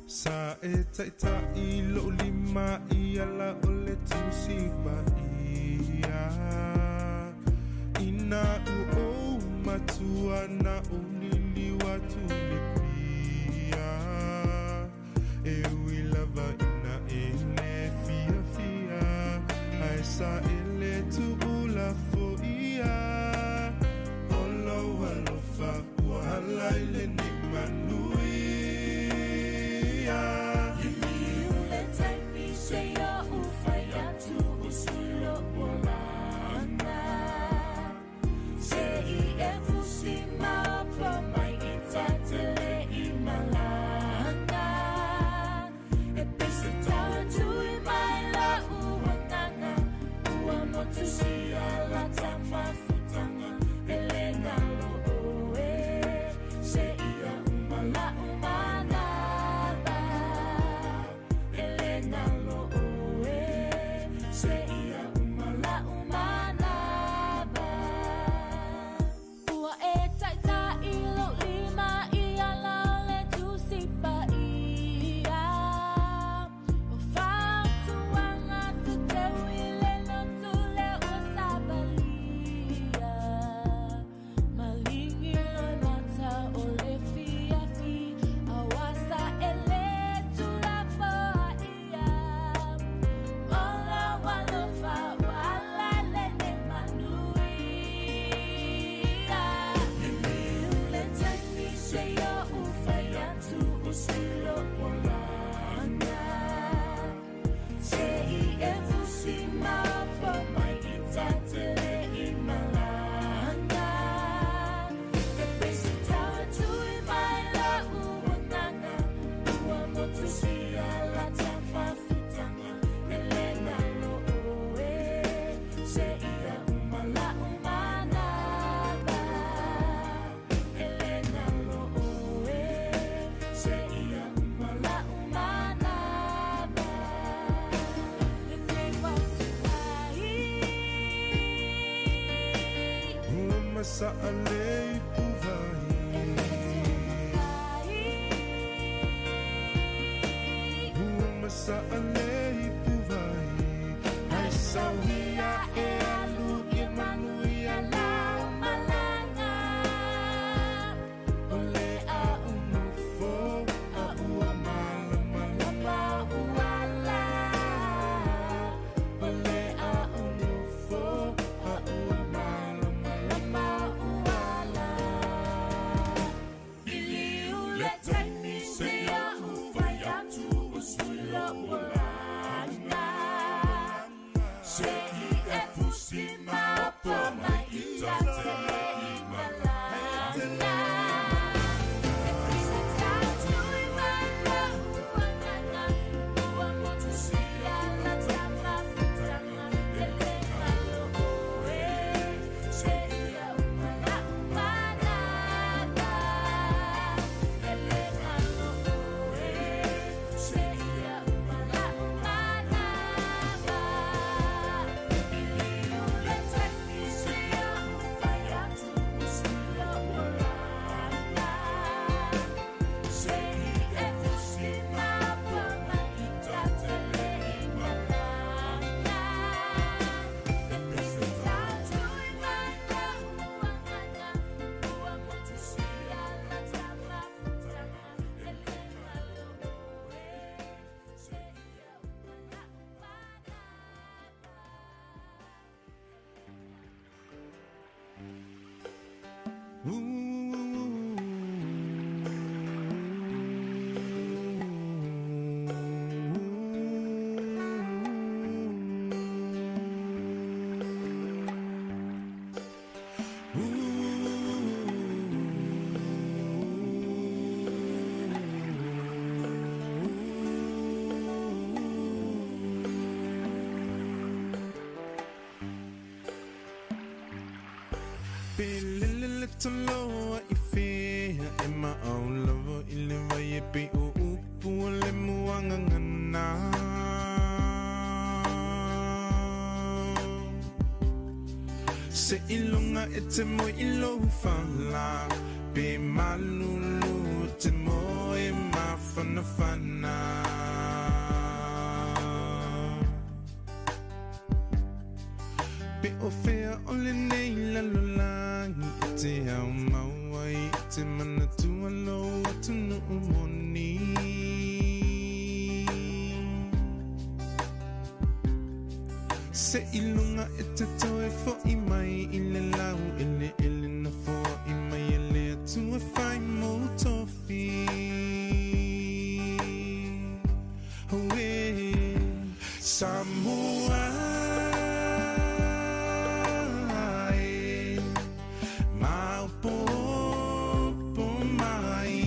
Sa e taʻitaʻi loʻu lima i ala o le tusi paia. Ina u ou matua na ou liliu atu i le pia. E ui lava ina e le fiafia, ae sa e le tuula foia. O lou alofa ua ala i lenei manuia. Liliu le taimi se ia ufai atu o sulo olanga. Se i e fusi maopo mai i tatele i malanga. E pese tau tui mai la uanganga. Ua motu sia la tamafutanga. Ele nalo oe. Se ia umala umanaba. Ele nalo oe. Se ia umala umanaba. Ua e taʻitaʻi lou lima i ala o le tusi paia. O fautuaga se teu i le lotu lea ua savalia. Maligi loe mata o le fiafi, aua sa e le tulafoaia. O lou alofa ua ala i lenei manuia. Liliu le taimi se ia ufai atu o sulo olanga. Se i e fusi maopo mai i tatele i malanga. E pese tau tui mai la uanganga. Ua motu sia la tamafutanga. Ele nalo oe. Se ia umala umanaba. Ele nalo oe. Se ia umala umanaba. Lenei uasuai. Ua masaʻa le ipuvai. Ua masaʻa le ipuvai. Ae sauia e alu ia manuia lau Malanga. O le au nofo a ua malamalama uala. O le au nofo a ua malamalama uala. Liliu le taimi se ia ufai atu o sulo olanga. Se i e fusi maopo mai i tatele i malanga. E pese tau tui mai la uanganga. Ua motu sia la tamafutanga. Ele Pe lele le toloa i fea e maau lava i le vai e pe o upu o le muanga ngana. Se ilunga e te moe i lou fala, pe malulu te moe mafanafana. Pe o fea o le nei lalolangi e te au maua i te manatua lo atu nuu moni. Se ilunga e te toe fo i mai i le lau ele ele na fo i mai e le atua whai mō tofi. Oe, Samoa e, maopopo mai.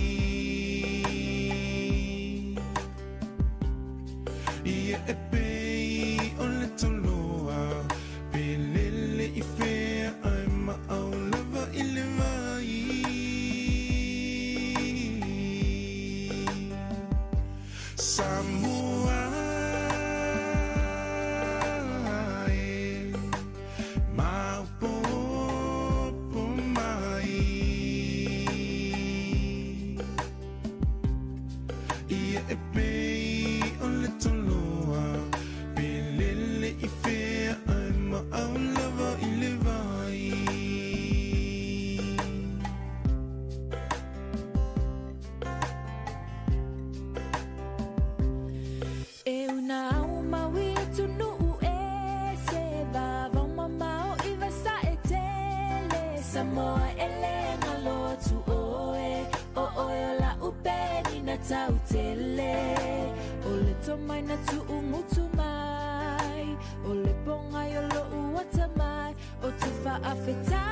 Ia e pei o le toloa, pe lele i fea ai maau lava i le vai. Samoa e, maopopo mai. Ia e pei o le toloa, pe lele i fea ai maau lava i le vai. E una au maui e tunu e se va vau mamao i vasa e tele. Samoa e le ngalo tu oe, o oe o la upe ni na tau tele. O le tomai na tu ungutu mai, o le ponga i o lo uata mai, o te whaafetai.